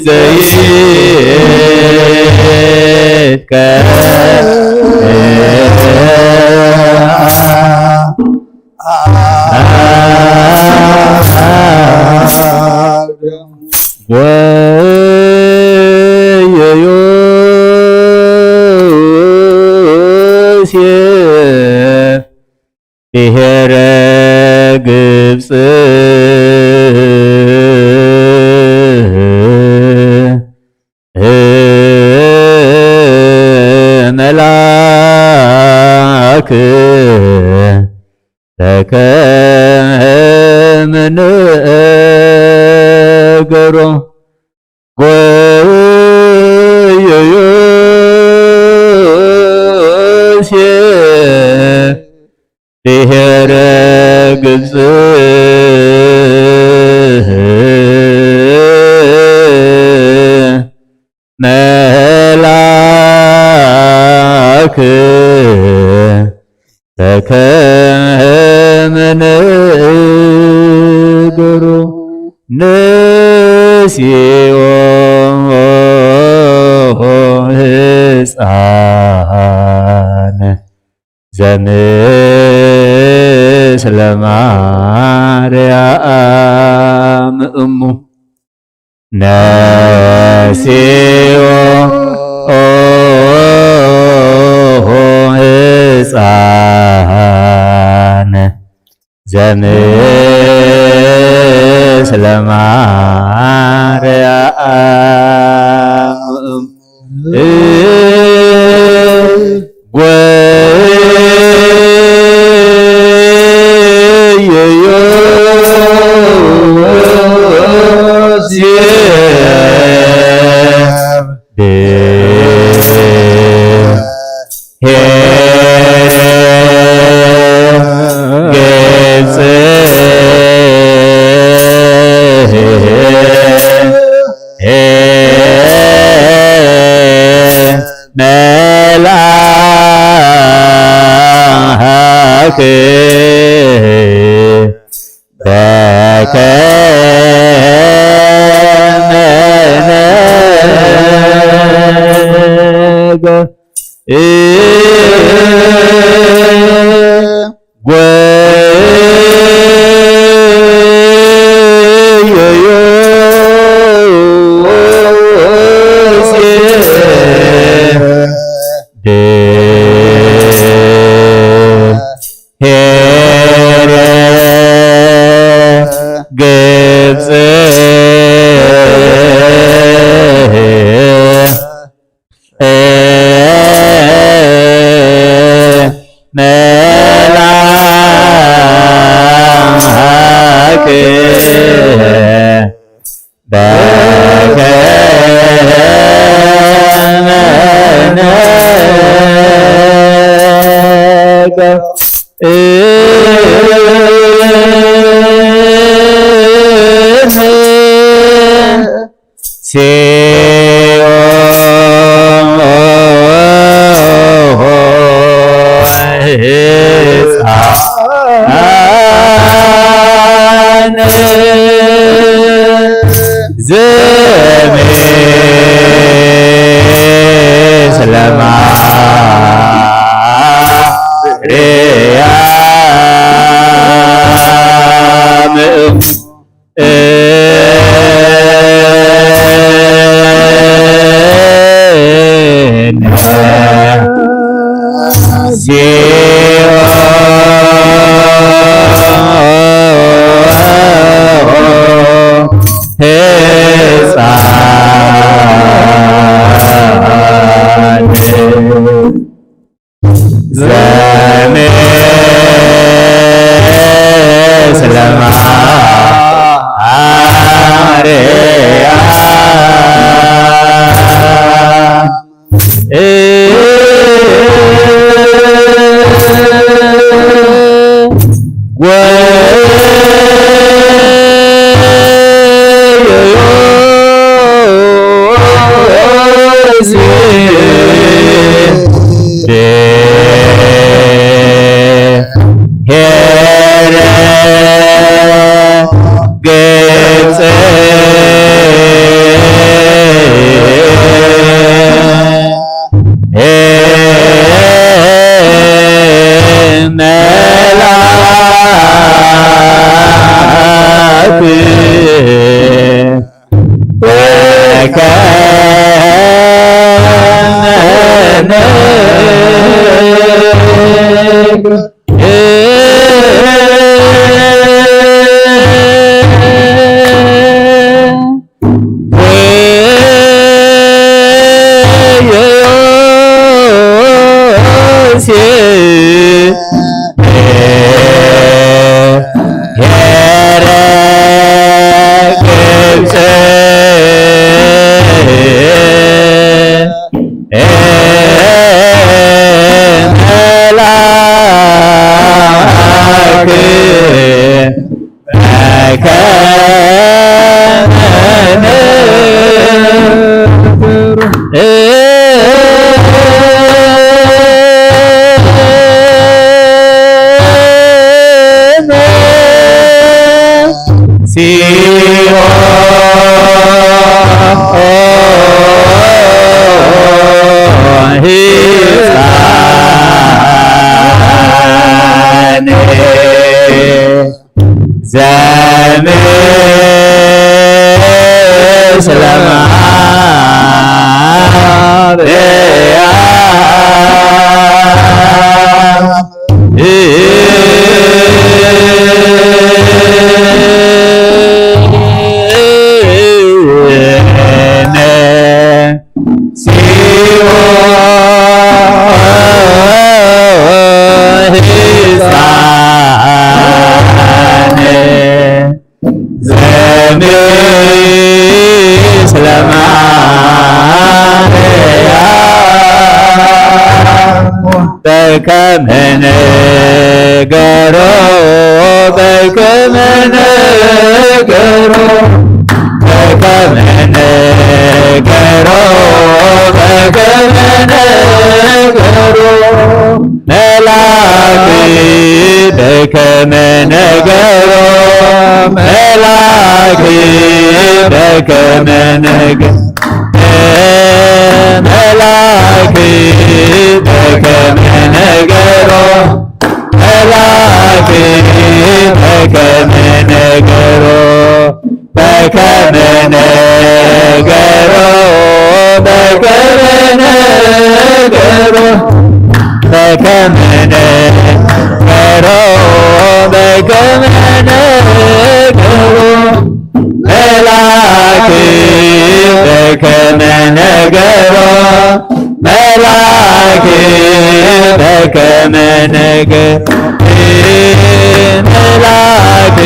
ዘይትከ ወዮሴፍ ብሔረ ግብጽ መልአክ ተከመ ነገሮ ወዮሴፍ ብሔረ ግብጽ መልአክ ተከመ ነገሮ ንሲኦ ህፃን ዘምስለ ማርያም እሙ ነሲኦ ህፃን ዘምስለ ማርያም መልአክ በከመ ነገ ኄረ ግብጽ መልአክ በከመ ነገ ሲኦ ህፃን ዘምስለ ማርያም ከመ ዘምስለ ማርያም በከመ ንገሮ በከመ ንገሮ በከመ ንገሮ በከመ ንገሮ መላኪ በከመ ንገሮ መላኪ በከመ ንገሮ መላኪ በከመ ንገሮ መላኪ በከመ ንገሮ በከመ ንገሮ በከመ ንገሮ በከመ ንገሮ በከመ ንገሮ መላኪ በከመ ንገሮ መላኪ በከመ ንገሮ መላኪ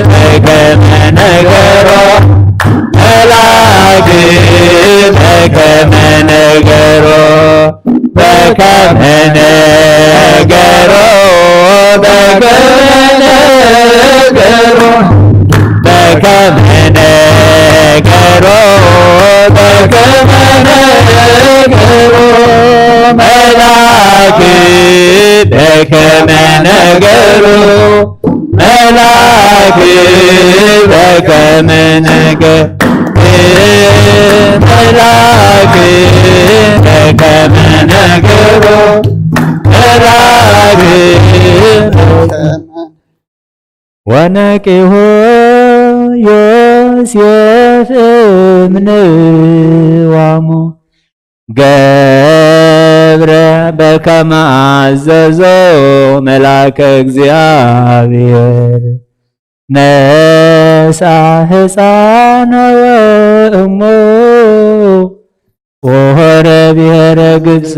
በከመ ንገሮ መላኪ በከመ ንገሮ በከመ ንገሮ በከመ ንገሮ በከመ ንገሮ በከመ ንገሮ መላኪ በከመ ንገሮ መላኪ በከመ ንገሮ መላኪ በከመ ንገሮ መላኪ ወነቂሁ ዮሴፍ እምንዋሙ ገብረ በከመ አዘዞ መልአከ እግዚአብሔር ነስአ ሕፃነ ወእሞ ወሆረ ብሔረ ግብፅ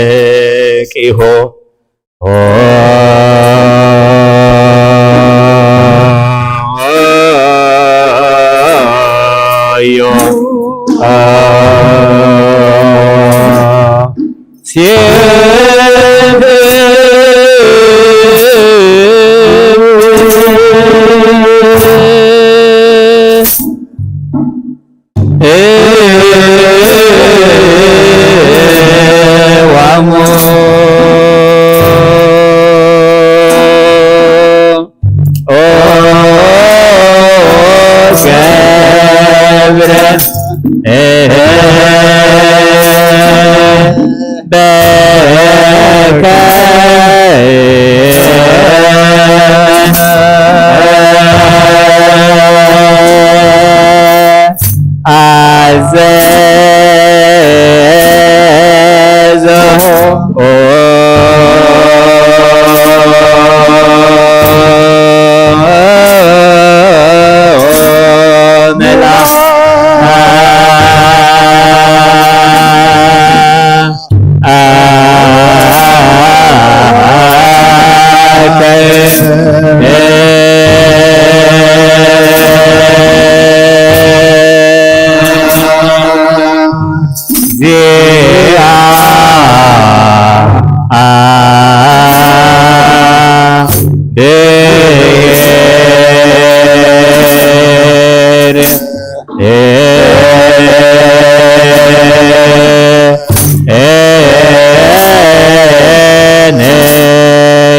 ወነቂሆ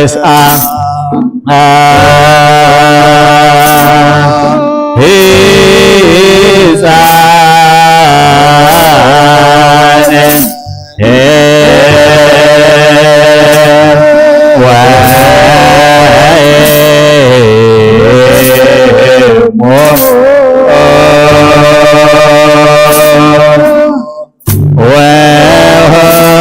ርእሳ ሕፃን ወይሞት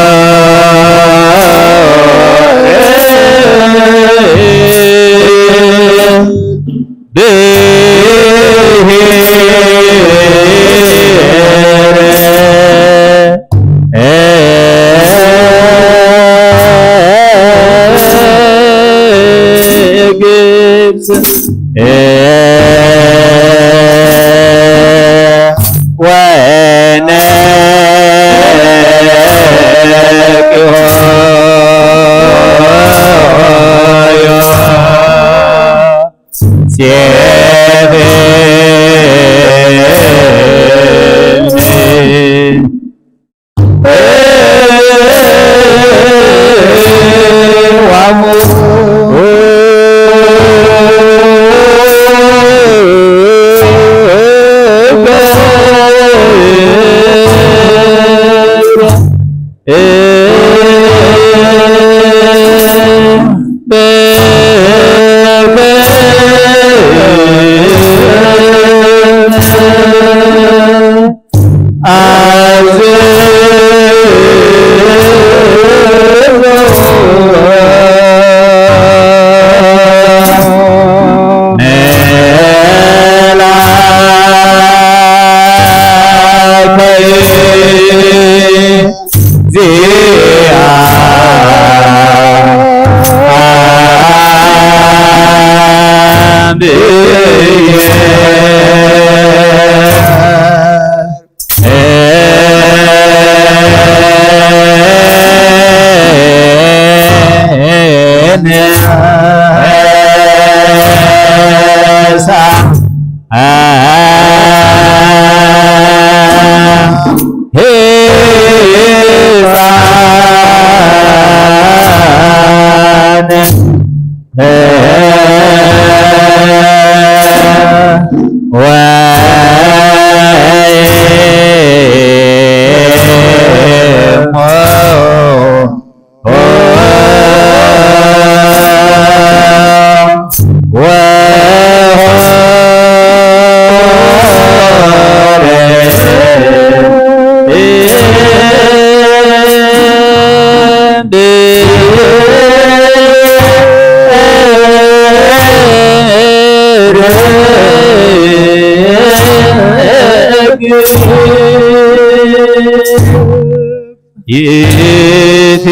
ይእቲ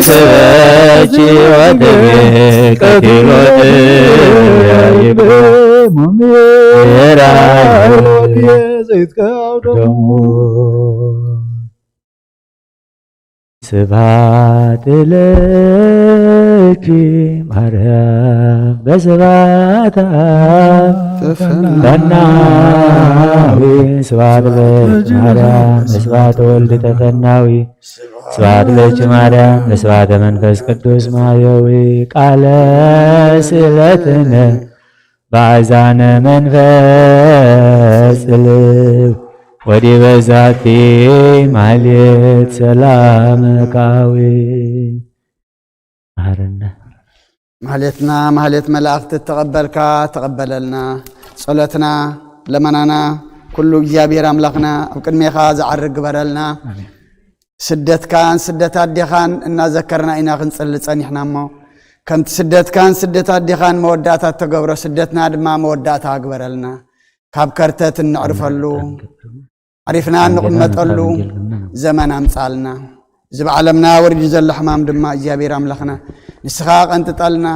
ተበጂ ወደጌ ቀቲሎት ያይብ ሙሜ የራይ ዘይትከው ደሙ። ስብሐት ለኪ ማርያም በስብሐት አብ ተፈናዊ። ስብሐት ለኪ ማርያም በስብሐት ወልድ ተፈናዊ። ስብሐት ለኪ ማርያም በስብሐተ መንፈስ ቅዱስ ማየዊ ቃለ ስእለትነ በአዛነ መንፈስ ጽልው ወዲበ ዛቲ ማህሌት ሰላም ካዊ። መሐረነ። ማህሌትና ማህሌት መላእኽቲ ተቐበልካ ተቐበለልና። ጸሎትና ለመናና ኩሉ እግዚኣብሔር ኣምላኽና ኣብ ቅድሜኻ ዝዓርግ ግበረልና። ኣሜን። ስደትካን ስደት ኣዴኻን እናዘከርና ኢና ክንጽሊ ጸኒሕና እሞ፣ ከምቲ ስደትካን ስደት ኣዴኻን መወዳእታ እተገብሮ፣ ስደትና ድማ መወዳእታ ግበረልና። ካብ ከርተት እንዕርፈሉ፣ ዓሪፍና እንቕመጠሉ ዘመን ኣምጻልና። እዚ ብዓለምና ወሪዱ ዘሎ ሕማም ድማ እግዚኣብሔር ኣምላኽና ንስኻ ቀንጥጠልና፣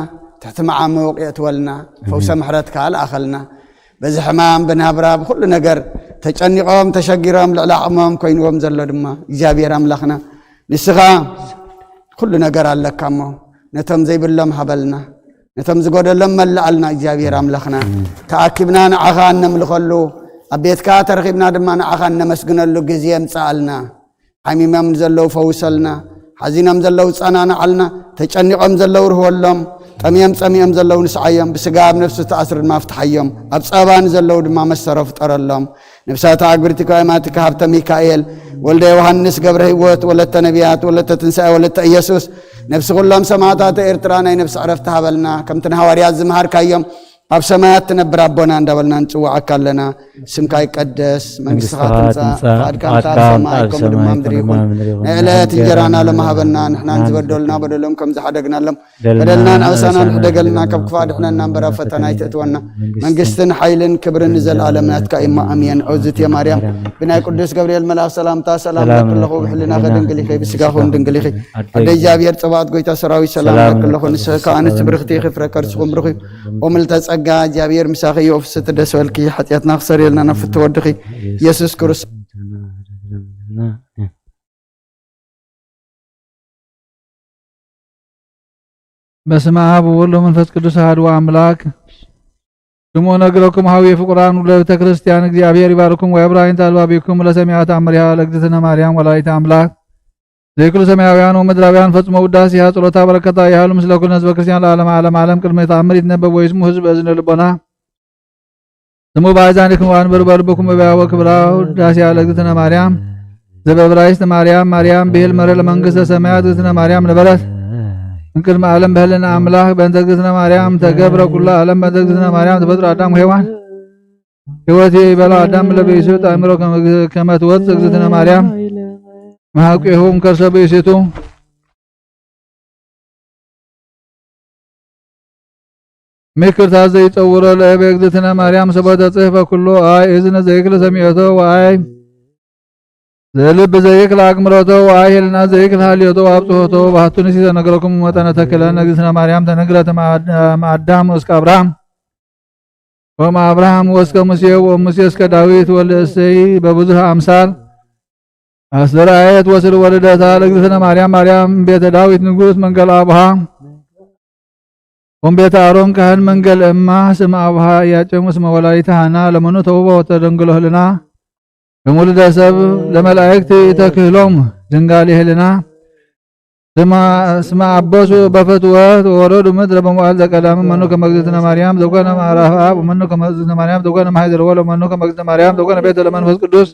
ትሕቲ መዓሙቕ የእትወልና፣ ፈውሰ ምሕረትካ ልኣኸልና። በዚ ሕማም ብናብራ ብኹሉ ነገር ተጨኒቖም ተሸጊሮም ልዕሊ ዓቕሞም ኮይንዎም ዘሎ ድማ እግዚኣብሔር ኣምላኽና ንስኻ ኩሉ ነገር ኣለካ እሞ ነቶም ዘይብሎም ሃበልና፣ ነቶም ዝጎደሎም መልኣልና እግዚኣብሔር ኣምላኽና። ተኣኪብና ንዓኻ እነምልኸሉ፣ ኣብ ቤትካ ተረኺብና ድማ ንዓኻ እነመስግነሉ ግዜ የምጽኣልና። ሓሚሞም ንዘለዉ ፈውሰልና፣ ሓዚኖም ዘለዉ ጸናንዓልና፣ ተጨኒቖም ዘለዉ ርህወሎም፣ ጠምዮም ጸሚኦም ዘለዉ ንስዓዮም፣ ብስጋ ኣብ ነፍሲ ዝተኣስሩ ድማ ፍትሓዮም፣ ኣብ ጸበባ ንዘለዉ ድማ መሰሮ ፍጠረሎም። ነፍሳት ኣግብርቲ ከማትካ ሃብተ ሚካኤል፣ ወልደ ዮሃንስ፣ ገብረ ህይወት፣ ወለተ ነቢያት፣ ወለተ ትንሳኤ፣ ወለተ ኢየሱስ፣ ነፍሲ ኩሎም ሰማዕታት ኤርትራ ናይ ነፍሲ ዕረፍቲ ሃበልና። ከምቲ ንሃዋርያት ዝመሃርካዮም፣ ኣብ ሰማያት ትነብር ኣቦና እንዳበልና ንጽውዓካ ኣለና። ስምካ ይቀደስ፣ መንግስትኻ መንግስትኻ ትምጻእ፣ ትምጻእ፣ ፍቓድካ ከም ፍቓድካ ኣብ ኣብ ሰማይ ከም ከም ኣብ ሰማይ ከምኡ ድማ ምድሪ ይኹን። ምድሪ ይኹን። ናይ ዕለት እንጀራና እንጀራና ሎሚ ሃበና፣ ንሕናን ንሕናን ዝበደሉና ዝበደሉና በደሎም ከም ዝሓደግናሎም፣ በደልና በደልናን ኣበሳናን ኣበሳናን ሕደገልና፣ ሕደገልና፣ ካብ ክፉእ ኣድሕነና እምበር ኣብ ፈተና ኣይተእትወና። መንግስትን መንግስትን ሓይልን ክብርን ንዘለኣለም ናትካ እሞ፣ ኣሜን። ኦዝት ማርያም፣ ማርያም፣ ብናይ ቅዱስ ገብርኤል መልኣኽ ሰላምታ ሰላም ሰላም ለክለኹ፣ ለኪ፣ ብሕልናኺ ድንግል ኢኺ፣ ብስጋኹ ድንግል ኢኺ። ኣደ ኣደ እግዚኣብሔር ጽባኦት ጎይታ ሰራዊት ሰላም ሰላም ለክለኹ፣ ለኪ፣ ንስኺ ከኣ ኣንስቲ ሰላም ብርኽቲ ኢኺ፣ ፍረ ከርስኹም ብሩኽ እዩ። ወምልተ ጸጋ እግዚኣብሔር ምሳኺ እዩ። ፍስሕቲ ደስ በልኪ፣ ሓጢኣትና ክሰርየልና ናብ ፍትወ ወድኺ ኢየሱስ ክርስቶስ። በስመ አብ ወወልድ ወመንፈስ ቅዱስ አሐዱ አምላክ። ስምዑ ነግረኩም ሀዊ ፍቁራን ውሉደ ቤተ ክርስቲያን፣ እግዚአብሔር ይባርኩም ወየብርሃ ይንተ አልባቢኩም ለሰሚዐ ተአምሪሃ ለእግዝእትነ ማርያም ወላዲተ አምላክ። ዘይክሉ ሰማያውያን ወምድራውያን ፈጽሞ ውዳሴሃ ጸሎታ በረከታ ይሃሉ ምስለ ኩልነ ህዝበ ክርስቲያን ለዓለመ ዓለም ዓለም። ቅድመ ተአምር ይትነበብ ወይስሙ ህዝብ እዝነ ልቦና። ስሙ በአዛኒክሙ ወአንብሩ በልብኩም እበያ ወክብራ ውዳሴ ለእግዝእትነ ማርያም ዘበብራይስጥ ማርያም ማርያም ብሂል መረ ለመንግስተ ሰማያት እግዝእትነ ማርያም ነበረት። እምቅድመ ዓለም በህልነ አምላክ በእንተ እግዝእትነ ማርያም ተገብረ ኩሉ ዓለም በእንተ እግዝእትነ ማርያም ተፈጥሮ አዳም ወሔዋን። ህይወት ይበላ አዳም ለብኢሱ ጣዕሚሮ ከመ ትወፅእ እግዝእትነ ማርያም መሃቂሁ እምከርሰ ብኢሲቱ። ምክርታት ዘይጸውሮ ለእበ እግዝእትነ ማርያም ሰቦ ተጽሕፈ ኩሉ አይ እዝነ ዘይክል ሰሚዖቶ ወአይ ልብ ዘይክል አግምሮቶ ወአይ ህልና ዘይክል ሃልዮቶ ወአብጽሖቶ። ባሕቱ ንሲ ተነግረኩም መጠነ ተክለን እግዝእትነ ማርያም ተነግረት እምአዳም እስከ አብርሃም ወእምአብርሃም ወእስከ ሙሴ ወሙሴ እስከ ዳዊት ወልእሰይ በብዙህ አምሳል አስተርአየት ወስር ወልደታ ለእግዝእትነ ማርያም ማርያም ቤተ ዳዊት ንጉስ መንገል አቡሃ ወም ቤተ አሮን ካህን መንገል እማ ስም አቡሃ ኢያቄም እስመ ወላዲተ ሃና ለመኑ ተውቦ ወተደንግሎ ህልና እምውሉደ ሰብ ለመላእክት ተክህሎም ድንጋሌ ህልና ስማ- ስማ አበሱ በፍትወት ወወረዱ ምድረ በመዋዕል ዘቀዳም መኑ ከመ እግዝእትነ ማርያም ዘኮነ ምዕራፍ አብ መኑ ከመ እግዝእትነ ማርያም ዘኮነ ማሕደር ወለ መኑ ከመ እግዝእትነ ማርያም ዘኮነ ቤተ ለመንፈስ ቅዱስ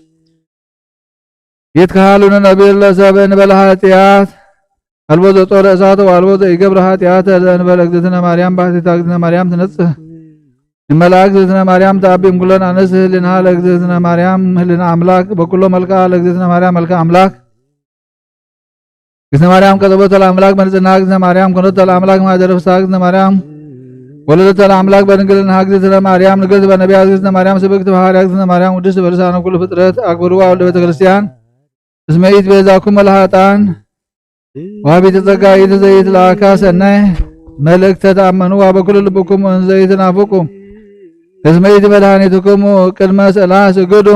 ይትከሃሉነ ነቢር ለሰብ እንበለ ኃጢአት አልቦ ዘጾረ እሳት ወአልቦ ዘኢገብረ ኃጢአት ለእንበለ እግዝእትነ ማርያም ባሕቲታ እግዝእትነ ማርያም ትነጽህ እመልአ እግዝእትነ ማርያም ተአቢም ኩለን አንስት ህሊና ለእግዝእትነ ማርያም ህሊና አምላክ በኩሎ መልክዓ ለእግዝእትነ ማርያም መልክዓ አምላክ እግዝእትነ ማርያም ቀጸቦተ ለአምላክ በንጽህና እግዝእትነ ማርያም ኮነተ ለአምላክ ማህደረ ፍስሐ እግዝእትነ ማርያም ወለደተ ለአምላክ በድንግልና እግዝእትነ ማርያም ንግርት በነቢያት እግዝእትነ ማርያም ስብክት በሐዋርያ እግዝእትነ ማርያም ውድስት በልሳነ ኩሉ ፍጥረት አክብርዋ ወልደ ቤተ ክርስቲያን እስመ ኢት ቤዛኩም ለኃጥኣን ወሀቢተ ጸጋ ኢት ዘይት ለአካ ሰናይ መልእክተ ተአመንዋ በኩሉ ልብኩም እንዘ ኢትናፍቁ እስመ ኢት መድኃኒትኩም ቅድመ ስእላ ስግዱ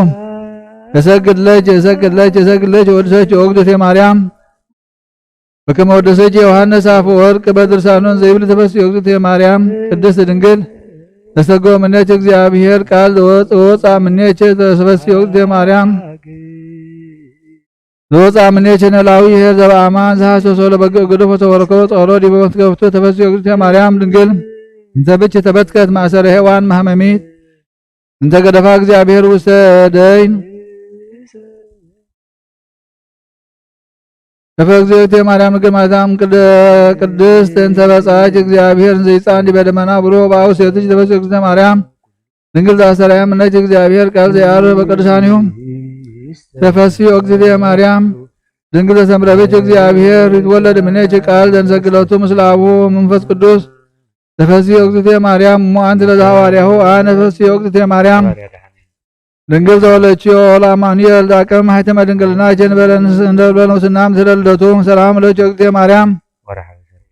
እሰግድ ለኪ እሰግድ ለኪ እሰግድ ለኪ ወድሰኪ ኦግዝእትየ ማርያም በከመ ወደሰኪ ዮሐንስ አፈወርቅ በድርሳኑ ዘይብል ተፈስሒ እግዝእትየ ማርያም ቅድስት ድንግል ተሰጎ ምኔኪ እግዚአብሔር ቃል ዘወፅ- ወፃ ምኔኪ ተፈስሒ እግዝእትየ ማርያም ዘወፃ ምኔኪ ነላዊ ኄር ዘበአማን ዘሐሰሶ ለበግ እግዱ ፈተወረኮ ጸሮ ዲበ መትከፍቱ ተፈስሒ እግዝእትየ ማርያም ድንግል እንተ ብኪ ተበትከት ማእሰረ ሔዋን መሐመሚት እንተ ገደፋ እግዚአብሔር ውስተ ደይን እፈ እግዝእትየ ማርያም ንግል ማርያም ቅድስት እንተ በጻች እግዚአብሔር እንዘይጻን ዲበ ደመና ብሩህ በአውስቴትች ተፈስሒ እግዝእትየ ማርያም ድንግል ዘአስተርአየ እምኔኪ እግዚአብሔር ቃል ዘይዐርፍ በቅዱሳኒሁ ተፈስሒ እግዝእትየ ማርያም ድንግል ዘሰምረ ብኪ እግዚአብሔር ይትወለድ እምኔኪ ቃል ዘንሰግለቱ ምስለ አቡሁ መንፈስ ቅዱስ ተፈስሒ እግዝእትየ ማርያም እሞ አንቲ ለዘሐዋርያሁ አነ ፈስሒ እግዝእትየ ማርያም ድንግል ተወለችዮ ለአማኑኤል ዳቅም ሀይተመ ድንግልና ጀንበለን እንደበለ ውስና ምስለ ልደቱ ሰላም ለኪ እግዝእትየ ማርያም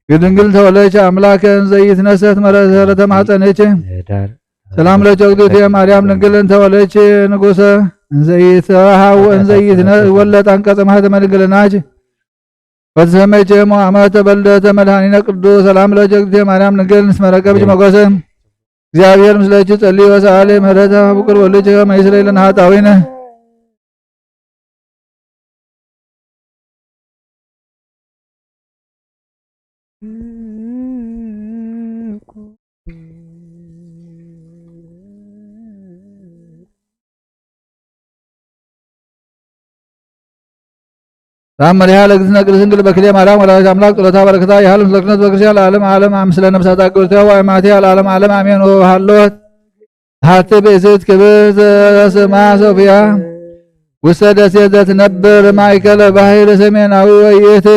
ግድንግል ተወለች አምላክ እንዘ ኢትነሰት መረሰ ለተማጸነች ሰላም ለኪ እግዝእትየ ማርያም ድንግል እንተወለች ንጉሰ እንዘ ኢትሃው እንዘ ኢትወለድ አንቀጸ ማህተመ ድንግልናች ወተሰመይቼ እሞ አመ ተበልደተ መድኃኒነ ቅዱስ ሰላም ለኪ እግዝእትየ ማርያም ድንግል እስመ ረከብኪ ሞገሰ እግዚአብሔር ምስለኪ ጸልዩ ወሰአሊ ምህረተ ፍቁር ወልጅ ከመ ይስረይ ለነ ኃጣዊነ ተኣመሪሃ ለእግዝእትነ ቅድስት ድንግል በክልኤ ማርያም ወላዲተ ኣምላክ ጸሎታ በረከታ ይሃሉ ምስለ ኩልነ ህዝበ ክርስቲያን ለዓለም ዓለም። ኣመስለ ነፍሳት ኣገልግሎታ ወአማትያ ለዓለም ዓለም ኣሜን። ወበሃሎት ሃቲ ብእሲት ክብርት ስማ ሶፍያ ውስተ ደሴት ዘትነብር ማእከለ ባሕር ሰሜናዊ ወይእቲ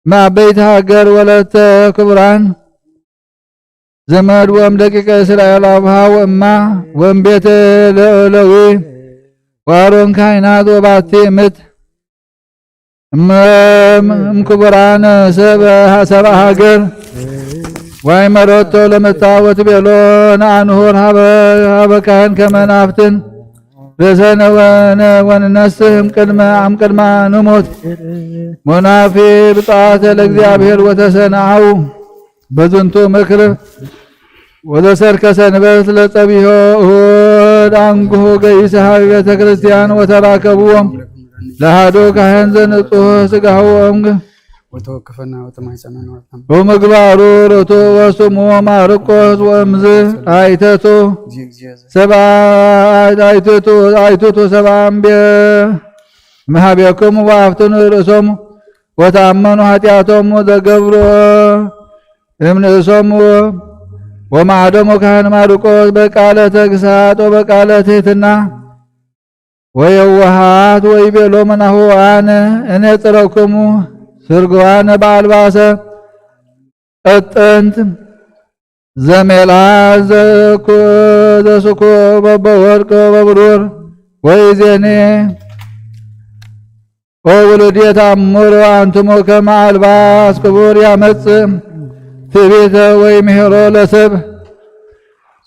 እመ አበይት ሃገር ወለተ ክቡራን ዘመድ ወእም ደቂቀ እስራኤል አብሃ ወእማ ወእም ቤተ ለዊ ወአሮን ካህናት ወባቲ ምት እም ክቡራን ሰብ ሰብአ ሃገር ዋይ መረቶ ለመታ ወትቤሎ ነአንሁር ሀበ ሀበ ካህን ከመ ናፍትን ርእሰነ ወነ ወንነስህ እምቅድመ አምቅድማ ንሞት ሞናፊ ብፅዓተ ለእግዚአብሔር ወተሰናአው በዝንቱ ምክር ወዘሰርከ ሰንበት ለጸቢሖ እሁድ አንግሁ ገይሰ ሀበ ቤተ ክርስቲያን ወተራከብዎም ለሃዶ ካህን ዘንጹህ ስጋሁ ወእምግ ወተወክፈና ወተማይጸነና ወተም ወምግባሩ ርቱ ወስሙ ማርቆስ ወእምዝ አይተቱ ጊዜ ጊዜ ዘ ሰብአ አይትቱ አይትቱ ሰብአ እምቤ መሃቤክሙ ወአፍትኑ ርእሶሙ ወተአመኑ ኃጢአቶሙ ዘገብሮ እምንእሶሙ ወማዕዶሙ ካህን ማርቆስ በቃለ ተግሳጥ ወበቃለ ትሕትና ወየዋሃት ወይቤሎሙ ናሁ አነ እኔጽረክሙ ስርግዋነ በአልባሰ ቀጥንት ዘሜላ ዘኩ ዘስኩ በበወርቅ በብሩር ወይዜኔ ኦ ውሉድ የተአምሩ አንትሙ ከመ አልባስ ክቡር ያመጽእ ትዕቢተ ወይምሄሮ ለሰብ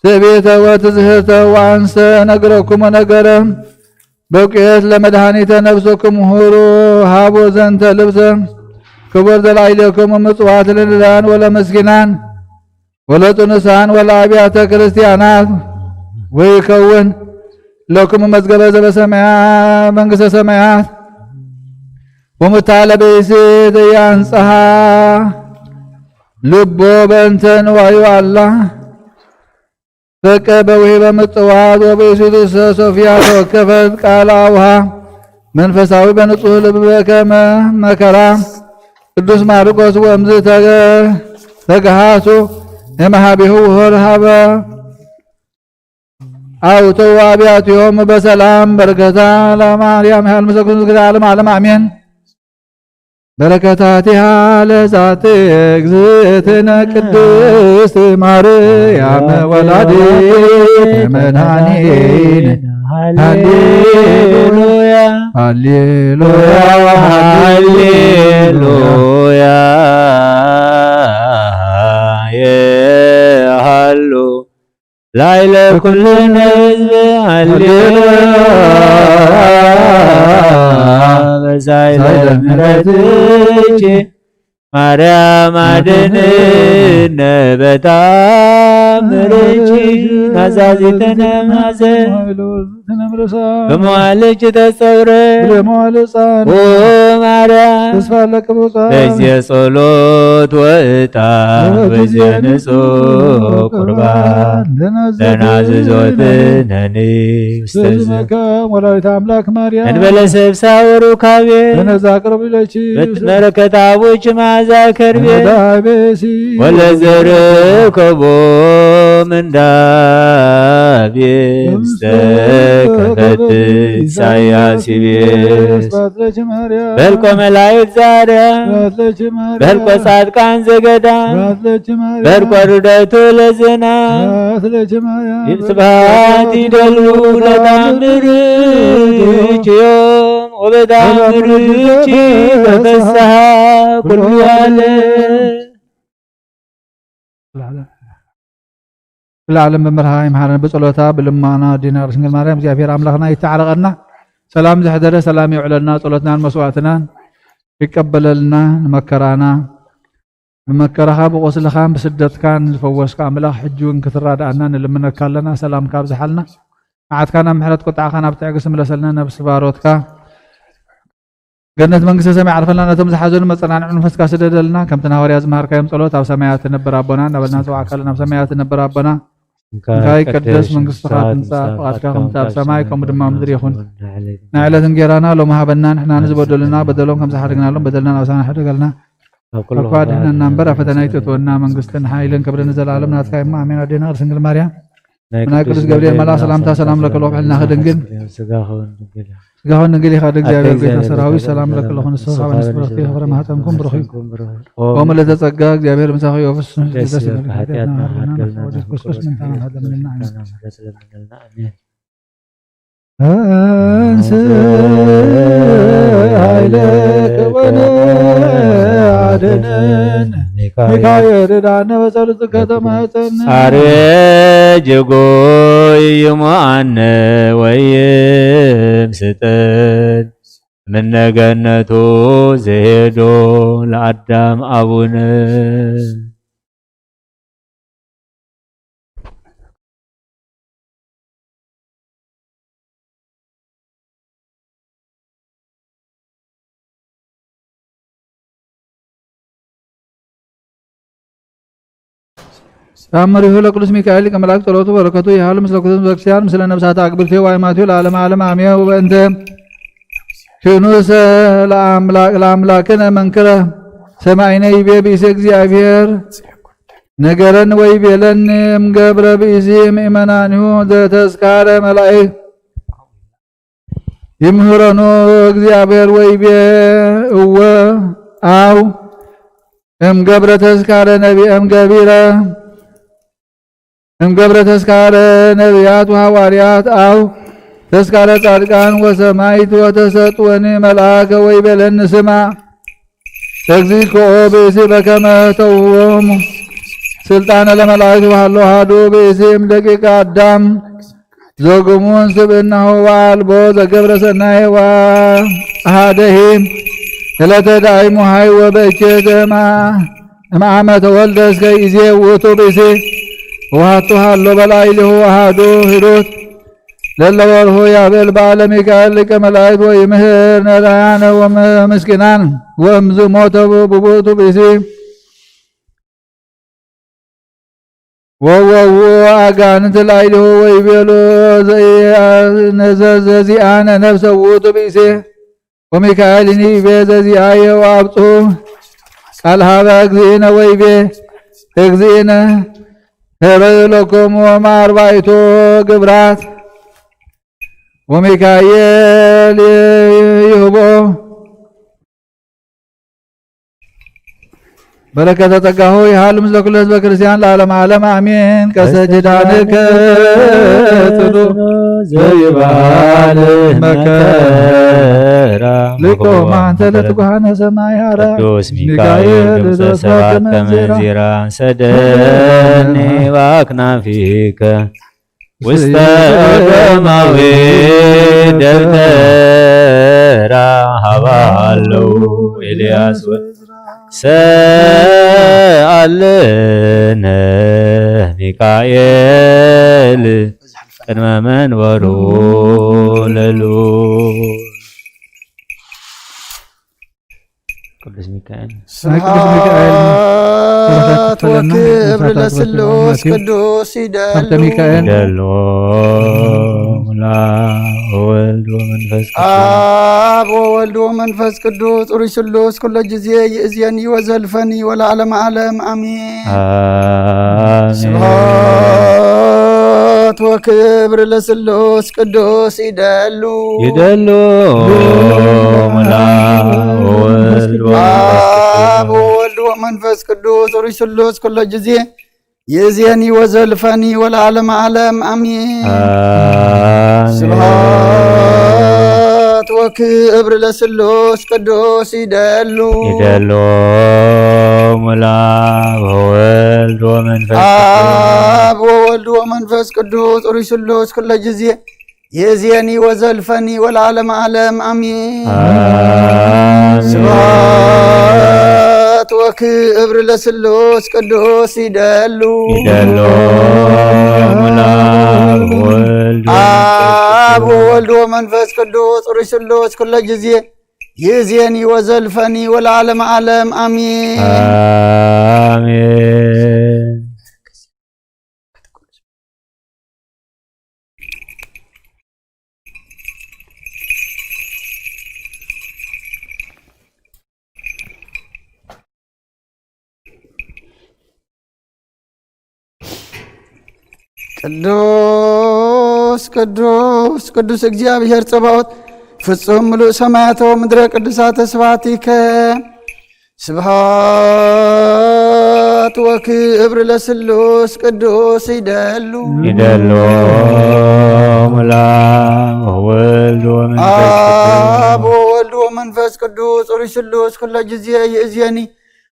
ትዕቢተ ወትዝህተ ወአንሰ ነግረኩሙ ነገረ በቁየት ለመድኃኒተ ነፍስኩም ሁሩ ሃቡ ዘንተ ልብሰ ክቡር ዘላዕሌኩም ምጽዋት ለነዳያን ወለመስኪናን ወለጥኑሳን ወለአብያተ ክርስቲያናት ወይከውን ለኩም መዝገበ ዘበሰማያ መንግስተ ሰማያት ወሙታ ለብእሲ ዘያንጽሃ ልቦ በእንተ ንዋዩ አላ ፈቀ በውሂበ ምጽዋት ወብእሲቱ ሶፊያ ተወከፈት ቃል አውሃ መንፈሳዊ በንጹህ ልብ በከመ መከራ ቅዱስ ማርቆስ ወእምዝ ተገሃሱ እምሃቢሁ ውሆር ሀበ አውተው አብያቲሆም በሰላም በረከታ ለማርያም ያህል ምስለ ኩሉ ለዓለም ዓለም አሜን። በረከታቲሃ ለዛቲ እግዝእትነ ቅድስት ማርያም ወላዲተ መድኃኒነ ሃሌሉያ ሃሌሉያ ሃሌሉያ የሃሉ ላይለ ኩልነ ህዝብ ሃሌሉያ በዛይለ ምሕረትኪ ማርያም አድንነ በታምርኪ ናዛዚተነ ማዘን በመዋልኪ ተጸውረ ኦ ማርያም ተስፋ ለቅቡጻ በጊዜ ጸሎት ወእጣን በጊዜ ንጹሕ ቁርባን ለናዝዞት ነኒ ውስተ ዝመከም ወላዲተ አምላክ ማርያም እንበለ ሰብሳ ወሩካቤ ለነዛ ቅርብ ኢለኪ በረከት አቡኪ መዓዛ ከርቤ ለዳቤሲ ወለዘርከቦ ምንዳቤ ውስተ ከፈት ኢሳያስ ይቤስ በልቆ መላእክት ዛርያ በልቆ ጻድቃን ዘገዳም በልቆ ርደቱ ለዝና ስብሐት ይደሉ ለታምር ዮም ወበታምር ተፈስሐ ኩሉ ዓለም። ለዓለም ብምህራ ይምሓረን ብጸሎታ ብልማና ዲና ቅድስት ድንግል ማርያም እግዚኣብሔር ኣምላኽና ይተዓረቐና። ሰላም ዘሕደረ ሰላም የውዕለና። ጸሎትናን መስዋዕትናን ይቀበለልና። ንመከራና ብመከራኻ ብቆስልኻን ብስደትካን ዝፈወስካ ኣምላኽ ሕጂ እውን ክትራድኣና ንልምነካ ኣለና። ሰላምካ ኣብዝሓልና። መዓትካ ናብ ምሕረት ቁጥዓኻ ናብ ትዕግስቲ ምለሰልና። ነብሲ ባሮትካ ገነት መንግስተ ሰማይ ዓርፈልና። ነቶም ዝሓዘኑ መጸናንዒ መንፈስካ ስደደልና። ከምቲ ንሃዋርያ ዝመሃርካዮም ጸሎት ኣብ ሰማያት ትነብር ኣቦና እናበልና ንጽውዓካ ኣለና። ኣብ ሰማያት ትነብር ኣቦና እንካ ይቀደስ መንግስትኻ ትምጻእ፣ ፍቓድካ ከምቲ ኣብ ሰማይ ከምኡ ድማ ኣብ ምድሪ ይኹን። ናይ ዕለት እንጌራና ሎም ሃበና፣ ንሕና ንዝበደሉና በደሎም ከም ዝሓደግናሎም በደልና ኣውሳና ሕደገልና። ካብ ኩሉ ኣኳ ድሕነና እምበር ኣብ ፈተና ኣይተእትወና፣ መንግስትን ሓይልን ክብርን ንዘለኣለም ናትካ እሞ ኣሜን። ኣዴና ቅድስት ድንግል ማርያም ናይ ብናይ ቅዱስ ቅዱስ ገብርኤል ገብርኤል መልኣክ መልኣክ ሰላምታ ሰላምታ ሰላም ሰላም ለክልኦ ለክልኦ ክሕልና ክድንግል ክድንግል። ስጋ ኸውን ድንግል ኢኻ። ስጋ ኸውን ድንግል ኢኻ። ኣደ ኣደ እግዚኣብሔር ጌታ እግዚኣብሔር ሰራዊት ጌታ ሰላም ሰላም ለክልኹ። ለክልኹ። ንስኻ ካብ ኣንስቲ ብረኽቲ ብረኽቲ ፍረ ማህፀንኩም ብሩኽ እዩ። ማህፀንኩም ብሩኽ እዩ። ኦ መለተ ጸጋ እግዚኣብሔር ምሳኺ እዩ። ኣብ እሱ ደስ ደስ ይበል። ይበል። ብሓጢኣትና ሓጢኣትና ሓገልና። ሓገልና። ወልድ ክርስቶስ ምንታና ምሕረት ለምንልና። ኣሜን። ምሕረት ለምንልና። ኣሜን። እንስ ኃይለ ክወነ አድነን። ሚካኤል ዳነ በጸሎትከ ተማጸን። አርዌ ጅጎይ ይሞአነ ወይም ስጥን ምነገነቱ ዘሄዶ ለአዳም አቡነ። ተኣምሪሁ ለቅዱስ ሚካኤል ሊቀ መላእክት ጸሎቱ በረከቱ ይሃሉ ምስለ ኩሉ ህዝበ ክርስቲያን ምስለ ነፍሳተ አግብርቲሁ ወአይማቲሁ ለዓለመ ዓለም አሜን። ወበእንተ ኪኑሰ ለአምላክ-፣ ለአምላክነ መንክረ ሰማይነ ይቤ ብእሴ እግዚአብሔር ነገረን ወይቤለኒ እምገብረ ብእሲ ምእመናኒሁ ዘተስካረ መላእክት ይምህረኑ እግዚአብሔር ወይቤ እወ አው እምገብረ ተስካረ ነቢያም ገቢረ እምገብረ ተስካረ ነቢያት ወሐዋርያት አው ተስካረ ጻድቃን ወሰማይት ወተሰጥወኒ መልአከ ወይቤለኒ ስማ እግዚእኮ ብእሲ በከመ ተውህቦሙ ስልጣነ ለመላእክት ወሃሎ ሃዱ ብእሲም ደቂቀ አዳም ዘግሙን ስብእናሁ ወአልቦ ዘገብረ ሰናይ ወአሃደሂ ዕለተ ዳይሙ ሃይ ወበእኬተ እምአመ ተወልደ እስከ ይዜ ውእቱ ብእሲ ወሃቱ ሃሎ በላዕሌሁ አሃዱ ህዱት ለለወርሁ ያብል በዓለ ሚካኤል ሊቀ መላእክት ወይምህር ነዳያነ ወምስኪናን ወእምዝ ሞተ ብቡቱ ብእሲ ወወው አጋንንት ላዕሌሁ ወይቤሉ ዘዚአነ ነፍሰ ውእቱ ብእሴ ወሚካኤልኒ ይቤ ዘዚአየ ወአብጽሑ ቃል ሀበ እግዚእነ ወይቤ እግዚእነ ህበ ለኮሙ ወማርባይቶ ግብራት ወሚካኤል ይህቦ በረከተ ጸጋሁ ይሃሉ ምስለ ኩሉ ህዝበ ክርስቲያን ለዓለመ ዓለም አሜን። ቀስተ ኪዳንከ ጽኑ ዘይባል መከራ ሊቆ ማንተ ለትጉሃነ ሰማይ ሐራ ቅዱስ ሚካኤል ሚካኤል ዘሰባት ዘሰባት ከመንዚራ። ከመንዚራ ሰደኒ በአክናፊከ ውስተ ደማዊ ደብተራ ሀባለው ኤልያስ ወ-፣ ሰአልነ ሚካኤል ቅድመ መንበሩ ለሉ ቅዱስ ሚካኤል። ናይ ቅዱስ ሚካኤል በረከት ስብሐት ይክፈለና። ወክብር ነፍሳት ለስሉስ አባቴ ቅዱስ ይደሉ። ሀብተ ሚካኤል። ይደሉ ሙላ ወወልድ ወመንፈስ ቅዱስ። አብ ወወልድ ወመንፈስ ቅዱስ ሩይ ስሉስ ኩሎ ጊዜ ይእዝየኒ ወዘልፈኒ ወለዓለመ ዓለም አሜን። አሜን። ስብሐት ወክብር ለስሉስ ቅዱስ ይደሉ። ይደሉ ሙላ ወወልድ ወመንፈስ አብ ቅዱስ። ወወልድ ወመንፈስ ቅዱስ ሩይ ስሉስ ኩሎ ጊዜ ይእዝየኒ ወዘልፈኒ ወለዓለመ ዓለም አሜን። አሜን። ስብሐት ወክብር ለስሉስ ቅዱስ ይደሉ። ይደሉ ሙላ ወወልድ ወመንፈስ ቅዱስ። አብ ወወልድ ወመንፈስ ቅዱስ ሩይ ስሉስ ኩሎ ጊዜ ይእዝየኒ ወዘልፈኒ ወለዓለመ ዓለም አሜን። አሜን። ስብሐት ወክብር ለስሉስ ቅዱስ ይደሉ። ይደሉ ሙላ ወወልድ ወመንፈስ አብ ቅዱስ። ወወልድ ወመንፈስ ቅዱስ ሩይ ስሉስ ኩሎ ጊዜ ይእዝየኒ ወዘልፈኒ ወለዓለመ ዓለም አሜን። አሜን። ቅዱስ ቅዱስ ቅዱስ እግዚኣብሔር ጸባኦት፣ ፍጹም ምሉእ ሰማያት ወምድረ ቅዱሳተ ስብሐቲከ። ስብሐት ወክብር ለስሉስ ቅዱስ ይደሉ። ይደሉ ሙላ ወወልድ ወመንፈስ ቅዱስ። አብ ወወልድ ወመንፈስ ቅዱስ ጽሩይ ስሉስ ኩለ ጊዜ ይእዜኒ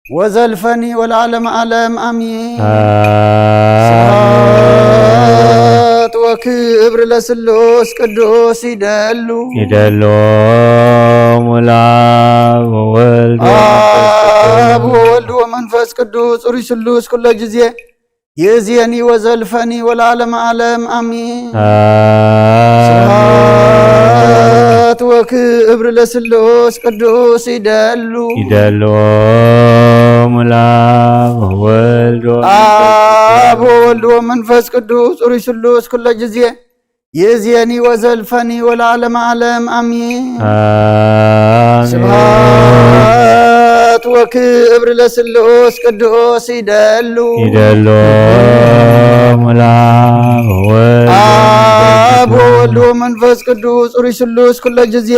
ወዘልፈኒ ወለዓለመ ዓለም አሚን። አሜን። ስብሐት ወክብር ለስሉስ ቅዱስ ይደሉ። ይደሉ ሙላ ወወልድ ወመንፈስ አብ ቅዱስ። ወወልድ ወመንፈስ ቅዱስ ጽሩይ ስሉስ ኩለ ጊዜ ይእዜኒ ወዘልፈኒ ወለዓለመ ዓለም አሚን። አሜን። ስብሐት ወክብር ለስሉስ ቅዱስ ይደሉ። ይደሉ ሙላ ወወልድ ወመንፈስ አብ ወወልድ ወመንፈስ ቅዱስ ጽሩይ ስሉስ ኩለ ጊዜ ይእዜኒ ወዘልፈኒ ወለዓለመ ዓለም አሚን። አሜን። ስብሐት ወክብር ለስሉስ ቅዱስ ይደሉ። ይደሉ ሙላ ወወልድ አብ ወወልድ ወመንፈስ ቅዱስ ጽሩይ ስሉስ ኩለ ጊዜ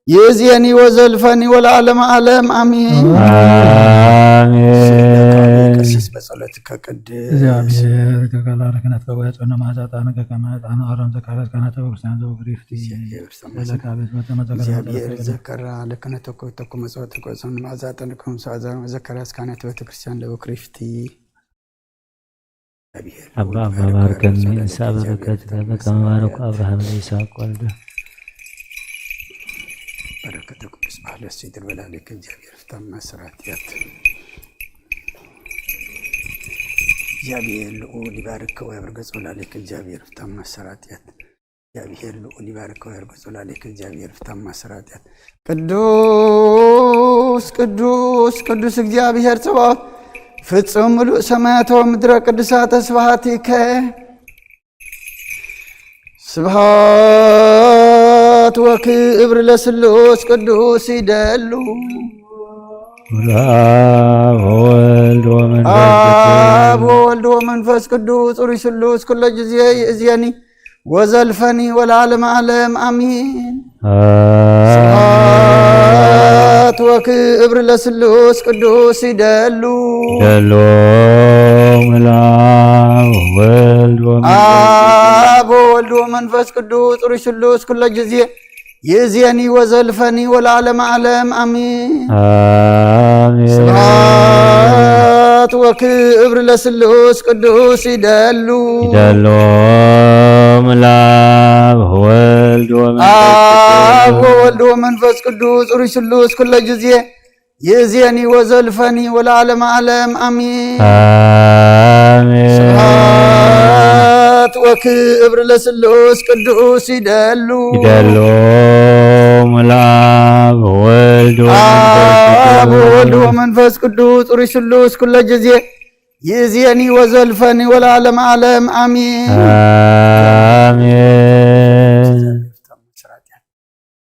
ይእዜኒ ወዘልፈኒ ወለዓለመ ዓለም አሚን። አሜን። ቀሲስ በጸሎትከ ቅድስ። እግዚኣብሔር ከቃላ ረክነት ከወያጾነ ማዛጣን ከከማጣን አረም ዘካላት ካናተ ክርስቲያን ዘወግሪፍቲ። ለካ ቤት መጠመ ዘካላት እግዚአብሔር ዘከራ ለክነተኮ ተኮ መጽዋዕት ተኮ ሰን ማዛጠን ኮም ሳዛን ዘከራ እስካናት ቤተክርስቲያን ለወክሪፍቲ። አባ አባ ባርከኒ ንሳ በረከት ከመ ባረኩ አብርሃም ለይስሐቅ ወልደ። በረከተ ቅዱስ ባህለ ሲድር በላሌክ እግዚአብሔር ፍታም ማሰራትያት። እግዚአብሔር ልዑል ይባርክ ወያብርገ ጾላሌክ እግዚአብሔር ፍታም ማሰራትያት። እግዚአብሔር ልዑል ይባርክ ወያብርገ ጾላሌክ እግዚአብሔር ፍታም ማሰራትያት። ቅዱስ ቅዱስ ቅዱስ እግዚአብሔር ጸባኦት ፍጹም ምሉእ ሰማያተ ወምድረ ቅዱሳተ ስብሐቲከ። ስብሐት ወክብር ለስሉስ ቅዱስ ይደሉ። አብ ወወልድ ወመንፈስ ቅዱስ። አብ ወወልድ ወመንፈስ ቅዱስ ጽሩይ ስሉስ ኩለ ጊዜ ይእዜኒ ወዘልፈኒ ወለዓለመ ዓለም አሚን። አሜን። ስብሐት ወክብር ለስሉስ ቅዱስ ይደሉ። ይደሉ ሙላ ወወልድ ወመንፈስ አብ ወወልድ ወመንፈስ ቅዱስ ጽሩይ ስሉስ ኩለ ጊዜ ይእዜኒ ወዘልፈኒ ወለዓለመ ዓለም አሚን። አሜን። ስብሐት ወክብር ለስሉስ ቅዱስ ይደሉ። ይደሉ ሙላ ወወልድ ወመንፈስ አብ ቅዱስ። ወወልድ ወመንፈስ ቅዱስ ጽሩይ ስሉስ ኩለ ጊዜ ይእዜኒ ወዘልፈኒ ወለዓለመ ዓለም አሚን። አሜን። ስብሐት ወክብር ለስሉስ ቅዱስ ይደሉ። ይደሉ ሙላ ወወልድ ወመንፈስ አብ ወወልድ ቅዱስ። ወመንፈስ ቅዱስ ጽሩይ ስሉስ ኩለ ጊዜ ይእዜኒ ወዘልፈኒ ወለዓለመ ዓለም አሚን። አሜን።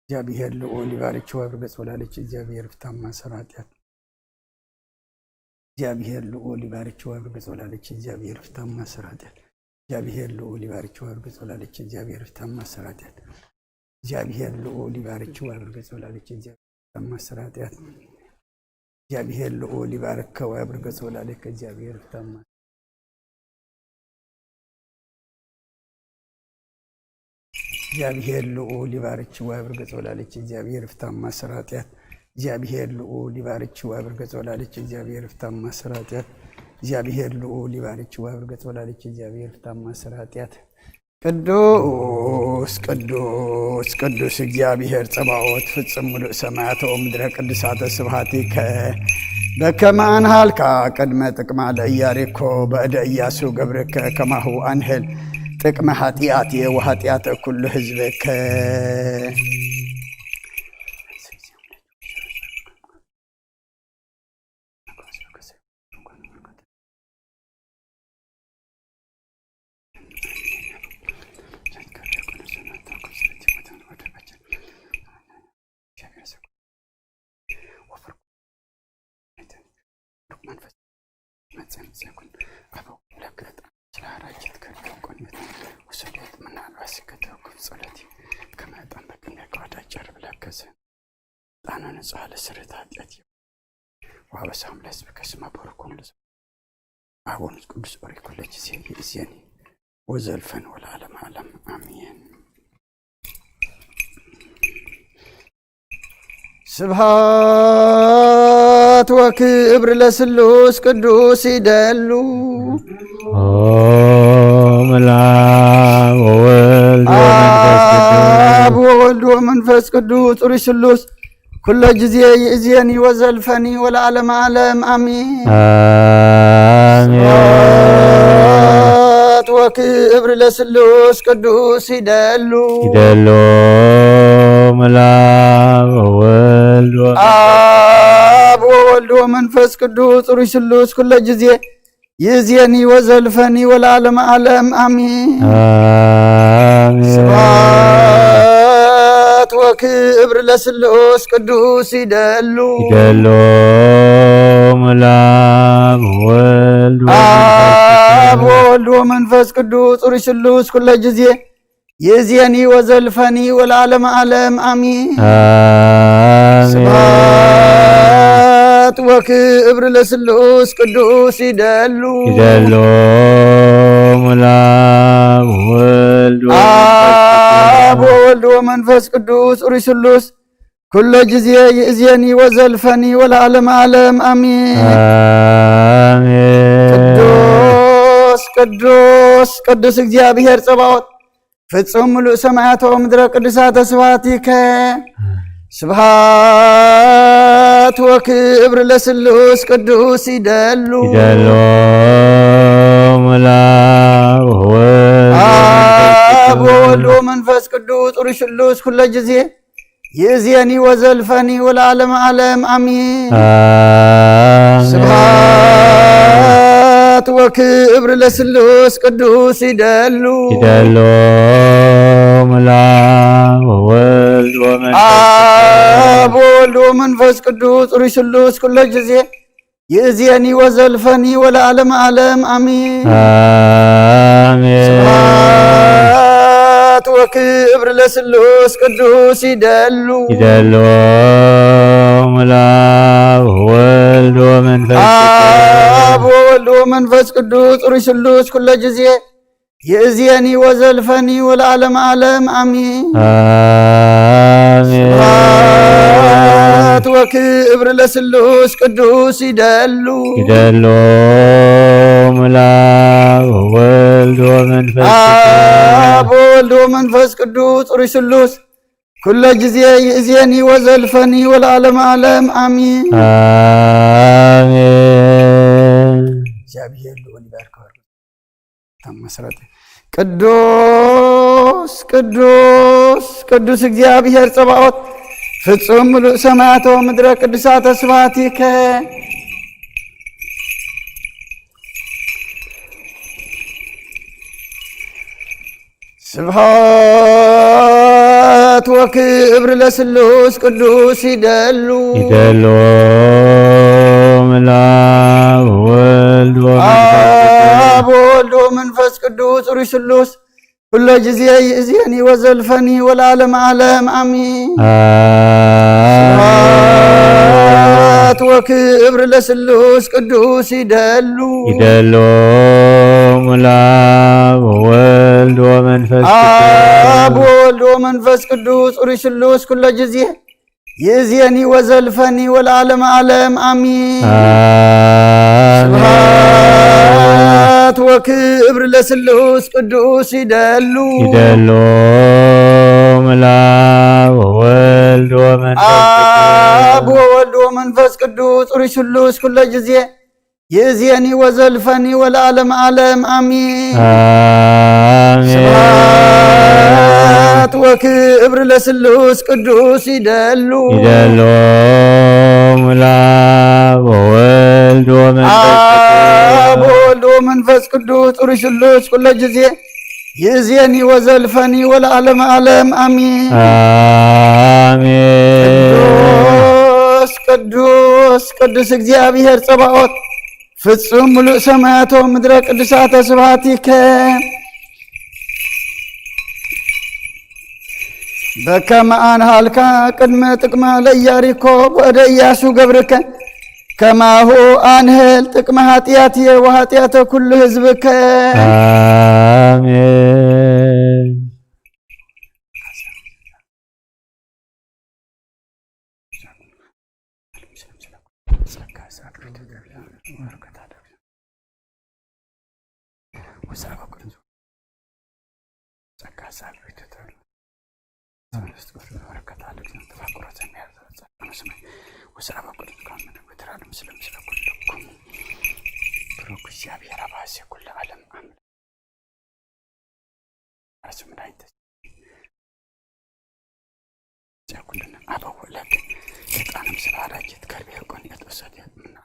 እግዚአብሔር ልዑል ይባርክ ወያብርገ ጾላሌክ እግዚአብሔር ፍታም ማሰራትያት። እግዚአብሔር ልዑል ይባርክ ወያብርገ ጾላሌክ እግዚአብሔር ፍታም ማሰራትያት። እግዚአብሔር ልዑል ይባርክ ወያብርገ ጾላሌክ እግዚአብሔር ፍታም ማሰራትያት። እግዚአብሔር ልዑል ይባርክ ወያብርገ ጾላሌክ እግዚአብሔር ፍታም ማሰራትያት። እግዚአብሔር ልዑል ይባርክ ወያብርገ ጾላሌክ እግዚአብሔር ፍታም እግዚአብሔር ልዑል ይባርክ ወያብርገ ጾላሌክ እግዚአብሔር ፍታም ማሰራትያት። እግዚአብሔር ልዑል ይባርክ ወያብርገ ጾላሌክ እግዚአብሔር ፍታም ማሰራትያት። እግዚአብሔር ልዑል ይባርክ ወያብርገ ጾላሌክ እግዚአብሔር ፍታም ማሰራትያት። ቅዱስ ቅዱስ ቅዱስ እግዚአብሔር ጸባኦት ፍጽም ምሉእ ሰማያት ወምድረ ቅዱሳተ ስብሐቲከ። በከመ አንሃልካ ቅድመ ጥቅማ ለኢያሪኮ በእደ ኢያሱ ገብርከ ከማሁ አንህል ጥቅመ ኃጢአት ወኃጢአተ ኩሉ ህዝብከ። ጻለ ስርት ኃጢአት እዩ። ወአበሳም ለሕዝብ ከስማ በረኮም ለዘ አቡነ ቅዱስ ኦሪኮ ለጊዜ ይእዜኒ ወዘልፈን ወለዓለም ዓለም አሜን። ስብሐት ወክብር ለስሉስ ቅዱስ ይደሉ። ኦ መልአክ ወወልድ ወመንፈስ ቅዱስ። አብ ወወልድ ወመንፈስ ቅዱስ ጽሩይ ስሉስ ኩሎ ጊዜ ይእዜኒ ወዘልፈኒ ወለዓለመ ዓለም አሜን። አሜን። ስብሐት ወክብር ለስሉስ ቅዱስ ይደሉ። ይደሉ መልአክ ወወልድ ወመንፈስ አብ ወወልድ ወመንፈስ ቅዱስ ጽሩይ ስሉስ ኩሎ ጊዜ ይእዜኒ ወዘልፈኒ ወለዓለመ ዓለም አሜን። አሜን። ስብሐት ወክብር ለስሉስ ቅዱስ ይደሉ። ይደሉ መልአክ ወወልድ ወመንፈስ አብ ቅዱስ። ወወልድ ወመንፈስ ቅዱስ ጽሩይ ስሉስ ኩሎ ጊዜ ይእዜኒ ወዘልፈኒ ወለዓለመ ዓለም አሜን። አሜን። ስብሐት ወክብር ለስሉስ ቅዱስ ይደሉ። ይደሉ መልአክ ወወልድ ወመንፈስ ቅዱስ። አብ ወወልድ ወመንፈስ ቅዱስ ጽሩይ ስሉስ ኩሎ ጊዜ ይእዜኒ ወዘልፈኒ ወለዓለመ ዓለም አሜን። አሜን። ቅዱስ ቅዱስ ቅዱስ እግዚአብሔር ጸባኦት ፍጹም ምሉእ ሰማያት ወምድረ ቅዱሳተ ስብሐቲከ። ስብሐት ወክብር ለስሉስ ቅዱስ ይደሉ። ይደሉ መልአክ ወወልድ አብ ወመንፈስ ወወልድ ወመንፈስ ቅዱስ ጽሩይ ስሉስ ኩሎ ጊዜ ይእዜኒ ወዘልፈኒ ወለዓለመ ዓለም አሜን። አሜን። ስብሐት ወክብር ለስሉስ ቅዱስ ይደሉ። ይደሉ መልአክ ወወልድ ወመንፈስ ቅዱስ። አብ ወወልድ ወመንፈስ ቅዱስ ጽሩይ ስሉስ ኩሎ ጊዜ ይእዜኒ ወዘልፈኒ ወለዓለመ ዓለም አሜን። አሜን። ስብሐት ወክብር ለስሉስ ቅዱስ ይደሉ። ይደሉ መልአክ ወወልድ ወመንፈስ ቅዱስ። አብ ወወልድ ወመንፈስ ቅዱስ ጽሩይ ስሉስ ኩሎ ጊዜ ይእዜኒ ወዘልፈኒ ወለዓለመ ዓለም አሜን። አሜን። ስብሐት ወክብር ለስሉስ ቅዱስ ይደሉ። ይደሉ መልአክ ወወልድ ወመንፈስ ቅዱስ። አብ ወወልድ ወመንፈስ ቅዱስ ጽሩይ ስሉስ ኩሎ ጊዜ ይእዜኒ ወዘልፈኒ ወለዓለመ ዓለም አሜን። አሜን። እግዚአብሔር ልዑል ይባርክ። ተመስረተ። ቅዱስ ቅዱስ ቅዱስ እግዚአብሔር ጸባኦት ፍጹም ምሉእ ሰማያት ወምድረ ቅዱሳተ ስብሐቲከ። ስብሐት ወክብር ለስሉስ ቅዱስ ይደሉ። ይደሉ መልአክ ወወልድ ወመንፈስ ቅዱስ። አብ ወወልድ ወመንፈስ ቅዱስ ጽሩይ ስሉስ ኩሎ ጊዜ ይእዜኒ ወዘልፈኒ ወለዓለመ ዓለም አሜን። አሜን። ስብሐት ወክብር ለስሉስ ቅዱስ ይደሉ። ይደሉ መልአክ ወወልድ ወመንፈስ ቅዱስ። አብ ወወልድ ወመንፈስ ቅዱስ ጽሩይ ስሉስ ኩሎ ጊዜ ይእዜኒ ወዘልፈኒ ወለዓለመ ዓለም አሜን። አሜን። ስብሐት ወክብር ለስሉስ ቅዱስ ይደሉ። ይደሉ መልአክ ወወልድ ወመንፈስ ቅዱስ። አብ ወወልድ ወመንፈስ ቅዱስ ጽሩይ ስሉስ ኩሎ ጊዜ ይእዜኒ ወዘልፈኒ ወለዓለመ ዓለም አሜን። አሜን። ስብሐት ወክብር ለስሉስ ቅዱስ ይደሉ። ይደሉ መልአክ ወወልድ ወመንፈስ ቅዱስ። አብ ወወልድ ወመንፈስ ቅዱስ ጽሩይ ስሉስ ኩሎ ጊዜ ይእዜኒ ወዘልፈኒ ወለዓለመ ዓለም አሜን። አሜን። ቅዱስ ቅዱስ ቅዱስ እግዚአብሔር ጸባኦት ፍጹም ምሉእ ሰማያት ወምድረ ቅዱሳተ ስብሐቲከ። በከመ ኣንሃልካ ቅድመ ጥቅማ ለኢያሪኮ ወደ ኢያሱ ገብርከ፣ ከማሁ ኣንህል ጥቅመ ኃጢአትየ ወኃጢአተ ኩሉ ህዝብከ። አሜን። ብሩክ እግዚአብሔር አብ ሀዜ ኩሉ ዓለም አምላክ። አረሱ መድኃኒት ተስፋ ኩልና አበው ወለድ ዕጣን ምስለ አራጅት ከርቤ ቆንየት ወሰድ ምና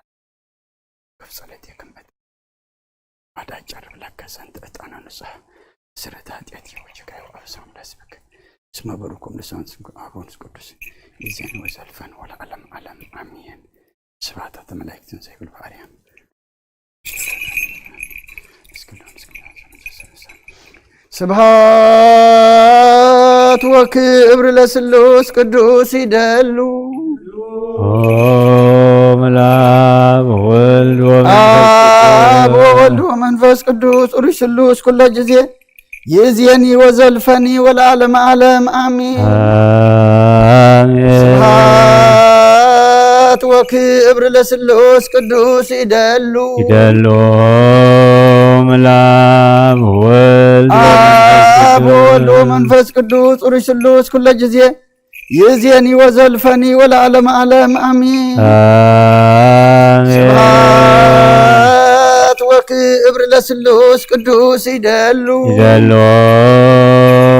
ከፍ ጸሎት የክመት አዳጨር ለከ ዘንት ዕጣነ ንጹሕ ስረት ኃጢአት የወጅጋ የወአብሳም ለስብክ እስመ በሩኩም ልሳን ስምኩም አብ ወመንፈስ ቅዱስ ይዜን ወዘልፈን ወለዓለም ዓለም አሜን። ስብሐት ለመላእክትን ዘይብል ባህርያን ስብሐት ወክብር ለስሉስ ቅዱስ ይደሉ። ኦ መልአብ ወወልድ ወመንፈስ አብ ቅዱስ። ወወልድ ወመንፈስ ቅዱስ ሩይ ስሉስ ኩለ ጊዜ ይእዜኒ ወዘልፈኒ ወለዓለመ ዓለም አሜን። አሜን። ስብሐት ወክብር ለስሉስ ቅዱስ ይደሉ። ይደሉ እምለአብ ወወልድ ወመንፈስ አብ ወወልድ ቅዱስ። ወመንፈስ ቅዱስ ሩይ ስሉስ ኩለ ጊዜ ይእዜኒ ወዘልፈኒ ወለዓለመ ዓለም አሜን። አሜን። ስብሐት ወክብር ለስሉስ ቅዱስ ይደሉ። ይደሉ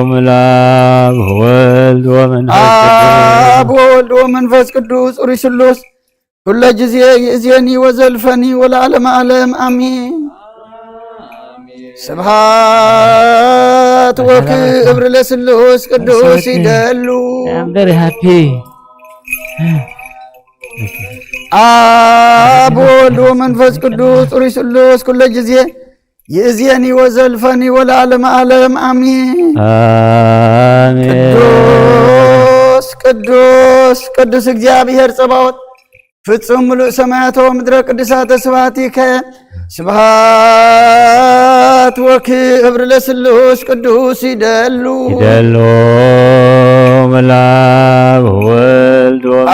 እምለአብ ወወልድ ወመንፈስ ቅዱስ። አብ ወወልድ ወመንፈስ ቅዱስ ሩይ ስሉስ ኩለ ጊዜ ይእዜኒ ወዘልፈኒ ወለዓለመ ዓለም አሜን። ስብሐት ወክብር ለስሉስ ቅዱስ ይደሉ። I'm very happy. አብ ወወልድ ወመንፈስ ቅዱስ ሩይ ስሉስ ኩለ ጊዜ ይእዜኒ ወዘልፈኒ ወለዓለመ ዓለም አሜን። አሜን። ቅዱስ ቅዱስ ቅዱስ እግዚአብሔር ጸባኦት ፍጹም ምሉእ ሰማያተ ወምድረ ቅዱሳተ ስብሐቲከ። ስብሐት ወክብር ለስሉስ ቅዱስ ይደሉ። ይደሉ እምለአብ ወወልድ ወመንፈስ ቅዱስ።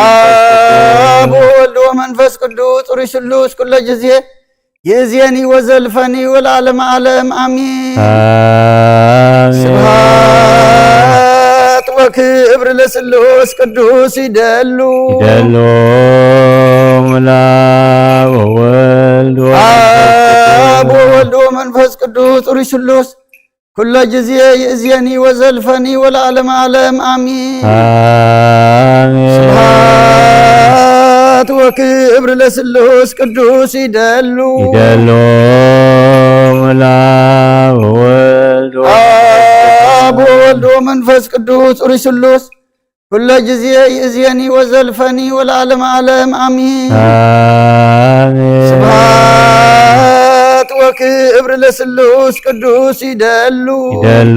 አብ ወወልድ ወመንፈስ ቅዱስ ሩይ ስሉስ ኩለ ጊዜ ይእዜኒ ወዘልፈኒ ወለዓለመ ዓለም አሜን። አሜን። ስብሐት ወክብር ለስሉስ ቅዱስ ይደሉ። ይደሉ እምለአብ ወወልድ ወመንፈስ አብ ቅዱስ። ወወልድ ወመንፈስ ቅዱስ ሩይ ስሉስ ኩለ ጊዜ ይእዜኒ ወዘልፈኒ ወለዓለመ ዓለም አሜን። አሜን። ስብሐት ወክብር ለስሉስ ቅዱስ ይደሉ። ይደሉ እምለአብ ወወልድ ወመንፈስ አብ ቅዱስ። ወወልድ ወመንፈስ ቅዱስ ሩይ ስሉስ ኩለ ጊዜ ይእዜኒ ወዘልፈኒ ወለዓለመ ዓለም አሜን። አሜን። ስብሐት ወክብር ለስሉስ ቅዱስ ይደሉ። ይደሉ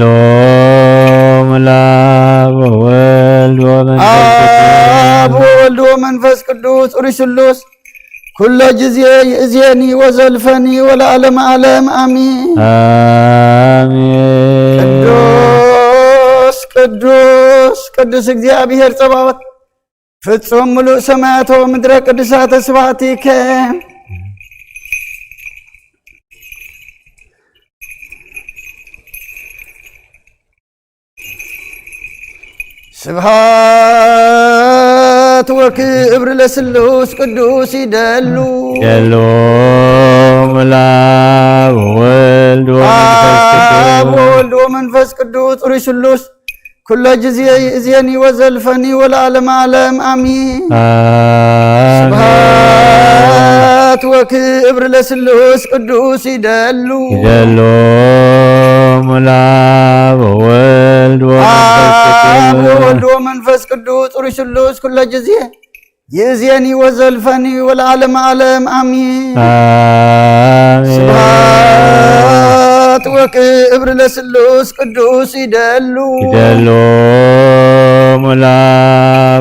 እምለአብ ወወልድ ወመንፈስ ቅዱስ። አብ ወወልድ ወመንፈስ ቅዱስ ሩይ ስሉስ ኩለ ጊዜ ይእዜኒ ወዘልፈኒ ወለዓለመ ዓለም አሜን። አሜን። ቅዱስ ቅዱስ ቅዱስ እግዚአብሔር ጸባኦት ፍጹም ምሉእ ሰማያተ ወምድረ ቅዱሳተ ስብሐቲከ። ስብሐት ወክብር ለስሉስ ቅዱስ ይደሉ። ይደሉ እምለአብ ወወልድ ወመንፈስ አብ ቅዱስ። ወወልድ ወመንፈስ ቅዱስ ሩይ ስሉስ ኩለ ጊዜ ይእዜኒ ወዘልፈኒ ወለዓለመ ዓለም አሜን። አሜን። ስብሐት ወክብር ለስሉስ ቅዱስ ይደሉ። ይደሉ እምለአብ ወወልድ ወመንፈስ አብ ቅዱስ። ወወልድ ወመንፈስ ቅዱስ ሩይ ስሉስ ኩለ ጊዜ ይእዜኒ ወዘልፈኒ ወለዓለመ ዓለም አሜን። አሜን። ስብሐት ወክብር ክብር ለስሉስ ቅዱስ ይደሉ። ይደሉ ሙላ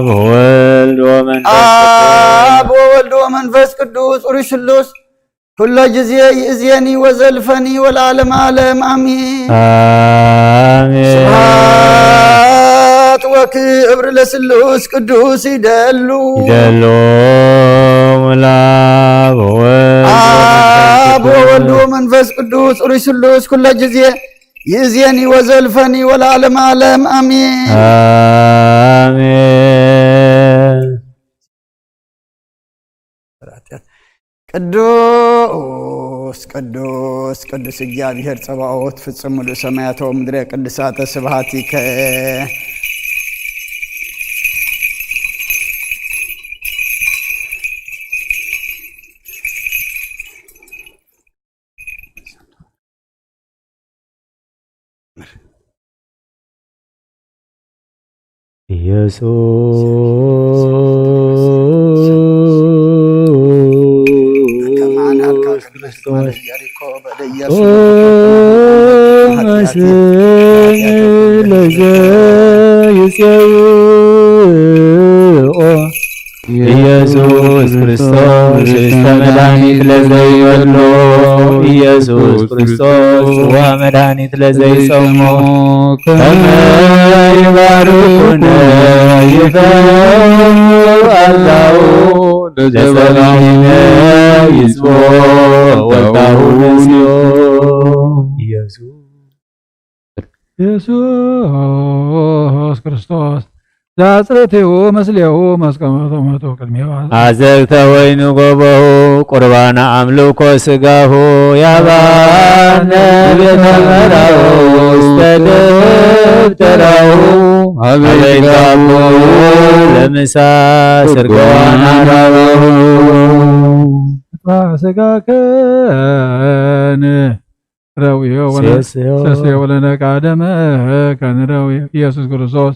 ወወልድ ወመንፈስ ቅዱስ። አብ ወወልድ ወመንፈስ ቅዱስ ሩይ ስሉስ ኩሎ ጊዜ ይእዜኒ ወዘልፈኒ ወለዓለመ ዓለም አሜን። አሜን። ስብሐት ወክብር ለስሉስ ቅዱስ ይደሉ። ይደሉ ሙላ ወወልድ አብ ወወልድ ወመንፈስ ቅዱስ ሩይ ስሉስ ኩሎ ጊዜ ይእዜኒ ወዘልፈኒ ወለዓለመ ዓለም አሜን። አሜን። ቅዱስ ቅዱስ ቅዱስ እግዚኣብሔር ጸባኦት ፍጹም ምሉእ ሰማያት ወምድረ ቅዱሳተ ስብሐቲከ። ኢየሱስ ክርስቶስ መስል ለዘ ይጼው ኢየሱስ ክርስቶስ እስተ መድኃኒት ለዘይበሎ፣ ኢየሱስ ክርስቶስ ጽዋ መድኃኒት ለዘይጸሞ፣ ከመ ይባርኩነ ይፈው አላው ለዘባሕነ ይጽቦ ወልታሁ ምስዮ። ኢየሱስ ኢየሱስ ክርስቶስ ዘአጽርትዩ ምስሌሁ መስቀመ ተመቱ ቅድሜዋ። አዘግተ ወይኑ ጎበሁ ቁርባነ አምልኮ ስጋሁ ያባነ ቤተ መራሁ ውስተ ደብተራሁ አበይታቦ ለምሳ ስርገዋን አራባሁ። ስጋከን ረውዮ ወለ-፣ ሴስዮ። ሴስዮ ወለነቃደመ ከንረውዮ ኢየሱስ ክርስቶስ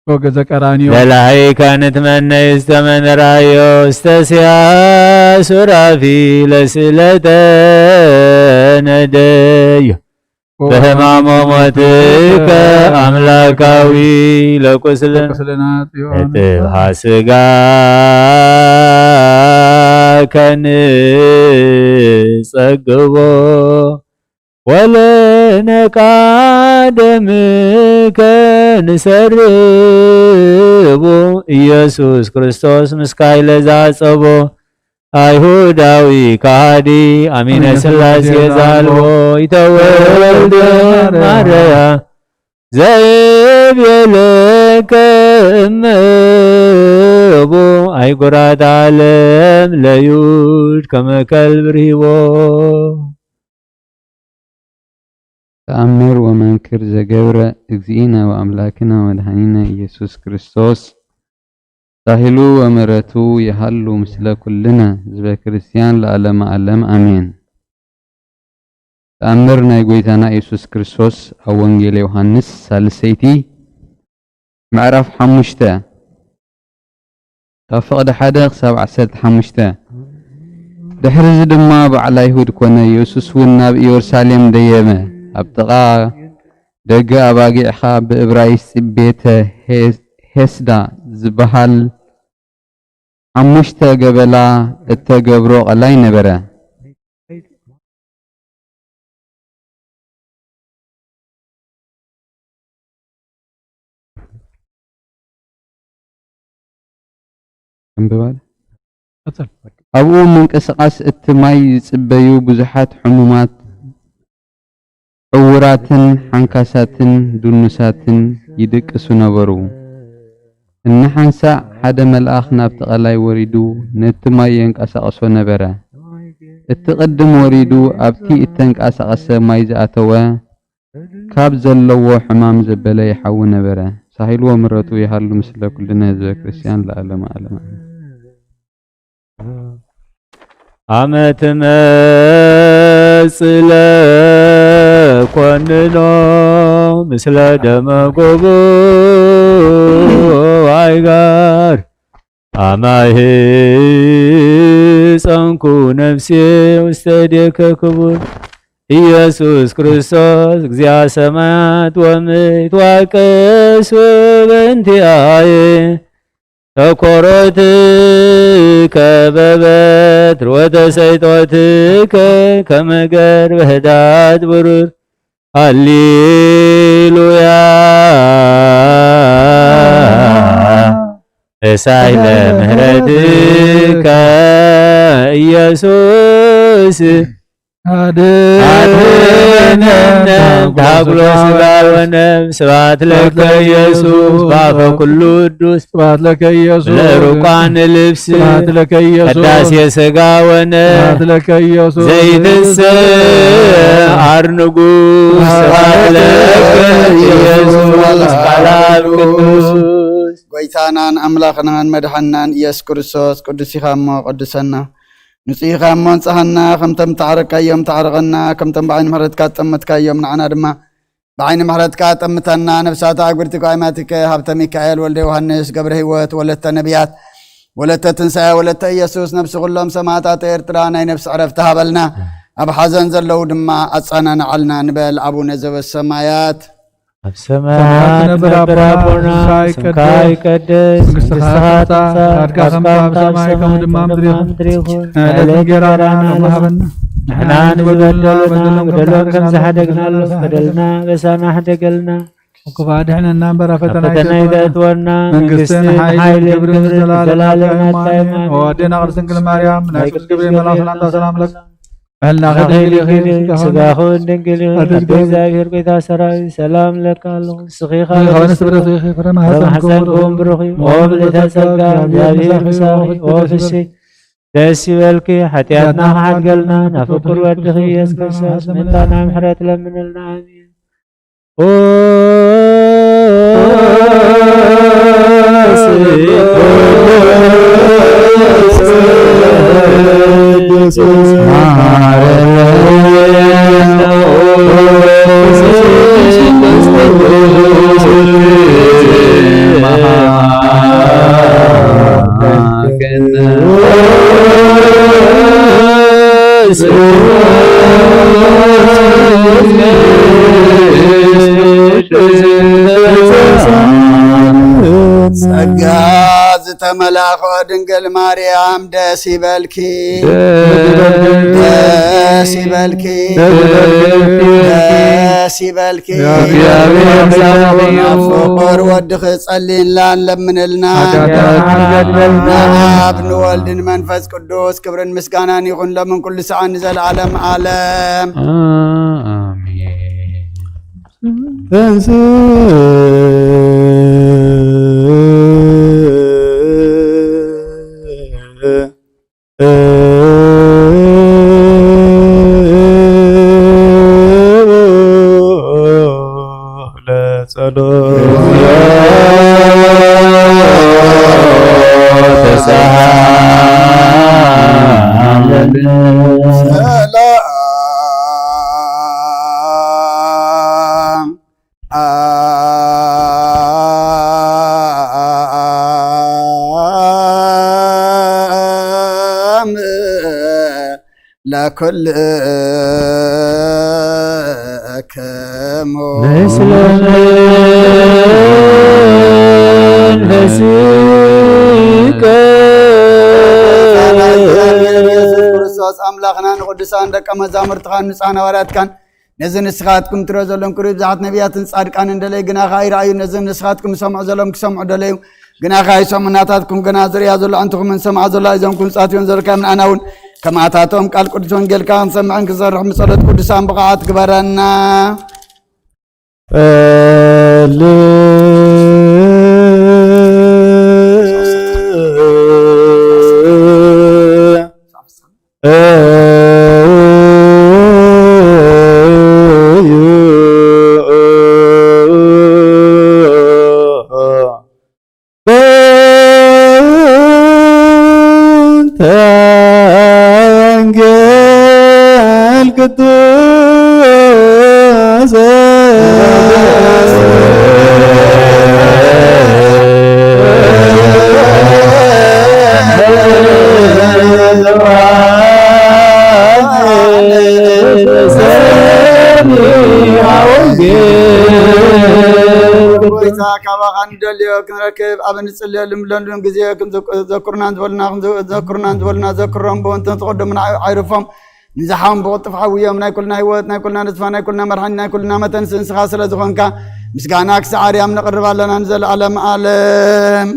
ወገዘ ቀራንዮ። ለላህይከ ንትመነይ እስተ መንራዮ እስተ ሲያ ሱራፊ ለስእለተ ነደዮ። በሕማሞ ሞትከ አምላካዊ ለቁስለ ለቁስልና ጽዮን። ነጥብ ሐስጋ ከንጸግቦ ወለነቃደምከ ንሰርቦ። ኢየሱስ ክርስቶስ ምስካይ ለዛጸቦ አይሁዳዊ ከሃዲ አሚነ ሥላሴ ዛልቦ ይተወልደ ማርያ ዘይቤለከ እመቦ አይጉራት ዓለም ለዩድ ከመ ከልብ ርሂቦ። ተአምር ወመንክር ዘገብረ እግዚእነ ወአምላክነ ወመድኃኒነ ኢየሱስ ክርስቶስ ሳህሉ ወምሕረቱ ይሃሉ ምስለ ኩልነ ህዝበ ክርስቲያን ለዓለመ ዓለም አሜን። ተአምር ናይ ጐይታና ኢየሱስ ክርስቶስ ኣብ ወንጌል ዮሃንስ ሳልሰይቲ ምዕራፍ ሓሙሽተ ካብ ፍቕዲ ሓደ ክሳብ ዓሰርተ ሓሙሽተ። ድሕርዚ ድማ በዓል ኣይሁድ ኮነ፣ ኢየሱስ እውን ናብ ኢየሩሳሌም ደየበ። ኣብ ጥቓ ደገ ኣባጊዕኻ ብእብራይስጢ ቤተ ሄ-፣ ሄስዳ ዝበሃል ሓሙሽተ ገበላ እተገብሮ ቐላይ ነበረ። ኣንብባ። ቀጽል። ኣብኡ ምንቅስቓስ እቲ ማይ ዝጽበዩ ብዙሓት ሕሙማት፣ ዕዉራትን ሓንካሳትን ድኑሳትን ይድቅሱ ነበሩ። እንሓንሳእ ሓደ መልኣኽ ናብቲ ቐላይ ወሪዱ ነቲ ማይ የንቀሳቕሶ ነበረ። እቲ ቅድም ወሪዱ ኣብቲ እተንቀሳቐሰ ማይ ዝኣተወ፣ ካብ ዘለዎ ሕማም ዘበለ ይሓዊ ነበረ። ሳህሉ ወምሕረቱ ይሃሉ ምስለ ኩልነ ህዝበ ክርስቲያን ለዓለመ ዓለም ኣሜን። አመ ትመጽእ ለኮንኖ ምስለ ደመ ጎቦይ ጋር አማሄ ጸንኩ ነፍሴ ውስተ እዴከ ክቡር። ኢየሱስ ክርስቶስ እግዚአ ሰማያት ወምድር ይትዋቀስ በእንቲአየ። ተኮሮት ከበበት ርወተ ሰይጦት ከመገር በህዳት ብሩር። ሃሌሉያ። እሳይ ለምህረትከ ኢየሱስ አድነነ። ታኩሎ ስጋ ወነፍስ። ስብሐት ለከ ኢየሱስ በአፈ ኩሉ ቅዱስ። ስብሐት ለከ ኢየሱስ። ለሩቃን ልብስ። ስብሐት ለከ ኢየሱስ። ቅዳሴ ስጋ ወነፍስ። ስብሐት ለከ ኢየሱስ። ዘይትንስእ አር ንጉስ። ስብሐት ለከ ኢየሱስ። ቃል አብ ቅዱስ። ጎይታናን ኣምላኽናን መድሓንናን ኢየሱስ ክርስቶስ ቅዱስ ኢኻ እሞ ቅዱሰና። ንጹህ ኢኻ እሞ ንጽሃና፣ ከምቶም ተዓረቅካዮም ተዓረቐና፣ ከምቶም ብዓይኒ ምሕረትካ ዝጠመትካዮም ንዓና ድማ ብዓይኒ ምሕረትካ ጠምተና። ነፍሳት ኣእጉርቲ ኳይማቲከ ሃብተ ሚካኤል ወልደ ዮሃንስ ገብረ ህይወት ወለተ ነቢያት ወለተ ትንሳኤ ወለተ ኢየሱስ ነፍሲ ኩሎም ሰማዕታት ኤርትራ ናይ ነፍሲ ዕረፍቲ ሃበልና። ኣብ ሓዘን ዘለዉ ድማ ኣጸናንዓልና ንበል። ኣቡነ ዘበሰማያት ኣብ ሰማያት ትነብር ኣቦና፣ ስምካ ይቀደስ፣ መንግስትኻ ትምጻእ፣ ፍቃድካ ከም ኣብ ሰማይ ከምኡ ድማ ኣብ ምድሪ ይኹን። ናይ ዕለት እንጀራና ሎሚ ሃበና። ንሕና ንዝበደሉና በደሎም ከም ዝሓደግናሉ በደልና በሳና ሕደገልና። ክፉእ ኣድሕነና እምበር ኣብ ፈተና ኣይተእትወና። መንግስትን ሓይልን ክብርን ዘለዓለም ናትካ እዩ። ኣሜን። ኣዴና ቅድስት ድንግል ማርያም፣ ናይ ቅዱስ ገብርኤል መልኣክ ሰላምታ ሰላም ለኪ። ሕልናኺ ድንግል ይኹን፣ ስጋኺ እውን ድንግል ይኹን። ኣደይ እግዚኣብሔር ጎይታ ሰራዊት ሰላም እለኪ ኣለኹ። ንስኺ ካብ ኣንስቲ ብሩኽ ኢኺ፣ ፍረ ማሕፀንኪ እውን ብሩኽ እዩ። ኦ ምልዕተ ጸጋ፣ እግዚኣብሔር ምሳኺ፣ ኦ ፍስሕቲ ደስ ይበልኪ፣ ሓጢኣትና ክሓድገልና ናብ ፍቁር ወድኺ ኢየሱስ ክርስቶስ ምእንታና ምሕረት ለምንልና። ኣሜን። ጸጋ ዝተመላእኮ ድንግል ማርያም ደስ ይበልኪ፣ ደስ ይበልኪ፣ ደስ ይበልኪ። ፍቁር ወድኺ ጸልይላን ለምንልና። ንኣብ ንወልድ ንመንፈስ ቅዱስ ክብርን ምስጋናን ይኹን ሎምን ኩሉ ሰዓት ንዘለዓለም ዓለም። ኣሜን። ሰላም ለኩልክሙ። ምስለ መንፈስከ። ኢየሱስ ክርስቶስ ኣምላኽና ንቅዱሳን ደቀ መዛሙርትኻን ንጹሓን ሃዋርያትካን ነዚ ንስኻትኩም ትሪኦ ዘለኹም ክብሪ ብዙሓት ነቢያትን ጻድቃንን ደለዩ፣ ግና ኸኣ ኣይረኣዩ። ነዚ ንስኻትኩም ዝሰምዑ ዘለኹም ክሰምዑ ደለዩ፣ ግና ኸኣ ኣይሰምዑ። ናታትኩም ግና ዝርእያ ዘሎ ኣዕንትኹምን ዝሰምዓ ዘሎ ኣእዛንኩም ጻትዮም ዘረካዮም ንኣና እውን ከምኣታቶም ቃል ቅዱስ ወንጌልካ ክንሰምዕን ክንሰርሕ ብጸሎት ቅዱሳን ብቕዓት ግበረና። በእንተ ወንጌል ቅዱስ ጎይታ፣ ካባኻ ንደልዮ ክንረክብ ኣብ እንጽልየሉ፣ ንብለሉን ግዜ፣ ከም ዘክ-፣ ዘክሩና ዝበሉና፣ ከም ዘ-፣ ዘክሩና ዝበሉና፣ ዘክሮም ብወንትን ትቕድሙና፣ ኣይርፎም። ንዝሓም ብቕልጡፍ ሓውዮም፣ ናይ ኩልና ህይወት፣ ናይ ኩልና ተስፋ፣ ናይ ኩልና መድሓኒ፣ ናይ ኩልና መተንስ ንስኻ ስለ ዝኾንካ፣ ምስጋና ክሳዕ ኣርያም ነቕርብ ኣለና ንዘለኣለም ዓለም።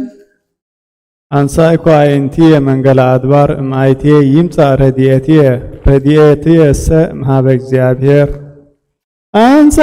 ኣንሳእኳ ኣይንትየ መንገለ ኣድባር እምኣይትየ ይምጻእ ረድኤትየ፣ ረድኤትየሰ እምሃበ እግዚኣብሔር። ኣንሳ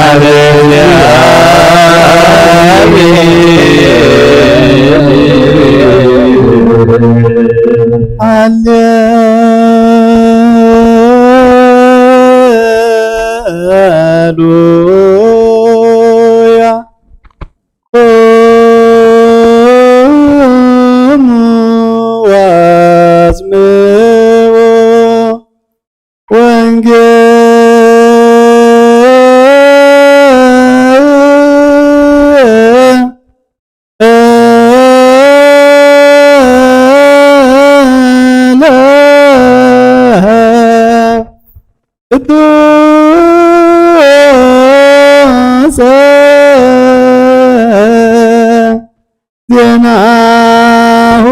ሃሌሉያ። ቅዱስ ዜናሁ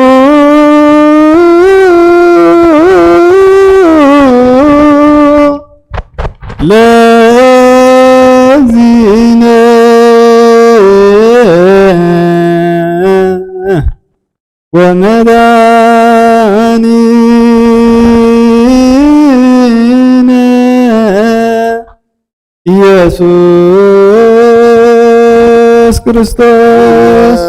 ለእግዚእነ ወመድኃኒነ ኢየሱስ ክርስቶስ።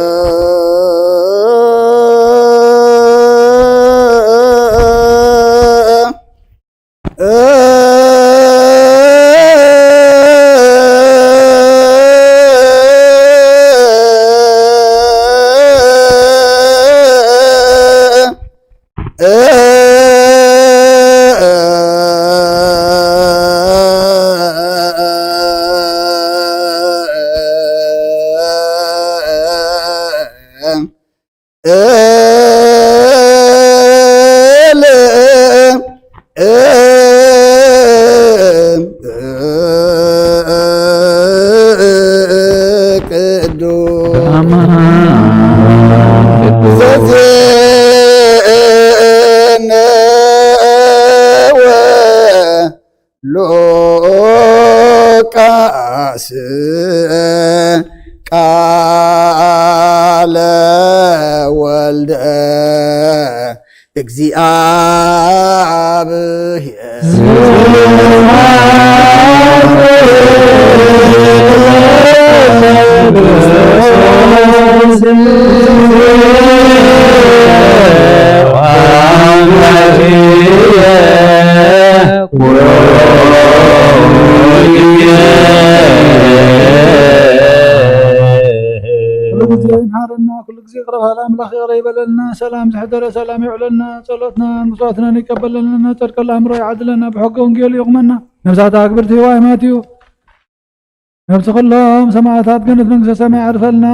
ሉቃስ ቃለ ወልደ እግዚኣብሔር። ኩሉ ግዜ ይምሓረና፣ ኩሉ ግዜ ይቕረ በሃሊ ኣምላኽ ይቕረ ይበለልና። ሰላም ዝሕደረ ሰላም ይውዕለልና። ጸሎትና መስዋዕትናን ይቀበለልና። ጸድቀሉ ኣእምሮ ይዓድለና። ብሕገ ወንጌሉ ይቑመና። ነብሳት ኣክብርቲ ህዋይ ማትዩ ነብሲ ኩሎም ሰማዕታት ገነት መንግስተ ሰማይ ኣዕርፈልና።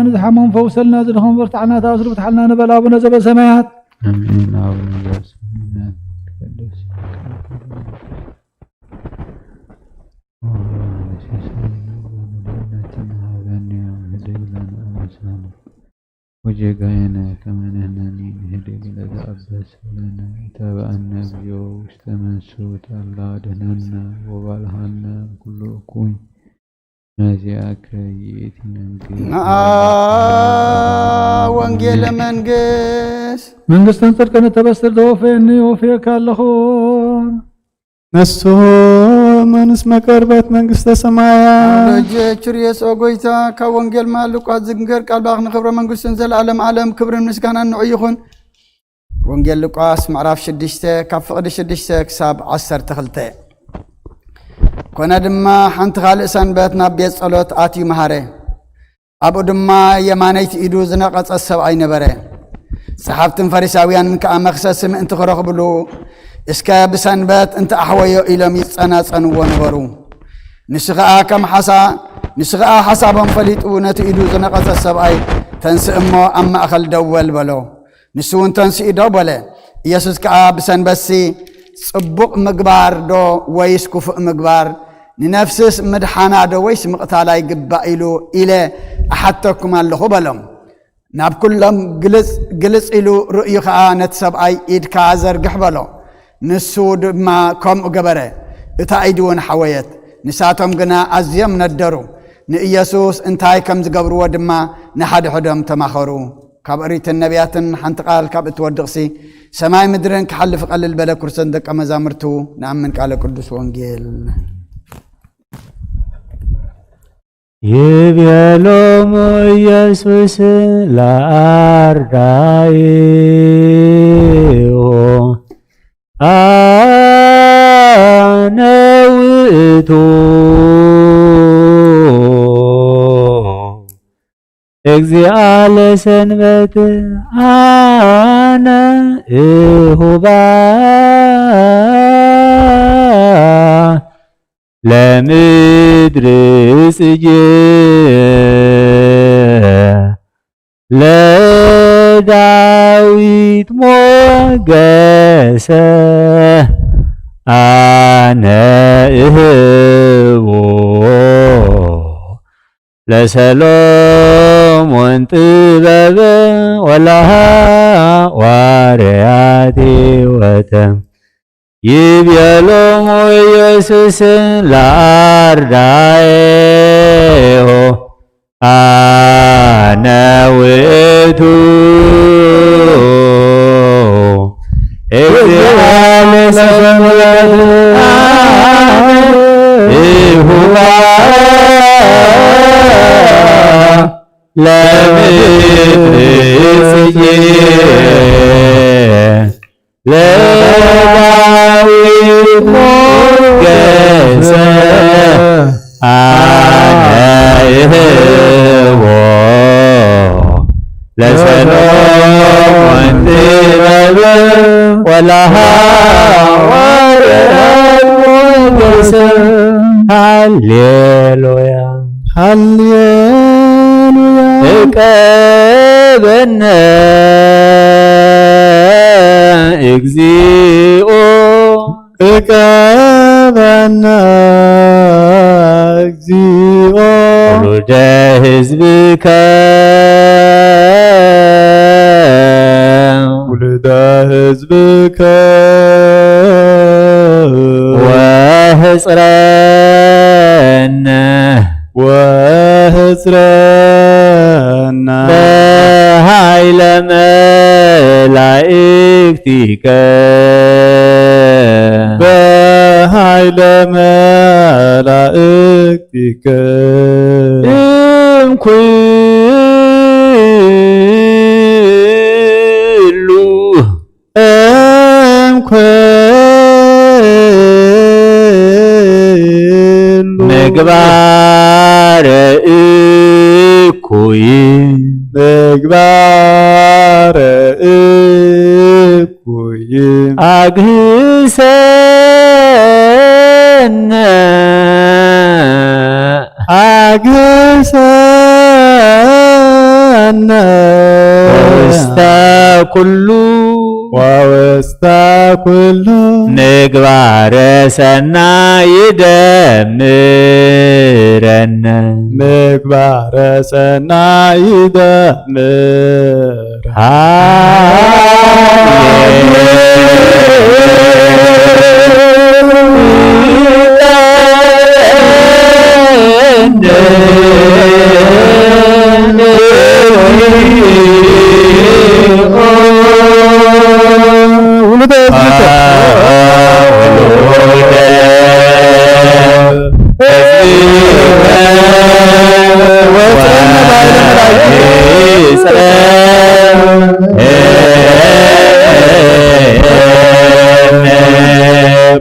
ንዝሓመሙ ፈውሰልና። ዝደኸሙ በርትዓልና። ተኣስሩ ፍትሓልና ንበል ኣቡነ ዘበሰማያት። ኣሜን። ኣቡነ ዘበሰማያት ይትቀደስ ስምከ። ወበሰማያት ዘለነ ዘለነ ሀበነ ዮም ህድግ ለነ አበሳነ ወጌጋየነ ከመ ንሕነኒ ንህድግ ለዘአበሰ ለነ። ኢታብአነ እግዚኦ ውስተ መንሱት አላ አድህነነ ወባልሃነ እምኩሉ እኩይ። ናዚአከ ይእቲ መንግስት። ነአ ወንጌለ መንግስት። መንግስትን ጽድቅን እተበስር ዘወፈየኒ ወፍየካ ኣለኹ። ነሱ መንስ መቀርበት መንግስተ ሰማያ። ደጀ ችርየስ ኦ ጎይታ፣ ካብ ወንጌል ማሉቃስ ዝንገር ቃል ባኽ ንክብረ መንግስትን ዘለዓለም ዓለም ክብርን ምስጋናን ንዑ ይኹን። ወንጌል ሉቃስ ምዕራፍ ሽዱሽተ ካብ ፍቕዲ ሽዱሽተ ክሳብ ዓሰርተ ክልተ። ኮነ ድማ ሓንቲ ካልእ ሰንበት ናብ ቤት ጸሎት ኣትዩ መሃረ። ኣብኡ ድማ የማነይቲ ኢዱ ዝነቐጸ ሰብኣይ ነበረ። ጸሓፍትን ፈሪሳውያንን ከኣ መኽሰሲ ምእንቲ ክረኽብሉ፣ እስከ ብሰንበት እንተ ኣሕወዮ ኢሎም ይጸናጸንዎ ነበሩ። ንሱ ኸኣ ከም ሓሳ-፣ ንሱ ኸኣ ሓሳቦም ፈሊጡ ነቲ ኢዱ ዝነቐጸ ሰብኣይ፣ "ተንስእ እሞ ኣብ ማእከል ደው በል" በሎ። ንሱ እውን ተንሲኡ ደው በለ። ኢየሱስ ከኣ፣ "ብሰንበትሲ ጽቡቕ ምግባር ዶ ወይስ ክፉእ ምግባር? ንነፍስስ ምድሓና ዶ ወይስ ምቕታላ ይግባእ ኢሉ ኢለ እሓተኩም ኣለኹ?" በሎም። ናብ ኩሎም ግልጽ፣ ግልጽ ኢሉ ርእዩ ከኣ፣ "ነቲ ሰብኣይ ኢድካ ዘርግሕ" በሎ። ንሱ ድማ ከምኡ ገበረ። እታ ኢዱ እውን ሓወየት። ንሳቶም ግና ኣዝዮም ነደሩ። ንኢየሱስ እንታይ ከም ዝገብርዎ ድማ ንሓድሕዶም ተማኸሩ። ካብ ኦሪትን ነቢያትን ሓንቲ ቃል ካብ እትወድቕሲ፣ ሰማይ ምድርን ክሓልፍ ቀልል በለ፣ ኩርሰን ደቀ መዛሙርቱ ንኣምን። ቃለ ቅዱስ ወንጌል። ይቤሎሙ ኢየሱስ ለአርዳኢሁ አነ ውእቱ እግዚአ ለሰንበት አነ እሁባ ለምድር ጽጌ ለዳዊት ሞገሰ አነ ህቦ ለሰሎሞን ጥበብ ወለሃዋርያት ሕይወተ። ይቤሎሙ ኢየሱስ ለአርዳኢሁ አነ ውእቱ እግዚአ ለሰማያት ይሁባ ለምድር ጽጌ ለዳዊት ሞገሰ አነ ይህቦ ለሰሎሞን ጥበብ ወለሃዋርያት ሞገሰ። ሃሌሉያ ሃሌሉያ። እቀበነ እግዚኦ እቀበነ እግዚኦ ውሉደ ህዝብከ ውሉደ ህዝብከ ወህጽረነ ወህጽረነ በኃይለ መላእክቲከ በኃይለ መላእክቲከ እምኩሉ እምኩሉ ምግባረ እኩይ ምግባረ እኩይ አግህሰነ አግህሰነ ውስተ ኩሉ ወውስተ ኩሉ ምግባረ ሰናይ ይደምረነ ምግባረ ሰናይ ይደምር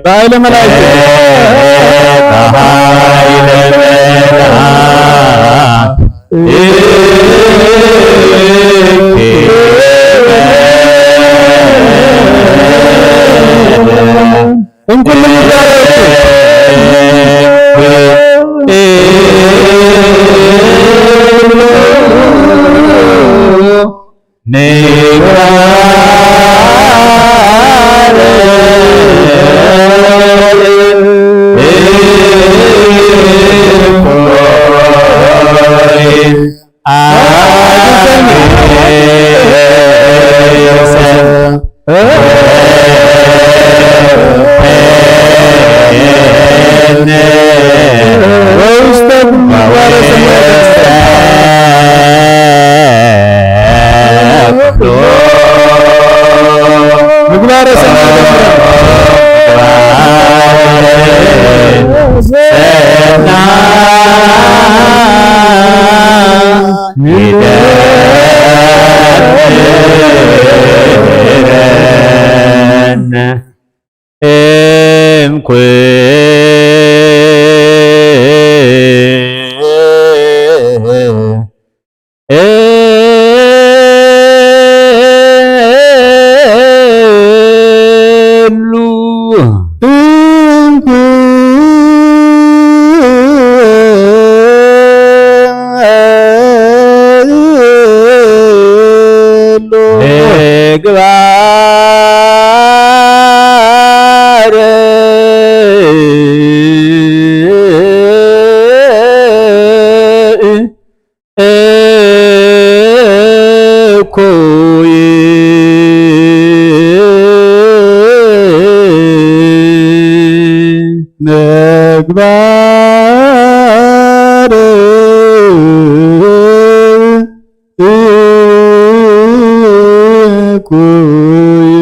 በኃይለ መላእክት እንኩሉ ይባረኩ። ምግባረ ሰናይ ይደብረነ እምኩሉ እኩይ ምግባር እኩይ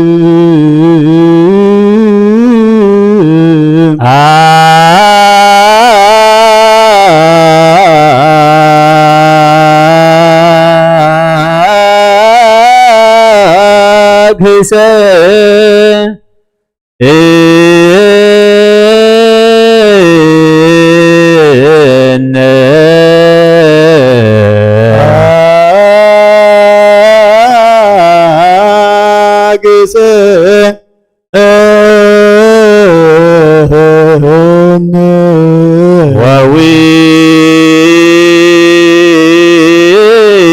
አግሰ እነ አግሰ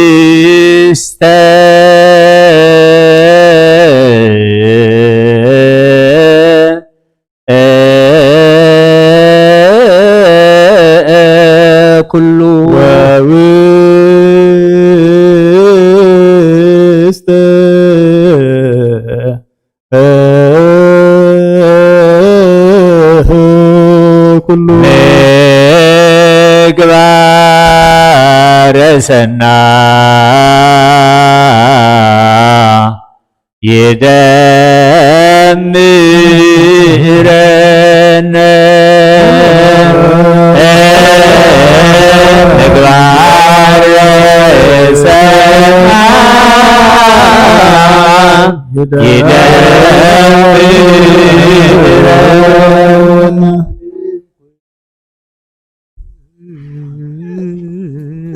ወውስተ ኩሉ ወውስተ ኩሉ ምግባረ ሰናይ ይደምረነ ምግባር ሰናይ ይደምረነ።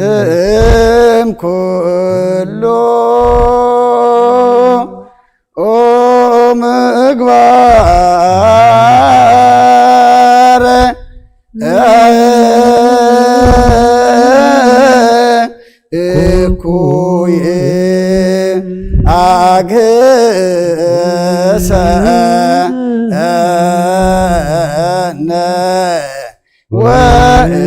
እም ኩሉ ምግባር እኩይ አግሰነ ወእም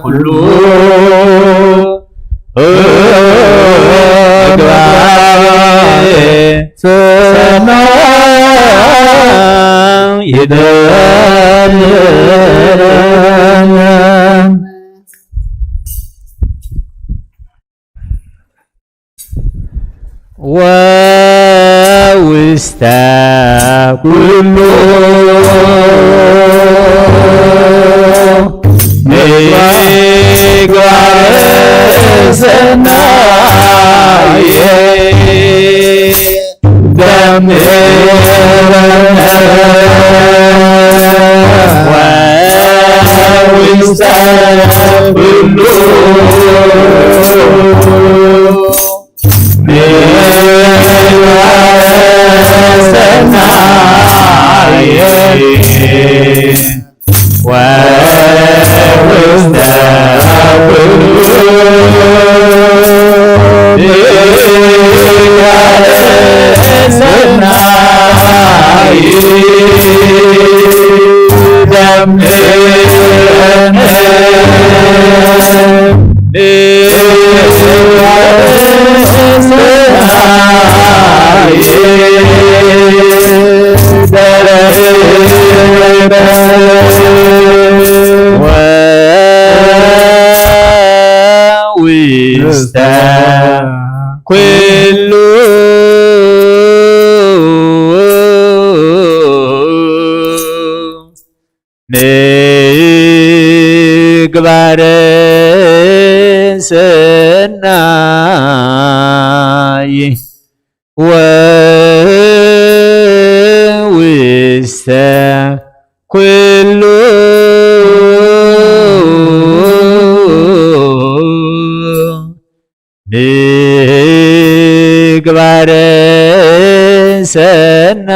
ኩሉ ኩሉ ምግባር ሰናይ ይደልለነ። ወውስተ ኩሉ ምግባር ሰናይ ደምረነ ወውስተ ኩሉ ሰናይ ወ ውስተ ኩሉ ምግባረ ሰናይ ወውስተ ኩሉ ምግባረ ሰናይ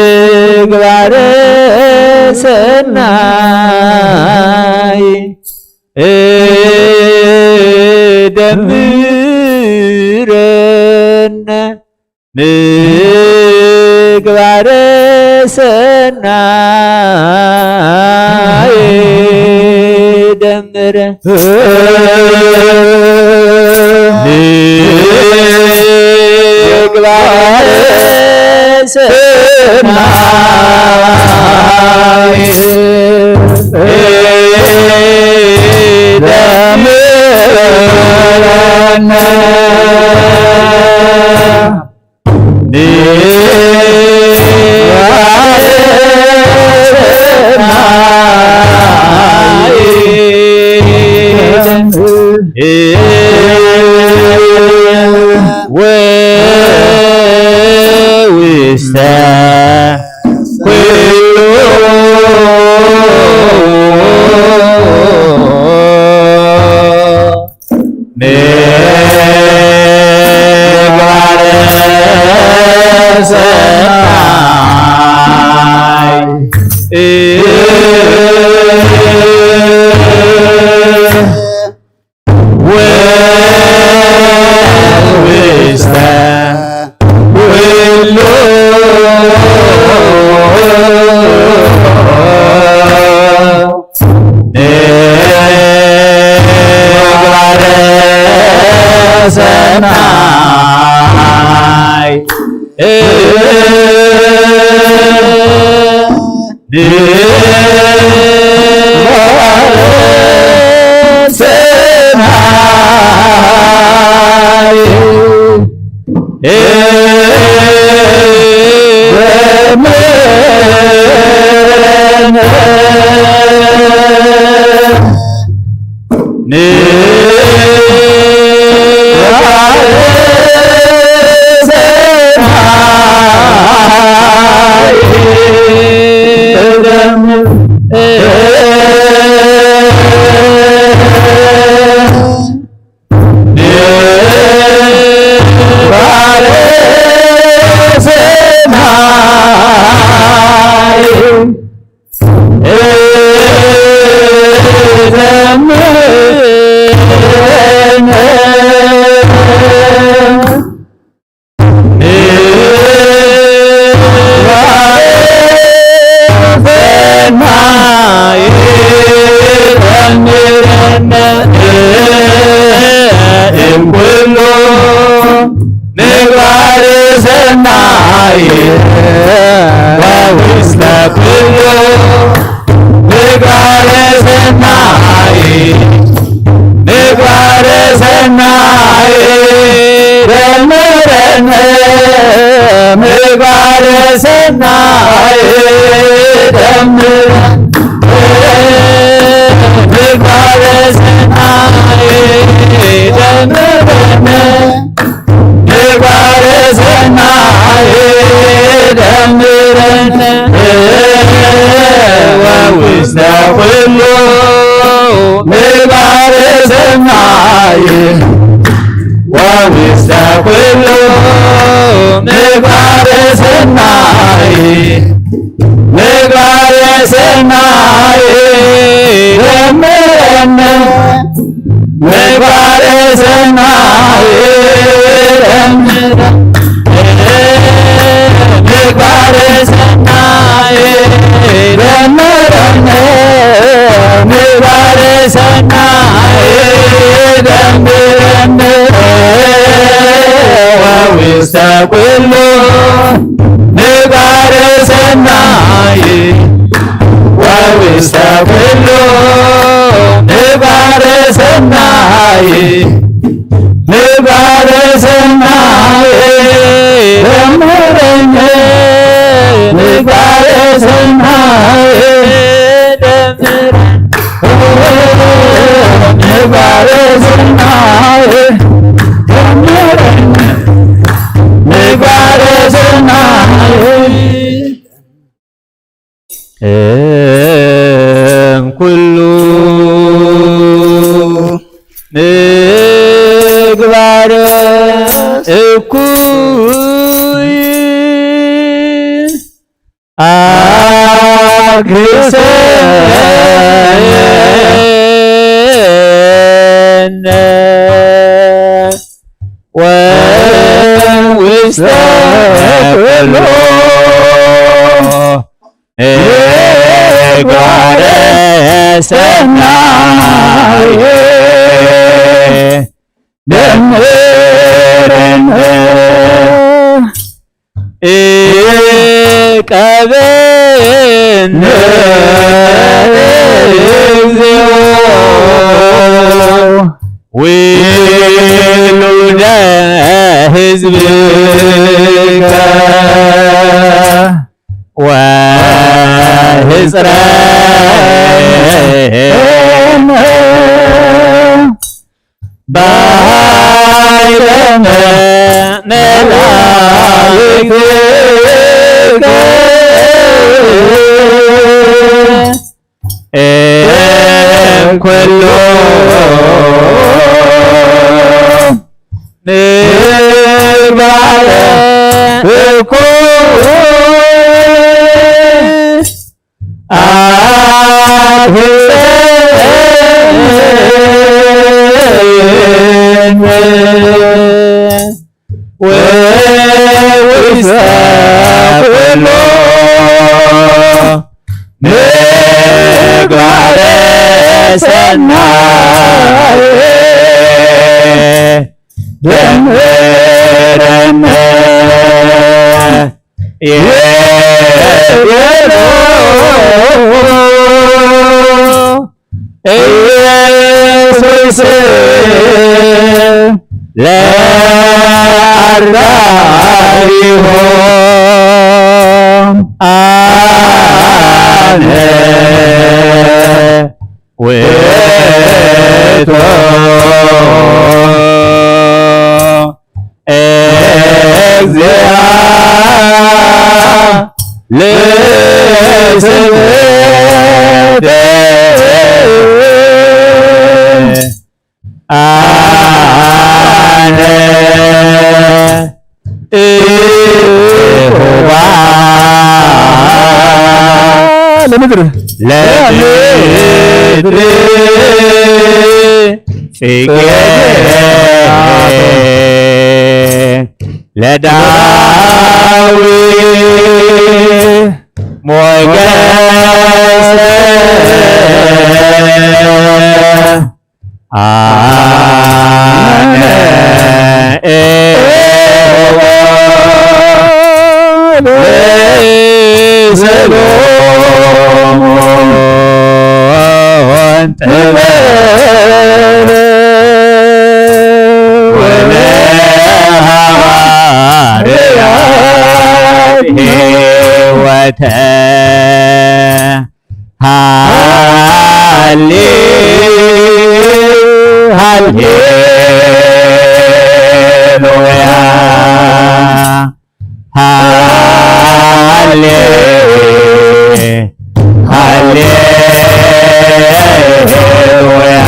ምግባረ ሰናይ ደምረነ ምግባረ ሰናይ ደምረ ምግባረ ሰናይ ደምረነ ውስተ ኩሉ ምግባረ ሰናይ ውስተ ኩሉ ምግባረ ሰናይ ምግባረ ሰናይ ወውስተ ኩሉ ምግባረ ሰናይ ምግባረ ሰናይ ደምረነ ምግባረ ሰናይ ደምረነ ምግባረ ሰናይ ደምረነ ምግባረ ሰናይ ደምረነ ወውስተ ኩሉ ምግባረ ሰናይ ወውስተ ኩሉ ምግባረ ሰናይ ምግባረ እም ኩሉ ምግባር እኩይ አግህሰነ ወውስተ ኩሉ ምግባረ ሰናየ ደምረነ ኢቀበነ እግዚኦ ውሉደ ህዝብከ ወህፅረነ ባይደመ መላእክትከ እምኩሉ ምግባረ እኩይ አትሰን ወውስተ ኩሉ ምግባረ ሰናይ ደምረነ ይቤሎ ኢየሱስ ለአርዳኢሆም አነ ውእቱ እግዚአ ለስብሐት አነ እሆዋ ለምድር ለምድር ጽጌ ለዳዊት ሞገሰ አነ እሆዋ ለሰሎሞን ጥበበ ወለሐዋርያት ሕይወተ ሃሌ ሃሌሉያ ሃሌ ሃሌሉያ ሃሌሉያ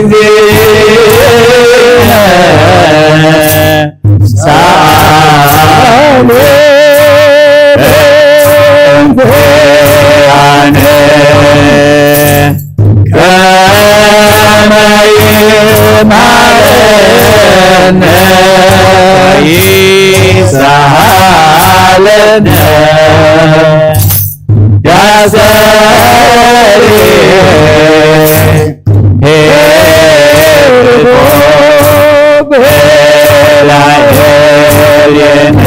ሃሌሉያ ሳሌ በእንቲአነ ከመ ይማረነ ይሳሃለነ ያስተሪ ኄርኮ በላዕሌነ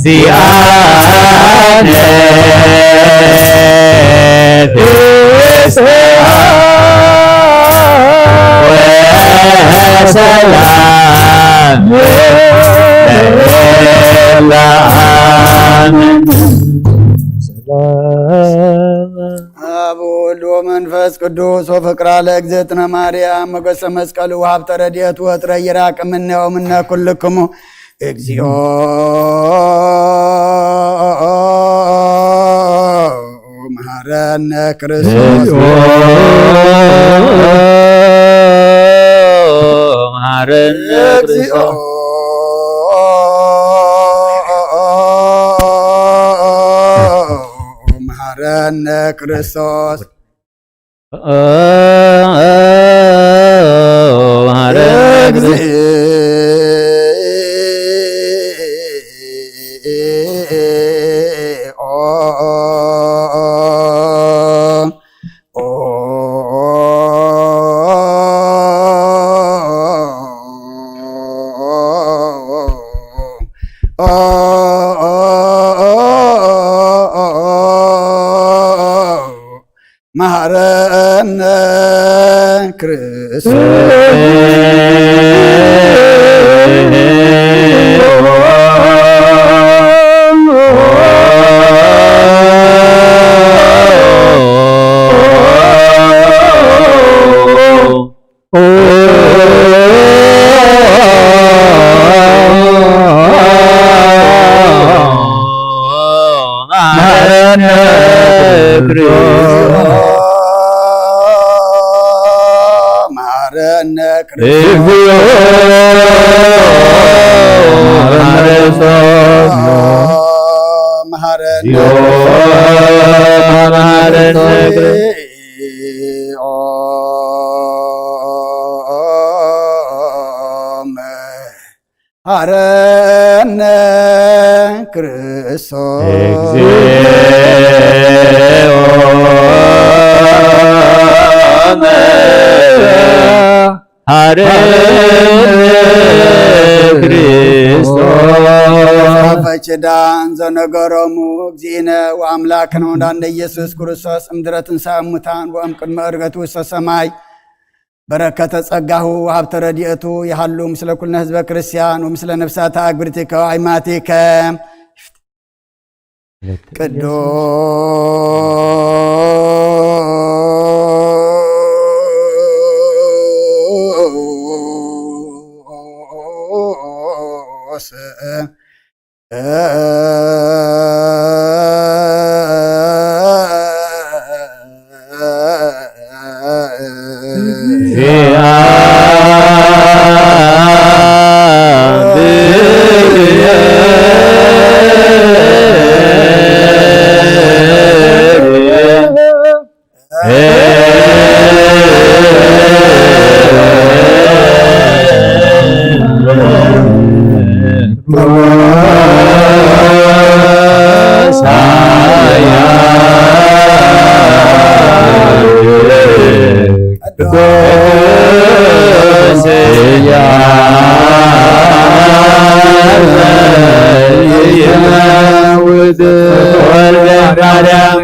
ዚኣነ ፍስሓ ወሰላም ለዓለም። አብ ወወልድ ወመንፈስ ቅዱስ ወፍቅራ ለእግዝእትነ ማርያም ሞገሰ መስቀሉ ወሀብተ ረድኤቱ ወጥረ ይራቅ እምነ ወምነ ኩልክሙ። እግዚኦ መሐረነ ክርስቶስ። እግዚኦ መሐረነ እግዚኦ ክርስቶስ። መሐረነ ክርስቶስ። መሐረነ መሐረነ ክርስቶስ። መሐረነ ክርስቶስ። መሐረነ ክርስቶስ። መሐረነ መሐረነ ክርስቶስ። መሐረነ ክርስቶስ። እግዚኦ መሐረነ ክርስቶስ። መጽሐፈ ኪዳን ዘነገሮሙ እግዚእነ ወአምላክነ ወመድኃኒነ ኢየሱስ ክርስቶስ እምድረ ትንሣኤ እሙታን ወእም ቅድመ ዕርገቱ ውስተ ሰማይ በረከተ ጸጋሁ ወሀብተ ረድኤቱ ይሃሉ ምስለ ኩልነ ህዝበ ክርስቲያን ወምስለ ነፍሳተ አግብርቲከ ወአይማቲከ። ቅዱስ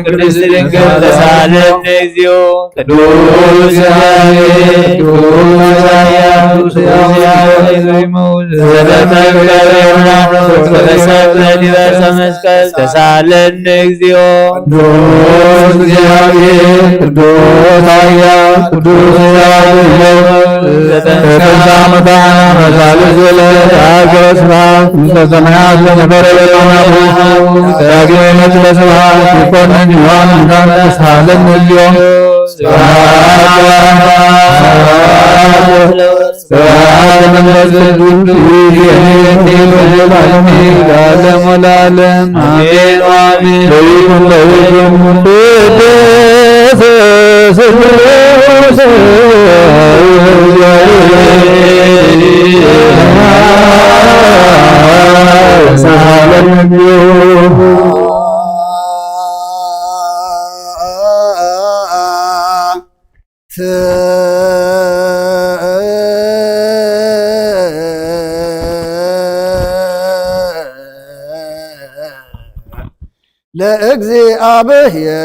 ቅድስት ድንግል ተሳለነ እግዚኦ። ቅዱስ እግዚአብሔር፣ ቅዱስ እግዚአብሔር፣ ቅዱስ እግዚአብሔር፣ ዘተመግበ ዮናስ ወተሰብከ ዲበ ዕፀ መስቀል ተሳለነ እግዚኦ። ቅዱስ እግዚአብሔር፣ ቅዱስ ኃያል፣ ቅዱስ እግዚአብሔር፣ ዘተንሥአ እሙታን አመሳልስ ለአርገ ስብሐት ውስተ ሰማያት ለነበረ በማያሁ ዳግም ይመጽእ በስብሐት ይኮንን ዮሐን ሙታን ተሳለነ እግዚኦ። ስብሐት ለአብ ወወልድ ወመንፈስ ቅዱስ ይእዜኒ ወዘልዓለሙ ለዓለሙ ለዓለም አሜን ወአሜን። ለይኩን ለይኩን ቅዱስ ስሉስ ለእግዚኣብሔር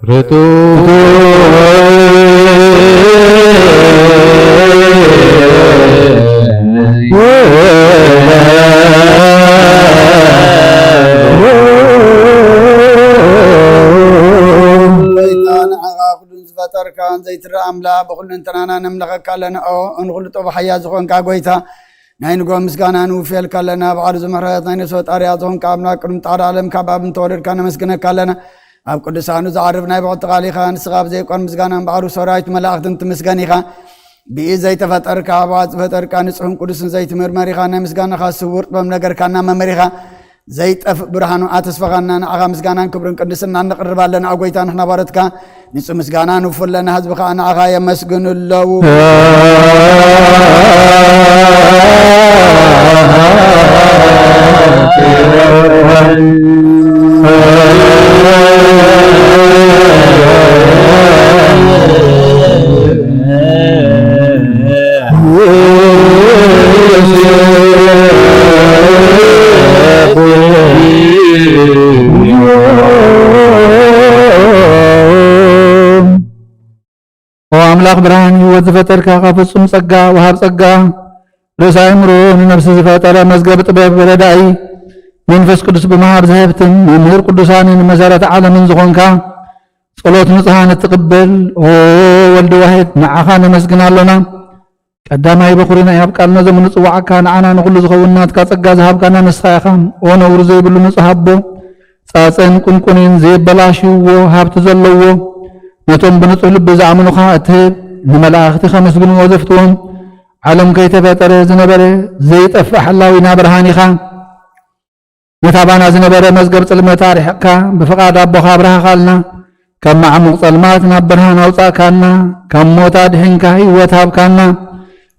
ርቱ ጎይታ ንዓኻ ኩሉን ዝፈጠርካን ዘይትረኣ ኣምላኽ ብኹሉ እንተናና ነምለኸካ ኣለና። ኦ እንኹሉ ጥበብ ሓያ ዝኾንካ ጎይታ ናይ ንጎ ምስጋና ንውፍየልካ ኣለና። ባዕሉ ዝምሕረት ናይ ነፍሲ ወጣርያ ዝኾንካ ኣምላኽ ቅድሚ ጣዕዳ ዓለም ካብ ኣብ እንተወለድካ ነመስግነካ ኣለና። ኣብ ቅዱሳኑ ዝዓርፍ ናይ ብቕቲ ቃል ኢኻ። ንስኻ ብዘይቆን ምስጋናን ባዕሉ ሰራዊት መላእኽትን ትምስገን ኢኻ። ብኢድ ዘይተፈጠርካ፣ ብኣጽ ዝፈጠርካ፣ ንጹሕን ቅዱስን ዘይትምርመር ኢኻ። ናይ ምስጋናኻ ስውር ጥበብ ነገርካና መመሪኻ። ዘይጠፍእ ብርሃኑ ኣተስፈኻና። ንዓኻ ምስጋናን ክብርን ቅድስና ነቕርብ ኣለና። ኣጎይታ ንሕና ባሮትካ ንጹህ ምስጋና ንውፉለና ህዝቢ ኸኣ ንዓኻ የመስግኑ ኣለዉ። ኦ ኣምላኽ ብርሃን ህይወት ዝፈጠርካ፣ ካብ ፍጹም ጸጋ ወሃብ ጸጋ፣ ርእሰ ኣእምሮ ንነፍሲ ዝፈጠረ፣ መዝገብ ጥበብ ረዳኢ፣ መንፈስ ቅዱስ ብምሃብ ዝሀብትን መምህር ቅዱሳንን መሰረተ ዓለምን ዝኾንካ፣ ጸሎት ንጹሃን እትቕበል፣ ኦ ወልድ ዋሕድ፣ ንዓኻ ነመስግን ኣሎና። ቀዳማይ በኹሪ ናይ ኣብ ቃል ነዞም ንጽዋዓካ፣ ንዓና ንኹሉ ዝኸውን ናትካ ጸጋ ዝሃብካና ንስኻ ኢኻ። ኦ ነውሪ ዘይብሉ ንጹህ ኣቦ፣ ጻጸን ቁንቁንን ዘየበላሽውዎ ሃብቲ ዘለዎ፣ ነቶም ብንጹህ ልቢ ዝኣምኑኻ እትህብ፣ ንመላእኽቲ ከመስግንዎ ዘፍትዎም፣ ዓለም ከይተፈጠረ ዝነበረ ዘይጠፍእ ሓላዊና ብርሃን ኢኻ። ነታ ባና ዝነበረ መዝገብ ጽልመት ኣርሒቕካ፣ ብፍቓድ ኣቦኻ ኣብርሃኻልና። ካብ ማዕሙቕ ጸልማት ናብ ብርሃን ኣውጻእካና፣ ካብ ሞት ኣድሒንካ ህይወት ሃብካና፣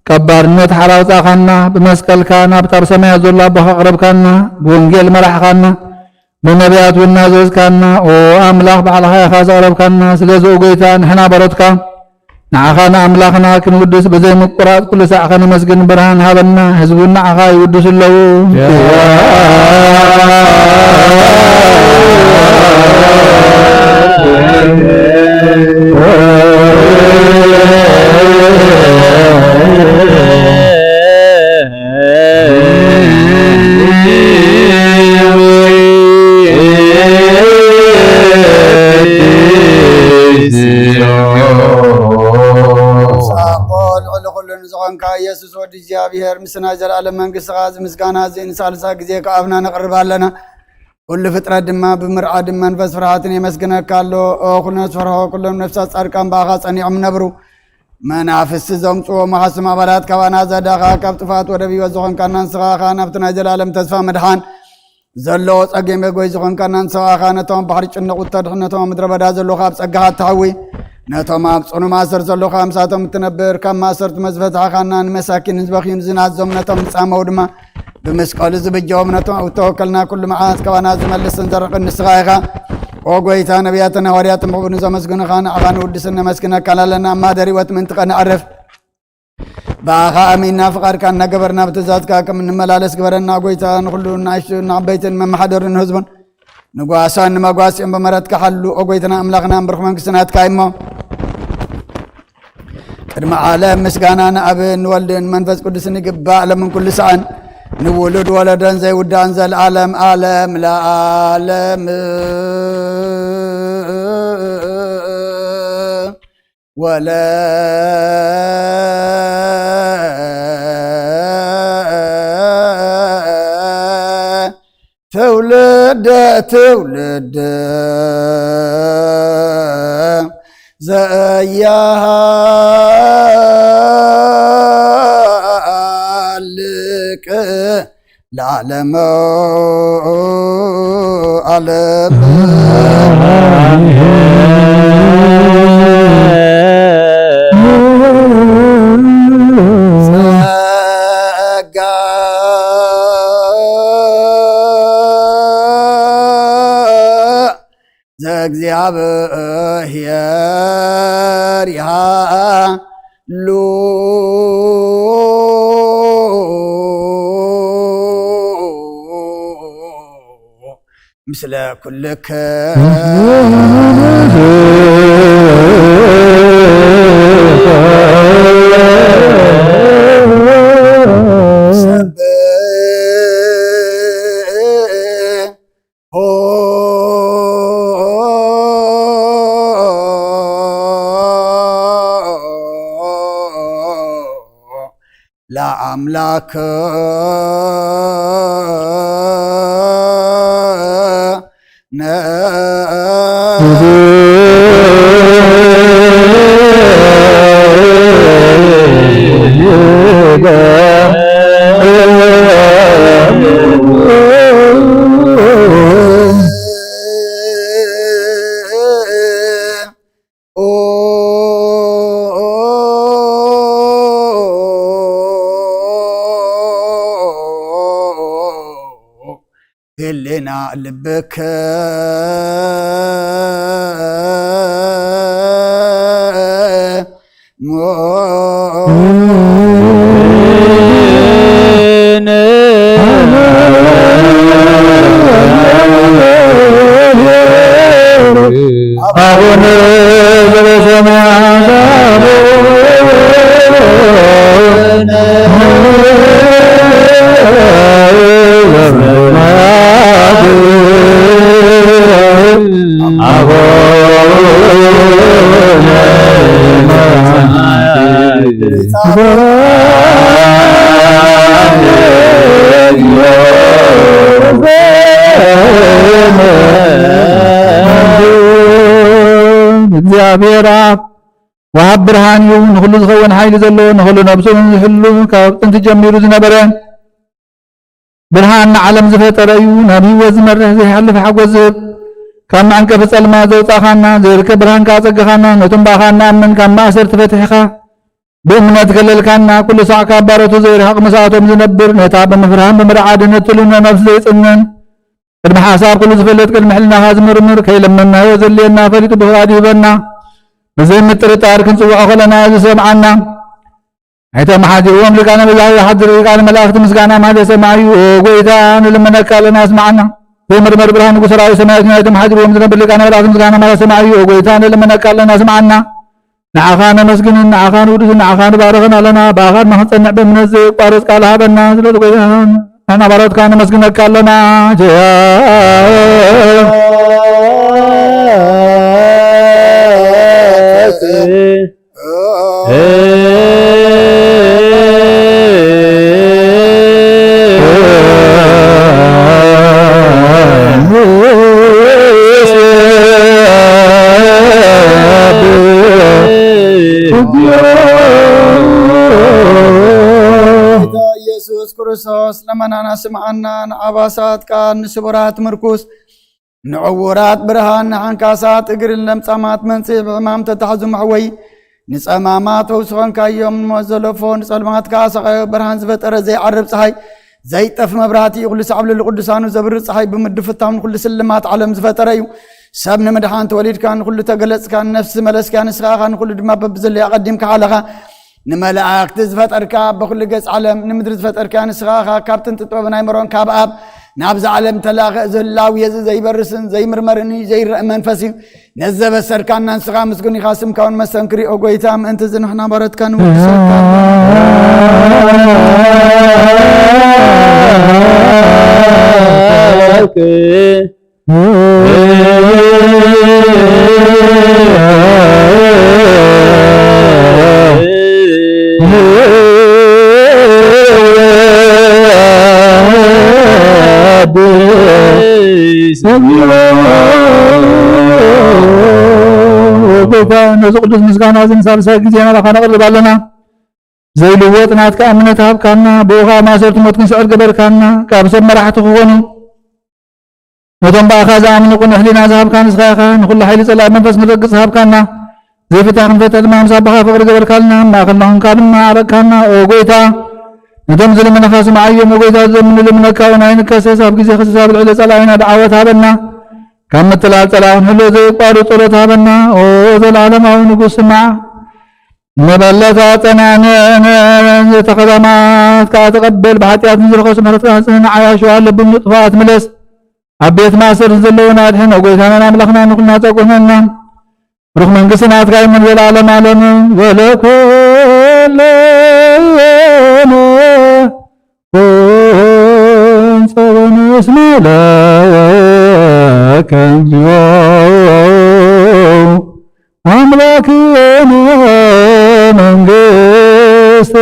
ካብ ባርነት ሓራ ኣውጻእካና፣ ብመስቀልካ ናብታ ኣብ ሰማያት ዘሎ ኣቦኻ ኣቕረብካና፣ ብወንጌል መራሕኻና፣ ብነቢያት እውን ናዘዝካና። ኦ ኣምላኽ፣ ባዕልኻ ኢኻ ዘቕረብካና። ስለዚ ኦ ጎይታ፣ ንሕና በሮትካ፣ ንዓኻ ንኣምላኽና ክንውድስ ብዘይ ምቁራጽ ኩሉ ሳዕ ከነመስግን ብርሃን ሃበና። ህዝቢ እውን ንዓኻ ይውድሱ ኣለዉ። ኣቦ ልዕሊ ኩሉ ንዝኾንካ ኢየሱስ ወዲ እግዚኣብሔር፣ ምስ ናይ ዘለኣለም መንግስትኻ እዚ ምስጋና እዚ ንሳልሳይ ግዜ ካብ ኣብና ነቕርብ ኣለና። ኩሉ ፍጥረት ድማ ብምርዓድን መንፈስ ፍርሃትን የመስግነካ ኣሎ። ኦ ኩሉ ነፍሲ ፈርሆ፣ ኩሎም ነፍሳት ጻድቃን ብኣኻ ጸኒዖም ይነብሩ። መናፍስቲ ዘምጽዎ መሃስም ኣባላት ካባና ዘዳኻ፣ ካብ ጥፍኣት ወደብ ህይወት ዝኾንካና ንስኻ ኸኣ ናብቲ ናይ ዘለኣለም ተስፋ ምድሓን ዘለዎ ጸገም መጎይ ዝኾንካና ንስኻ ኸኣ ነቶም ኣብ ባሕሪ ጭንቕ እተድሕን፣ ነቶም ኣብ ምድረ በዳ ዘለዉ ኸኣ ኣብ ጸጋኻ እተሕዊ፣ ነቶም ኣብ ጽኑ ማእሰር ዘለዉ ኸኣ ምሳቶም እትነብር፣ ካብ ማእሰርቲ መዝፈትሕኻና ንመሳኪን ንዝበኽዩን ዝናዞም ነቶም ዝጻመዉ ድማ ብመስቀሉ ዝብጀዎም ነቶም ኣብ እተወከልና ኩሉ መዓት ካባና ዝመልስን ዘርሕቕን ንስኻ ኢኻ። ኦ ጐይታ፣ ነቢያትን ሃዋርያትን ብቕቡል ንዘመስግኑኻ ንዓኻ ንውድስን ነመስግነካን ኣለና። ኣብ ማደር ህይወት ምእንቲ ኸነዕርፍ ብኣኻ ኣሚንና ፍቓድካ እናገበርና ብትእዛዝካ ከም እንመላለስ ግበረና። ጐይታ፣ ንኹሉ ንኣሽቱን ንዓበይትን መመሓደርን ንህዝቡን ንጓሳን ንመጓስኦም ብምህረትካ ሓሉ። ኦ ጐይታና ኣምላኽና፣ ብሩኽ መንግስቲ ናትካ እዩ እሞ፣ ቅድሚ ዓለም ምስጋና ንኣብን ንወልድን መንፈስ ቅዱስን ይግባእ፣ ሎምን ኩሉ ሰዓን፣ ንውሉድ ወለዶን ዘይውዳእን፣ ዘለዓለም ዓለም ለዓለም። ወለ ትውልደ ትውልድ ዘያሃልቅ ለዓለመ ዓለም። ጸጋ ዘእግዚኣብሔር ይሃ ሉ ምስለ ኩልከ ሰብ ለአምላክ ህልና ልብከ አቡነ ዘበሰማያት እግዚኣብሔር ኣብ ወሃብ ብርሃን እዩ፣ ንኹሉ ዝኸውን ሓይሊ ዘለዎ፣ ንኹሉ ነብሱ ዝሕሉ፣ ካብ ጥንቲ ጀሚሩ ዝነበረ፣ ብርሃን ንዓለም ዝፈጠረ እዩ፣ ናብ ህይወት ዝመርሕ ዘይሓልፍ ሓጎስ ዝህብ፣ ካብ መዕንቀፊ ጸልማት ዘውጻኻና፣ ዘይርከብ ብርሃን ከኣ ኣጸገኻና፣ ነቶም ብኣኻ እንኣምን ካብ ማእሰርቲ ፈቲሕኻ፣ ብእምነት ከለልካና፣ ኩሉ ሳዕ ካብ ባሮቱ ዘይርሕቕ ምስኣቶም ዝነብር፣ ነታ ብምፍርሃን ብምርዓድን እትልምኖ ነፍሲ ዘይጽንን፣ ቅድሚ ሓሳብ ኩሉ ዝፈልጥ፣ ቅድሚ ሕልናኻ ዝምርምር፣ ከይለመንናዮ ዘድልየና ፈሊጡ ብፍቓዱ ይህበና። ብዘይምጥርጣር ክንጽውዖ ከለና ዝሰምዓና፣ ኣይተመሓዲርዎም ሊቃነ መላእክት ዝሓድር ሊቃነ መላእክት ምስጋና ማለት ሰማዩ፣ ኦ ጎይታ፣ ንልመነካ ኣለና፣ ስምዓና። ዘይምርመር ብርሃን ንጉሥ ሰራዊት ሰማያት፣ ኣይተመሓዲርዎም ዝነብር ሊቃነ መላእክት ምስጋና ማለት ሰማዩ፣ ኦ ጎይታ፣ ንልመነካ ኣለና፣ ስምዓና። ንዓኻ ነመስግንን ንዓኻ ንውድስን ንዓኻ ንባርኽን ኣለና። ብኣኻ ድማ ክንጸንዕ ብእምነት ዘየቋርጽ ቃል ሃበና። ስለ ጎይታ ንሕና ባሮትካ ነመስግነካ ኣለና። ጌታ ኢየሱስ ክርስቶስ ለመናና ስምዓና፣ ንዓባሳት ቃል፣ ንስቡራት ምርኩስ፣ ንዕዉራት ብርሃን፣ ንሓንካሳት እግርን ለምጻማት መንጽሂ፣ ብሕማም ተታሕዙ መሕወይ፣ ንጸማማት ፈውሲ ኾንካዮም፣ ንሞት ዘለፎ ንጸልማት ከኣ ሰቓዮ፣ ብርሃን ዝፈጠረ ዘይዓርብ ጸሓይ፣ ዘይጠፍ መብራህቲ፣ ኩሉ ሳዕ ኣብ ልዕሊ ቅዱሳኑ ዘብርህ ጸሓይ ብምድፍታም ንኹሉ ስልማት ዓለም ዝፈጠረ እዩ። ሰብ ንምድሓን ተወሊድካ፣ ንኹሉ ተገለጽካ፣ ንነፍሲ ዝመለስካ ንስኻ ኢኻ፣ ንኹሉ ድማ በብዘለዮ ኣቐዲምካ ሓለኻ። ንመላእክቲ ዝፈጠርካ፣ በኹሉ ገጽ ዓለም ንምድሪ ዝፈጠርካ ንስኻ ኢኻ። ካብ ጥንቲ ጥበብን ኣይምሮን ካብ ኣብ ናብዛ ዓለም ተላእኸ። እዚ ህላዌ እዚ ዘይበርስን ዘይምርመርን እዩ፣ ዘይረአ መንፈስ እዩ። ነዚ ዘበሰርካና ንስኻ ምስጉን ኢኻ፣ ስምካ እውን መስተንክር እዩ። ኦ ጐይታ፣ ምእንቲ እዚ ንሕና ባሮትካ ንውድሰካ። ጌታ፣ ነዚ ቅዱስ ምስጋና እዚ ንሳልሳይ ግዜ ናባኻ ነቕርብ ኣለና። ዘይልወጥ ናትካ እምነት ሃብካና፣ ብኡ ኸኣ ማእሰርቲ ሞት ክንስዕር ገበርካና። ካብ ሰብ መራሕቲ ክኾኑ ነቶም ብኣኻ ዝኣምኑ ቅኑዕ ሕሊና ዝሃብካ ንስኻ ኢኻ። ንኹሉ ሓይሊ ጸላኢ መንፈስ ክንረግጽ ሃብካና። ዘይፍታሕ ክንፈትሕ ድማ ምስ ኣቦኻ ፍቕሪ ገበርካልና። ኣብ ማእከልና ኾንካ ድማ ዓረቅካና። ኦ ጐይታ፣ ነቶም ዝልምንኻ ስምዓዮም። ኦ ጐይታ፣ ዝለምኑ ልምነካ እውን ኣይንከሰስ። ኣብ ግዜ ክስስ ኣብ ልዕሊ ጸላኢና ደዓወት ሃበና። ካብ ምትላል ጸላኢ ክንሕሎ ዘየቋርጽ ጸሎት ሃበና። ኦ ዘለዓለማዊ ንጉስ፣ ስማዕ። መበለታ ጸናንዕን፣ ዘተኸዘማት ከኣ ተቐበል። ብሓጢኣት ንዝረኸሱ ምሕረትካ ጽንዓይ ኣሸዋ ልብም ንጥፋት ምለስ። ኣብ ቤት ማእሰርቲ ዘለዉና ኣድሕን። ኦ ጎይታናን ኣምላኽና ንኹልና ጸጉነና። ብሩኽ መንግስቲ ናትካ ይመን ዘለዓለም ዓለም። ወለኩለነ ኩን ጸበን እስመ ለከ እግዚኦ ኣምላክነ መንግስት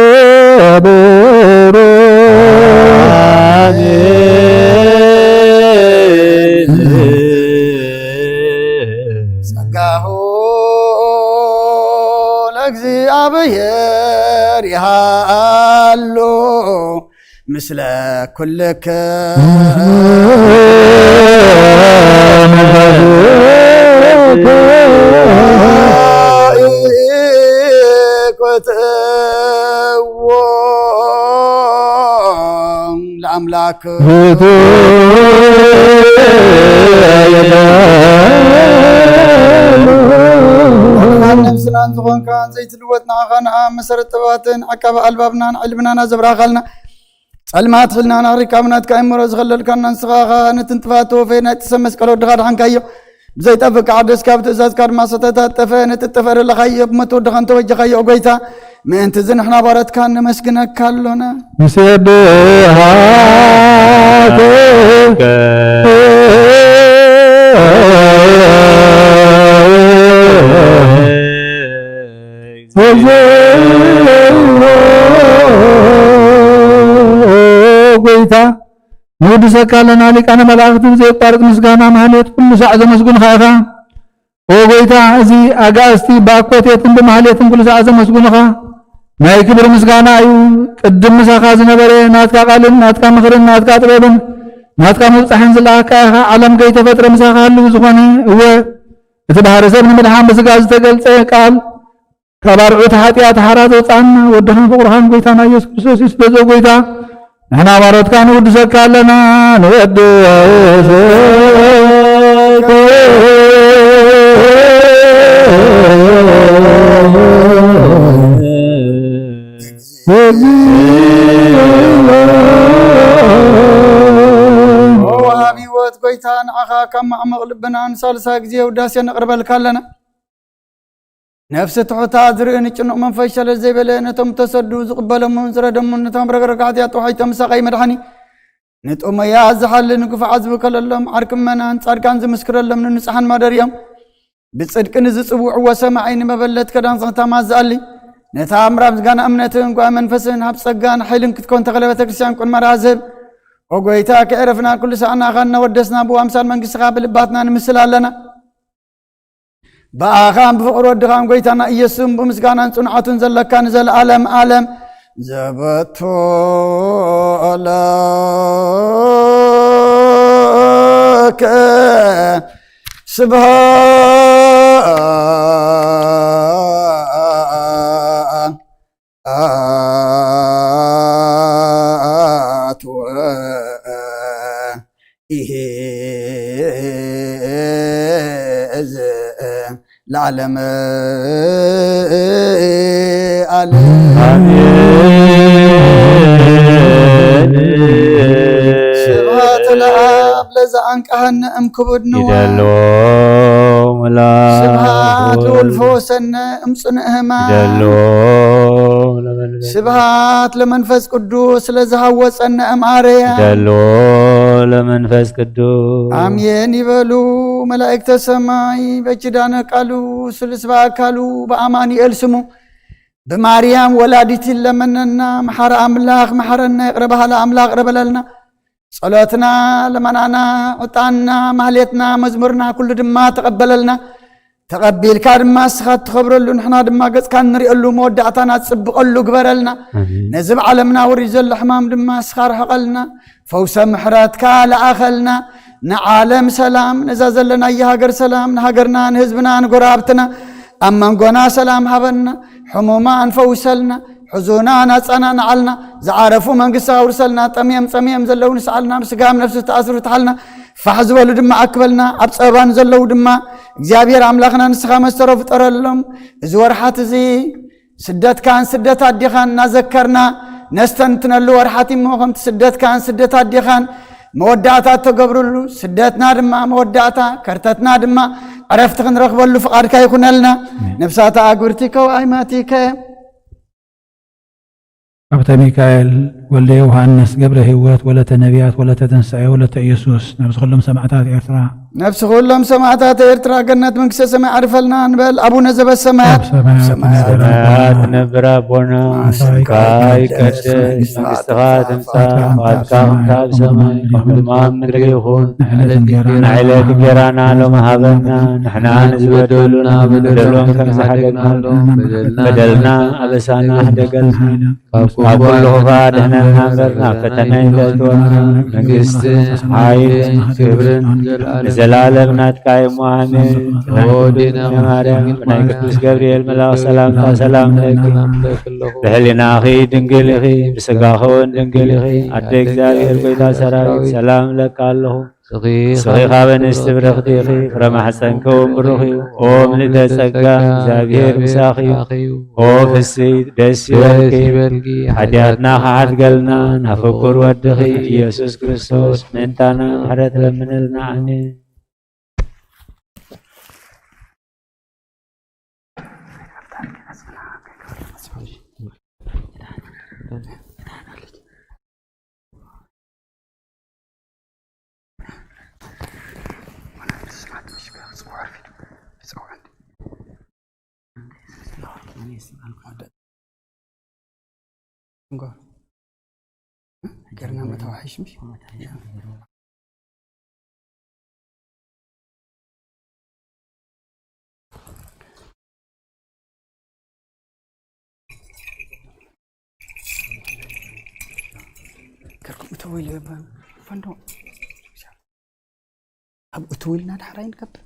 ብሩክ። ጸጋሁ ለእግዚኣብሔር ይሃሉ ምስለ ኩልክ ኮትዎ ለኣምላክ። ነብስናን ዝኾንካ ዘይትልወጥ ንዓኻ ንኣ መሰረት ጥበባትን ዓቃቢ ኣልባብናን ዕልብናና ዘብራኻልና ጸልማት ሕልና ናኽሪካ ኣብ ናትካ እምሮ ዝኸለልካና ንስኻ ኸኣ ነቲ ንጥፋት ተወፈየ ናይ ጥሰ መስቀል ወድኻ ድሓንካዮ። ብዘይጠፍእ ከዓደስካ ብትእዛዝካ ድማ ዝተታጠፈ ነቲ ጠፈ ደለኻዮ ብሞት ወድኻ እንተወጀኻዮ ኦ ጎይታ ምእንቲ እዚ ንሕና ባረትካ ነመስግነካ ኣሎና። ንሴብሃከ ጎይታ ንውድሰካ ኣለና። ሊቃነ መላእኽቲ ብዘየቋርጥ ምስጋና ማህሌት ኩሉ ሳዕ ዘመስጉንኻ ኢኻ። ኦ ጎይታ፣ እዚ ኣጋእዝቲ ብኣኮቴትን ብማህሌትን ኩሉ ሳዕ ዘመስጉንኻ ናይ ክብሪ ምስጋና እዩ። ቅድም ምሳኻ ዝነበረ ናትካ ቃልን ናትካ ምኽርን ናትካ ጥበብን ናትካ ምብጻሕን ዝለኣካ ኢኻ። ዓለም ከይተፈጥረ ምሳኻ ህልው ዝኾነ፣ እወ፣ እቲ ባህሪ ሰብ ንምድሓን ብስጋ ዝተገልጸ ቃል ካብ ኣርዑት ሓጢኣት ሓራ ዘውፅኣና ወድኻን ፍቕርኻን ጎይታና ኢየሱስ ክርስቶስ እዩ። ስለዚ ኦ ጎይታ፣ ንሕና ባሮትካ ንውድሰካ ኣለና። ንወድሰካ። ወሃቢ ህይወት ጎይታ፣ ንዓኻ ካብ ማዕሙቕ ልብና ንሳልሳይ ግዜ ውዳሴ ነቕርበልካ ኣለና። ነፍሲ ትሑታ ዝርኢ ንጭኑቕ መንፈስ ሸለል ዘይበለ፣ ነቶም ተሰዱ ዝቕበሎምን ዝረደሙን፣ ነቶም ረግረግ ሓጢኣት ተዋሒጦም ምሳቐይ መድሓኒ፣ ንጥሙያት ዝሓሊ ንግፉዓት ዝብከለሎም፣ ዓርኪ ምእመናን ጻድቃን ዝምስክረሎም ንንጹሓን ማደሪኦም፣ ብጽድቂ ንዝጽውዕዎ ሰማዒ ንመበለት ከዳን ዝኽታማ ዝኣሊ፣ ነታ ኣምራ ምስጋና እምነትን ጓ መንፈስን ሃብ ጸጋን ሓይልን ክትኮን ተኽለ ቤተ ክርስቲያን ቁን መርሃ ዝህብ፣ ኦ ጎይታ፣ ከዕረፍና ኩሉ ሰዓና ኣኻ እናወደስና ብዋምሳል መንግስትኻ ብልባትና ንምስል ኣለና። ብኣኻን ብፍቕሪ ወድኻን ጎይታና ኢየሱስን ብምስጋናን ጽንዓቱን ዘለካ ንዘለኣለም ኣለም ዘበቶ ለከ ስብሃት ወኢሄ ለዓለም ዓለም። ኣሜን። ስብሐት ለአብ ለዘአንቀሐነ እምክቡድ ንዋ። ይደሎ መላኩ። ስብሐት ለወልድ ፈወሰነ እምጽኑዕ ሕማም። ይደሎ ለመንፈስ። ስብሐት ለመንፈስ ቅዱስ ለዘሃወጸነ እምአርያ። ይደሎ ለመንፈስ ቅዱስ። ኣሜን ይበሉ መላእክተ ሰማይ። በኪዳነ ቃሉ ስሉስ በአካሉ በአማኑኤል ስሙ ብማርያም ወላዲት ይለመነና። መሓረ ኣምላኽ መሓረና፣ ይቕረ በሃሊ ኣምላኽ ይቕረ በለልና። ጸሎትና፣ ልመናና፣ ዕጣንና፣ ማህሌትና፣ መዝሙርና ኩሉ ድማ ተቐበለልና። ተቐቢልካ ድማ እስኻ እትኸብረሉ፣ ንሕና ድማ ገጽካ እንሪአሉ፣ መወዳእታና ትጽብቐሉ ግበረልና። ኣሜን። ነዚ ኣብ ዓለምና ወሪዱ ዘሎ ሕማም ድማ እስኻ ርሕቐልና። ፈውሰ ምሕረትካ ለኣኸልና። ንዓለም ሰላም፣ ነዛ ዘለናያ ሃገር ሰላም፣ ንሃገርና፣ ንህዝብና፣ ንጎረባብትና፣ ኣብ መንጎና ሰላም ሃበና። ሕሙማን ፈውሰልና፣ ሕዙናን ኣጸናንዓልና፣ ዝዓረፉ መንግስቲ ኣውርሰልና፣ ጠምዮም ጸምዮም ዘለዉ ንስዓልና፣ ብስጋም ነፍሲ ተኣስሩ ፍትሓልና፣ ፋሕ ዝበሉ ድማ ኣክበልና፣ ኣብ ጸበባን ዘለዉ ድማ እግዚኣብሔር ኣምላኽና ንስኻ መስተሮ ፍጠረሎም። እዚ ወርሓት እዚ ስደትካን ስደት ኣዴኻን እናዘከርና ነስተንትነሉ ወርሓት እሞ፣ ከምቲ ስደትካን ስደት ኣዴኻን መወዳእታ እተገብርሉ፣ ስደትና ድማ መወዳእታ፣ ከርተትና ድማ ዕረፍቲ ክንረኽበሉ ፍቓድካ ይኹነልና። ኣሜን። ነፍሳት ኣእጉርቲከ ወኣይማቲከ። ሀብተ ሚካኤል ወልደ ዮሃንስ ገብረ ህይወት ወለተ ነቢያት ወለተ ትንሳኤ ወለተ ኢየሱስ፣ ነብሲ ኩሎም ሰማዕታት ኤርትራ። ነብሲ ኩሎም ሰማዕታት ኤርትራ ገነት መንግስተ ሰማይ ዓርፈልና ንበል። ኣቡነ ዘበሰማያት ኣብ ሰማያት ሰማያት ትነብር ኣቦና፣ ስምካ ይቀደስ፣ መንግስትኻ ትምጻእ፣ ፍቓድካ ከምቲ ኣብ ሰማይ ከምኡ ድማ ኣብ ምድሪ ይኹን። ንዕለት እንጀራና ንዕለት እንጀራና ሎሚ ሃበና፣ ንሕና ንዝበደሉና በደሎም ከም ዝሓደግናሎም በደልና ኣበሳና ሕደገልና፣ ካብ ኩሉ ክፉእ ኣድሕነና እምበር ናብ ፈተነ ኣይተእትወና። መንግስትን ሓይልን ክብርን ንዘለኣለም ናትካ እዩ እሞ ኣሜን። ኣዴና ማርያም፣ ብናይ ቅዱስ ገብርኤል መልኣኽ ሰላምታ ሰላም እብለኪ። ብሕሊናኺ ድንግል ኢኺ፣ ብስጋኺ እውን ድንግል ኢኺ። ኣደ እግዚኣብሔር፣ ጎይታ ሰራዊት፣ ሰላም እብለካ ኣለኹ። ንስኺ ካብ ኣንስቲ ብርኽቲ ኢኺ፣ ፍረ ማሕፀንኪ እውን ብሩኽ እዩ። ኦ ምልእተ ጸጋ፣ እግዚኣብሔር ምሳኺ እዩ። ኦ ፍስሕቲ፣ ደስ ይበልኪ፣ ሓጢኣትና ክሓድገልና፣ ናብ ፍቁር ወድኺ ኢየሱስ ክርስቶስ ምእንታና ምሕረት ለምንልና። ኣሜን። ገርና መታወሒሽ ምሽ ከርኩም እተው ኢለ ፈንዶ ኣብ እትው ኢልና ዳሕር ኣይንከብር።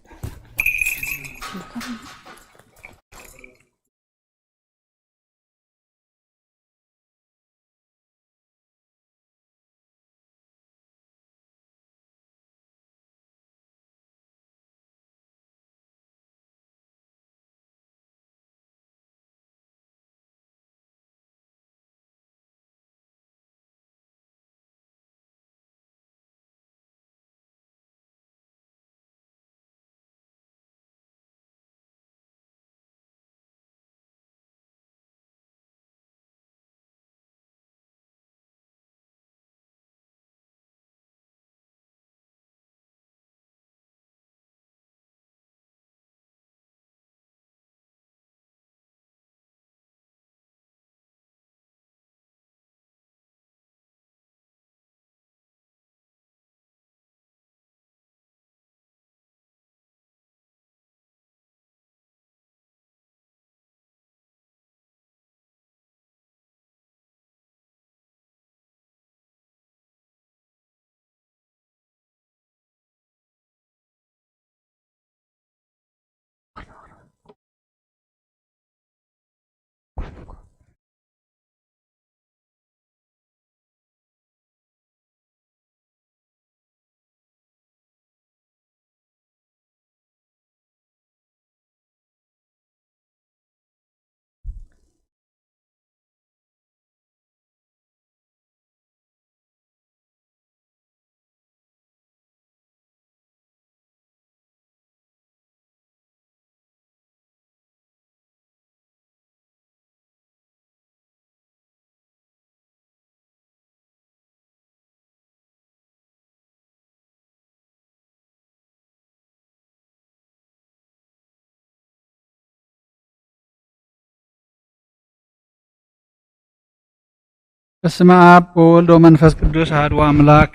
በስመ አብ ወወልድ ወመንፈስ ቅዱስ አሐዱ አምላክ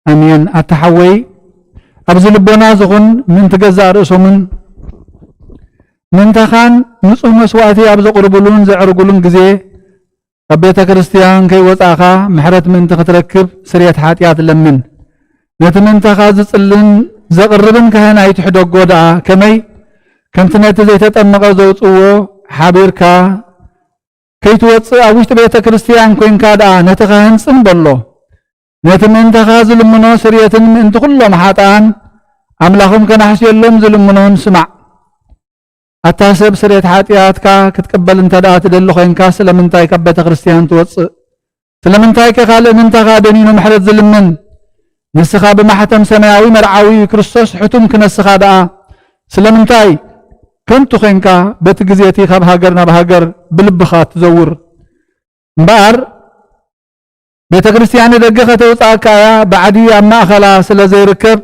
አሜን። ኣታ ሓወይ፣ ኣብዚ ልቦና ዝኹን ምእንቲ ገዛእ ርእሶምን ምእንታኻን ንጹህ መስዋእቲ ኣብ ዘቕርቡሉን ዘዕርጉሉን ግዜ፣ ካብ ቤተ ክርስቲያን ከይወጻእኻ ምሕረት ምእንቲ ክትረክብ ስርየት ሓጢኣት ለምን። ነቲ ምእንታኻ ዝጽልን ዘቕርብን ካህን ኣይትሕደጎ ደኣ። ከመይ? ከምቲ ነቲ ዘይተጠመቐ ዘውጽእዎ ሓቢርካ ከይትወጽእ ኣብ ውሽጢ ቤተ ክርስቲያን ኮይንካ ደኣ ነቲ ካህን ጽን በሎ። ነቲ ምእንታኻ ዝልምኖ ስርየትን ምእንቲ ኩሎም ሓጥኣን ኣምላኾም ከናሕስየሎም ዝልምኖን ስማዕ። ኣታ ሰብ፣ ስርየት ሓጢኣትካ ክትቅበል እንተ ደኣ ትደሊ ኾይንካ፣ ስለምንታይ ካብ ቤተ ክርስቲያን ትወጽእ? ስለምንታይ ከ ካልእ ምንታኻ ደኒኑ ምሕረት ዝልምን? ንስኻ ብማሕተም ሰማያዊ መርዓዊ ክርስቶስ ሕቱም ክነስኻ ደኣ፣ ስለምንታይ ከንቱ ኾይንካ በቲ ግዜ እቲ ካብ ሃገር ናብ ሃገር ብልብኻ ትዘውር? እምበኣር ቤተ ክርስቲያን ንደገ ከተውጽኣካ እያ፣ ባዕዲ ኣብ ማእከላ ስለ ዘይርከብ፣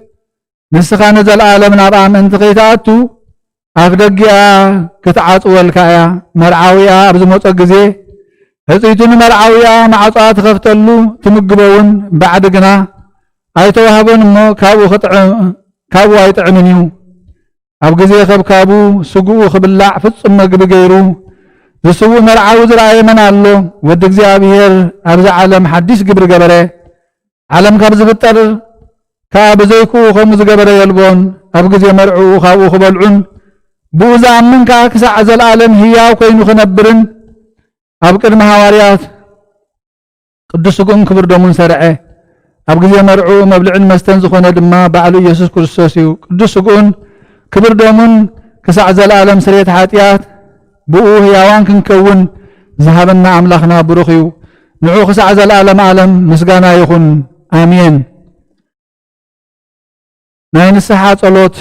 ንስኻ ንዘለኣለም ናብኣ ምእንቲ ከይትኣቱ፣ ኣፍ ደጊኣ ክትዓጽወልካ እያ። መርዓዊኣ ኣብ ዝመጾ ግዜ፣ ሕጽይቱ ንመርዓዊኣ ማዕጾኣ ትኸፍተሉ፣ ትምግቦ እውን፣ ባዕዲ ግና ኣይተዋህቦን እሞ፣ ካብኡ ክጥዕም-፣ ካብኡ ኣይጥዕምን እዩ። ኣብ ግዜ ከብካቡ ስግኡ ክብላዕ ፍጹም መግቢ ገይሩ ዝስውእ መርዓዊ ዝረኣየ መን ኣሎ? ወዲ እግዚኣብሔር ኣብዚ ዓለም ሓዲስ ግብሪ ገበረ። ዓለም ካብ ዝፍጠር ከኣ ብዘይክኡ ከምኡ ዝገበረ የልቦን። ኣብ ግዜ መርዕኡ ካብኡ ክበልዑን ብኡ ዝኣምን ከኣ ክሳዕ ዘለኣለም ህያው ኮይኑ ክነብርን ኣብ ቅድሚ ሃዋርያት ቅዱስ ስግኡን ክቡር ደሙን ሰርዐ። ኣብ ግዜ መርዕኡ መብልዕን መስተን ዝኾነ ድማ ባዕሉ ኢየሱስ ክርስቶስ እዩ። ቅዱስ ስግኡን ክቡር ደሙን ክሳዕ ዘለኣለም ስርየት ሓጢኣት ብኡ ህያዋን ክንከውን ዝሃበና ኣምላኽና ብሩኽ እዩ። ንዑ ክሳዕ ዘለኣለም ዓለም ምስጋና ይኹን። ኣሜን። ናይ ንስሓ ጸሎት።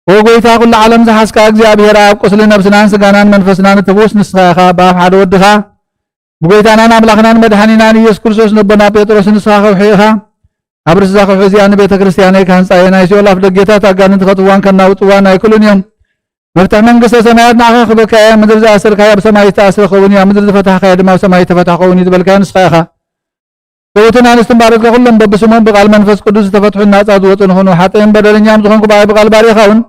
ኦ ጎይታ፣ ኩሉ ዓለም ዝሓዝካ እግዚኣብሔር ኣብ፣ ቁስሊ ነብስናን ስጋናን መንፈስናን እትፍውስ ንስኻ ኢኻ። ብኣፍ ሓደ ወድኻ ብጎይታናን ኣምላኽናን መድሓኒናን ኢየሱስ ክርስቶስ ነቦና ጴጥሮስ ንስኻ ከውሒ ኢኻ። ኣብ ርእሲ እዛ ከውሒ እዚኣ ንቤተ ክርስቲያነይ ክሃንጻ እየ። ናይ ሲኦል ኣፍ ደጌታት ኣጋንንቲ ከእትዋን ከናውጽዋን ኣይክእሉን እዮም። መፍትሒ መንግስተ ሰማያት ንዓኻ ክበካ እየ። ምድሪ ዝኣሰርካዮ ኣብ ሰማይ ዝተኣስረ ክኸውን እዩ፣ ኣብ ምድሪ ዝፈታሕካዮ ድማ ኣብ ሰማይ ዝተፈትሐ ክኸውን እዩ ዝበልካዮ ንስኻ ኢኻ። ሰብኡትን ኣንስትን ባሮትካ ኩሎም በብስሞም ብቃል መንፈስ ቅዱስ ዝተፈትሑን ናጻ ዝወጹ ንኹኑ። ሓጥእን በደለኛም ዝኾንኩ ብኣይ ብቃል ባሪኻ እውን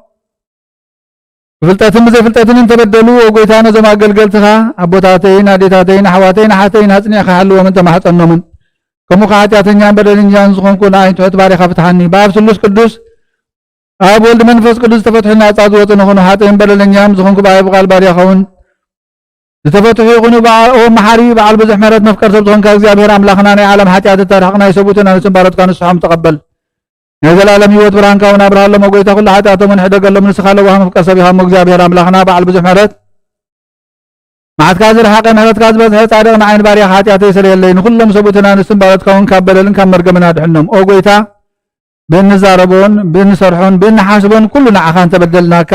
ብፍልጠትን ብዘይፍልጠትን እንተበደሉ፣ ኦ ጎይታ፣ ነዞም ኣገልገልትኻ ኣቦታተይን ኣዴታተይን ኣሕዋተይን ኣሓተይን ኣጽኒዕካ ሓልዎም እንተማሕጸኖምን። ከምኡ ከኣ ሓጢኣተኛን በደለኛን ዝኾንኩ ንኣይ ትሑት ባሪኻ ፍትሓኒ። ብኣብ ስሉስ ቅዱስ ኣብ ወልድ መንፈስ ቅዱስ ዝተፈትሑ ናጻ ዝወጹ ንኹኑ። ሓጥእን በደለኛም ዝኾንኩ ብኣይ ብቃል ባሪኻ እውን ዝተፈትሑ ይኹኑ። በዓ-፣ ኦ መሓሪ በዓል ብዙሕ ምሕረት መፍቀር ሰብ ዝኾንካ እግዚኣብሔር ኣምላኽና ናይ ዓለም ሓጢኣት እተርሕቕ ናይ ሰብኡትን ኣንስትን ባሮትካ ንስሖም ተቐበል። ናይ ዘላለም ህይወት ብርሃንካ እውን ኣብርሃሎም። ኦ ጎይታ ኩሉ ሓጢኣቶም እውን ሕደገሎም። ንስኻ ለዋህ መፍቀር ሰብ ኢኻ እሞ እግዚኣብሔር ኣምላኽና በዓል ብዙሕ ምሕረት መዓትካ ዝረሓቐ ምሕረትካ ዝበዝሐ ጻድቕ ንዓይን ባርያኻ ሓጢኣተይ ሰረየለይ። ንኹሎም ሰብኡትን ኣንስትን ባሮትካ እውን ካብ በደልን ካብ መርገምን ኣድሕኖም። ኦ ጎይታ ብእንዛረቦን ብእንሰርሖን ብእንሓስቦን ኩሉ ንዓኻ እንተበደልናካ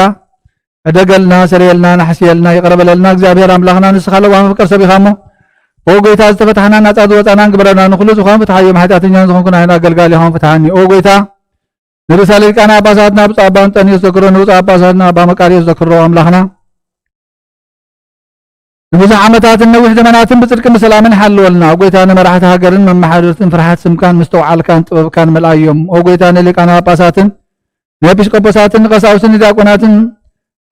ዕደገልና፣ ሰረየልና፣ ናሕስየልና፣ ይቕረ በለልና። እግዚኣብሔር ኣምላኽና ንስኻ ለዋህ መፍቀር ሰብ ኢኻ እሞ፣ ኦ ጎይታ፣ ዝተፈታሕና ናጻ ዝወጻናን ግበረና። ንኹሉ ዝኾን ፍትሓዮም። ሓጢኣተኛን ዝኾንኩ ንዓይን ኣገልጋሊኻን ፍትሓኒ። ኦ ጎይታ፣ ንርእሰ ሊቃነ ጳጳሳትና ብፁዕ ኣባ እንጠንዮስ ዘክሮ፣ ንብፁዕ ኣባ ጳጳሳትና ኣባ መቃርዮስ ዘክሮ ኣምላኽና ንብዙሕ ዓመታትን ነዊሕ ዘመናትን ብጽድቅን ብሰላምን ሓልወልና። ኦ ጎይታ፣ ንመራሕቲ ሃገርን መመሓደርትን ፍርሓት ስምካን ምስትውዓልካን ጥበብካን መልኣዮም። ኦ ጎይታ፣ ንሊቃነ ጳጳሳትን ንኤጲስቆጶሳትን ንቀሳውስትን ንዲያቆናትን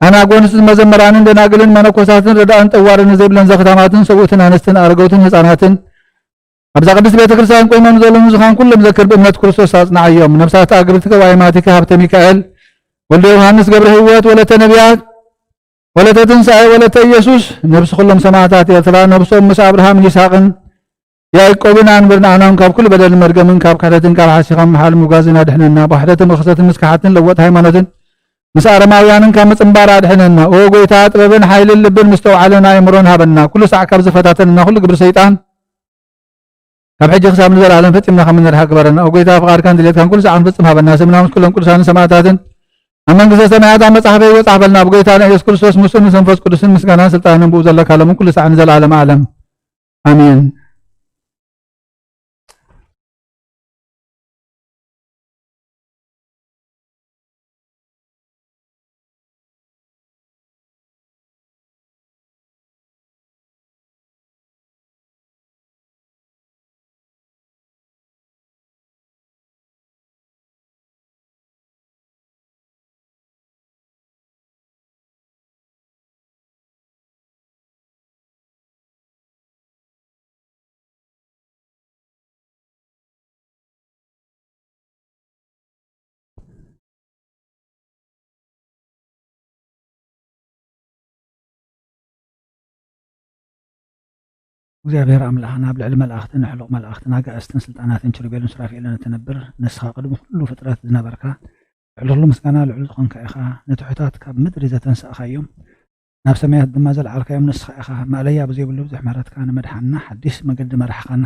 ኣናጎንስትን መዘምራንን ደናግልን መነኮሳትን ረዳእን ጠዋርን ዘይብለን ዘኽታማትን ሰብኡትን ኣንስትን ኣረገውትን ህፃናትን ኣብዛ ቅድስት ቤተ ክርስቲያን ቆይሞም ዘለዉ ንዝኻን ኩሎም ዘክር ብእምነት ክርስቶስ ኣጽንዓዮም። ነፍሳት ኣግብርትከ ወኣይማቲከ ሃብተ ሚካኤል ወልደ ዮሃንስ ገብረ ህይወት ወለተ ነቢያት ወለተ ትንሳኤ ወለተ ኢየሱስ፣ ነፍሲ ኩሎም ሰማዕታት ኤርትራ፣ ነፍሶም ምስ ኣብርሃምን ይስሐቅን ያዕቆብን ኣንብር፣ ንኣናን ካብ ኩሉ በደልን መርገምን፣ ካብ ክሕደትን ካብ ሓሲኻን ምሓል ምጓዝን ኣድሕነና። ብክሕደትን ብኽሰትን ምስ ከሓድትን ለወጥ ሃይማኖትን ምስ ኣረማውያንን ካብ ምጽንባር ኣድሕነና። ኦ ጎይታ፣ ጥበብን ሓይልን ልብን ምስተውዓልን ኣእምሮን ሃበና። ኩሉ ሳዕ ካብ ዝፈታተነና ኩሉ ግብሪ ሰይጣን ካብ ሕጂ ክሳብ ንዘለኣለም ፈጺምና ከም እንድሓር ግበረና። ኦ ጎይታ፣ ፍቓድካን ድሌትካን ኩሉ ሳዕ ክንፍጽም ሃበና። ስምና ምስ ኩሎም ቅዱሳንን ሰማዕታትን ኣብ መንግስተ ሰማያት ኣብ መጽሓፈ ህይወት ጻሕፈልና። ብጎይታና ኢየሱስ ክርስቶስ፣ ምስኡን ምስ መንፈስ ቅዱስን ምስጋናን ስልጣንን ብኡ ዘለካ ሎምን ኩሉ ሳዕ ንዘለኣለም ዓለም። ኣሜን። እግዚኣብሔር ኣምላኽና፣ ኣብ ልዕሊ መላእኽትን ኣሕሉቕ መላእኽትን ኣጋእዝትን ስልጣናትን ኪሩቤልን ሱራፌልን እትነብር፣ ንስኻ ቅድሚ ኩሉ ፍጥረት ዝነበርካ፣ ልዕሊ ኩሉ ምስጋና ልዑል ዝኾንካ ኢኻ። ንትሑታት ካብ ምድሪ ዘተንሳእኻዮም፣ ናብ ሰማያት ድማ ዘልዓልካዮም ንስኻ ኢኻ። ማእለያ ብዘይብሉ ብዙሕ ምሕረትካ ንምድሓንና ሓዲስ መገዲ መራሕኻና።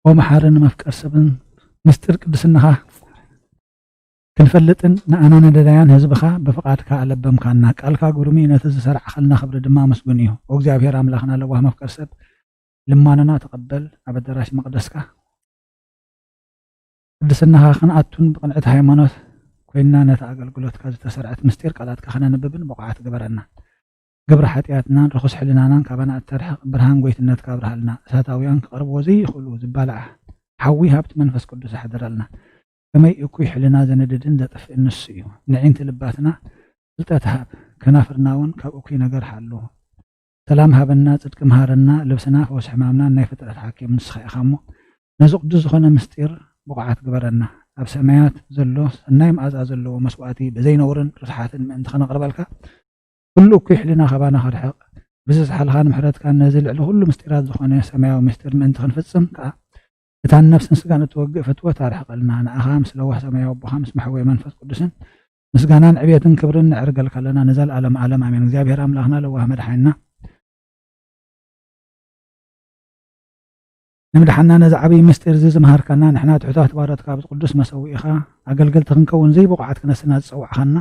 ኦ መሓርን መፍቀር ሰብን፣ ምስጢር ቅድስናኻ ክንፈልጥን ንኣና ነደላያን ህዝብኻ ብፍቓድካ ኣለበምካና። ቃልካ ግሩም እዩ፣ ነቲ ዝሰራዕኸልና ክብሪ ድማ ምስጉን እዩ። ኦ እግዚኣብሔር ኣምላኽና ለዋህ መፍቀር ሰብ፣ ልማኖና ተቐበል፣ ኣብ ኣዳራሽ መቕደስካ ቅድስናኻ ክንኣቱን ብቕንዕቲ ሃይማኖት ኮይንና ነቲ ኣገልግሎትካ ዝተሰርዐት ምስጢር ቃላትካ ከነንብብን ብቑዓት ግበረና። ግብሪ ሓጢኣትናን ርኹስ ሕልናናን ካባና እተርሕቕ ብርሃን ጎይትነትካ ኣብርሃልና። እሳታውያን ክቐርብዎ ዘይኽእሉ ዝባላዕ ሓዊ ሃብቲ መንፈስ ቅዱስ ኣሕድረልና። ከመይ እኩይ ሕልና ዘነድድን ዘጥፍእን ንሱ እዩ። ንዒንቲ ልባትና ፍልጠት ሃብ፣ ከናፍርና እውን ካብ እኩይ ነገር ሓሉ። ሰላም ሃበና፣ ጽድቂ መሃረና፣ ልብስና ፈውሲ ሕማምና ናይ ፍጥረት ሓኪም ንስኻ ኢኻ እሞ፣ ነዚ ቅዱስ ዝኾነ ምስጢር ብቑዓት ግበረና። ኣብ ሰማያት ዘሎ ሰናይ መኣዛ ዘለዎ መስዋእቲ ብዘይነውርን ርስሓትን ምእንቲ ከነቕርበልካ፣ ኩሉ እኩይ ሕልና ካባና ከርሕቕ፣ ብዝስሓልኻን ምሕረትካን ነዚ ልዕሊ ኩሉ ምስጢራት ዝኾነ ሰማያዊ ምስጢር ምእንቲ ክንፍጽም ከኣ፣ እታ ንነፍስን ስጋን እትወግእ ፍትወት ኣርሕቐልና። ንኣኻ ምስ ለዋህ ሰማያዊ ኣቦኻ ምስ መሕወየ መንፈስ ቅዱስን ምስጋናን ዕብየትን ክብርን ነዕርገልካ ኣለና ንዘለኣለም ዓለም ኣሜን። እግዚኣብሔር ኣምላኽና ለዋህ መድሓኒና ንምድሓና ነዚ ዓብዪ ምስጢር እዚ ዝመሃርካና ንሕና ትሑታት ባሮትካ ኣብዚ ቅዱስ መሰውኢኻ ኣገልገልቲ ክንከውን ዘይብቑዓት ክነስና ዝጸዋዕኻና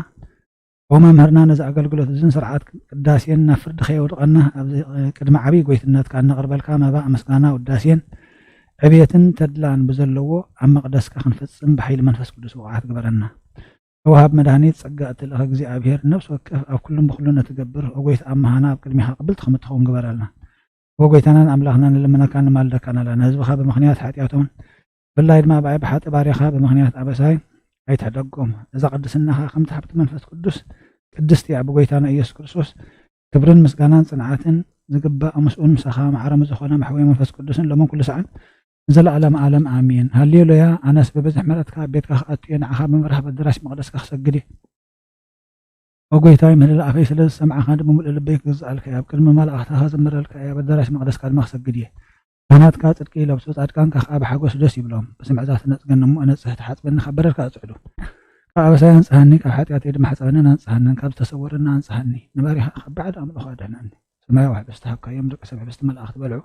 ኦ መምህርና ነዚ ኣገልግሎት እዝን ስርዓት ቅዳሴን ናብ ፍርዲ ከየውድቐና ኣብዚ ቅድሚ ዓብዪ ጎይትነትካ እነቕርበልካ መባእ ምስጋና ውዳሴን ዕብየትን ተድላን ብዘለዎ ኣብ መቕደስካ ክንፍጽም ብሓይሊ መንፈስ ቅዱስ ብቕዓት ግበረና። ተዋሃብ መድኃኒት ጸጋ እትልእኸ እግዚኣብሔር ነፍሲ ወከፍ ኣብ ኩሉን ብኹሉን እትገብር ኦ ጐይታ ኣመሃና ኣብ ቅድሚኻ ቅብልቲ ከም እትኸውን ግበረልና። ኦ ጐይታናን ኣምላኽና ንልምነካን ንማልደካን ኣለና። ህዝብኻ ብምኽንያት ሓጢኣቶምን ብፍላይ ድማ ብኣይ ብሓጢ ባርያኻ ብምኽንያት ኣበሳይ ኣይትሕደጎም። እዛ ቅድስናኻ ከምቲ ሃብቲ መንፈስ ቅዱስ ቅድስቲ እያ። ብጐይታና ኢየሱስ ክርስቶስ ክብርን ምስጋናን ጽንዓትን ዝግባእ ምስኡን ምሳኻ መዓረሙ ዝኾነ መሕወይ መንፈስ ቅዱስን ሎምን ኩሉ ሰዓን ንዘለዓለም ዓለም ኣሜን። ሃሌሉያ። ኣነስ ብብዝሒ ምሕረትካ ኣብ ቤትካ ክኣቱ እየ፣ ንዓኻ ብምፍራሕ ኣብ ኣዳራሽ መቕደስካ ክሰግድ እየ። ኦ ጐይታይ፣ ምህልላ ኣፈይ ስለ ዝሰማዕኻኒ ብምሉእ ልበይ ክግዝኣልካ እየ። ኣብ ቅድሚ መላእኽትኻ ክዝምረልካ እየ፣ ኣብ ኣዳራሽ መቕደስካ ድማ ክሰግድ እየ። ካህናትካ ጽድቂ ይለብሱ፣ ጻድቃንካ ከኣ ብሓጎስ ደስ ይብሎም። ብስምዒ እዛ ትነጽገኒ እሞ እነጽህ፣ ትሓጽበኒ ካብ በደልካ ኣጽዕዱ። ካብ ኣበሳይ ኣንጽሃኒ፣ ካብ ሓጢኣተይ ድማ ሕጸበንን ኣንጽሃንን፣ ካብ ዝተሰወረኒ ኣንጽሃኒ። ንባርያኻ ካብ ባዕዲ ኣምልኾ ኣድሕነኒ። ሰማያዊ ሕብስቲ ሃብካዮም፣ ደቂ ሰብ ሕብስቲ መላእኽቲ በልዑ።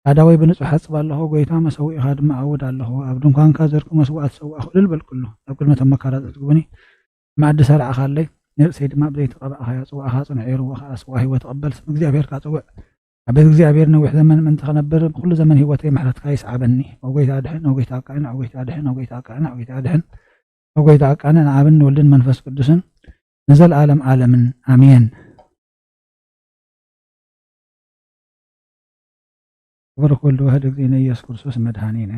ኣእዳወይ ብንጹሕ እሓጽብ ኣለኹ፣ ጐይታ መሰውኢኻ ድማ እኣውድ ኣለኹ። ኣብ ድንኳንካ ዘርኩ መስዋእቲ ሰዋእኹ እልል በልኩሉ። ኣብ ቅድሚ እቶም መካራት ኣጽግቡኒ፣ መኣዲ ሰርዕኻለይ፣ ንርእሰይ ድማ ብዘይቲ ቀባእኻዮ። ጽዋእኻ ጽንዑ እዩ፣ ርቡእኻ ኣስዋ ህይወት ትቐበል። ስም እግዚኣብሔር ካጽውዕ፣ ኣብ ቤት እግዚኣብሔር ነዊሕ ዘመን ምእንቲ ኸነብር፣ ብኹሉ ዘመን ህይወተይ ምሕረትካ ይስዓበኒ። ኦ ጐይታ ኣድሕን፣ ኦ ጐይታ ኣቃንዕ፣ ኦ ጐይታ ኣድሕን፣ ኦ ጐይታ ኣቃንዕ፣ ኦ ጐይታ ኣድሕን፣ ኦ ጐይታ ኣቃንዕ፣ ንኣብን ንወልድን መንፈስ ቅዱስን ንዘለዓለም ዓለምን ኣሜን። ክብር ኩሉ ዋህድ እግዚኣብእነ ኢየሱስ ክርስቶስ መድኃኒነ።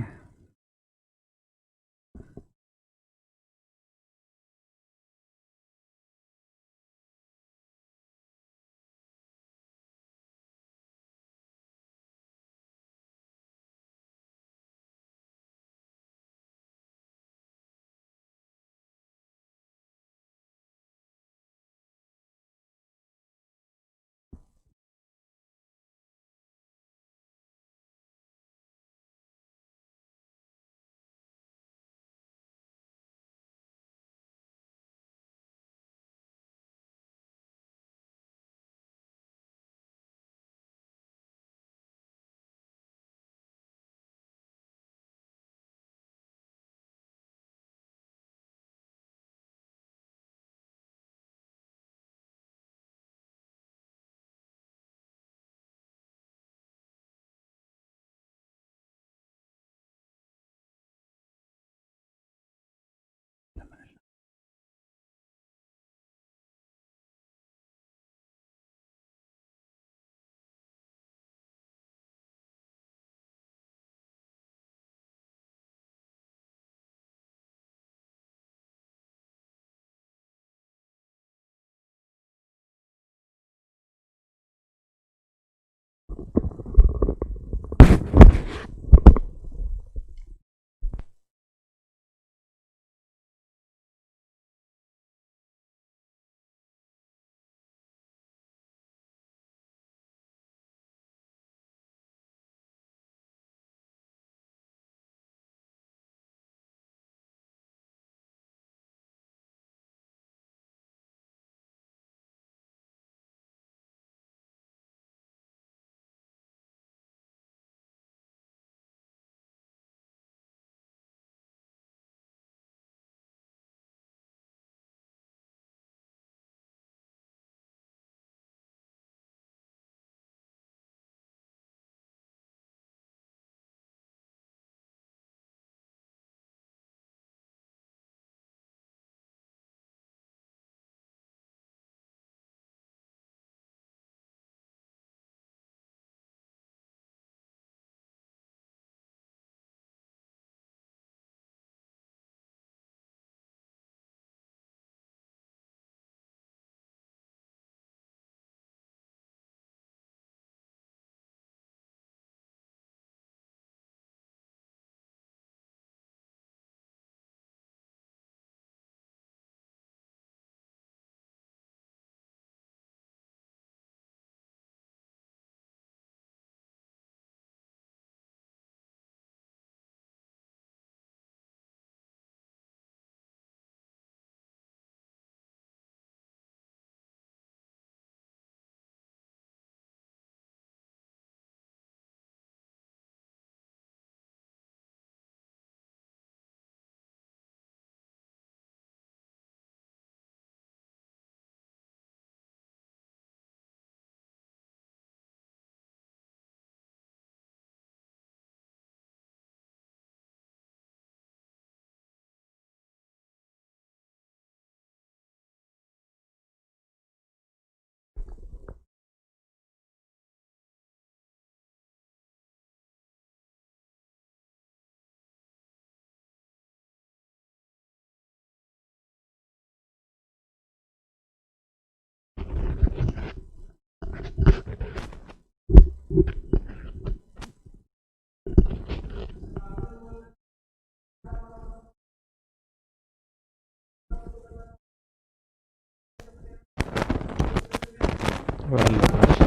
ወላ ማሽ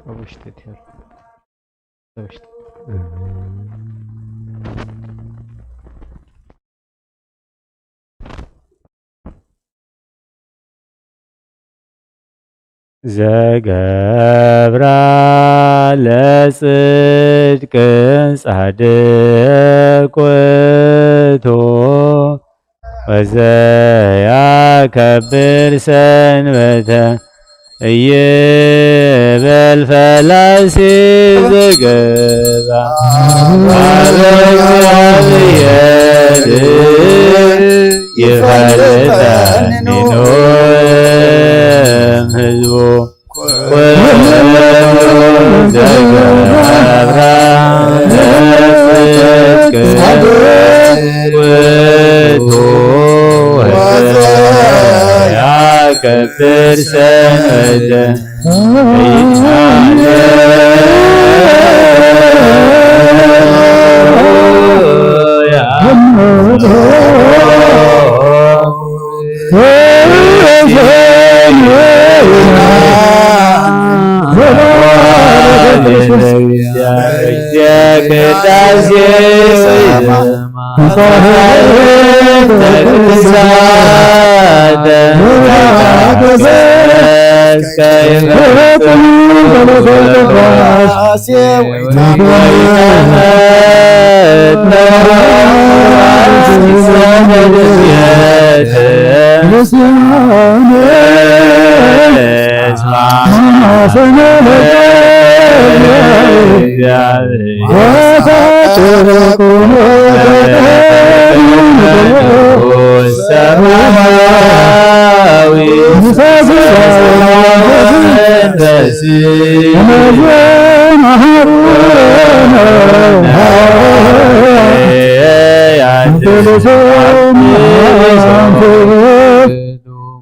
ኣብ ውሽጢ ትሄድ። ኣብ ውሽጢ። ዘገብራ ለጽድቅ ጻድቅ ውእቱ፣ ወዘያከብር ሰንበተ ይበል ፈላሲ ዘገባ ቃለ እግዚአብሔር ይፈልጠኒ ኖም ህዝቡ ኩሉ ዘገብራ ለጽድቅ ውእቱ ወዘያከብር ሰንበተ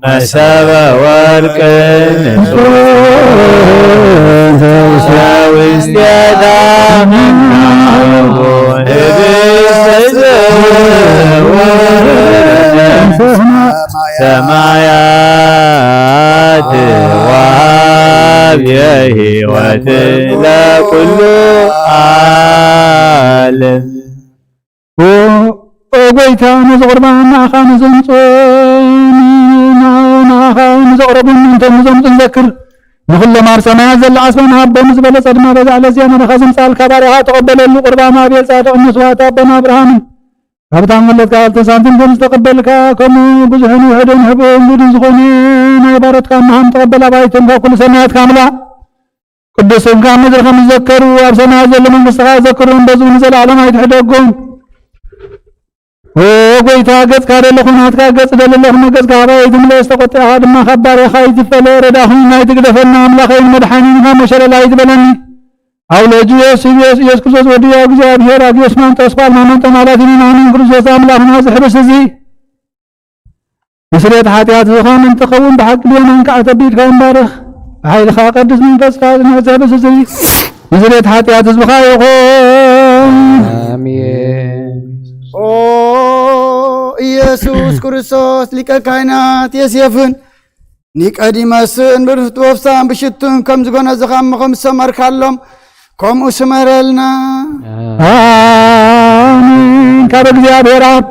መሰበ ወርቅ ውስቴታ ህብስተ ሰማያት ወሀብ የህይወት ለኩሉ ዓለም። ኦ፣ ኦ ጎይታ፣ ነዚ ቁርባን ንኣኻ ንዘምጽኡን ንኣኻ ንዘቕረቡን እንተ ንዘምጽኡን ዘክር። ንኹሎም ኣብ ሰማያት ዘላ ዓስባና ኣቦ፣ ምስ በለጸ ድማ በዛ ዕለት እዚኣ ናባኻ ዘምጻልካ ባርያኻ ተቐበለሉ። ቁርባን ኣቤል ጻድቕን መስዋዕቲ ኣቦና ኣብርሃምን ካብታ መለትካ ክልተ ሳንቲም ከም ዝተቐበልካ፣ ከምኡ ብዙሕን ውሑድን ህቡብን ግዱን ዝኾነ ናይ ባሮትካ መሃም ተቐበል። ኣባይቶም ካብ ኩሉ ሰማያትካ ምላ። ቅዱስ ስምካ ኣብ ምድሪ ከም ዝዘከሩ ኣብ ሰማያት ዘሎ መንግስትኻ ዘክሩን፣ በዚ ንዘለኣለም ኣይትሕደጎም። ኦ ጎይታ፣ ገጽካ ደለኹ ናትካ ገጽ ደሊ ኣለኹ፣ ገጽካ ካባይ ኣይትምለስ፣ ተቆጢዕካ ድማ ካብ ባርያኻ ኣይትፈለ። ረዳኹን ኣይትግደፈና፣ ኣምላኸይን መድሓኒን ካብ መሸለል ኣይትበለኒ። ኣብ ልጁ ኢየሱስ፣ ኢየሱስ ክርስቶስ ወድዮ እግዚኣብሔር፣ ኣግዮስ ማንጦስ ኳል ማመንጦ ማለት ኢና፣ ኣሜን። ክርስቶስ ኣምላኽና፣ እዚ ሕብስ እዚ ንስርየት ሓጢኣት ዝኾን እንትኸውን፣ ብሓቂ ብየማንካ ኣተቢድካ እምባርኽ፣ ብሓይልኻ ቅዱስ መንፈስካ ዝንዕዘ ብስስሪ ንስርየት ሓጢኣት ህዝብኻ ይኹን። ኣሜን። ኦ ኢየሱስ ክርስቶስ፣ ሊቀ ካህናት ዮሴፍን ኒቆዲሞስን ብርቱዕ ወፍሳን ብሽቱን ከም ዝጎነዝኻ እሞ ከም ዝሰመርካሎም፣ ከምኡ ስመረልና። ኣሜን። ካብ እግዚኣብሔር ኣብ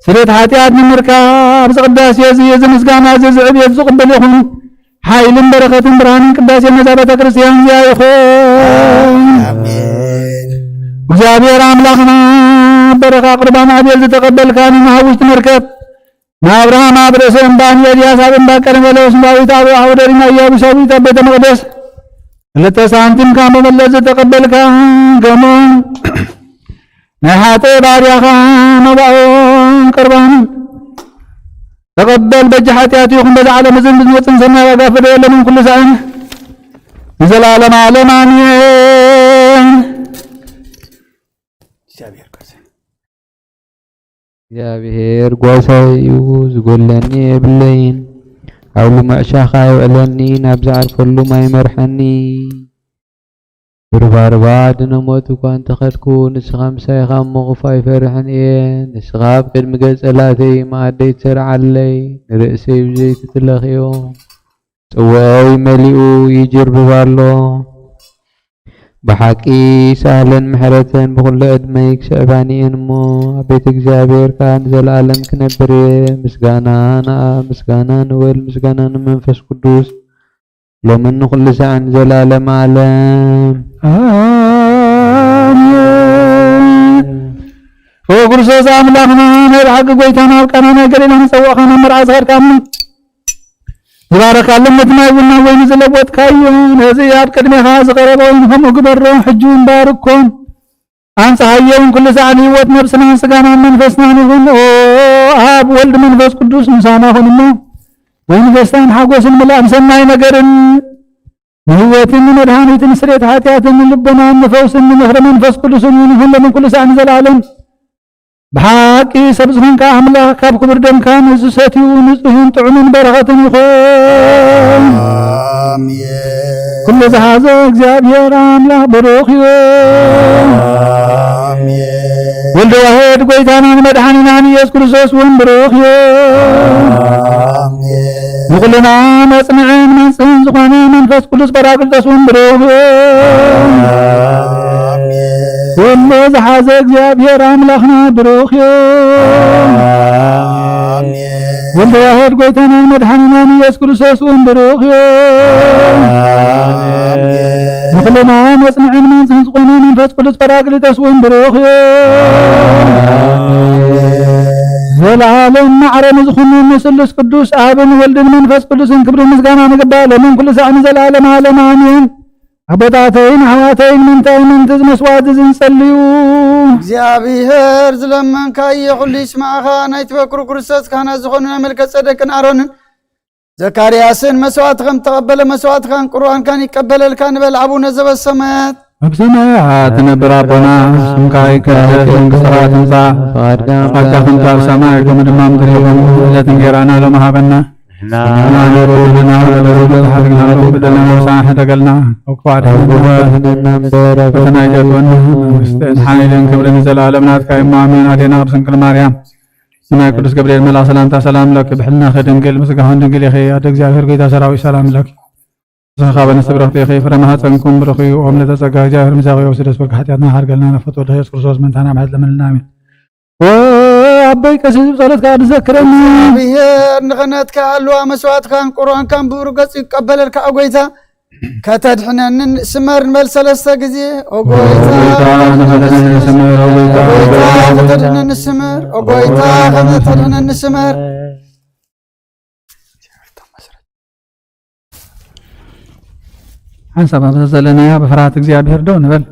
ስርየት ሓጢኣት ንምርካብ፣ እዚ ቅዳሴ እዚ፣ እዚ ምስጋና እዚ፣ እዚ ዕብየት ዝቕበል ይኹን። ሓይልን በረኸትን ብርሃንን ቅዳሴ ነዛ ቤተ ክርስቲያን እዚኣ ይኹን። ኣሜን። እግዚኣብሔር ኣምላኽና፣ በረኻ ቁርባን ኣቤል ዝተቐበልካ፣ ንመሃብ ውሽጢ መርከብ ንኣብርሃም ኣብ ርእሲ እምባ፣ ንኤልያስ ኣብ እምባ ቀርሜሎስ፣ ንዳዊት ኣብ ኣውደሪማ፣ ኢያቡሳዊት ኣብ ቤተ መቕደስ ክልተ ሳንቲም ካብ መበለት ዝተቐበልካ፣ ከምኡ ናይ ሓጥእ ባርያኻ መባኦን ቅርባን ተቐበል። በጃ ሓጢኣት ይኹን በዛ ዓለም እዝን ብዝመጽእን ሰናይ ዋጋ ፍደየሎም ኩሉ ሳዕን ንዘለዓለም ዓለም ኣሜን። እግዚኣብሔር ጓሳይ እዩ፣ ዝጎለኒ የብለይን። ሓውሊ ምዕሻኻ የውዕለኒ፣ ናብ ዝዓርፈሉ ማይ ይመርሐኒ። ብርባርባ ድነ ሞት እኳ እንተኸድኩ፣ ንስኻ ምሳይ ኢኻ እሞ ክፉእ ኣይፈርሕን እየ። ንስኻ ኣብ ቅድሚ ገጽ ጸላእተይ መኣደይ ትሰርዓለይ፣ ንርእሰይ ብዘይቲ ትለኽዮ፣ ጽዋኤይ መሊኡ ይጅርብብ ኣሎ። ብሓቂ ሳህለን ምሕረተን ብኹሉ ዕድመይ ክስዕባኒ እየን እሞ፣ ኣብ ቤት እግዚኣብሔር ከኣ ንዘለኣለም ክነብር እየ። ምስጋና ንኣብ፣ ምስጋና ንወልድ፣ ምስጋና ንመንፈስ ቅዱስ፣ ሎምን ንኹሉ ሳዕን ዘላለም ዓለም። ኣሜን። ወክርስቶስ ኣምላኽና፣ ናይ ብሓቂ ጎይታና፣ ኣብ ቃና ናይ ገሊላ ንጸዋዕኻና መርዓ ዝኸድካና፣ ዝባረኻሎም ነቲ ማይ ቡን ናብ ወይኒ ዝለወጥካዮ፣ ነዚ ኣብ ቅድሜኻ ዝቐረበ ወይኒ ከምኡ ግበሮ፣ ሕጂ እውን ባርኮን ኣንጽሃዮ እውን ኩሉ ሳዕ ንህይወት ነብስናን ስጋናን መንፈስናን ይኹን። ኦ ኣብ ወልድ መንፈስ ቅዱስ ምሳና ኩን እሞ፣ ወይኒ ደስታን ሓጎስን ምልኣን ሰናይ ነገርን ንህይወትን ንመድሃኒትን ስርየት ሓጢኣትን ንልቦናን ንፈውስን ንምኽሪ መንፈስ ቅዱስን እውን ይኹን ሎምን ኩሉ ሳዕ ንዘለኣለም። ብሓቂ ሰብ ዝኾንካ ኣምላኽ ካብ ክቡር ደምካ ንዝሰትዩ ንጹህን ጥዑምን በረኸትን ይኹን። ኣሜን። ኩሉ ዝሓዘ እግዚኣብሔር ኣምላኽ ብሩኽ እዩ። ኣሜን። ወልደ ዋሕድ ጎይታና ንመድሓኒና ንኢየሱስ ክርስቶስ እውን ብሩኽ እዩ። ኣሜን። ንኹልና መጽንዕን መንጽህን ዝኾነ መንፈስ ቅዱስ ጳራቅሊጦስ እውን ብሩኽ እዩ። ኣሜን። ኩሉ ዝሓዘ እግዚኣብሔር ኣምላኽና ብሩኽ እዩ። ኣሜን። ወልደ ዋሕድ ጎይታናን መድሓኒናን ኢየሱስ ክርስቶስ እውን ብሩኽ እዩ። ኣሜን። ንኹልና መጽንዕን መንጽህን ዝኾነ መንፈስ ቅዱስ ጳራቅሊጦስ እውን ብሩኽ እዩ። ኣሜን። ዘለዓለም ማዕረ ንዝኹኑ ንስሉስ ቅዱስ ኣብን ወልድን መንፈስ ቅዱስን ክብርን ምስጋናን ይግባእ፣ ሎምን ኩሉ ሳዕ ንዘለዓለም ዓለም ኣሜን። ኣቦታተይን ኣሕዋተይን፣ ምንታይ ምእንቲ እዚ መስዋዕት እዚ ንጸልዩ። እግዚኣብሔር ዝለመንካዮ ኩሉ ይስማዕኻ። ናይ ትበክሩ ክርስቶስ ካህናት ዝኾኑ ናይ መልከ ጸደቅን ኣሮንን ዘካርያስን መስዋዕትኸም ተቐበለ፣ መስዋዕትኻን ቁርባንካን ይቀበለልካ ንበል። ኣቡነ ዘበሰማያት። ኣብ ሰማያት ትነብር ኣቦና፣ ስምካ ይቀደስ፣ መንግስትኻ ትምጻእ፣ ፈቃድካ ከም ኣብ ሰማይ ከምኡ ድማ ምድሪ ይኹን። ዕለት እንጌራና ሎም ሃበና፣ ንሕና ንበደለና በደልና በደልና ንስሓ ሕደገልና፣ ካብ ክፉእ ኣድሕነና እምበር፣ ፈተና ኣይተእትወና፣ መንግስትን ሓይልን ክብርን ዘለኣለም ናትካ እዩ። ኣሜን። ኣዴና ቅድስት ድንግል ማርያም፣ ብስመ ቅዱስ ገብርኤል መልኣክ ሰላምታ ሰላም ለኪ፣ ብሕልናኺ ድንግል፣ ብስጋኺ ድንግል ኢኺ። ኣደ እግዚኣብሔር፣ ጎይታ ሰራዊት፣ ሰላም ለኪ። ንስኺ ካብ ኣንስቲ ብርኽቲ ኢኺ፣ ፍረ ማህፀንኩም ብሩኽ እዩ። ኦም ለተጸጋ እግዚኣብሔር ምሳኺ፣ ወስደስ ወልከ ሓጢኣትና ሓርገልና፣ ነፈት ወደ ኢየሱስ ክርስቶስ ምንታና ምሕረት ለምንልና። ኣሜን። ኦ ኣቦይ ቀሲስ፣ ብጸሎትካ ንዘክረኒ። እግዚኣብሔር ንኽህነትካ ሃልዋ መስዋዕትካን ቁርባንካን ብብሩህ ገጹ ይቀበለልካ። ኦ ጎይታ፣ ከተድሕነኒ ስመር ንበል ሰለስተ ግዜ። ኦ ጎይታ፣ ጎይታ፣ ንኽድሕነኒ ስመር። ኦ ጎይታ፣ ኦ ጎይታ፣ ከተድሕነኒ ስመር። ኦ ጎይታ፣ ከተድሕነኒ ስመር። ሓንሳብ ኣብ ዘለናዮ ብፍርሃት እግዚኣብሔር ደው ንበል።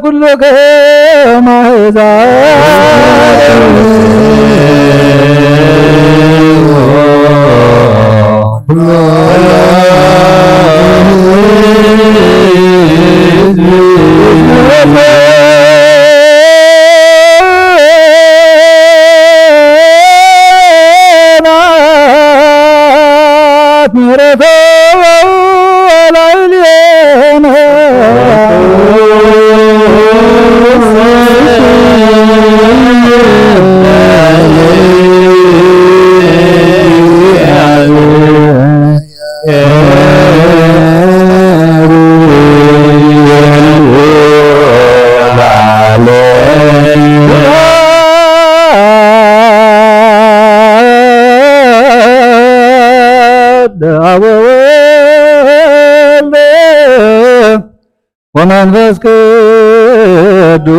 ኩሉ ከማይዛ ምሕረቱ ላዕሌነ ወወልድ ወመንፈስ ቅዱስ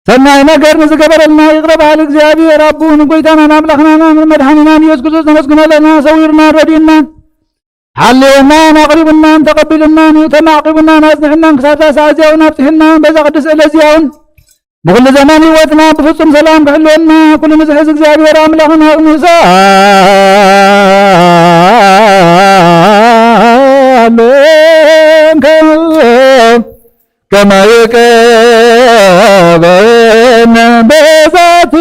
ሰናይ ነገር ንዝገበረልና ይቕረ በሃሊ እግዚኣብሔር ኣቦን ጎይታናን ኣምላኽናን መድሓኒናን ኢየሱስ ክርስቶስ ነመስግኖ ኣለና። ሰዊሩናን ረዲኡናን ሓልዮናን ኣቕሪቡናን ተቐቢሉናን እዩ ተማዕቂቡናን ኣጽኒሑናን ክሳብ እዛ ሰዓት እዚያውን ኣብጽሑናን በዛ ቅድስት ዕለት እዚያውን ንኹሉ ዘመን ህይወትና ብፍጹም ሰላም ክሕልወና ኩሉ ንዝሕዝ እግዚኣብሔር ኣምላኽና ንስኣለንከ ከመ ይቀበነ በዛቲ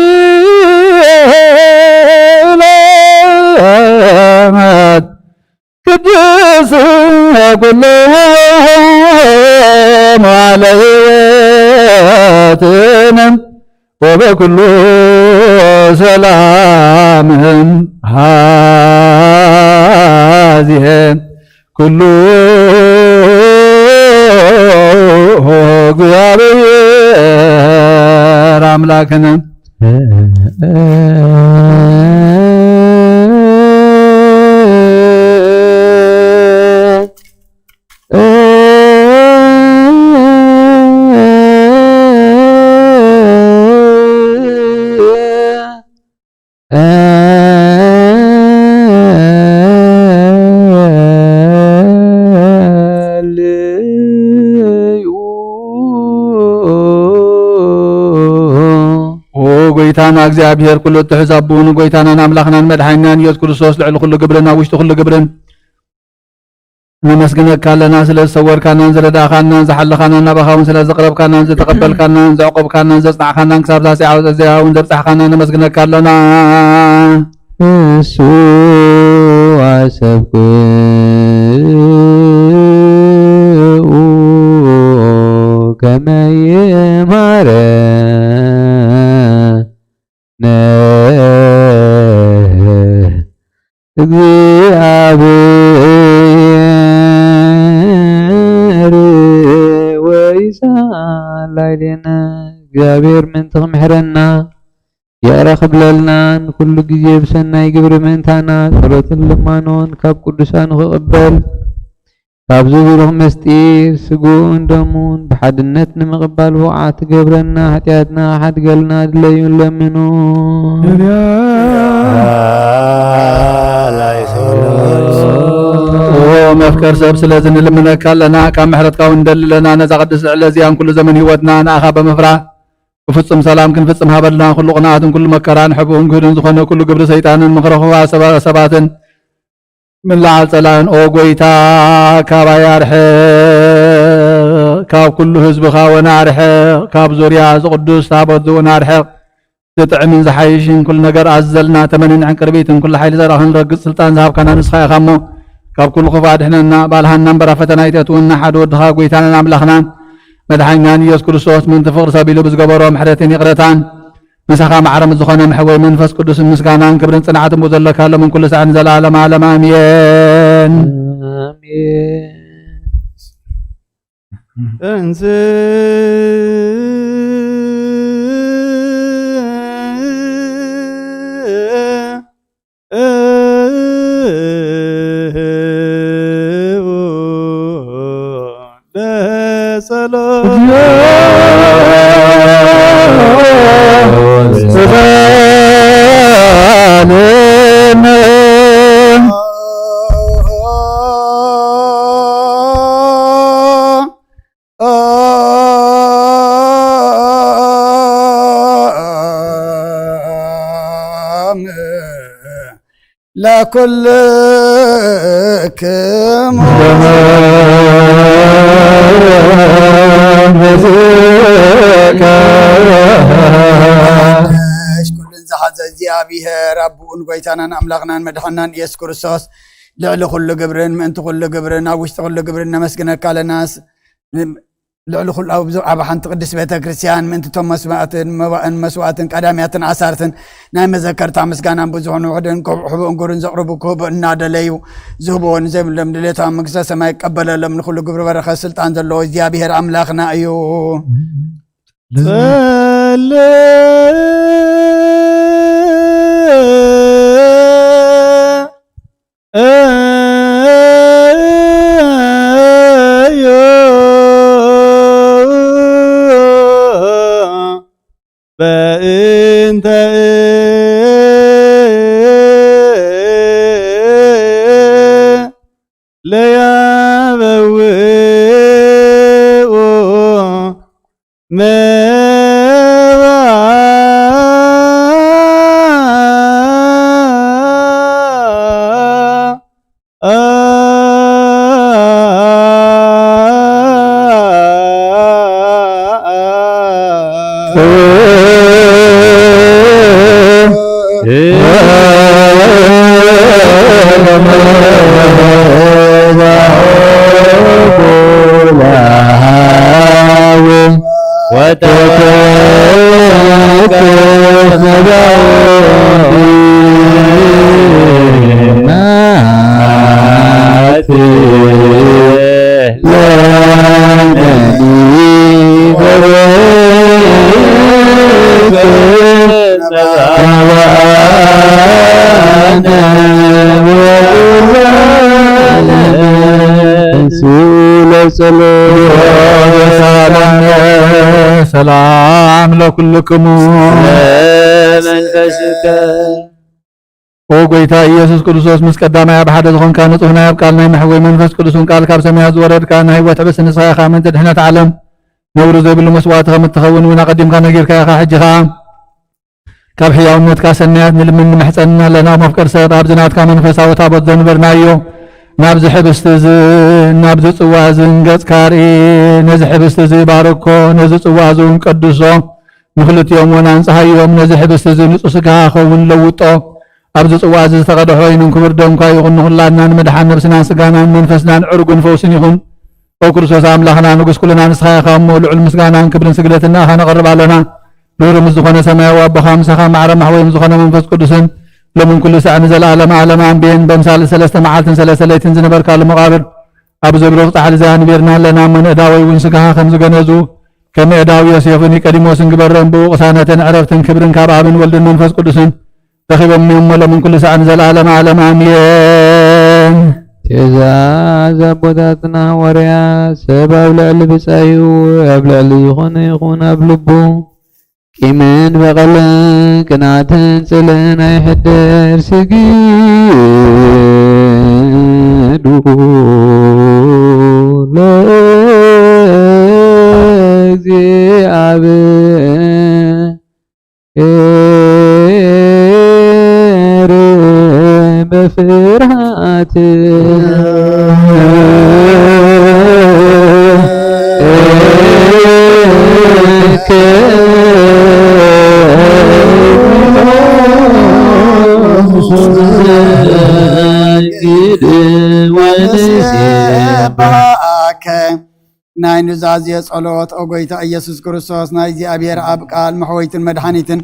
ዕለት ቅዱስ ኩሉ መዋዕለ ሕይወትነ ወበኩሉ ሰላም ሀዚሄ ኩሉ እግዚአብሔር አምላክነ። ጌታና እግዚኣብሔር ኩሉ እትሕዝ ኣቦኡ ንጎይታናን ኣምላኽናን መድሓኒናን ኢየሱስ ክርስቶስ ልዕሊ ኩሉ ግብርን ኣብ ውሽጢ ኩሉ ግብርን ነመስግነካ ኣለና። ስለ ዝሰወርካናን ዝረዳእካናን ዝሓለኻናን ናባኻ እውን ስለ ዘቕረብካናን ዝተቐበልካናን ዘዕቆብካናን ዘጽናዕካናን ክሳብ ዛሲዓ ዘዚኣ እውን ዘብጻሕካና ነመስግነካ ኣለና። እሱ ኣሰብኩ ከመ ይማረ እግዚኣብሔር ምእንቲ ክምሕረና ይቕረ ክብለልና ንኩሉ ግዜ ብሰናይ ግብሪ ምእንታና ጸሎትን ልማኖን ካብ ቅዱሳኑ ክቕበል ካብዚ ብሩኽ ምስጢር ስግኡን ደሙን ብሓድነት ንምቕባል ብቑዓት ትገብረና፣ ሓጢኣትና ክሓድገልና ድለዩን ለምኑ። ኦ መፍቀር ሰብ፣ ስለዚ ንልምነካ ኣለና፣ ካብ ምሕረትካ እውን ንደሊ ኣለና። ነዛ ቅድስቲ ዕለት እዚኣን ኩሉ ዘመን ህይወትና ንኣኻ ብምፍራህ ብፍጹም ሰላም ክንፍጽም ሃበልና። ኩሉ ቅንኣትን ኩሉ መከራን ሕቡእን ግህዱን ዝኾነ ኩሉ ግብሪ ሰይጣንን ምኽረ ክፉኣት ሰባ-፣ ሰባትን ምን ለዓል ጸላእን ኦ ጎይታ ካባይ ኣርሕቕ፣ ካብ ኩሉ ህዝብኻ እውን ኣርሕቕ፣ ካብ ዙርያ እዚ ቅዱስ ታቦት እዚ እውን ኣርሕቕ። ዝጥዕምን ዝሓይሽን ኩሉ ነገር ኣዝዘልና፣ ተመንን ዕንቅርቢትን ኩሉ ሓይሊ ዘራኽን ረግጽ ስልጣን ዝሃብካና ንስኻ ኢኻ እሞ፣ ካብ ኩሉ ክፉእ ኣድሕነና። ባልሃና እምበር ኣብ ፈተና ኣይተእትወና፣ ሓደ ወድኻ ጎይታናን ኣምላኽናን መድሓኒናን ኢየሱስ ክርስቶስ ምእንቲ ፍቕሪ ሰብ ኢሉ ብዝገበሮ ምሕረትን ይቕረታን ምሳኻ ማዕረ ምስ ዝኾነ መሕወይ መንፈስ ቅዱስን ምስጋናን ክብርን ጽንዓትን ብዘለካ ሎምን ኩሉ ሳዕን ንዘለዓለመ ዓለም ኣሜን። ኣሜን። እንስ ለጸሎት ለኩልክሙ ኩልን ዝሓዘ እግዚኣብሔር ኣቦኡን ጎይታናን ኣምላኽናን መድሓናን ኢየሱስ ክርስቶስ ልዕሊ ኩሉ ግብርን ምእንቲ ኩሉ ግብርን ኣብ ውሽጢ ኩሉ ግብርን ነመስግነካ ኣለና። ልዕሊ ኩሉ ኣብ፣ ኣብ ሓንቲ ቅድስት ቤተ ክርስቲያን ምእንቲ እቶም መስዋእትን መባእን መስዋእትን ቀዳምያትን ኣሳርትን ናይ መዘከርታ ምስጋናን ብዙሕን ውሑድን ክቡእ ሕቡእን ግብርን ዘቕርቡ ክህቡ እናደለዩ ዝህብዎ ንዘይብሎም ድሌቶም ኣብ መንግስተ ሰማይ ይቀበለሎም። ንኩሉ ግብሪ በረኸት ስልጣን ዘለዎ እግዚኣብሔር ኣምላኽና እዩ። ጸልእ እዮ በእንተ ለያበውኡ መባ ሰላም ለኩልክሙ። መንፈስከ ኦ ጎይታ ኢየሱስ ክርስቶስ፣ ምስ ቀዳማይ ኣብ ሓደ ዝኾንካ ንጹህ ናይ ኣብ ቃል ናይ መሕወይ መንፈስ ቅዱስን ቃል ካብ ሰማያት ዝወረድካ ናይ ህይወት ሕብስቲ ንስኻ ኢኻ። ምእንቲ ድሕነት ዓለም ነውሪ ዘይብሉ መስዋዕቲ ከም እትኸውን እውን ኣቐዲምካ ነጊርካ ኢኻ። ሕጂ ኸኣ ካብ ሕያውነትካ ሰናያት ንልምን ንምሕጸን ኣለና። መፍቀር ሰብ ኣብዚ ናትካ መንፈሳዊ ታቦት ዘንበርናዮ ናብዚ ሕብስቲ እዚ ናብዚ ጽዋ እዚ ገጽካ ርኢ። ነዚ ሕብስቲ እዚ ባርኮ፣ ነዚ ጽዋ እዚ እውን ቀድሶ፣ ንኽልቲኦም እውን ኣንጽሃዮም። ነዚ ሕብስቲ እዚ ንጹህ ስጋኻ ኸውን ለውጦ። ኣብዚ ጽዋ እዚ ዝተቐድሐ ወይንን ክቡር ደምካ ይኹን ንኹላትና ንምድሓን ነብስናን ስጋናን መንፈስናን ዕርጉን ፈውስን ይኹን። ኦ ክርስቶስ ኣምላኽና ንጉስ ኩልና ንስኻ ኢኻ እሞ ልዑል ምስጋናን ክብርን ስግደትን ንኣኻ ነቐርብ ኣለና። ርህሩህ ምስ ዝኾነ ሰማያዊ ኣቦኻ ምሳኻ ማዕረ ማሕወይ ምስ ዝኾነ መንፈስ ቅዱስን ሎምን ኩሉ ሳዕ ንዘለኣለም ዓለም ኣንብየን። በምሳሌ ሰለስተ መዓልትን ሰለስተ ለይትን ዝነበርካሉ መቓብር ኣብ ዘብሩኽ ጻሕሊ እዚ ኣንቢርና ኣለና እሞ ንእዳወይ እውን ስጋኻ ከም ዝገነዙ ከም እዳው ዮሴፍ ኒቆዲሞስን ግበረን። ብኡ ቅሳነትን ዕረፍትን ክብርን ካብ ኣብን ወልድን መንፈስ ቅዱስን ረኺቦም እዮም እሞ ሎምን ኩሉ ሳዕ ንዘለኣለም ዓለም ኣሜን። ትእዛዝ ኣቦታትና ሃዋርያት፣ ሰብ ኣብ ልዕሊ ብጻዩ፣ ኣብ ልዕሊ ዝኾነ ይኹን ኣብ ልቡ ቂምን በቐልን ቅንኣትን ጽልእን ኣይሕደር። ስግዱ ለእግዚኣብሔር በፍርሃት ወንሴባከ። ናይ ኑዛዜ ጸሎት። ኦ ጎይታ ኢየሱስ ክርስቶስ፣ ናይ እግዚኣብሔር ኣብ ቃል መሕወይትን መድሓኒትን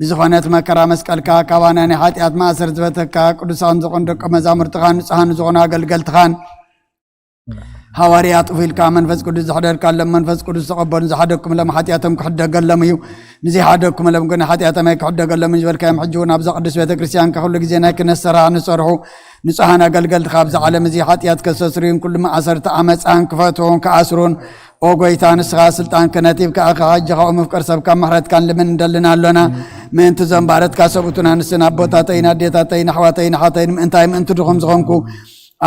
ብዝኾነት መከራ መስቀልካ ካባና ናይ ሓጢኣት ማእሰር ዝበተካ፣ ቅዱሳን ዝኾኑ ደቀ መዛሙርትኻ ንጹሃን ዝኾኑ ኣገልገልትኻን ሃዋርያት ኡፍ ኢልካ መንፈስ ቅዱስ ዘሕደርካሎም፣ መንፈስ ቅዱስ ዝተቐበሉን ዝሓደግኩምሎም ሓጢኣቶም ክሕደገሎም እዩ። ንዘይሓደግኩምሎም ግን ሓጢኣቶም ኣይክሕደገሎም እዩ ዝበልካዮም፣ ሕጂ እውን ኣብዛ ቅዱስ ቤተ ክርስቲያን ከኹሉ ግዜ ናይ ክህነት ስራሕ ንሰርሑ ንጹሃን ኣገልገልትኻ ኣብዚ ዓለም እዚ ሓጢኣት ከስተስርዩን ኩሉ ማእሰርቲ ዓመፃን ክፈትዉን ክኣስሩን፣ ኦ ጎይታ፣ ንስኻ ስልጣን ክህነት ሂብካ ኢኻ። ሕጂ ካብኡ ምፍቀር ሰብካ ምሕረትካን ልምን እንደልን ኣሎና። ምእንቲ እዞም ባረትካ ሰብኡትን ኣንስትን ኣቦታተይን ኣዴታተይን ኣሕዋተይን ኣሓተይን ምእንታይ ምእንቲ ድኹም ዝኾንኩ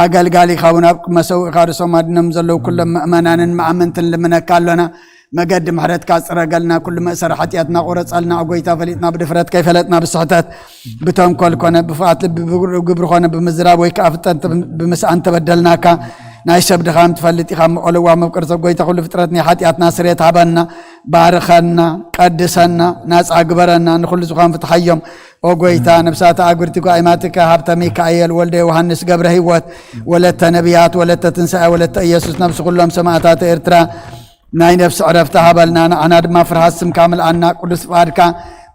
ኣገልጋሊኻ እውን ኣብ መሰውኢኻ ርእሶም ኣድኖም ዘለዉ ኩሎም ምእመናንን መኣምንትን ልምነካ ኣሎና። መገዲ ምሕረትካ ጽረገልና፣ ኩሉ መእሰሪ ሓጢኣትና ቁረጸልና። ኦ ጎይታ፣ ፈሊጥና ብድፍረት፣ ከይፈለጥና ብስሕተት፣ ብተንኮል ኮነ ብፍቓት ልቢ፣ ብግብሪ ኮነ ብምዝራብ ወይ ከኣ ፍጠን ብምስኣን ተበደልናካ። ናይ ሰብ ድኻም ትፈልጥ ኢኻ እሞ፣ ኦ ለዋህ መፍቀር ሰብ፣ ጎይታ ኩሉ ፍጥረት ናይ ሓጢኣትና ስርየት ሃበና፣ ባርኸና፣ ቀድሰና፣ ናጻ ግበረና፣ ንኹሉ ዝኾን ፍትሓዮም። ኦ ጎይታ፣ ነብሳት ኣጉርቲ ጓይማትካ ሃብተ ሚካኤል ወልደ ዮሃንስ ገብረ ህይወት ወለተ ነቢያት ወለተ ትንሳኤ ወለተ ኢየሱስ ነብሲ ኩሎም ሰማእታት ኤርትራ ናይ ነብሲ ዕረፍቲ ሃበልና። ንዓና ድማ ፍርሃት ስምካ ምልኣና። ቅዱስ ፍቓድካ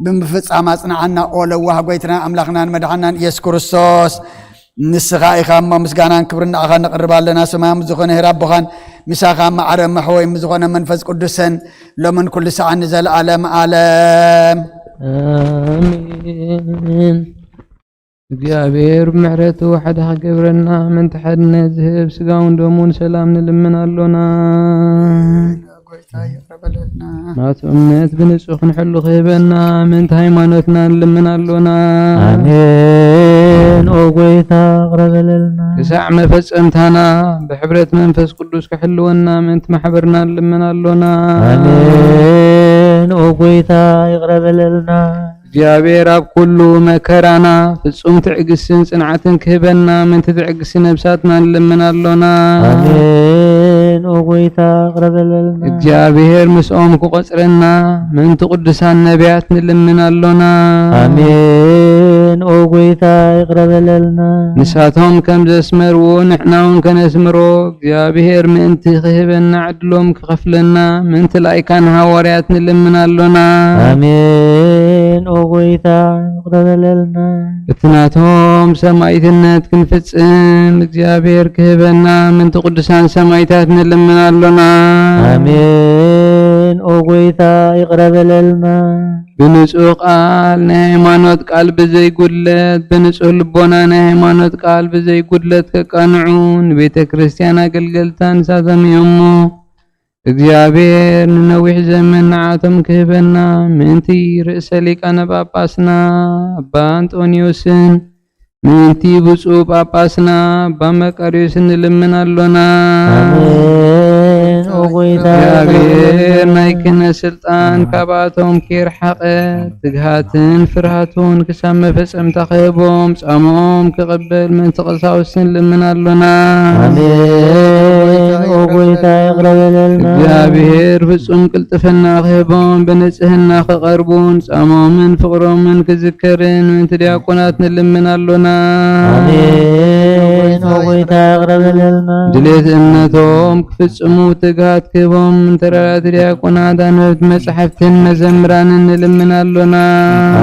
ብምፍጻም ኣጽንዓና። ኦ ለዋህ ጎይትናን ኣምላኽናን መድሓናን ኢየሱስ ክርስቶስ፣ ንስኻ ኢኻ እሞ ምስጋናን ክብርን ንዓኻ ነቕርብ ኣለና። ሰማያዊ ምስ ዝኾነ ሄር ኣቦኻን ምሳኻ ማዕረ መሕወይ ምስ ዝኾነ መንፈስ ቅዱስን ሎምን ኩሉ ሰዓን ንዘለኣለም ኣለም። ኣሜን። እግዚኣብሔር ብምሕረቱ ሓደ ክገብረና ምእንቲ ሓድነት ዝህብ ስጋውን ደሙን ሰላም ንልምን ኣሎና። ጎይታ ይቕረ በለልና። ናቱ እምነት ብንጹህ ክንሕሉ ክህበና ምእንቲ ሃይማኖትና ንልምን ኣሎና። ኣሜን። ኦ ጎይታ ይቕረ በለልና። ክሳዕ መፈጸምታና ብሕብረት መንፈስ ቅዱስ ክሕልወና ምእንቲ ማሕበርና ንልምን ኣሎና። ኣሜን። ኦ ጎይታ ይቕረ በለልና። እግዚኣብሔር ኣብ ኩሉ መከራና ፍጹም ትዕግስትን ጽንዓትን ክህበና ምእንቲ ትዕግስቲ ነብሳትና ንልምን ኣሎና። ኣሜን። ኦ ጎይታ ይቕረ በለልና። እግዚኣብሔር ምስኦም ክቖጽረና ምእንቲ ቅዱሳን ነቢያት ንልምን ኣሎና። ኣሜን። ኦ ጎይታ ይቕረ በለልና። ንሳቶም ከም ዘስመርዎ ንሕና እውን ከነስምሮ እግዚኣብሔር ምእንቲ ክህበና ዕድሎም ክኸፍለና ምእንቲ ላይካን ሃዋርያት ንልምን ኣሎና። ኣሜን። ኦ ጎይታ ይቕረ በለልና። እቲ ናቶም ሰማይትነት ክንፍጽም እግዚኣብሔር ክህበና ምእንቲ ቅዱሳን ሰማይታት ንልምን ኣሎና። ኣሜን። ኦ ጎይታ ይቕረ በለልና። ብንጹህ ቃል ናይ ሃይማኖት ቃል ብዘይ ጉድለት፣ ብንጹህ ልቦና ናይ ሃይማኖት ቃል ብዘይ ጉድለት ከቃንዑ ንቤተ ክርስቲያን ኣገልገልታ ንሳቶም እዮም እሞ፣ እግዚኣብሔር ንነዊሕ ዘመን ንዓቶም ክህበና ምእንቲ ርእሰ ሊቃነ ጳጳስና ኣባ ኣንጦንዮስን ምእንቲ ብፁዕ ጳጳስና ኣባ መቃርዮስን ንልምን ኣሎና። ኣሜን። ኦ ጎይታ እግዚኣብሔር ናይ ክህነት ስልጣን ካብኣቶም ኪርሓቐ፣ ትግሃትን ፍርሃቱን ክሳብ መፈጸምታ ክህቦም፣ ጻምኦም ክቕበል ምእንቲ ቀሳውስቲ ንልምን ኣሎና። ኣሜን። ኦ ጎይታ፣ ይቕረ በለልና። እግዚኣብሔር ፍጹም ቅልጥፍና ክህቦም፣ ብንጽህና ክቐርቡን ጻምኦምን ፍቕሮምን ክዝከርን ምእንቲ ዲያቆናት ንልምን ኣሎና። ኣሜን። ኦ ጎይታ፣ ይቕረ በለልና። ድሌት እምነቶም ክፍጽሙ ትግሃት ክህቦም፣ ንተረዳእቲ ዲያቆናት ኣንበብቲ መጻሕፍትን መዘምራንን ንልምን ኣሎና።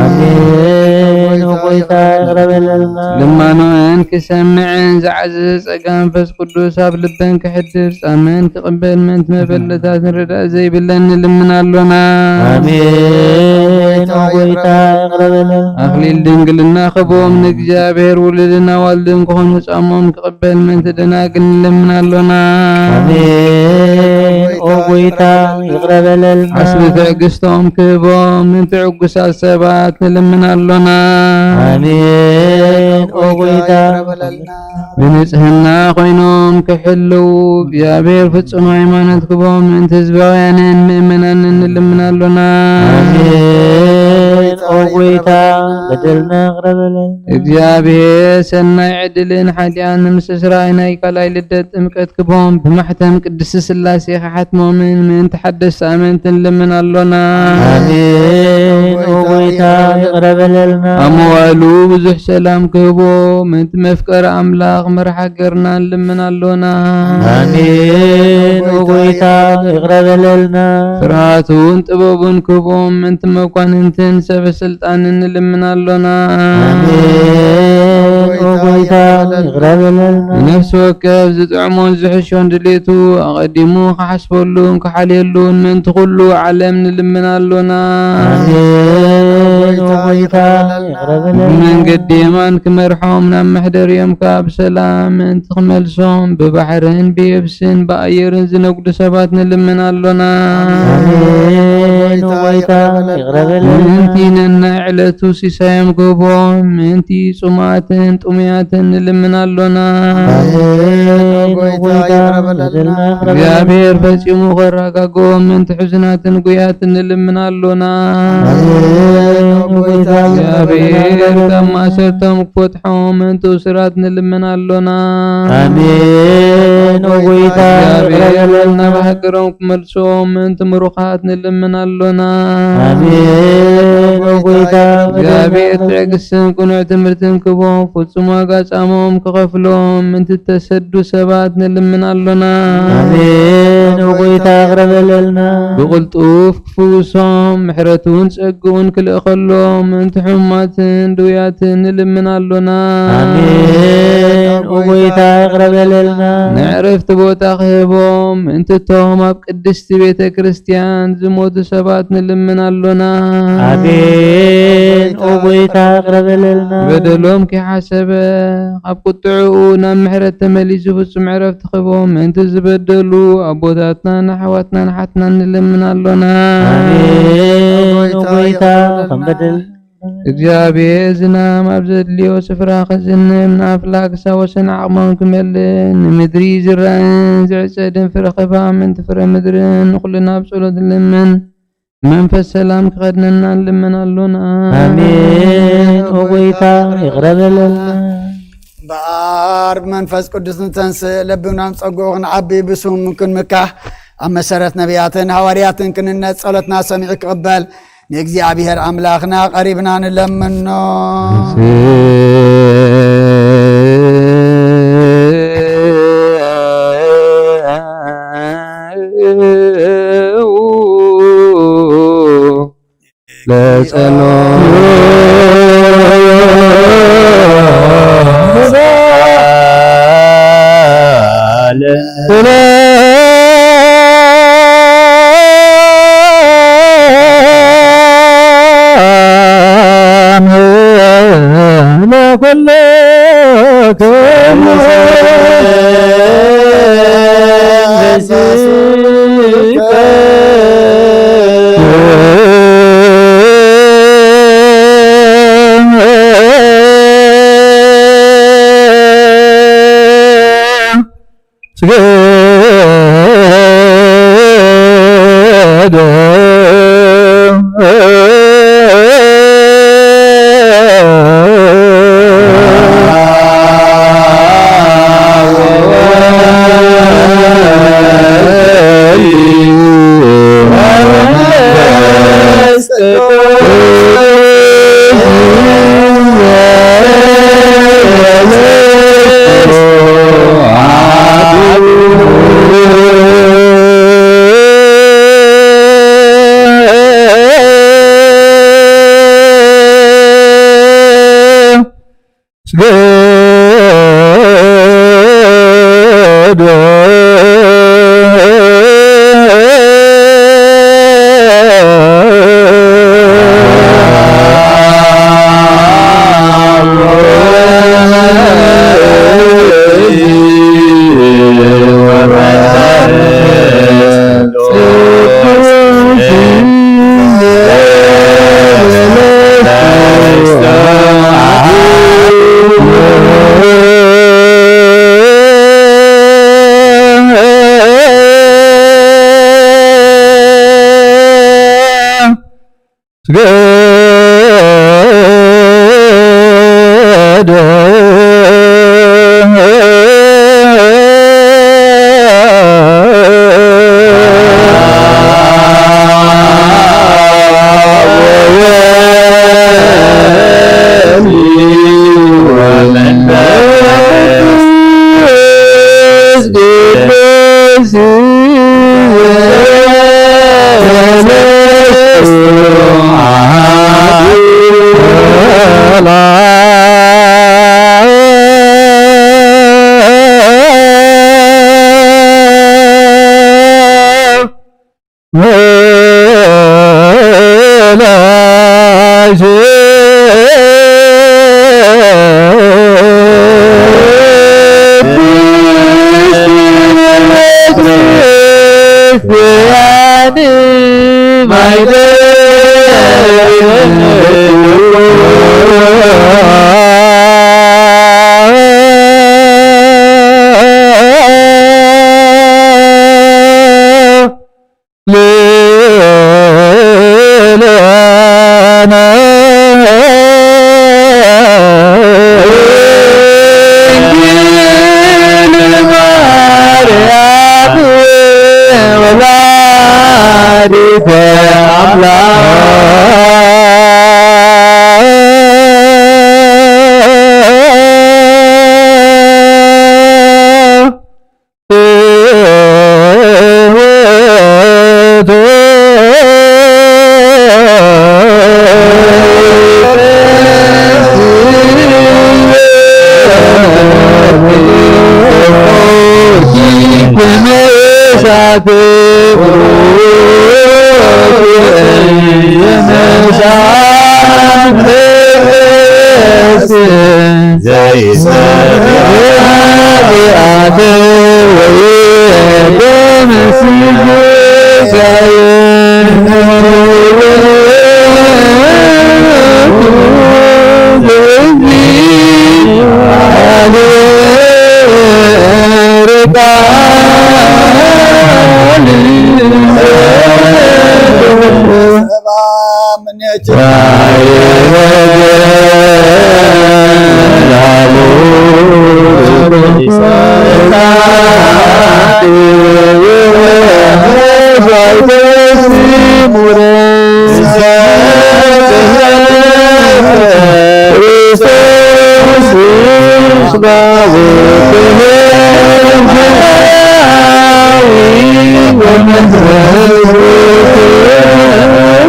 ኣሜን። ኦ ጎይታ፣ ይቕረ በለልና። ልማኖአን ክሰምዕን ዝዓዘዘ ጸጋ መንፈስ ቅዱስ ኣብ ልበን ክሕድር፣ ጻመን ክቕበል ምእንቲ መበለታት ንረዳእ ዘይብለን ንልምን ኣሎና። ኣሜን። ኦ ጎይታ፣ ይቕረ በለልና። ኣኽሊል ድንግልና ክህቦም፣ ንእግዚኣብሔር ውሉድን ኣዋልድን ክኾኑ ጻሞም ክቕበል ምእንቲ ደናግል ንልምን ኣሎና። ኣሜን። ኦ ጎይታ፣ ይቕረ በለልና። ዓስቢ ትዕግስቶም ክህቦም፣ ምእንቲ ዕጉሳት ሰባት ንልምን ኣሎና። ኣሜን። ኦ ጎይታ፣ ይቕረ በለልና። ብንጽህና ኮይኖም ክሕልዉ፣ እግዚኣብሔር ፍጹም ሃይማኖት ክህቦም፣ ምእንቲ ህዝባውያንን ምእመናንን ንልምን ኣሎና። ኣሜን። ኦ ጎይታ፣ በደልና ይቕረ በለልና። እግዚኣብሔር ሰናይ ዕድልን ሓጢኣን ንምስስራይ ናይ ካልኣይ ልደት ጥምቀት ክህቦም፣ ብማሕተም ቅድስቲ ሥላሴ ክሓትሞምን ምእንቲ ሓደስቲ ኣመንቲ ንልምን ኣሎና። ኣሜን። ኦ ጎይታ፣ ይቕረ በለልና። ኣብ መዋእሉ ብዙሕ ሰላም ክህቦ፣ ምእንቲ መፍቀሪ ኣምላኽ መርሓ ሃገርና ንልምን ኣሎና። ኣሜን። ኦ ጎይታ፣ ይቕረ በለልና። ፍርሃቱን ጥበቡን ክህቦም፣ ምእንቲ መኳንንትን ሰበ ስልጣንን ንልምን ኣሎና። ኣሜን። ኦ ጎይታ፣ ይቕረ በለልና። ንነፍሲ ወከፍ ዝጥዕሞን ዝሕሾን ድሌቱ ኣቐዲሙ ክሓስበሉን ክሓልየሉን፣ ምእንቲ ኩሉ ዓለም ንልምን ኣሎና። ኣሜን። ኦ ጎይታ፣ ይቕረ በለልና። ብመንገዲ የማን ክመርሖም፣ ናብ መሕደሪኦም ከኣ ብሰላም ምእንቲ ክመልሶም፣ ብባሕርን ብየብስን ብኣየርን ዝነግዱ ሰባት ንልምን ኣሎና። ኣሜን። ኦ ጎይታ፣ ይቕረ በለልና። ምእንቲ ነናይ ዕለቱ ሲሳዮም ክህቦም፣ ምእንቲ ጽሙኣትን ጥሙያትን ንልምን ኣሎና። ኣሜን። ኦ ጎይታ፣ ይቕረ በለልና። እግዚኣብሔር ፈጺሙ ከረጋግኦም፣ ምእንቲ ሕዙናትን ጉያትን ንልምን ኣሎና። ኣሜን። ኦ ጎይታ፣ ይቕረ በለልና። እግዚኣብሔር ካብ ማእሰርቶም ክፈትሖም፣ ምእንቲ እሱራት ንልምን ኣሎና። ኣሜን። ኦ ጎይታ፣ ይቕረ እግዚኣብሔር በለልና። ናብ ሃገሮም ክመልሶም፣ ምእንቲ ምሩኻት ንልምን ኣሎና። ኣሜን። ኦ ጎይታ፣ እግዚኣብሔር ትዕግስትን ቅኑዕ ትምህርትን ክህቦም፣ ፍጹም ዋጋ ጻሞም ክኸፍሎም፣ ምእንቲ እተሰዱ ሰባት ንልምን ኣሎና። ኣሜን። ኦ ጎይታ፣ ይቕረ በለልና። ብቕልጡፍ ክፍውሶም፣ ምሕረቱን ጸግኡን ክልእኸሎም፣ ምእንቲ ሕሙማትን ድውያትን ንልምን ኣሎና። ኣሜን። ኦ ጎይታ፣ ይቕረ በለልና። ንዕረፍቲ ቦታ ክህቦም፣ ምእንቲ እቶም ኣብ ቅድስቲ ቤተ ክርስቲያን ዝሞቱ ሰባት ንልምን ኣሎና። ኣሜን። ኦ ጎይታ፣ ይቕረ በለልና። በደሎም ከይሓሰበ፣ ካብ ቁጥዕኡ ናብ ምሕረት ተመሊሱ ፍጹም ዕረፍቲ ክህቦም፣ ምእንቲ ዝበደሉ ኣቦታትናን ኣሕዋትናን ሓትናን ንልምን ኣሎና። ኣሜን። ኦ ጎይታ፣ ከም በደል እግዚኣብሔር ዝናም ኣብ ዘድልዮ ስፍራ ክዝንም፣ ንኣፍላግ ክሳብ ወሰን ዓቕሞም ክመልእ፣ ንምድሪ ዝረኣን ዝዕጸድን ፍረ ክህባ፣ ምእንቲ ፍረ ምድርን ንኹልና ብጸሎት ንልምን። መንፈስ ሰላም ክኸድነና ንልምን ኣሎና። ኣሜን። ኦ ጎይታ፣ ይቕረ በለልና። እምበኣር ብመንፈስ ቅዱስ ንተንስእ፣ ለቢብና ንጸግኦ ክንዓቢ፣ ብስሙ ክንምካሕ፣ ኣብ መሰረት ነቢያትን ሃዋርያትን ክንነት፣ ጸሎትና ሰሚዑ ክቕበል፣ ንእግዚኣብሔር ኣምላኽና ቀሪብና ንለምኖ። ስገደ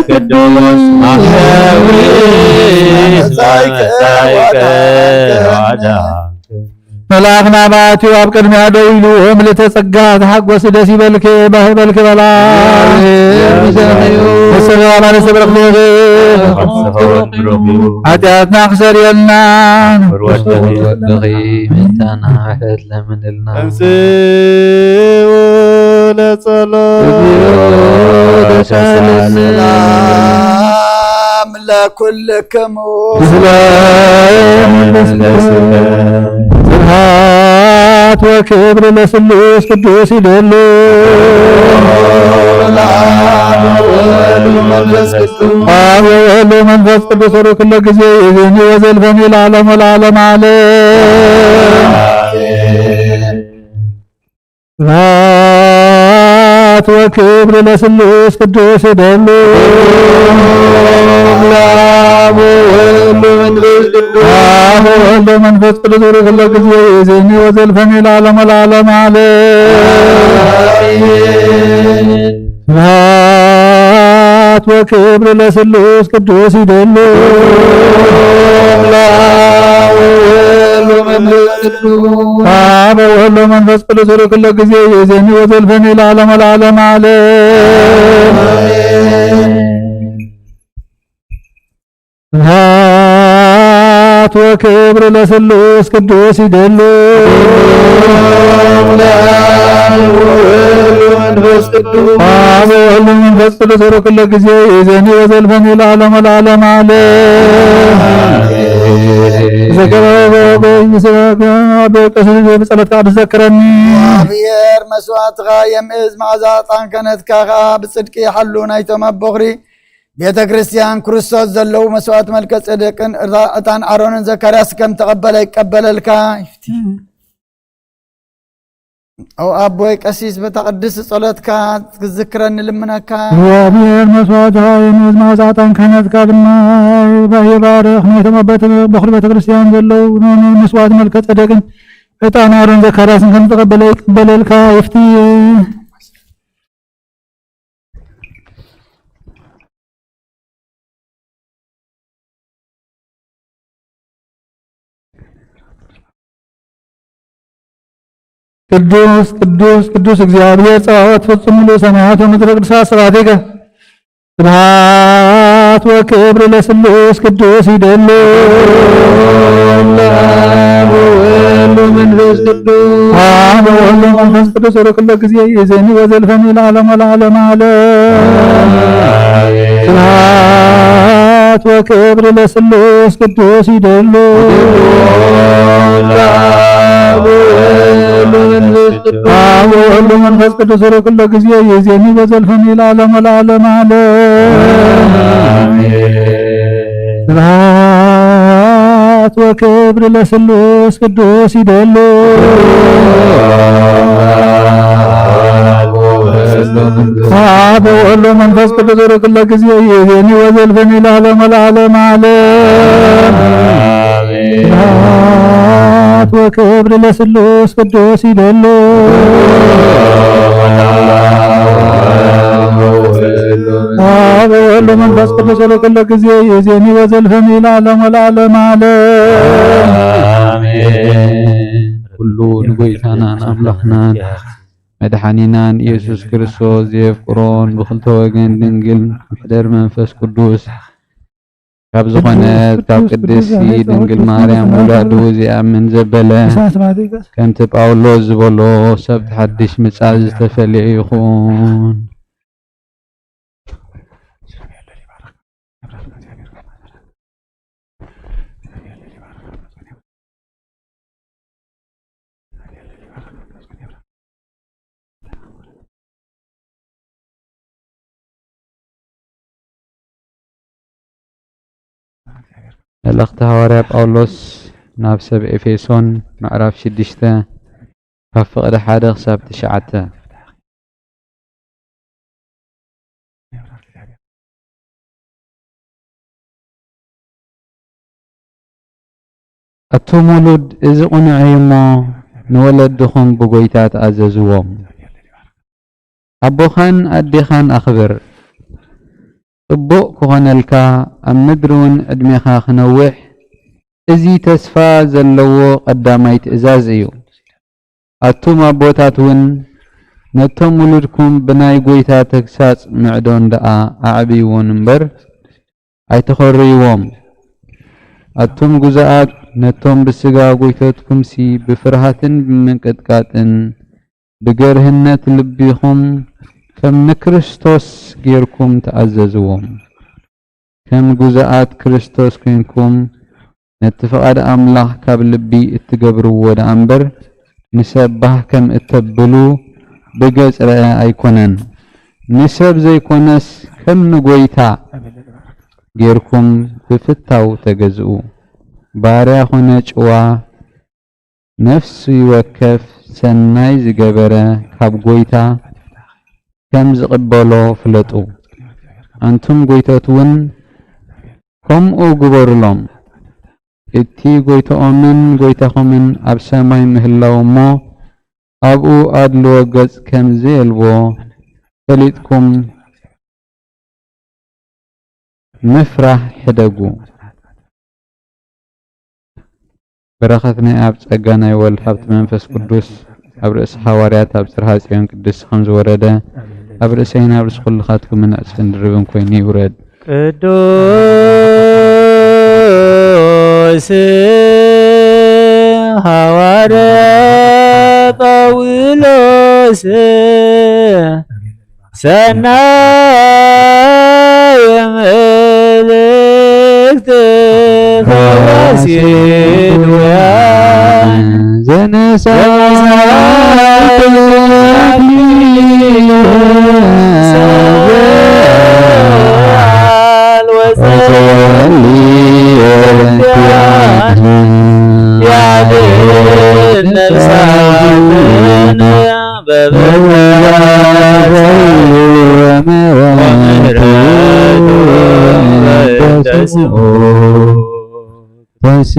ቅዱስ ኣሕያዊ መጻእከ ዋዳ። መልኣኽ ናባትኡ ኣብ ቅድሚያ ደው ኢሉ፣ "ምልእተ ጸጋ ተሓጎሲ፣ ደስ ይበልኪ፣ ባህ ይበልኪ" በላ። ንስኺ ዋላ ንሰብረኽቲ ኢኺ። ሓጢኣትና ክሰርየልና። ወድኺ ምእንታና ምሕረት ለምንልና። ተንሥኡ ለጸሎት። እግዚኦ ተሳለነ። ሰላም ለኩልክሙ። ስብሐት ወክብር ለስሉስ ቅዱስ ይደሉ። ለአብ ወወልድ ወመንፈስ ቅዱስ። አብ ወወልድ ወመንፈስ ቅዱስ ወሩ ኩለ ጊዜ ይእዜኒ ወዘልፈኒ ለዓለሙ ለዓለም ዓለም። ስብሐት ወክብር ለስሉስ ቅዱስ ይደሉ። ለአብ ወወልድ ወመንፈስ ቅዱስ። አብ ወወልድ ወመንፈስ ቅዱስ ወሩ ኩለ ጊዜ ይእዜኒ ወዘልፈኒ ለዓለሙ ለዓለም ዓለም። ስብሐት ወክብር ለስሉስ ቅዱስ ይደሉ። ለአብ ወወልድ ወመንፈስ ቅዱስ። አብ ወወልድ ወመንፈስ ቅዱስ ወሩ ኩለ ጊዜ ይእዜኒ ወዘልፈኒ ለዓለሙ ለዓለም ዓለም። ስብሐት ወክብር ለስሉስ ቅዱስ ይደሉ። አብ ወወልድ ወመንፈስ ቅዱስ። አብ ወወልድ ወመንፈስ ቅዱስ ወሩ ኩለ ጊዜ ይእዜኒ ወዘልፈኒ ለዓለሙ ለዓለም ዓለም። ዘገበ በይስራጋ በቀስል ብጸሎትካ ትዘክረኒ። እግዚኣብሔር መስዋዕትኻ የምእዝ፣ መዓዛ ዕጣን ክህነትካ ኸኣ ብጽድቂ ይሓሉ። ናይቶም ኣቦኽሪ ቤተ ክርስቲያን ክርስቶስ ዘለዉ መስዋዕት መልከ ጼዴቅን ዕጣን ኣሮንን ዘካርያስ ከም ተቐበለ ይቀበለልካ። ኦ ኣቦይ ቀሲስ፣ በታ ቅድስቲ ጸሎትካ ክትዝክረኒ ልምነካ። እግዚኣብሔር መስዋዕትኻ የንዝ፣ መዓዛ ዕጣን ክህነጽካ ድማ ይባርኽ። ናይቶም ኣቦይ በኹሪ ቤተ ክርስቲያን ዘለዉ መስዋዕት መልከ ጼዴቅን ዕጣን ኣሮን ዘካርያስን ከም ዝተቐበለ ይቀበለልካ። ይፍቲ ቅዱስ ቅዱስ ቅዱስ እግዚኣብሔር ጸባኦት፣ ፍጹም ምሉእ ሰማያት ወምድሪ ቅዱሳት ስብሐቲከ። ስብሐት ወክብር ለስሉስ ቅዱስ ይደሉ። አብ ወወልድ ወመንፈስ ቅዱስ። አብ ወወልድ ወመንፈስ ቅዱስ ወለኩሎ ጊዜ ይእዜኒ ወዘልፈኒ ለዓለመ ለዓለመ ዓለም። ስብሐት ወክብር ለስሉስ ቅዱስ ይደሉ። አብ ወወልድ ወመንፈስ ቅዱስ። አብ ወወልድ ወመንፈስ ቅዱስ ወለኩሎ ጊዜ ይእዜኒ ወዘልፈኒ ለዓለመ ለዓለመ ዓለም። ስብሐት ወክብር ለስሉስ ቅዱስ ይደሉ። አብ ወወልድ ወመንፈስ ቅዱስ ወለኩሎ ጊዜ ይእዜኒ ወዘልፈኒ ለዓለመ ለዓለመ ዓለም። ስብሐት ወክብር ለስሉስ ቅዱስ ይደሉ። አብ ወወልድ ወመንፈስ ቅዱስ ወለኩሎ ጊዜ ይእዜኒ ወዘልፈኒ ለዓለመ ለዓለመ ዓለም። ኩሉ ንጎይታናን ኣምላኽናን መድሓኒናን ኢየሱስ ክርስቶስ ዘየፍቅሮን ብኽልተ ወገን ድንግል ምሕደር መንፈስ ቅዱስ ካብ ዝኾነት ካብ ቅድስቲ ድንግል ማርያም ውላዱ ዝኣምን ዘበለ፣ ከምቲ ጳውሎስ ዝበሎ፣ ሰብ ሓድሽ ምጻእ ዝተፈልየ ይኹን። መልእኽቲ ሃዋርያ ጳውሎስ ናብ ሰብ ኤፌሶን፣ ምዕራፍ ሽዱሽተ፣ ካብ ፍቕዲ ሓደ ክሳብ ትሽዓተ። ኣቱም ውሉድ፣ እዚ ቅኑዕ እዩ እሞ፣ ንወለድኹም ብጎይታ ተኣዘዝዎም። ኣቦኻን ኣዴኻን ኣኽብር። ጽቡቕ ክኾነልካ፣ ኣብ ምድሪ እውን ዕድሜኻ ክነውሕ፣ እዚ ተስፋ ዘለዎ ቀዳማይ ትእዛዝ እዩ። ኣቱም ኣቦታት እውን፣ ነቶም ውሉድኩም ብናይ ጐይታ ተግሳጽ ምዕዶን ደኣ ኣዕብይዎም እምበር፣ ኣይተኾርይዎም። ኣቱም ግዙኣት፣ ነቶም ብስጋ ጐይቶትኩምሲ ብፍርሃትን ብምንቅጥቃጥን ብገርህነት ልቢኹም ከም ንክርስቶስ ጌርኩም ተኣዘዝዎም። ከም ግዙኣት ክርስቶስ ኴንኩም ነቲ ፍቓድ ኣምላኽ ካብ ልቢ እትገብርዎ ደኣ እምበር፣ ንሰብ ባህ ከም እተብሉ ብገጽ ረኣ ኣይኮነን። ንሰብ ዘይኮነስ ከም ንጐይታ ጌርኩም ብፍታው ተገዝኡ። ባርያ ኾነ ጭዋ፣ ነፍሲ ወከፍ ሰናይ ዝገበረ ካብ ጐይታ ከም ዝቕበሎ ፍለጡ። ኣንቱም ጐይቶት እውን ከምኡ ግበሩሎም። እቲ ጐይታኦምን ጐይታኹምን ኣብ ሰማይ ምህላው እሞ፣ ኣብኡ ኣድልዎ ገጽ ከም ዘየልቦ ፈሊጥኩም ምፍራህ ሕደጉ። በረኸት ናይ ኣብ፣ ጸጋ ናይ ወልድ፣ ሃብቲ መንፈስ ቅዱስ ኣብ ርእሲ ሃዋርያት ኣብ ጽርሃ ጽዮን ቅድስቲ ከም ዝወረደ፣ ኣብ ርእሰይን ኣብ ርእሲ ኩልኻትኩምን ዕጽፍን ድርብን ኮይኑ ይውረድ። ቅዱስ ሃዋርያ ጳውሎስ ሰናይ መልእክት ፈዋሲት ውያን ዘነሳ ተንሥእ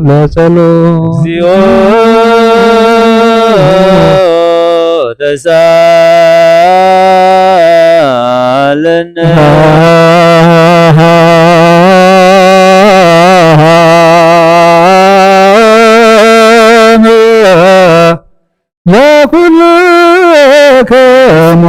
ለጸሎት። እግዚኦ ተሳለነ። ለኩልክሙ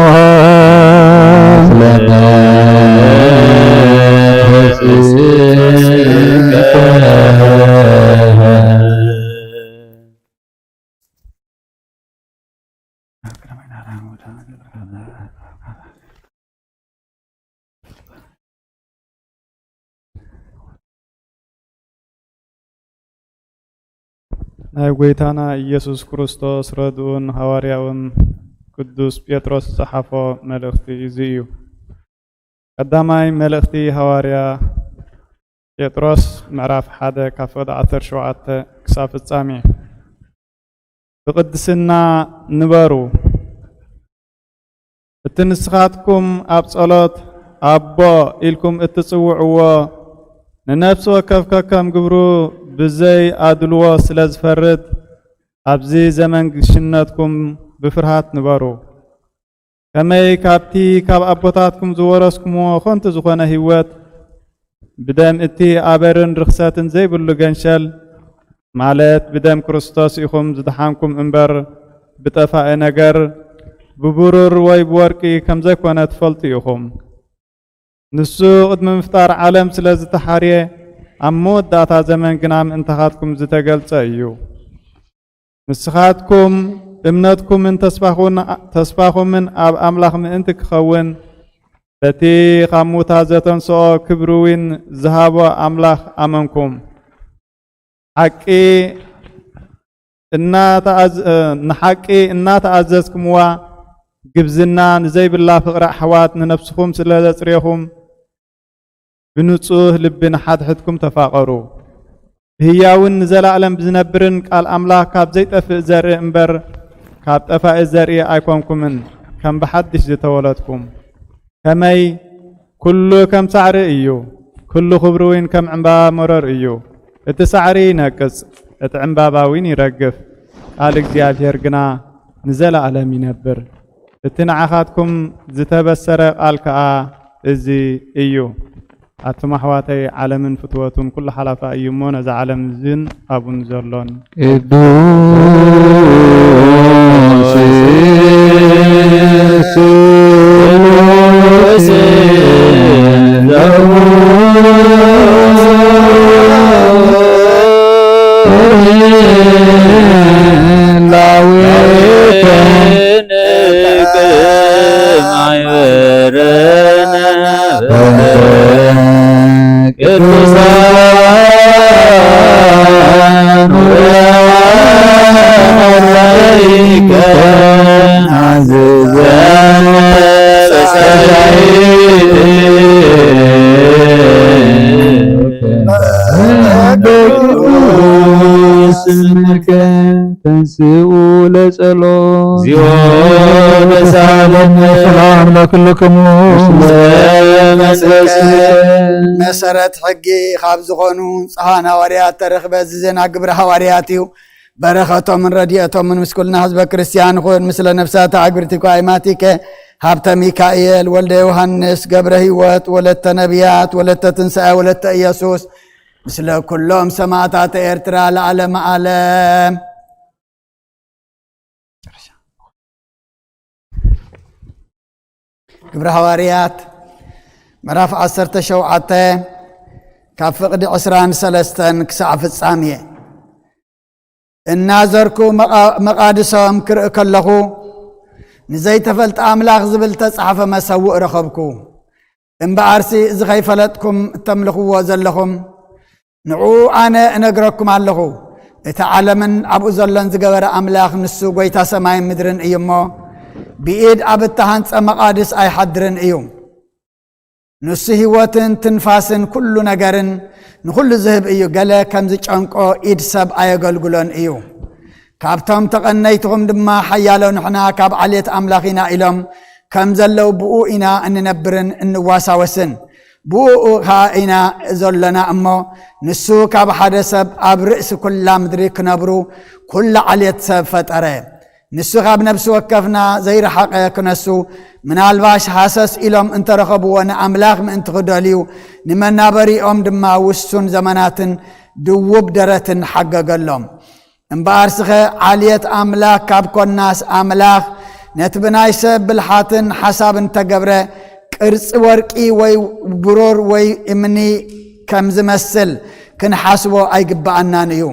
ናይ ጐይታና ኢየሱስ ክርስቶስ ረድኡን ሃዋርያኡን ቅዱስ ጴጥሮስ ዝጸሓፎ መልእኽቲ እዚ እዩ። ቀዳማይ መልእኽቲ ሃዋርያ ጴጥሮስ ምዕራፍ ሓደ ካብ ፍቕዲ ዓሰርተ ሸውዓተ ክሳብ ፍጻሜ። ብቕድስና ንበሩ። እቲ ንስኻትኩም ኣብ ጸሎት ኣቦ ኢልኩም እትጽውዕዎ ንነፍሲ ወከፍ ከከም ግብሩ ብዘይ ኣድልዎ ስለ ዝፈርድ ኣብዚ ዘመን ግሽነትኩም ብፍርሃት ንበሩ። ከመይ ካብቲ ካብ ኣቦታትኩም ዝወረስኩምዎ ኸንቱ ዝኾነ ህይወት ብደም እቲ ኣበርን ርኽሰትን ዘይብሉ ገንሸል ማለት ብደም ክርስቶስ ኢኹም ዝደሓንኩም እምበር ብጠፋኢ ነገር ብብሩር ወይ ብወርቂ ከም ዘይኮነ ትፈልጡ ኢኹም። ንሱ ቅድሚ ምፍጣር ዓለም ስለ ዝተሓርየ ኣብ መወዳእታ ዘመን ግና ምእንታኻትኩም ዝተገልጸ እዩ። ንስኻትኩም እምነትኩምን ተስፋኹን-፣ ተስፋኹምን ኣብ ኣምላኽ ምእንቲ ክኸውን በቲ ካብ ሙታ ዘተንስኦ ክብሪ እውን ዝሃቦ ኣምላኽ ኣመንኩም። ሓቂ እናተኣዝ-፣ እ፣ ንሓቂ እናተኣዘዝኩምዋ ግብዝና ንዘይብላ ፍቕሪ ኣሕዋት ንነፍስኹም ስለ ዘጽሬኹም ብንጹህ ልቢ ንሓድሕድኩም ተፋቐሩ። ብህያውን ንዘላለም ብዝነብርን ቃል ኣምላኽ ካብ ዘይጠፍእ ዘርኢ እምበር ካብ ጠፋኢ ዘርኢ ኣይኮንኩምን፣ ከም ብሓድሽ ዝተወለድኩም። ከመይ ኩሉ ከም ሳዕሪ እዩ፣ ኩሉ ክብሪ እውን ከም ዕምባባ መረር እዩ። እቲ ሳዕሪ ይነቅጽ፣ እቲ ዕምባባ እውን ይረግፍ፣ ቃል እግዚኣብሔር ግና ንዘላለም ይነብር። እቲ ንዓኻትኩም ዝተበሰረ ቃል ከኣ እዚ እዩ። ኣቱም ኣሕዋተይ፣ ዓለምን ፍትወቱን ኩሉ ሓላፋ እዩ እሞ፣ ነዛ ዓለም እዝን ኣብኡን ዘሎን ቅዱስ ስሉስ ላዊተ ቅዱሳን ስምከ ተንስኡ ለጸሎት። እግዚኦ ተሳለነ። ሰላም ለክልክሙ። መሰረት ሕጊ ካብ ዝኾኑ ንጹሓን ሃዋርያት ተረኽበ። እዚ ዜና ግብረ ሃዋርያት እዩ። በረኸቶምን ረድኤቶምን ምስ ኩልና ህዝበ ክርስቲያን ይኹን። ምስለ ነፍሳት ኣግብርቲ ኳይማቲከ ሃብተ ሚካኤል፣ ወልደ ዮሃንስ፣ ገብረ ህይወት፣ ወለተ ነቢያት፣ ወለተ ትንሳኤ፣ ወለተ ኢየሱስ፣ ምስለ ኩሎም ሰማዕታት ኤርትራ ለዓለመ ዓለም። ግብረ ሃዋርያት ምዕራፍ ዓሰርተ ሸውዓተ ካብ ፍቕዲ ዕስራን ሰለስተን ክሳዕ ፍጻሜ። እናዘርኩ መቓ-፣ መቓድሶም ክርኢ ከለኹ፣ ንዘይተፈልጠ ኣምላኽ ዝብል ተጻሕፈ መሰውእ ረኸብኩ። እምበኣርሲ፣ እዚ ኸይፈለጥኩም እተምልኽዎ ዘለኹም፣ ንዕኡ ኣነ እነግረኩም ኣለኹ። እቲ ዓለምን ኣብኡ ዘሎን ዝገበረ ኣምላኽ፣ ንሱ ጐይታ ሰማይን ምድርን እዩ እሞ፣ ብኢድ ኣብ እተሃንጸ መቓድስ ኣይሓድርን እዩ። ንሱ ህይወትን ትንፋስን ኩሉ ነገርን ንኹሉ ዝህብ እዩ። ገለ ከም ዝጨንቆ ኢድ ሰብ ኣየገልግሎን እዩ። ካብቶም ተቐነይትኹም ድማ ሓያሎ ንሕና ካብ ዓሌት ኣምላኽ ኢና ኢሎም ከም ዘለዉ ብኡ ኢና እንነብርን እንዋሳወስን። ብኡ ኸኣ ኢና ዘሎና እሞ፣ ንሱ ካብ ሓደ ሰብ ኣብ ርእሲ ኵላ ምድሪ ክነብሩ ኵላ ዓሌት ሰብ ፈጠረ። ንሱ ካብ ነፍሲ ወከፍና ዘይረሓቐ ክነሱ፣ ምናልባሽ ሃሰስ ኢሎም እንተረኸብዎ ንኣምላኽ ምእንቲ ክደልዩ፣ ንመናበሪኦም ድማ ውሱን ዘመናትን ድውብ ደረትን ሓገገሎም። እምበኣርስኸ ዓልየት ኣምላኽ ካብ ኮናስ ኣምላኽ ነቲ ብናይ ሰብ ብልሓትን ሓሳብን ተገብረ ቅርጺ ወርቂ ወይ ብሩር ወይ እምኒ ከም ዝመስል ክንሓስቦ ኣይግብኣናን እዩ።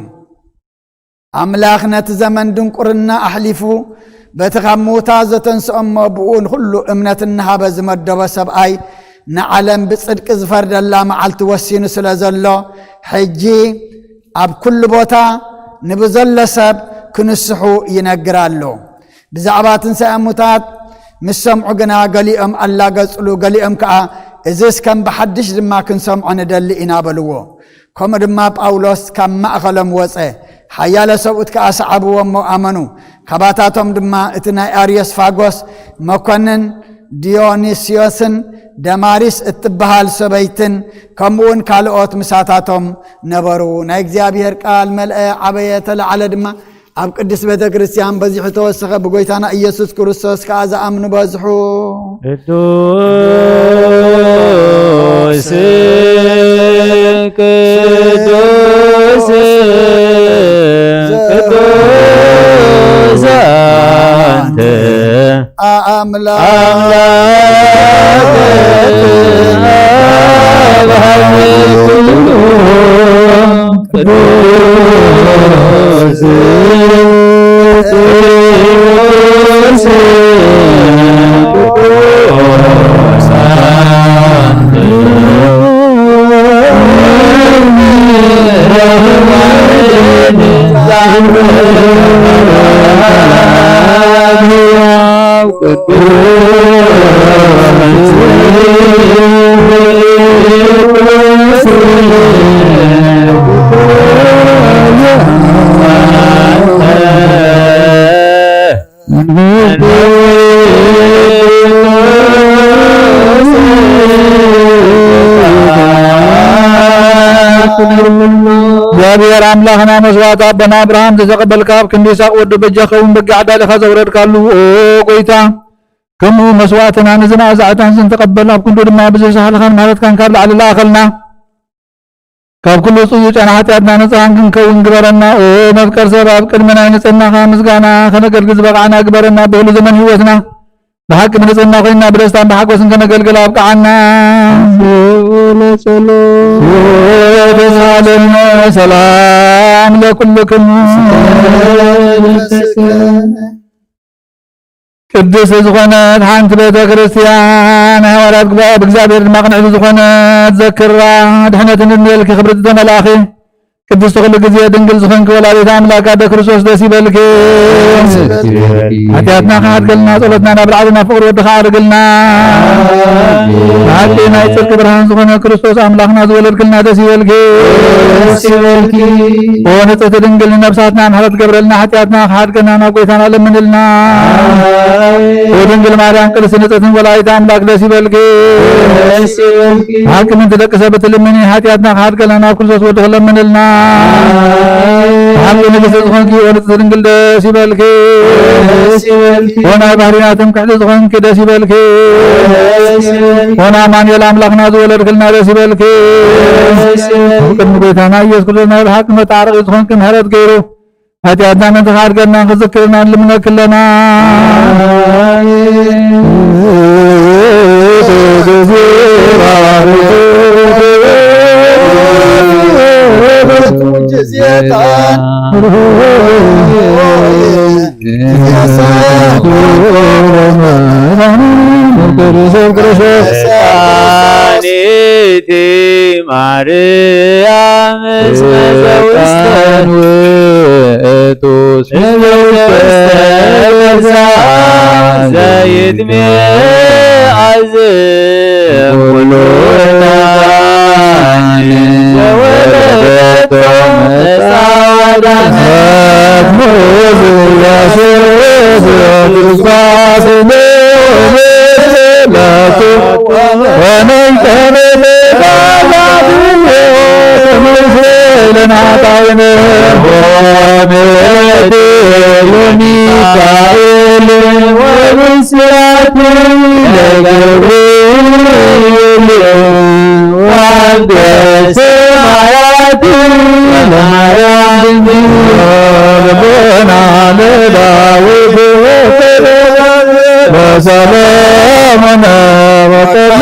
ኣምላኽ ነቲ ዘመን ድንቁርና ኣሕሊፉ በቲ ካብ ምዉታት ዘተንስኦ እሞ ብኡ ንኹሉ እምነት እናሃበ ዝመደቦ ሰብኣይ ንዓለም ብጽድቂ ዝፈርደላ መዓልቲ ወሲኑ ስለ ዘሎ፣ ሕጂ ኣብ ኩሉ ቦታ ንብዘሎ ሰብ ክንስሑ ይነግር ኣሎ። ብዛዕባ ትንሳኤ እሙታት ምስ ሰምዑ ግና ገሊኦም ኣላገጽሉ፣ ገሊኦም ከኣ እዝስ ከም ብሓድሽ ድማ ክንሰምዖ ንደሊ ኢና በልዎ። ከምኡ ድማ ጳውሎስ ካብ ማእኸሎም ወጸ። ሓያለ ሰብኡት ከኣ ሰዓብዎ እሞ ኣመኑ። ካባታቶም ድማ እቲ ናይ ኣርዮስፋጎስ መኮንን ዲዮኒስዮስን ደማሪስ እትበሃል ሰበይትን ከምኡውን ካልኦት ምሳታቶም ነበሩ። ናይ እግዚኣብሔር ቃል መልአ፣ ዓበየ፣ ተለዓለ ድማ ኣብ ቅድስት ቤተ ክርስቲያን በዚሑ ተወሰኸ። ብጎይታና ኢየሱስ ክርስቶስ ከኣ ዝኣምኑ በዝሑ። ቅዱስ ቅዱስ ቅዱስ ኣንተ ኣምላኽ ኣምላኽ ኣብ ኩሉ ቅዱስ ቅዱስ እግዚኣብሔር ኣምላኽና መስዋዕቲ ኣቦና ኣብርሃም ዝተቐበልካ ኣብ ክንዲ ይስሐቅ ወዱ በጃ ኸውን በጊዕ ኣዳሊኻ ዘውረድካሉ፣ ኦ ጎይታ፣ ከምኡ መስዋዕትና ንዝናኣዛዕታን ዝንተቐበል ኣብ ክንዱ ድማ ብዝሳሕልኻን ምሕረትካን ካብ ላዕሊ ለኣኸልና። ካብ ኩሉ ጽዩጫን ሓጢኣትና ንጹሃን ክንከውን ግበረና። ኦ መፍቀር ሰብ፣ ኣብ ቅድሚ ናይ ንጽህናኻ ምስጋና ከነገልግል ዝበቕዓና ግበረና። ብኹሉ ዘመን ህይወትና ብሓቂ ብንጽህና ኮይንና ብደስታን ብሓጎስን ከነገልግል ኣብቅዓና። ወተሳለነ ሰላም ለኩልክሙ። ቅድስቲ ዝኾነት ሓንቲ ቤተ ክርስቲያን ናይ ሃዋርያት ጉባኤ፣ ብእግዚኣብሔር ድማ ቅንዕቲ ዝኾነት ዘክራ። ድሕነት እንድንበልኪ ክብርቲ ተመላእኺ፣ ቅድስቲ ኩሉ ግዜ ድንግል ዝኾንኪ ወላዲት ኣምላክ ኣደ ክርስቶስ ደስ ይበልኪ። ሓጢኣትና ክሓድገልና ጸሎትና ናብ ላዕሊ ናብ ፍቕሪ ወድኻ ኣርግልና። ብሓቂ ናይ ጽድቂ ብርሃን ዝኾነ ክርስቶስ ኣምላኽና ዝወለድክልና ደስ ይበልኪ። ደስ ይበልኪ። ኦ ንጽሕቲ ድንግል ንነብሳትና ምሕረት ገብረልና፣ ሓጢኣትና ክሓድገና ናብ ጎይታና ለምንልና። ኦ ድንግል ማርያም ቅድስቲ ንጽሕትን ወላዲት ኣምላክ ደስ ይበልኪ። ደስ ይበልኪ። ብሓቂ ምንቲ ደቂ ሰብ እትልምኒ፣ ሓጢኣትና ክሓድገልና ናብ ክርስቶስ ወድኺ ለምንልና። ብሓቂ ንግስቲ ዝኾንኪ ኦ ንጽሕቲ ድንግል ደስ ይበልኪ። ደስ ይበልኪ። ኦ ናይ ባህርና ትምክሕቲ ዝኾንኪ ደስ ይበልኪ። ደስ ይበልኪ። ኦ ኣማኑኤል ኣምላኽና ዝወለድክልና ደስ ይበልኪ። ደስ ይበልኪ። ኣብ ቅድሚ ጎይታና ኢየሱስ ክርስቶስ ናይ ብሓቂ መታረቂ ዝኾንኪ ምሕረት ገይሩ ሓጢኣትና ምንቲ ክሓድገልና ክዝክርና ንልምነኪ ኣለና። ማርያም እስመ ዘውስተ ውእቱ ዘይትሜ ኣዝ ኩሉ ዘወለደቶ መጻ ወዳነት ናታይነ ሆነ ለሚካኤል ወብስራት ለገብርኤል ወአንተ ሰማያት ለማርያም ልቦና ለዳዊት በሰለሞን ወቀነ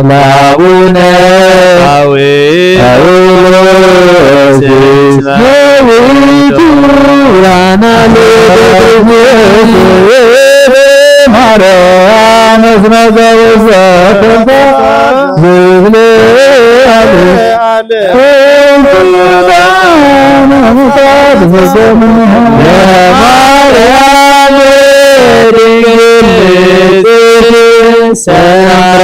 ለአቡነ ጳውሎስ እስመ ውእቱ ብርሃነ ለቤተ ማርያም እስመ ዘውስተ ዝብለ ለማርያም ድንግል ንጽሕት ሰምራ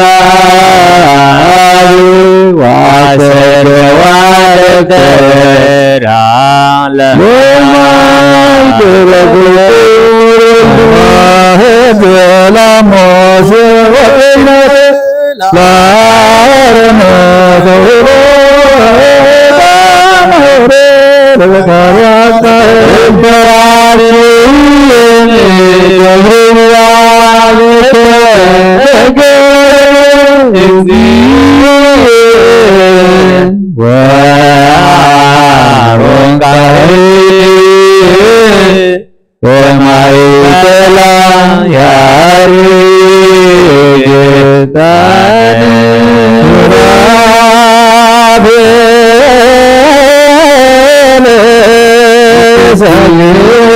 ወአሰደዋ ለከራ ለማይ ወአሮን ካህን በማእከላ ያርግ ዕጣነ ሱራፌል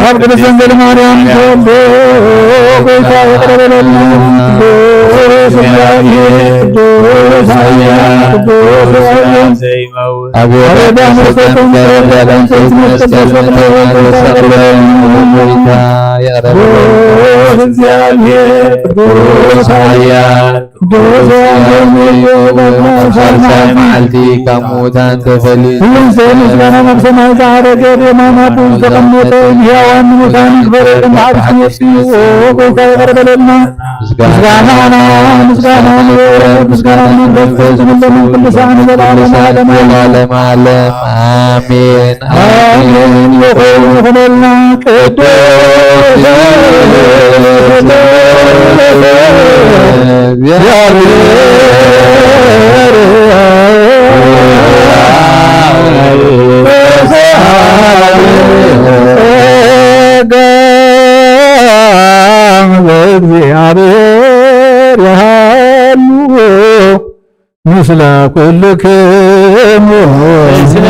ኣብ ቅድስት ድንግል ማርያም ተወልዶ ጌታ ይቕረ በለልና። ቅዱስ እግዚአብሔር፣ ቅዱስ ኃያል፣ ቅዱስ ኃያል፣ አብ ወልድ መንፈስ ቅዱስ መስቀል ጌታ ይቕረ በለልና። ቅዱስ እግዚአብሔር፣ ቅዱስ ኃያል፣ ቅዱስ ኃያል፣ ሳልሳይ መዓልቲ ካብ ምዉታን ተፈልዩ። ምስጋና ናብ ሰማይ ዝዓረገ፣ ብየማን ኣቦኡ ዝተቐመጠ፣ ንሕያዋን ንሙታን ክፈርድን ብሓድሽ መጺኡ። ኦ ጌታ ይቕረ በለልና። ምስጋና ምስጋና ንወልድ፣ ምስጋና ንመንፈስ ቅዱስ፣ ንዘለዓለሙ ዓለም ዓለም። ዓለም ዓለም። አሜን። አሜን። ይኹን ይኹነልና። ቅዱስ እግዚአብሔር እግዚአብሔር ያሉ ምስለ ኩልክሙ። ምስለ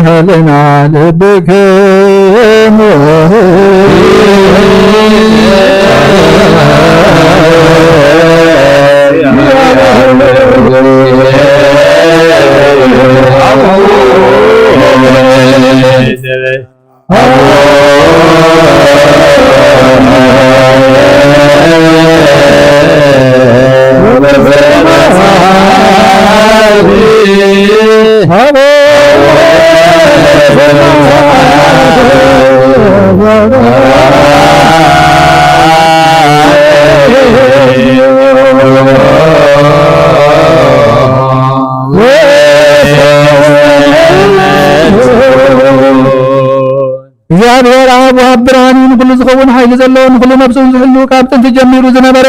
ህልና ልብክሙ እግዚኣብሔር ኣብ ወሃብ ብርሃን እዩ፣ ንኹሉ ዝኸውን ሓይሊ ዘለዎ፣ ንኹሉ ነፍሱ ዝሕሉ፣ ካብ ጥንቲ ጀሚሩ ዝነበረ፣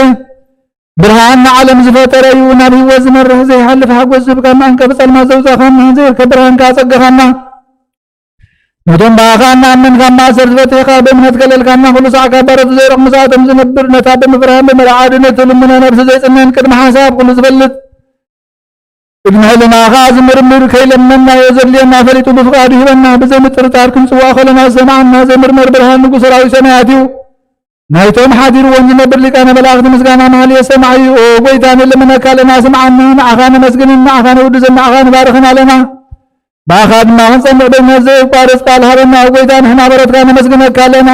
ብርሃን ንዓለም ዝፈጠረ እዩ። ናብ ህይወት ዝመርሕ ዘይሓልፍ ሓጎስ ዝህብ፣ ካብ መዕንቀፊ ጸልማት ዘውጻኻና፣ ዘይርከብ ብርሃን ከኣ ኣጸገኻና። ነቶም ብኣኻ እንኣምን ካብ ማእሰርቲ ፈቲሕካ፣ ብእምነት ከለልካና፣ ኩሉ ሳዕ ካብ ባሮት ዘይርቕ ምስኣቶም ዝነብር፣ ነታ ብምፍርሃን ብምልኣ ዓድነት ትልምኖ ነብሲ ዘይጽነን ቅድሚ ሓሳብ ኩሉ ዝፈልጥ፣ ቅድሚ ሕልናኻ ዝምርምር፣ ከይለመንናዮ ዘድልየና ፈሊጡ ብፍቓዱ ይህበና። ብዘይምጥርጣር ክንጽውዖ ከለና ዝሰምዓና ዘይምርመር ብርሃን ንጉስ ሰራዊት ሰማያት እዩ። ናይቶም ሓዲርዎም ዝነብር ሊቃነ መላእኽቲ ምስጋና መኃልየ ሰማዕ እዩ። ኦ ጐይታ፣ ንልምነካ ኣለና፣ ስምዓና። ንዓኻ ነመስግንን ንዓኻ ነውድስን ንዓኻ ንባርኽን ኣለና። ብኣኻ ድማ ክንጸንዕ በይነት ዘየቋርጽ ቃል ሃበና። ኦ ጐይታ፣ ንሕና በረትካ ነመስግነካ ኣለና።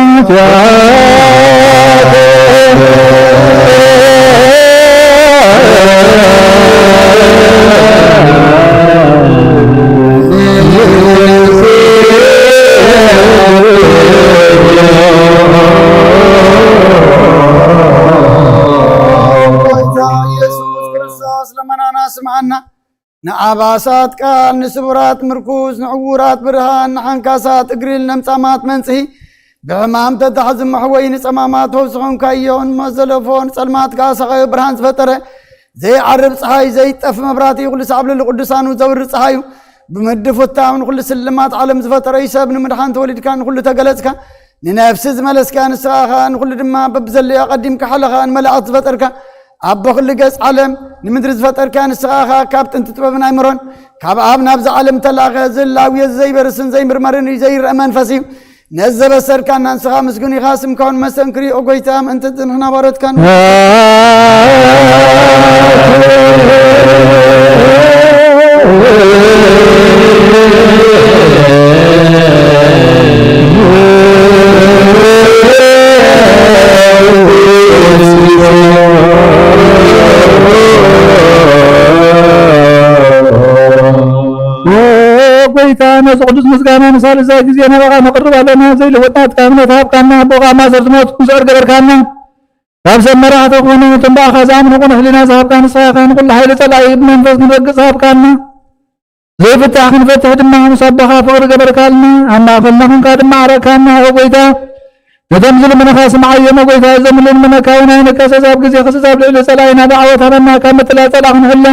ጐይታ ኢየሱስ ክርስቶስ፣ ልመናና ስምዓና። ንዓባሳት ቃል፣ ንስቡራት ምርኩስ፣ ንዕዉራት ብርሃን፣ ንሓንካሳት እግሪ፣ ንለምጻማት መንጽሂ፣ ብሕማም ተታሕዚ መሕወይ፣ ንጸማማት ፈውሲ ኾንካዮ፣ ንመዘለፎ፣ ንጸልማት ከኣ ሰቓዮ ብርሃን ዝፈጠረ፣ ዘይዓርብ ጸሓይ፣ ዘይጠፍ መብራህቲ፣ ኩሉ ሳዕ ኣብ ልዕሊ ቅዱሳኑ ዘብሪ ጸሓዩ፣ ብምድፉታው ንኹሉ ስልማት ዓለም ዝፈጠረ እዩ። ሰብ ንምድሓን ተወሊድካ፣ ንኹሉ ተገለጽካ፣ ንነፍሲ ዝመለስካ ንስኻ ኢኻ፣ ንኹሉ ድማ በብዘለዮ ኣቐዲምካ ሓለኻ፣ ንመላእኽቲ ዝፈጠርካ፣ ኣቦ ኩሉ ገጽ ዓለም፣ ንምድሪ ዝፈጠርካ ንስኻ ኢኻ። ካብ ጥንቲ ጥበብን ኣይምሮን፣ ካብ ኣብ ናብዚ ዓለም ተላእኸ፣ ዝላውዮ ዘይበርስን ዘይምርመርን እዩ፣ ዘይረአ መንፈስ እዩ። ነዚ ዘበሰርካና ንስኻ ምስጉን ኢኻ፣ ስምካ እውን መሰንክር እዩ። ኦ ጐይታ፣ ምእንቲ ንሕና ባሮትካ ን- ኦ ጐይታ፣ ነዚ ቅዱስ ምስጋና ንሳልሳይ ግዜ ናባኻ ነቕርብ ኣለና። ዘይልወጥ ናትካ እምነት ሃብካና፣ ኣቦኻ ማእሰርቲ ሞት ክስዕር ገበርካና። ካብ ሰብ መራሕቲ ኮነ፣ እቶም ብኣኻ ዝኣምኑ ቅኑዕ ሕሊና ዝሃብካ ንስኻ ኢኻ። ንኹሉ ሓይሊ ጸላኢ ብመንፈስ ክንረግጽ ሃብካና። ዘይፍታሕ ክንፈትሕ ድማ ምስ ኣቦኻ ፍቕሪ ገበርካልና። ኣብ ማእከልና ኹንካ ድማ ዓረቅካና። ኦ ጐይታ፣ ነቶም ዝልምኑኻ ስምዓዮም። ኦ ጐይታ፣ እዞም ልልምነካ እውን ኣይንከሰስ። ኣብ ግዜ ክስስ ኣብ ልዕሊ ጸላኢና ደዓወት ሃበና። ካብ ምትላል ጸላኢ ክንሕለ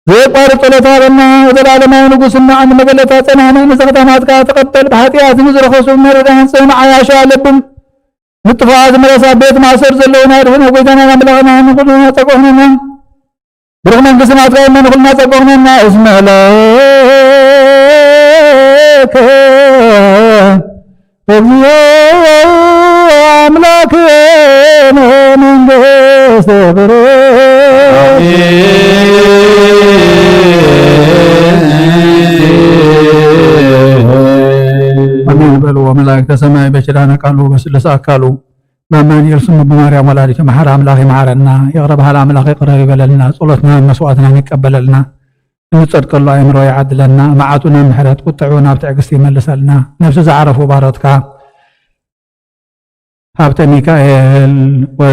ዘየቋርጥ ጸሎት ሃበና። ዘለዓለማዊ ንጉስና ዓንዲ መበለታ ጸናሕና ንዘኽታማትካ ተቐበል። ብሓጢኣት ንዝረኸሱ መርዳን ጽንዓይ ኣሸዋ ለብም ንጥፋኣ ዝመለሳ ቤት ማእሰር ዘለዉና ኣድሕኖ። ጐይታናን ኣምላኽና ንኹልና ጸጋ ኩነና። ብሩኽ መንግስቲ ናትካ እሞ ንኹልና ጸጋ ኩነና። እስመ ለከ እግዚኦ ኣምላክነ መንግስተ ብሩክ። ኣሜን በልዎ መላእክተ ሰማይ በኪዳነ ቃሉ በስሉስ ኣካሉ በአማኑኤል ስሙ በማርያም ወላዲተ መሐሪ አምላክ ይመሐረና። ይቅረ በሃል አምላክ ይቅረ ይበለልና። ጸሎትና መስዋዕትና ይቀበለልና። እንጸድቀሉ ኣእምሮ ይዓድለና። መዓቱ ናብ ምሕረት ቁጥዑ ናብ ትዕግስቲ ይመልሰልና። ነፍሲ ዝዓረፉ ባሮትካ ሃብተ ሚካኤል፣ ወ-፣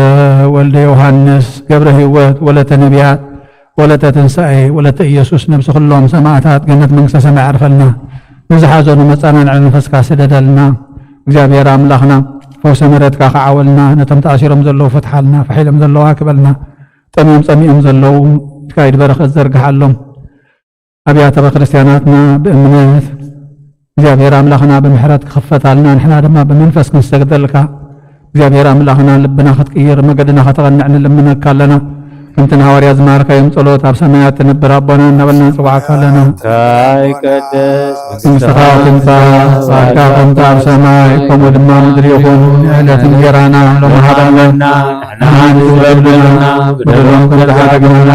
ወልደ ዮሃንስ፣ ገብረ ህይወት፣ ወለተ ነቢያት፣ ወለተ ትንሳኤ፣ ወለተ ኢየሱስ፣ ነፍሲ ኩሎም ሰማዕታት ገነት መንግስተ ሰማይ ኣዕርፈልና። ንዝሓዘኑ መጻናንዒ መንፈስካ ስደደልና። እግዚኣብሔር ኣምላኽና ፈውሲ ምሕረትካ ክዓወልና፣ ነቶም ተኣሲሮም ዘለዉ ፍትሓልና፣ ፈሒሎም ዘለዉ ኣክበልና፣ ጠምዮም ጸሚኦም ዘለዉ ኢድካ ኢድ በረኸት ዘርግሓሎም። ኣብያተ ክርስቲያናትና ብእምነት እግዚኣብሔር ኣምላኽና ብምሕረት ክኽፈታልና፣ ንሕና ድማ ብመንፈስ ክንሰግደልካ እግዚኣብሔር ኣምላኽና ልብና ክትቅይር መገድና ከተቐንዕ ንልምነካ ኣለና። ከምቲ ንሃዋርያ ዝማርካዮም ጸሎት ኣብ ሰማያት ትነብር ኣቦና እናበልና ንጽዋዕካ ኣለና። እንታይ ቀደስ መንግስትኻ ትምጻእ፣ ፍቓድካ ከምቲ ኣብ ሰማይ ከምኡ ድማ ምድሪ ይኹን። ዕለት እንጀራና ሎሚ ሃበና፣ ንሕና ንዝበደሉና በደሎም ከም ዝሓደግናና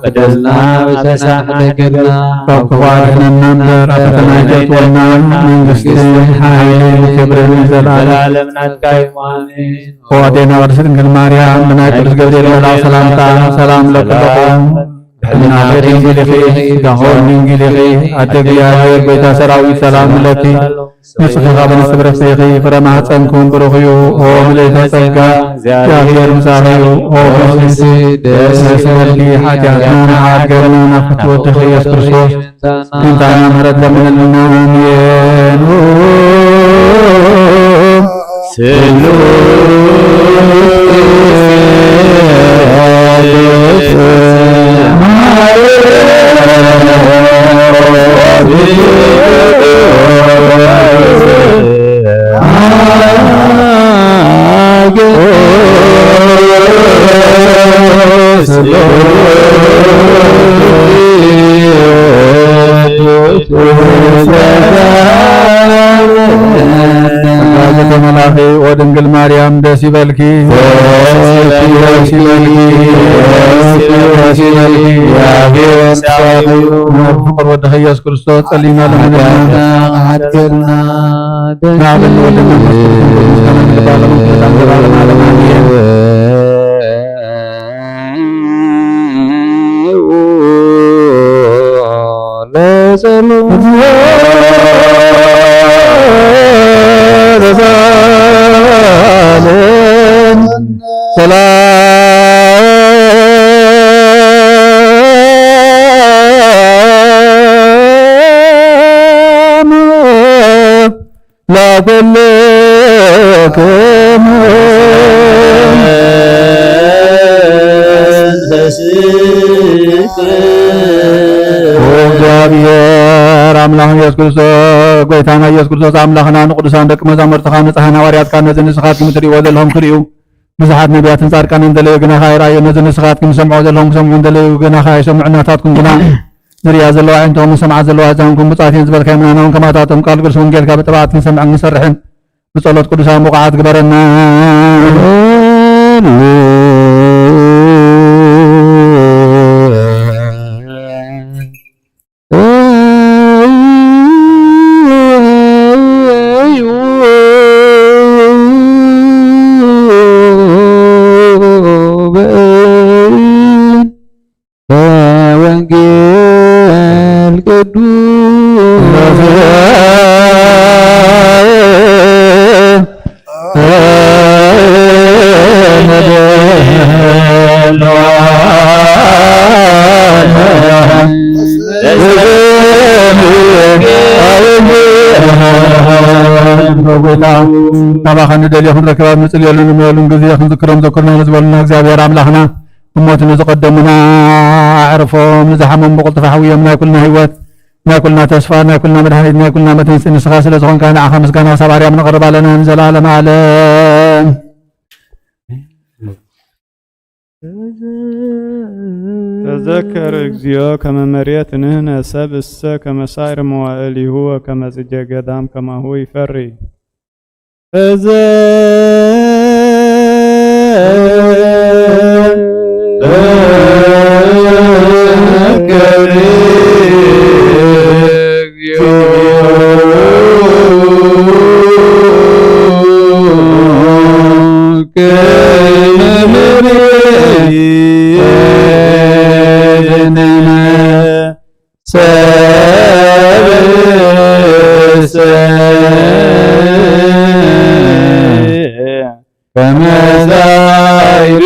በደልና በደልና ካብ ክፉእ ኣድሕነና እምበር ኣብ ፈተና ኣይተእትወና። መንግስቲ፣ ሓይሊ፣ ክብሪ ንዘለኣለም ናትካ እዩ። ኣሜን። ኣዴና ቅድስት ድንግል ማርያም ብናይ ቅዱስ ገብርኤል መልኣክ ሰላምታ ሰላም እብለኪ ኣለኹ። ብሕልና ድንግል ኢኺ፣ ስጋኺ ድንግል ኢኺ። ኣደ እግዚኣብሔር ጎይታ ሰራዊት ሰላም እብለኪ። ንጽሕቲ ካብ ኣንስቲ ብርኽቲ ኢኺ፣ ፍረ ማህፀንኩም ብሩኽ እዩ። ኦ ምልእተ ጸጋ፣ እግዚኣብሔር ምሳኺ እዩ። ኦ ፍስሕቲ ደስ ይበልኪ፣ ሓጢኣትና ንዓርገልና ናብ ፍትወድኺ ኢየሱስ ክርስቶስ። እንታና ምሕረት ለምንልና። ኣሜን። ስሉስ ጸጋ ተመላኺ ኦ ድንግል ማርያም ደስ ይበልኪ፣ ደስ ይበልኪ፣ ደስ ይበልኪ፣ ደስ ይበልኪ። እግዚኣብሔር ምሳኺ እዩ። ፍቁር ወድኺ ኢየሱስ ክርስቶስ ጸሊና ለምንና። ሓጢኣትና ንዓበን ወልድን መንፈስ ቅዱስን ምስጋና ይግባእ፣ ሎምን ክሳብ ዘላለምን ዓለም ኣሜን። ሰላም ለኩልክሙ። ኦ እግዚኣብሔር ኣምላኽ ኢየሱስ ክርስቶስ፣ ጎይታና ኢየሱስ ክርስቶስ፣ ኣምላኽና፣ ንቅዱሳን ደቂ መዛሙርትኻ፣ ንጽሓን ሃዋርያትካ፣ ነዚ ንስኻትኩም እትርእይዎ ዘለኹም ክርእዩ፣ ብዙሓት ነቢያትን ጻድቃንን እንደለዩ ግናኻ ኣይረኣዩ፣ ነዚ ንስኻትኩም ዝሰምዕዎ ዘለኹም ክሰምዑ እንደለዩ ግናኻ ኣይሰምዑ፣ ናታትኩም ግና ዝርእያ ዘለዋ ኣዒንቶም፣ ዝሰምዓ ዘለዋ ኣእዛንኩም ብጻት እየን ዝበልካዮ ምናና እውን ከማታቶም ቃል ቅዱስ ወንጌልካ ብጥብዓት ክንሰምዕን ክንሰርሕን ብጸሎት ቅዱሳን ብቑዓት ግበረና። ወንጌል ቅዱስ ጎይታ፣ ካባኻ ንደልዮ ክንረክብ ኣብ ንጽልየሉን ንመየሉን ግዜ ክንዝክሮም ዘክርና ንዝበሉና እግዚኣብሔር ኣምላኽና፣ ብሞት ንዝቐደሙና ኣዕርፎም፣ ንዝሓመሙ ብቕልጡፍ ኣሕውዮም፣ ናይ ኩልና ህይወት፣ ናይ ኩልና ተስፋ፣ ናይ ኩልና መድሓኒት፣ ናይ ኩልና መድህንሲ ንስኻ ስለ ዝኾንካ ንዓኻ ምስጋና ክሳብ ኣርያም ነቕርብ ኣለና ንዘለኣለም ዓለም። ተዘከር እግዚኦ ከመ መሬት ንህነ ሰብ እሰ ከመ ሳዕር መዋእሊሁ ወከመ ጽጌ ገዳም ከማሁ ይፈሪ። ሰብእሰ ከመ ዛይሪ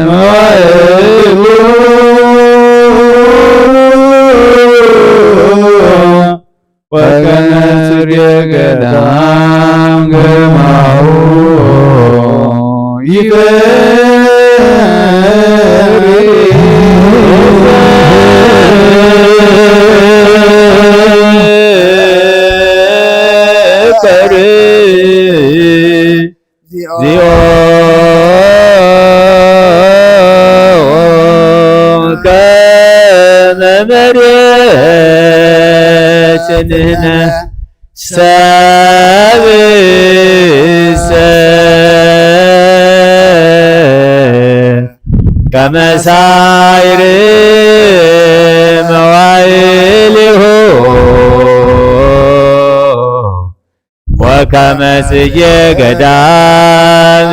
መዋዕሉ ወከመ ጽጌ ገዳም ግርማሁ ይፈሪ። ዚኦ ከመ መሬት ንሕነ ሰብእሰ ከመ ሳይር መዋዕሊሁ ወከመ ጽጌ ገዳም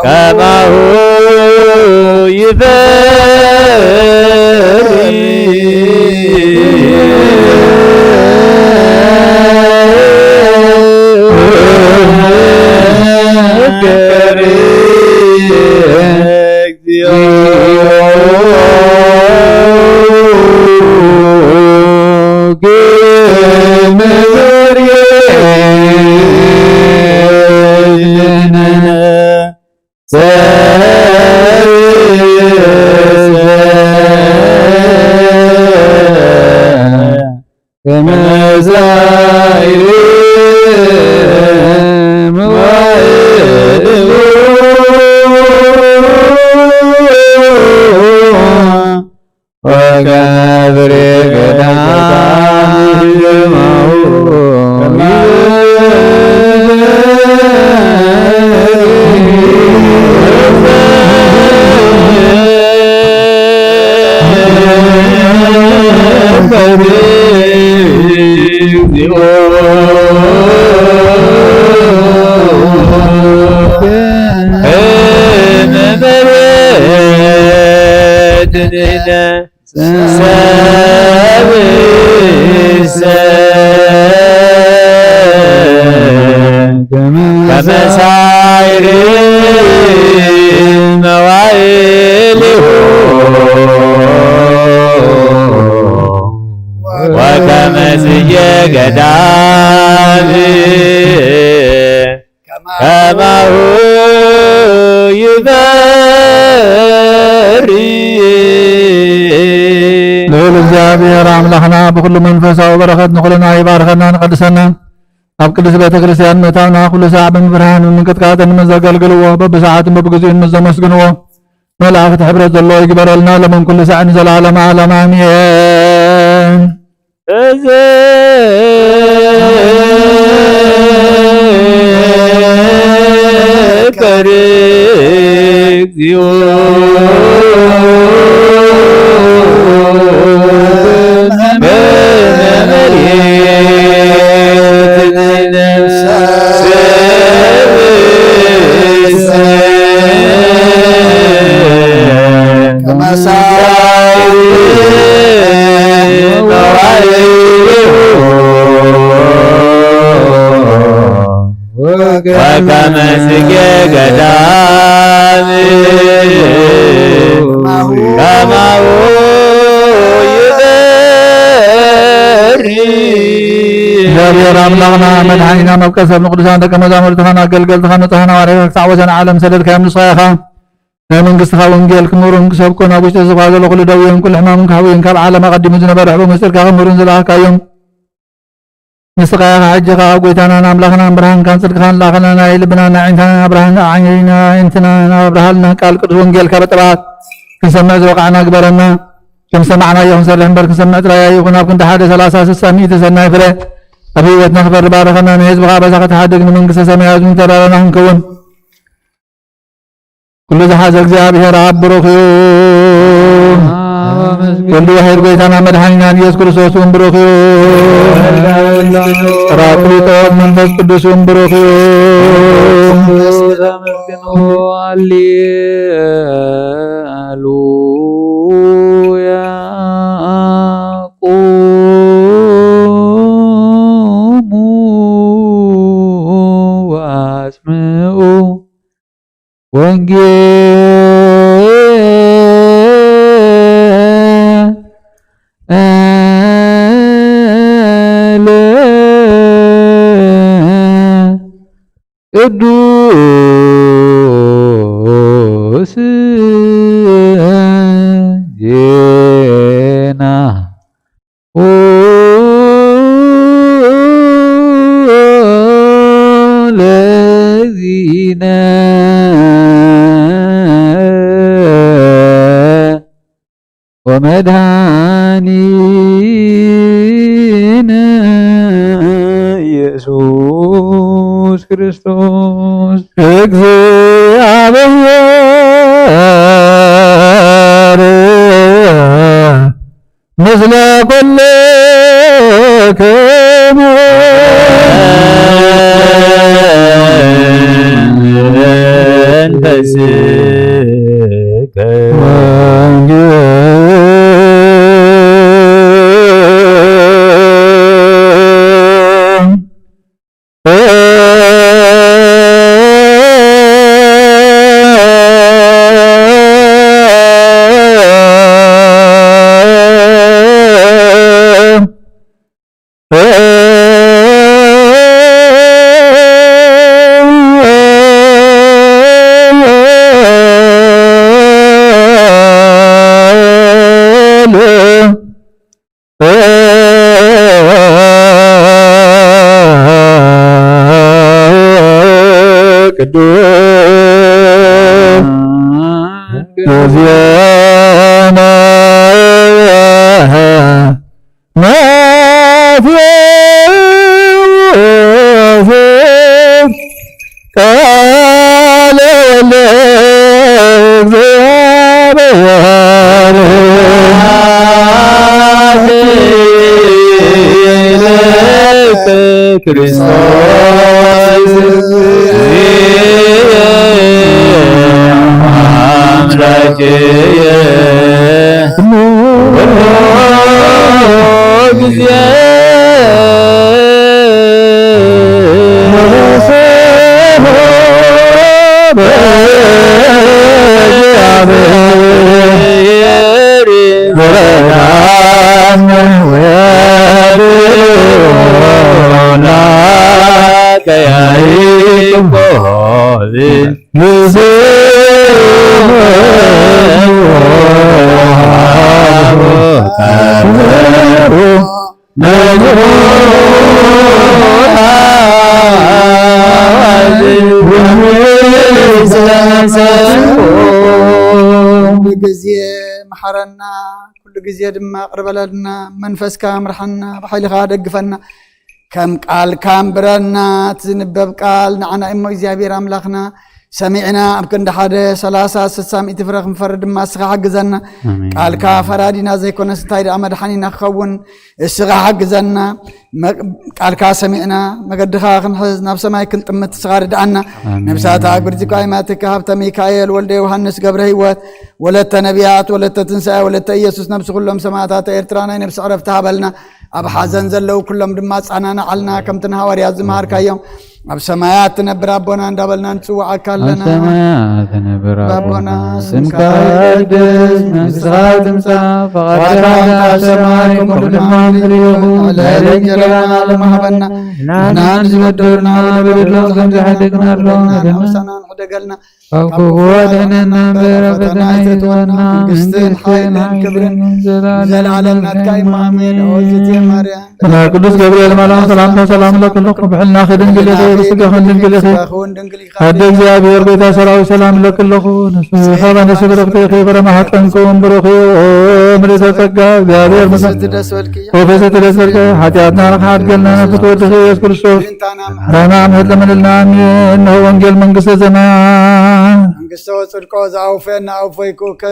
ከማሁ ይፈሪ እግዚኦ ከመ ሳይር መዋዕሊሁ ወከመ ጽጌ ገዳም ከማሁ ይፈሪ። ልዑል እግዚኣብሔር ኣምላኽና ብኹሉ መንፈሳዊ በረኸት ንኹልና ይባርከና፣ ንቐድሰና። ኣብ ቅድስት ቤተ ክርስቲያን ምእታውና ኩሉ ሳዕ ብምፍርሃን ብምንቅጥቃጥን ምስ ዘገልግልዎ፣ በብሰዓትን በብግዚኡን ምስ ዘመስግንዎ፣ መላእኽቲ ሕብረት ዘለዎ ይግበረልና፣ ሎምን ኩሉ ሳዕ ንዘለዓለመ ዓለም ኣሜን። እዝከር እግዚኦ ወከመ ጽጌ ገዳም ከማሁ ይፈሪ። እግዚኣብሔር ኣምላኽና መድሓኒና መብቀል ሰብ ንቅዱሳን ደቀ መዛሙርትኻን ኣገልገልትኻን ንጽሕና ዋርሕካ ክሳዕ ወሰን ዓለም ሰደድካዮም ንስኻ ኢኻ። ናይ መንግስትኻ ወንጌል ክምህሩን ክሰብኩን ኣብ ውሽጢ ህዝብኻ ዘሎ ኩሉ ደዌን ኩሉ ሕማምን ክሕውዩን ካብ ዓለም ኣቐዲሙ ዝነበረ ሕቡእ ምስጢርካ ክምህሩን ዝለኣኽካዮም ንስኻ ኢኻ። ሕጂ ኸኣ ጎይታናን ኣምላኽናን ብርሃንካን ጽድቅኻን ላኸልና፣ ናይ ልብናን ናይ ኣዒንትናን ብርሃን፣ ኣዒንትናን ኣብርሃልና። ቃል ቅዱስ ወንጌልካ ብጥበባት ክንሰምዕ ዝበቓዕና ግበረና። ከም ዝሰማዕናዮ ክንሰርሕ እምበር ክንሰምዕ ጥራይ ኣይኹን። ኣብ ክንዲ ሓደ፣ ሰላሳ፣ ስሳ፣ ሚእቲ ሰናይ ፍረ ኣብ ህይወትና ክፈሪ ባርኸና። ንህዝብኻ ኣበሳ ክትሓድግ ንመንግስተ ሰማይ ኣዝዩ ዝተዳለና ክንከውን ኩሉ ዝሓዘ እግዚኣብሔር ኣብ ብሩኽ እዩ። ወልድ ዋሕድ ጎይታና መድሓኒናን ኢየሱስ ክርስቶስ እውን ብሩኽ እዩ። ጳራቅሊጦስ መንፈስ ቅዱስ እውን ብሩኽ እዩ። ሃሌሉያ። ቁሙ ወአስምዑ ወንጌለ ቅዱስ ዜና ነ ወመድኃኒነ ኢየሱስ ክርስቶስ። እግዚአብሔር ምስለ ኩልክሙ። እንተ ስከ ቅዱስ ዜማ ማቴዎስ ቃለ ወልደ እግዚአብሔር ክርስቶስ አምላክየ ሁሉ ጊዜ ኩሉ ግዜ መሓረና፣ ኩሉ ግዜ ድማ ቅርበለልና። መንፈስካ ምርሓና፣ ብሓይልኻ ደግፈና። ከም ቃልካ እምብረና። እቲ ዝንበብ ቃል ንዓና እሞ እግዚኣብሔር ኣምላኽና ሰሚዕና ኣብ ክንዲ ሓደ ሰላሳ ስሳ ሚእቲ ፍረ ክንፈሪ ድማ እስኻ ሓግዘና። ኣሜን። ቃልካ ፈራዲና ዘይኮነስ እንታይ ደኣ መድሓኒና ክኸውን እስኻ ሓግዘና። መ-፣ ቃልካ ሰሚዕና መገድኻ ክንሕዝ ናብ ሰማይ ክንጥምት እስኻ ርድኣና። ኣሜን። ነብሳታ ብርዚኳ ይማትካ ሃብተ ሚካኤል ወልደ ዮሃንስ ገብረ ህይወት ወለተ ነቢያት ወለተ ትንሳኤ ወለተ ኢየሱስ ነብሲ ኩሎም ሰማዕታት ኤርትራ ናይ ነብሲ ዕረፍቲ ሃበልና። ኣብ ሓዘን ዘለዉ ኩሎም ድማ ኣጸናንዓልና፣ ከምቲ ንሃዋርያት ዝመሃርካዮም። ኣብ ሰማያት ትነብር ኣቦና እንዳበልና ንጽውዓካ ኣብ ኣለና። ሰማያት ትነብር ኣቦና፣ ኣቦና፣ ስምካ ስምካ ይቀደስ፣ ይቀደስ፣ መንግስትኻ መንግስትኻ ትምጻእ፣ ትምጻእ፣ ፈቓድካ ፈቓድካ ኣብ ሰማይ ከምኡ ድማ ኣብ ምድሪ ይኹን። ዕለታዊ ዕለታዊ እንጀራና እንጀራና ሎሚ ሃበና። ንሕና ንዝበደሉና ንበድሎ ከም ዝሕድግ ንበድሎ ንበድሎ ንሕደገልና። ንሕደገልና። ካብ ክፉ ኣድሕነና እምበር፣ ኣብ ፈተና ኣይተእትወና። መንግስትን መንግስትን ሓይልን ሓይልን ክብርን ዘለዓለም ዘለዓለም ናትካ እዩ። ኣሜን። ኣሜን። ኣወዝቲ ማርያም። መልኣክ ቅዱስ ገብርኤል መልኣክ ሰላምታ ሰላም እለኪ ኣለኹ። ብሕልናኺ ድንግል ኢኺ፣ ብስጋኺ ድንግል ኢኺ። ኣደ እግዚኣብሔር ጎይታ ሰራዊት ሰላም እለኪ ኣለኹ። ንስኺ ካብ ኣንስቲ ብርኽቲ ኢኺ፣ ፍረ ማህፀንኪ እውን ብሩኽ እዩ። ምልዕተ ጸጋ እግዚኣብሔር ምስ ፍስሕቲ ደስ በልኪ። ወፍስሕቲ ደስ በልኪ። ሓጢኣትና ንኽሓድገልና ነፍስ ወድኺ ኢየሱስ ክርስቶስ። ዳና ምሕረት ለምንልና። ኣሜን። እነሆ ወንጌል መንግስተ ሰማያት። መንግስተ ጽድቆ ዘአውፈየና ኣውፈይኩከ።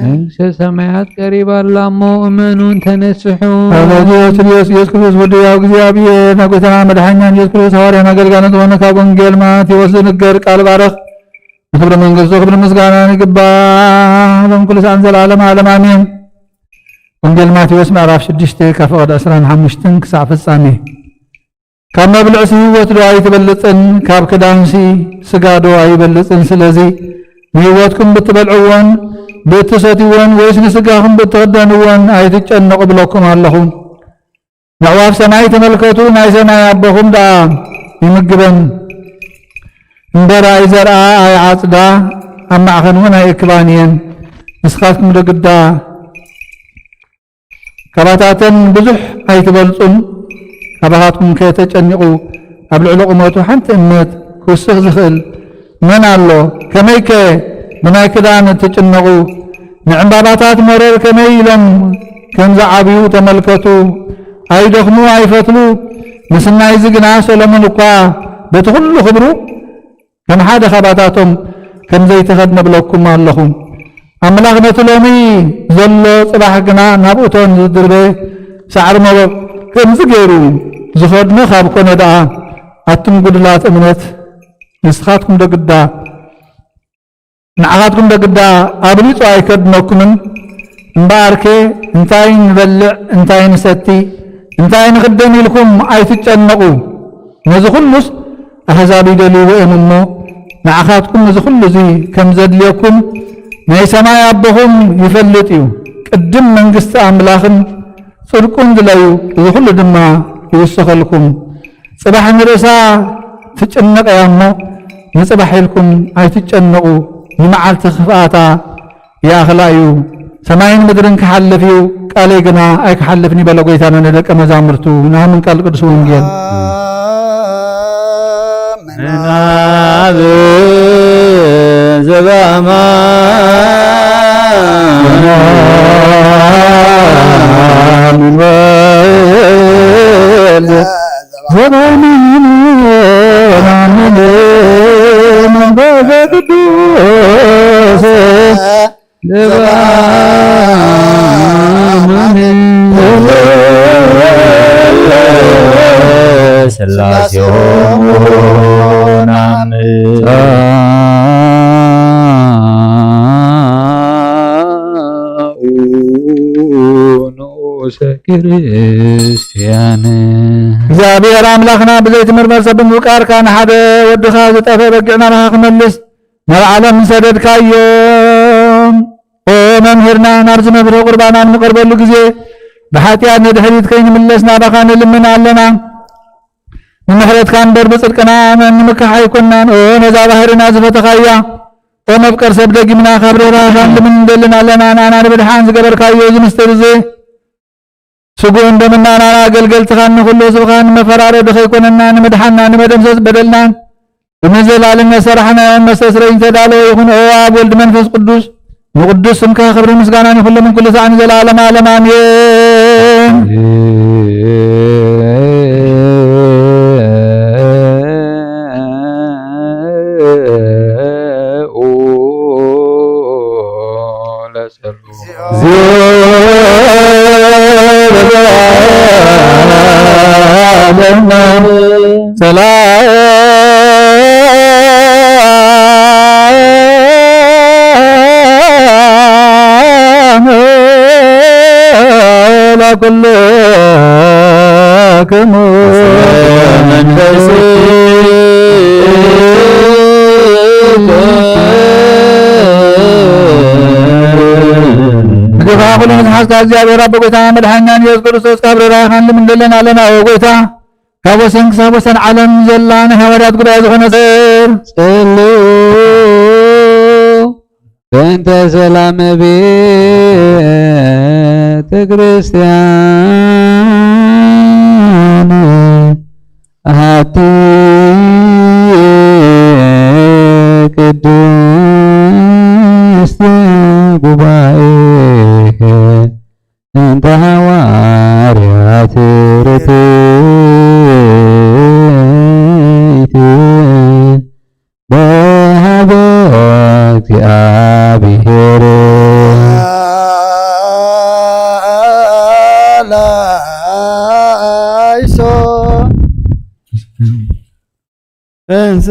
መንግስተ ሰማያት ቀሪባ ኣላ እሞ እመኑን ተነስሑ። ኣባጊ ስርዮስ ኢየሱስ ክርስቶስ ወዲ ያው እግዚኣብሔር፣ ናይ ጎይታና መድሓኛን ኢየሱስ ክርስቶስ ሃዋርያን ኣገልጋልን ዝኾነ ካብ ወንጌል ማቴዎስ ዝንገር ቃል ባረኽ። ንክብሪ መንግስቱ ክብሪ ምስጋና ይግባእ ሎም ኩሉ ሰዓን ዘላለም ዓለም ኣሜን። ወንጌል ማቴዎስ ምዕራፍ ሽዱሽተ ካብ ፈቐድ ዕስራን ሓሙሽተን ክሳዕ ፍጻሜ። ካብ መብልዕሲ ህይወት ዶ ኣይትበልጽን? ካብ ክዳንሲ ስጋ ዶ ኣይበልጽን? ስለዚ ንህይወትኩም ብትበልዕዎን ብእትሰትይዎን ወይስ ንስጋኹም ብእትኽደንዎን ኣይትጨነቑ ብለኩም ኣለኹ። ነዕዋፍ ሰማይ ተመልከቱ፣ ናይ ሰማይ ኣቦኹም ደኣ ይምግበን እምበር ኣይዘርኣ ኣይዓጽዳ፣ ኣብ ማዕኸን እውን ኣይእክባን እየን። ንስኻትኩም ዶ ግዳ ካባታተን ብዙሕ ኣይትበልጹን? ካባኻትኩም ከ ተጨኒቑ ኣብ ልዕሊ ቁመቱ ሓንቲ እመት ክውስኽ ዝኽእል መን ኣሎ? ከመይከ ብናይ ክዳን ትጭነቑ? ንዕምባባታት መረር ከመይ ኢሎም ከም ዝዓብዩ ተመልከቱ። ኣይደኽሙ፣ ኣይፈትሉ። ምስናይዚ ግና ሰሎሞን እኳ በቲ ኩሉ ክብሩ ከም ሓደ ካባታቶም ከም ዘይተኸድነ እብለኩም ኣለኹ። ኣምላኽ ነቲ ሎሚ ዘሎ ጽባሕ ግና ናብ እቶን ዝድርበ ሳዕሪ መጎግ ከምዚ ገይሩ ዝኸድኖ ካብ ኮነ ደኣ፣ ኣቱም ጉድላት እምነት፣ ንስኻትኩም ዶ ግዳ፣ ንዓኻትኩም ዶ ግዳ ኣብሊጹ ኣይከድነኩምን? እምበኣርከ እንታይ ንበልዕ፣ እንታይ ንሰቲ፣ እንታይ ንኽደን ኢልኩም ኣይትጨነቑ። ነዚ ኩሉስ ኣህዛብ ይደልይዎ እዮም እሞ፣ ንዓኻትኩም እዚ ኩሉ እዚ ከም ዘድልየኩም ናይ ሰማይ ኣቦኹም ይፈልጥ እዩ። ቅድም መንግስቲ ኣምላኽን ጽድቁን ድለዩ፣ እዚ ኩሉ ድማ ይውሰኸልኩም። ጽባሕ ንርእሳ ትጭነቕ እያ እሞ፣ ንጽባሕ ኢልኩም ኣይትጨነቑ። ንመዓልቲ ክፍኣታ ይኣኽላ እዩ። ሰማይን ምድርን ክሓልፍ እዩ፣ ቃለይ ግና ኣይክሓልፍን እዩ በለ ጎይታና ንደቀ መዛሙርቱ። ናምን ቃል ቅዱስ ወንጌል። ምናብ ዘበኣማን ወልድ ዘበኣማን መንፈስ ቅዱስ ዘበአማን ስላሴሆሙ ናምን። ንኡሰ ክርስቲያን። እግዚኣብሔር ኣምላኽና ብዘይትምርመር ሰብ ብምፍቃርካ ንሓደ ወድኻ ዝጠፍአ በጊዕ ናባኻ ክመልስ ናብ ዓለም ሰደድካዮ። ኦ መምህርና፣ ናብዚ መፍረ ቁርባና እንቐርበሉ ግዜ ብሓጢኣት ንድሕሪት ከይንምለስ ናባኻ ንልምን ኣለና። ንምሕረትካ እምበር ብጽድቅና መን ንምካሕ ኣይኮንናን። ኦ ነዛ ባህርና ዝፈተኻያ፣ ኦ መፍቀር ሰብ ደጊምና ካብ ርህራህኻ ንልምን እንደልን ኣለና። ንኣና ንምድሓን ዝገበርካዮ እዚ ምስጢር እዚ ስጉእን ደምና ናና ኣገልገልትኻን ንኹሉ ህዝብኻን መፈራረዲ ከይኮነና ንምድሓና ንመደምሰስ በደልናን ብምዝላልን መሰራሕናዮን መስተስረይን ተዳለወ ይኹን። ኦ ኣብ ወልድ መንፈስ ቅዱስ ንቅዱስ ስምካ ክብርን ምስጋናን ይኹሎም ኩሉ ሳዕ ንዘለዓለም ዓለም ኣሜን። ሰላም ለኩልክሙ መንፈስ ግፋ ኩሉ መዝሓዝካ እግዚኣብሔር ኣቦ ጎይታ መድሓኒና ኢየሱስ ክርስቶስ ካብ ርህራሄኻን ልምን ደለን ኣለና። ኦ ጎይታ፣ ካብ ወሰን ክሳብ ወሰን ዓለም ዘላ ናይ ሃዋርያት ጉባኤ ዝኾነ ጽር ጽሉ በእንተ ሰላም ቤተ ክርስቲያን ኣሐቲ ቅድስት ጉባኤ እንተ ሃዋርያት ርትዕት በሃበ እግዚኣብሔር። ላይሶ እንስ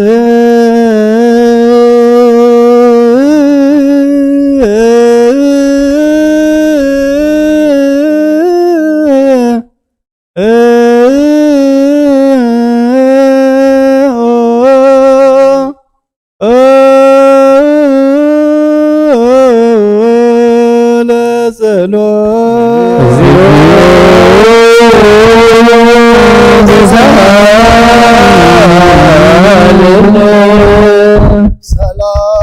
ሰላም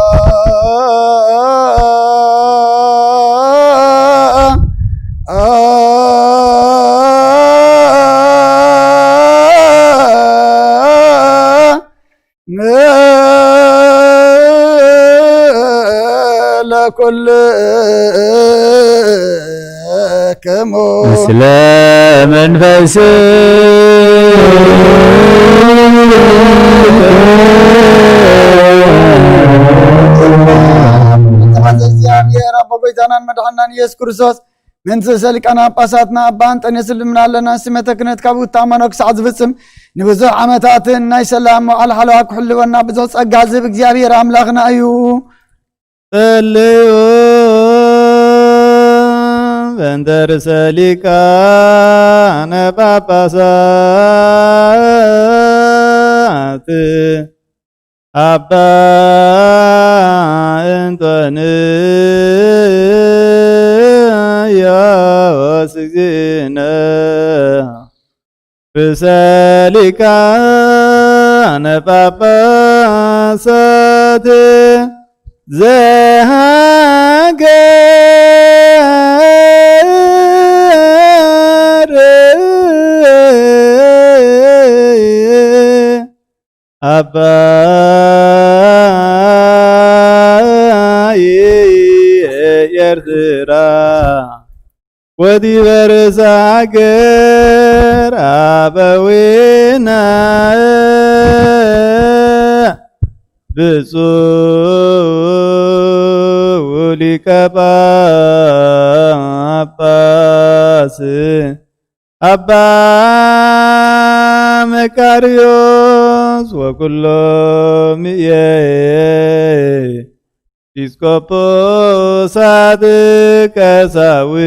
ኩልክሙ ምስለ መንፈስ እግዚኣብሔር ኣቦ ጎይታናን መድሓናን ኢየሱስ ክርስቶስ፣ ምእንቲ ርእሰ ሊቃነ ጳጳሳትና ኣባ እንጠንዮስ ልምና ኣለና። ሲመተ ክህነት ካብ ውታማኖ ክሳዕ ዝፍጽም ንብዙሕ ዓመታትን ናይ ሰላም መዋዕል ሓለዋ ክሕልወና ብዙሕ ጸጋ ዝህብ እግዚኣብሔር ኣምላኽና እዩ። ጸልዩ በእንተ ርእሰ ሊቃነ ጳጳሳት ኣባ እንጦንዮስ እግዚእነ ርእሰ ሊቃነ ጳጳሳት ዘሃገር ኣባይ ኤርትራ ወዲበ ርእሰ ሃገር ኣበዊነ ብፁዕ ሊቀ ጳጳስ ኣባ መቃርዮስ ወኩሎም ኤጲስቆጶሳት ቀሳውስት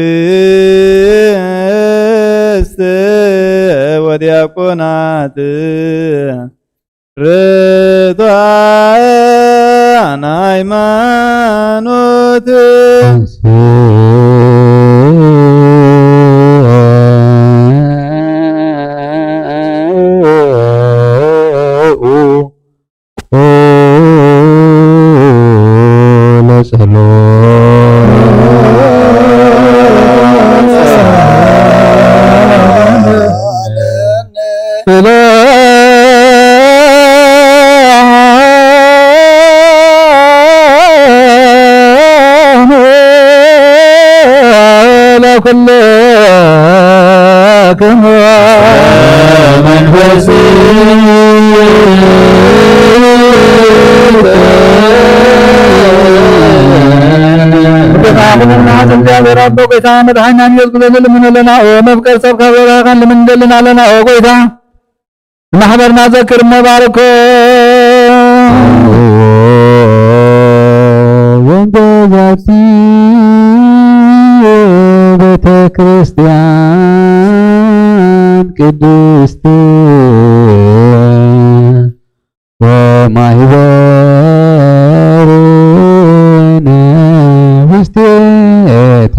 ወዲያቆናት ርቱዓን ሃይማኖት እግዚኣብሔር ኣቦ ጎይታ መድሓኒና ኢየሱስ ክርስቶስ ንልምን ኣለና። ኦ መፍቀር ሰብ ካብ ዘራኸን ልምን እንደልን ኣለና። ኦ ጎይታ ንማሕበርና ዘክር እሞ ባርኮ። ወንተ ዛቲ ቤተ ክርስቲያን ቅድስት ወማሕበርነ ውስቴታ።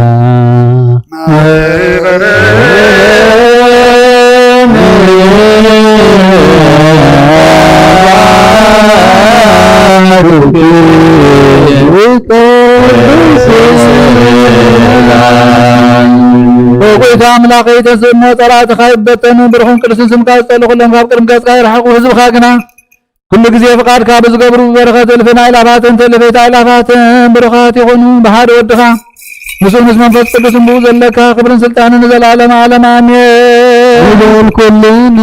ጎይታ ኣምላኸይ ተስእሞ ጸላእትኻ ይበተኑ፣ ብሩኹን ቅዱስን ስምካ ዝጸልኡ ኩሎም ካብ ቅድሚ ገጽካ ይርሓቑ። ህዝብኻ ግና ኩሉ ግዜ ፍቓድካ ብዝገብሩ ብበረኸት እልፍን ኣእላፋትን ትእልፊት ኣእላፋትን ብሩኻት ይኹኑ። ብሓደ ወድኻ ምስኡ ምስ መንፈስ ቅዱስን ብኡ ዘለካ ክብርን ስልጣንን ንዘለዓለመ ዓለም ኣሜን። ይበል ኩልና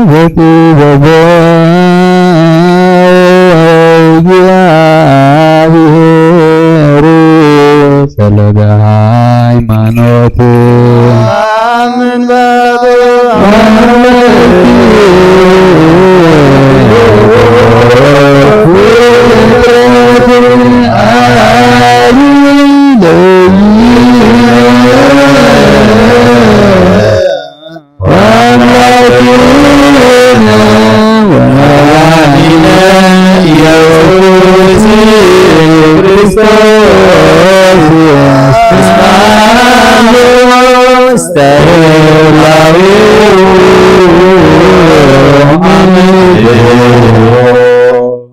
በጥበበ እግዚኣብሔር ፈለገ ሃይማኖት።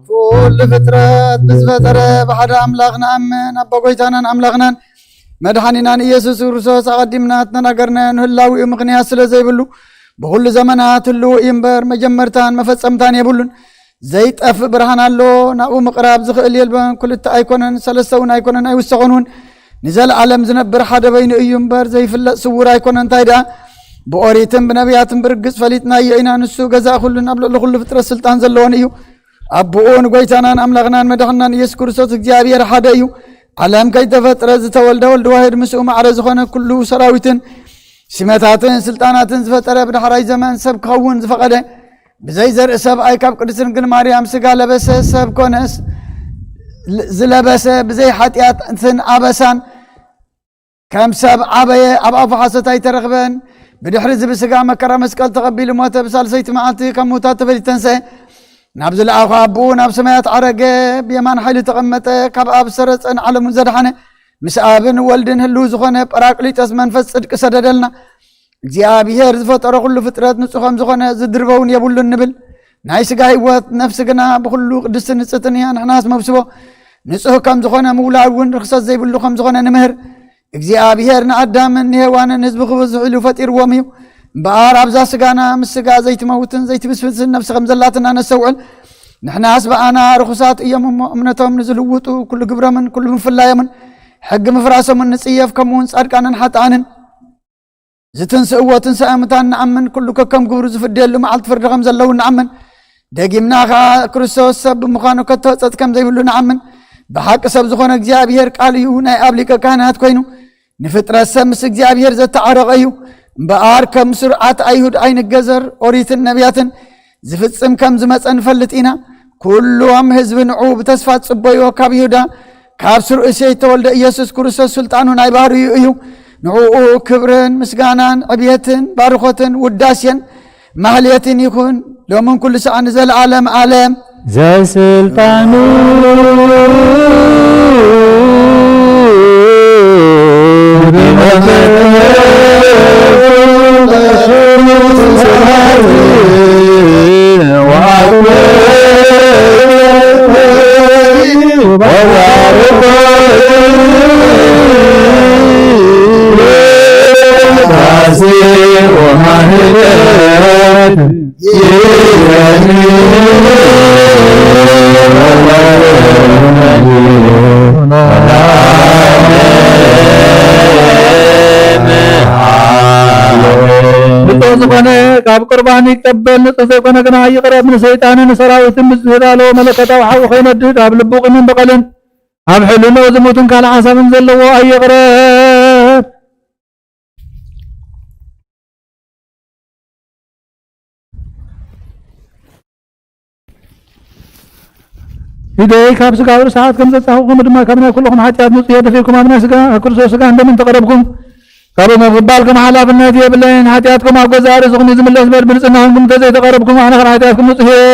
ኩሉ ፍጥረት ብዝፈጠረ ብሓደ ኣምላኽ ንኣምን። ኣቦ ጎይታናን ኣምላኽናን መድሓኒናን ኢየሱስ ክርስቶስ ኣቐዲምና እተናገርናዮ ንህላዊኡ ምኽንያት ስለ ዘይብሉ ብኹሉ ዘመናት ህልው እዩ እምበር መጀመርታን መፈጸምታን የብሉን። ዘይጠፍእ ብርሃን ኣሎ። ናብኡ ምቕራብ ዝኽእል የልቦን። ክልተ ኣይኮነን፣ ሰለስተ እውን ኣይኮነን፣ ኣይውሰኾን እውን። ንዘለኣለም ዝነብር ሓደ በይኑ እዩ እምበር፣ ዘይፍለጥ ስውር ኣይኮነን። እንታይ ደኣ፣ ብኦሪትን ብነቢያትን ብርግጽ ፈሊጥናዮ ኢና። ንሱ ገዛእ ኩሉን ኣብ ልዕሊ ኩሉ ፍጥረት ስልጣን ዘለዎን እዩ። ኣቦኡ ንጎይታናን ኣምላኽናን መድሓናን ኢየሱስ ክርስቶስ እግዚኣብሔር ሓደ እዩ። ዓለም ከይተፈጥረ ዝተወልደ ወልድ ዋሕድ፣ ምስኡ ማዕረ ዝኾነ ኩሉ ሰራዊትን ሲመታትን ስልጣናትን ዝፈጠረ፣ ብዳሕራይ ዘመን ሰብ ክኸውን ዝፈቐደ፣ ብዘይ ዘርኢ ሰብኣይ ካብ ቅድስት ድንግል ማርያም ስጋ ለበሰ፣ ሰብ ኮነ፣ ስ-፣ ዝለበሰ፣ ብዘይ ሓጢኣትን ኣበሳን ከም ሰብ ዓበየ፣ ኣብ ኣፉ ሓሶት ኣይተረኽበን። ብድሕሪ እዚ ብስጋ መከራ መስቀል ተቐቢሉ ሞተ፣ ብሳልሰይቲ መዓልቲ ካብ ምውታት ተፈልዩ ተንስአ፣ ናብ ዝለኣኾ ኣቦኡ ናብ ሰማያት ዓረገ፣ ብየማን ሓይሊ ተቐመጠ። ካብ ኣብ ሰረጸ ንዓለሙ ዘድሓነ፣ ምስ ኣብን ወልድን ህልው ዝኾነ ጳራቅሊጦስ መንፈስ ጽድቂ ሰደደልና። እግዚኣብሔር ዝፈጠሮ ኩሉ ፍጥረት ንጹህ ከም ዝኾነ ዝድርበውን የብሉን ንብል። ናይ ስጋ ህይወት፣ ነፍሲ ግና ብኹሉ ቅድስትን ንጽሕትን እያ። ንሕናስ መብስቦ ንጹህ ከም ዝኾነ፣ ምውላድ እውን ርኽሰት ዘይብሉ ከም ዝኾነ ንምህር። እግዚኣብሔር ንኣዳምን ንሄዋንን ህዝቢ ክብዝሕ ኢሉ ፈጢርዎም እዩ። እምበኣር ኣብዛ ስጋና ምስ ስጋ ዘይትመውትን ዘይትብስብስን ነፍሲ ከም ዘላትና ነስተውዕል። ንሕናስ ብኣና ርኹሳት እዮም እሞ፣ እምነቶም ንዝልውጡ ኩሉ ግብሮምን ኩሉ ምፍላዮምን ሕጊ ምፍራሶምን ንጽየፍ፣ ከምኡ እውን ጻድቃንን ሓጥኣንን ዝትንስእዎ ትንሳኤ ሙታን ንኣምን፣ ኩሉ ከከም ግብሩ ዝፍደየሉ መዓልቲ ፍርዲ ከም ዘለዉ ንኣምን። ደጊምና ኸኣ ክርስቶስ ሰብ ብምዃኑ ከቶ ሕጸት ከም ዘይብሉ ንኣምን። ብሓቂ ሰብ ዝኾነ እግዚኣብሔር ቃል እዩ፣ ናይ ኣብ ሊቀ ካህናት ኮይኑ ንፍጥረት ሰብ ምስ እግዚኣብሔር ዘተዓረቐ እዩ። እምበኣር ከም ስርዓት ኣይሁድ ኣይንገዘር፣ ኦሪትን ነቢያትን ዝፍጽም ከም ዝመጸ ንፈልጥ ኢና። ኩሎም ህዝቢ ንዑ ብተስፋ ጽበይዎ። ካብ ይሁዳ ካብ ስር እሴይ ተወልደ ኢየሱስ ክርስቶስ ስልጣኑ ናይ ባህርዩ እዩ። ንዕኡ ክብርን ምስጋናን ዕብየትን ባርኾትን ውዳሴን ማህሌትን ይኹን፣ ሎምን ኩሉ ሰዓት ንዘለዓለም ዓለም። ዘስልጣኑ ንጹህ ዝኾነ ካብ ቁርባን ይቀበል፣ ንጹህ ዘይኮነ ግና ይቕረብ። ንሰይጣንን ንሰራዊትን ብዝተዳለወ መለኮታዊ ሓዊ ከይነድድ፣ ኣብ ልቡ ቂምን በቐልን ኣብ ሕልንኡ ዝሙትን ካልእ ሓሳብን ዘለዎ ኣይቕረብ። ኢደይ ካብ ስጋዊ ርስሓት ከም ዘጻኹ፣ ከምኡ ድማ ካብ ናይ ኩልኹም ሓጢኣት ንጹህ እየ። ደፊርኩም ኣብ ናይ ስጋ፣ ኣብ ክርስቶስ ስጋን ደምን ተቐረብኩም። ካብ ምቕባልኩም ሓላፍነት የብለይን። ሓጢኣትኩም ኣብ ገዛእ ርእስኹም እዩ ዝምለስ። በል ብንጽህና ኹንኩም እንተዘይተቐረብኩም፣ ኣነ ካብ ሓጢኣትኩም ንጹህ እየ።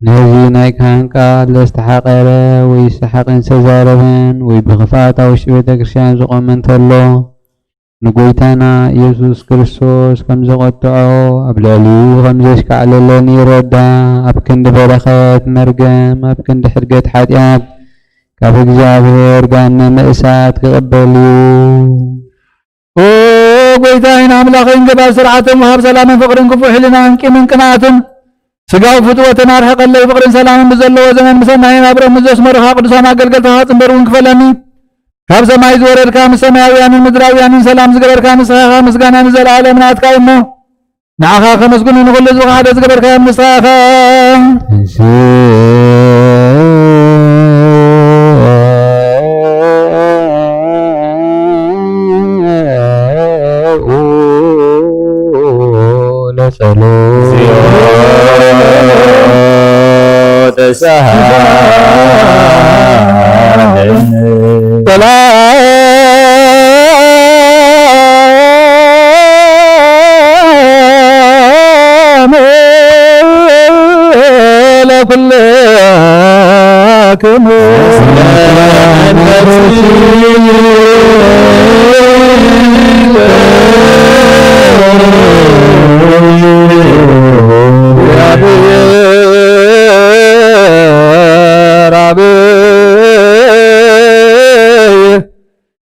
ነዚ ናይ ካህን ቃል ለዝተሓቐረ ወይ ሰሓቕን ዝተዛረበን ወይ ብኽፍኣት ኣብ ውሽጢ ቤተ ክርስቲያን ዝቖመ እንተሎ፣ ንጎይታና ኢየሱስ ክርስቶስ ከም ዘቖጥዖ፣ ኣብ ልዕሊኡ ከም ዘሽካዕለለን ይረዳ። ኣብ ክንዲ በረኸት መርገም፣ ኣብ ክንዲ ሕድገት ሓጢኣት፣ ካብ እግዚኣብሔር ገሃነመ እሳት ክቕበል እዩ። ኦ ጎይታይን ኣምላኸይን፣ ገባር ስርዓትን ወሃብ ሰላምን ፍቕርን ክፉእ ሕልናን ቂምን ቅንኣትን ስጋዊ ፍትወትን ኣርሕቐለይ። ፍቕርን ሰላምን ብዘለዎ ዘመን ብሰናይን ኣብሮም ምስ ዘስመሩኻ ቅዱሳን ኣገልገልትኻ ጽንበር እውን ክፈለኒ። ካብ ሰማይ ዝወረድካ፣ ምስ ሰማያውያንን ምድራውያንን ሰላም ዝገበርካ ንስኻ ኢኻ። ምስጋና ንዘለኣለም ናትካ እዩ እሞ፣ ንዓኻ ከመስግኑ ንኹሉ ህዝብኻ ሓደ ዝገበርካዮም ንስኻ ኢኻ። ሰላም ለኩልክሙ።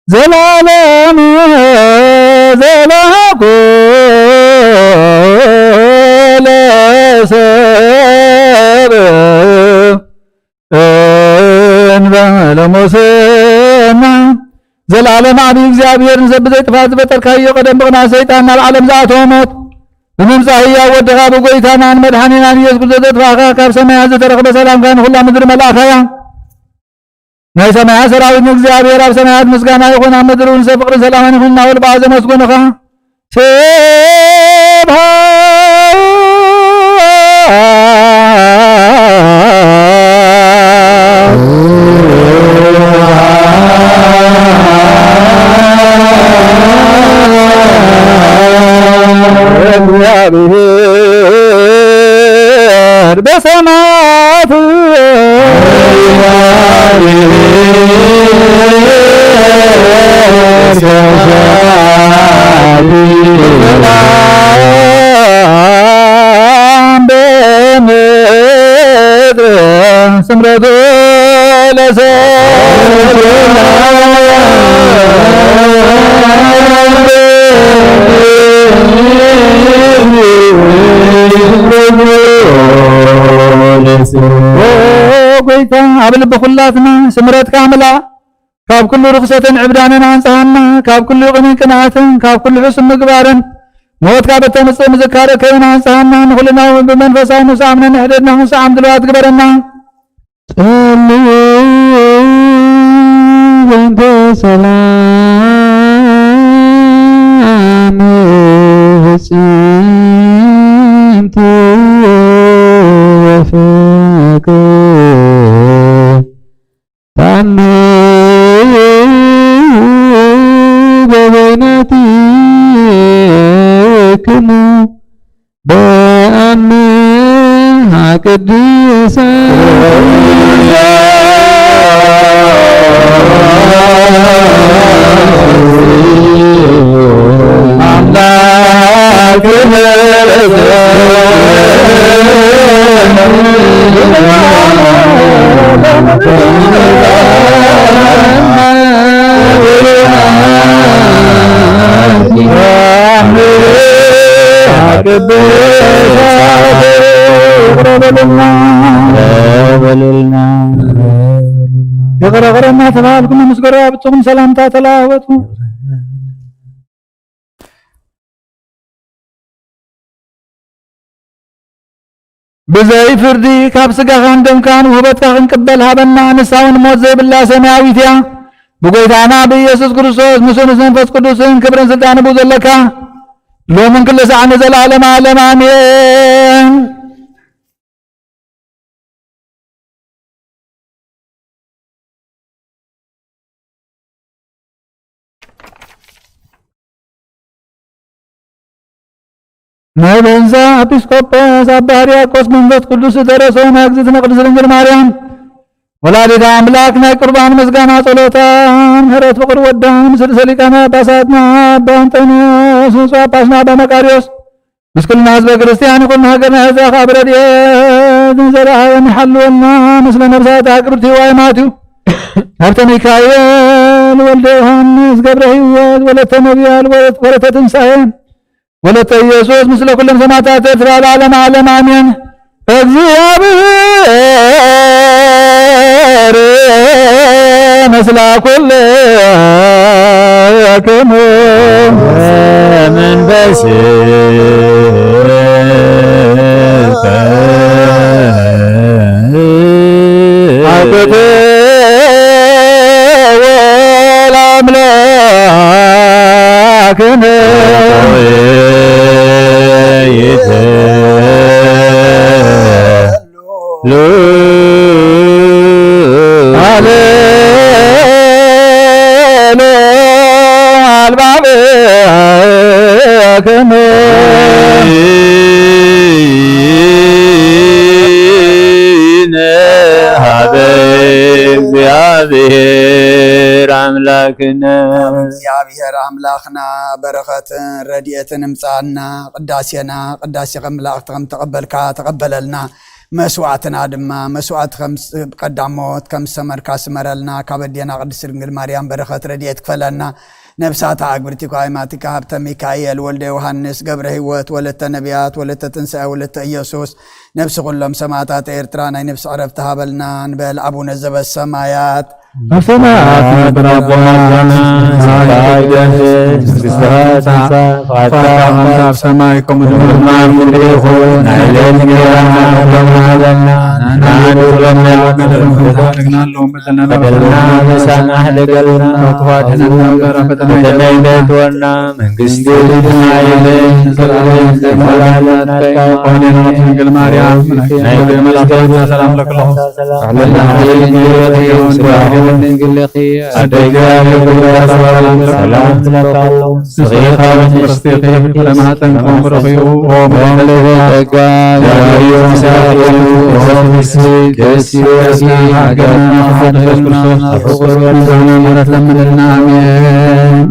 ዘላለም ዘለኩ ለሰ ቃለ ማዕቢ እግዚኣብሔር ንሰብ ብዘይ ጥፋት ዝፈጠርካዮ ቀደም ብቕንኣት ሰይጣን ናብ ዓለም ዝኣተወ ሞት ብምምጻእ ህያው ወድኻ ብጎይታናን መድሓኒናን ኢየሱስ ክርስቶስ ዘጥፋእካ ካብ ሰማያት ዝተረኽበ ሰላምካ ንኹላ ምድሪ መልኣኻያ። ናይ ሰማያት ሰራዊት ንእግዚኣብሔር ኣብ ሰማያት ምስጋና ይኹን፣ ኣብ ምድሪ እውን ሰብ ፍቕርን ሰላምን ይኹን እናበሉ ብኣዘ መስጎንኻ። ስብሐት ለእግዚኣብሔር በሰማያት ስምረቱ ለሰ ኦ ጎይታ፣ ኣብ ልቢ ኩላትና ስምረትካ ምላእ። ካብ ኩሉ ርኽሰትን ዕብዳንን ኣንጽሃና፣ ካብ ኩሉ ቕንን ቅንኣትን፣ ካብ ኩሉ ሕሱም ምግባርን፣ ሞት ካብ እተምጽእ ምዝካረ ከይን ኣንጽሃና፣ ንኹልና እውን ብመንፈሳዊ ምስዓም ነንሕድድና ክንስዓም ድልዋት ግበረና። ጸልዩ ዘንተ ሰላም ፍጽምቲ ወፍቅር ታምሩ በበይናቲክሙ በአምሃ ቅዱሳን አምላክ ይቕረ በሉልና ተባባልኩም፣ ምስ ጎረባብትኹም ሰላምታ ተለዋወጡ። ብዘይ ፍርዲ ካብ ስጋኻን ደምካን ውህበትካ ክንቅበል ሃበና። ንሳ እውን ሞት ዘይብላ ሰማያዊት እያ። ብጎይታና ብኢየሱስ ክርስቶስ፣ ምስኡ ምስ መንፈስ ቅዱስን ክብርን ስልጣን ብኡ ዘለካ፣ ሎምን ክለ ሰዓት ንዘለዓለም ዓለም ኣሜን። ናይ በንዛ ኤጲስቆጶስ ኣባ ሕርያቆስ መንፈስ ቅዱስ ዝደረሶ ናይ እግዝእትነ ቅድስት ድንግል ማርያም ወላዲተ ኣምላክ ናይ ቁርባን ምስጋና ጸሎታ ምሕረት ፍቅር ወዳ ምስ ርእሰ ሊቃነ ጳጳሳትና ኣባ እንጠንዮስ ንጹሕ ጳጳስና ኣባ መቃርዮስ ምስ ኩልና ህዝበ ክርስቲያን ይኹን ሃገርና ኤርትራ ካብ ረድኤት ንዘለኣለም ይሓልወልና። ምስለ ነብሳት ኣቅርብቲ ዋይ ማትዩ ሃብተ ሚካኤል ወልደ ዮሃንስ ገብረ ህይወት ወለተ ነቢያት ወለተ ትንሳኤ ወለተ ኢየሱስ ምስለ ኩሎም ሰማዕታት ኤርትራ ለዓለመ ዓለም ኣሜን። እግዚኣብሔር ምስለ ኩልክሙ መንፈስ ሀበ እግዚኣብሔር ኣምላክነ። እግዚኣብሔር ኣምላኽና በረኸትን ረድኤትን እምጽኣና። ቅዳሴና ቅዳሴ ከም መላእኽቲ ከም ተቐበልካ ተቐበለልና። መስዋዕትና ድማ መስዋዕቲ ከም ስ-፣ ቀዳሞት ከም ዝሰመርካ ስመረልና። ካብ ኣዴና ቅድስት ድንግል ማርያም በረኸት ረድኤት ክፈለና። ነብሳታ ኣግብርቲኳ ኣይማቲካ ሃብተ ሚካኤል ወልደ ዮሃንስ ገብረ ህይወት ወለተ ነቢያት ወለተ ትንሳኤ ወለተ ኢየሱስ ነብሲ ኩሎም ሰማዕታት ኤርትራ ናይ ነብሲ ዕረፍቲ ሃበልና ንበል። ኣቡነ ዘበሰማያት ኣብ ሰማያት ዝነብር ኣቦና፣ ስምካ ይትቀደስ፣ መንግስትኻ ትምጻእ፣ ፍቓድካ ከምቲ ኣብ ሰማይ ከምኡ ድማ ኣብ ምድሪ ይኹን። ናይ ለይቲ እንጀራና ክህበና ሀበና፣ ንሕና ንበድለና ኣለዉ፣ በደልና ንበድለና፣ በደልና ንበድለና፣ ኣበሳና ሕደገልና፣ ካብ ክፉእ ኣድሕነና እምበር፣ ኣብ ፈተና ኣይተእትወና፣ መንግስቲ ናትካ እዩ፣ ንዘለኣለም ዘለኣለም ናትካ እዩ። ኣሜን። ድንግል ማርያም፣ ናይ መላእክት ሰላም ለክለኹ። ሰላም ለኪ፣ ኣደይ ሰላም ለኪ፣ ሰላም ለኪ። ንስኺ ካብ ፍሬ ማህፀንኪ ብሩኽ እዩ። ኦ ምልዕተ ጸጋ፣ እግዚኣብሔር ምሳኺ እዩ። ኦ ንስቲ ደስ ይበልኪ፣ ጸጋና ይብዝሓልና፣ ፍቁር ወድና ምሕረት ለምንልና። ኣሜን።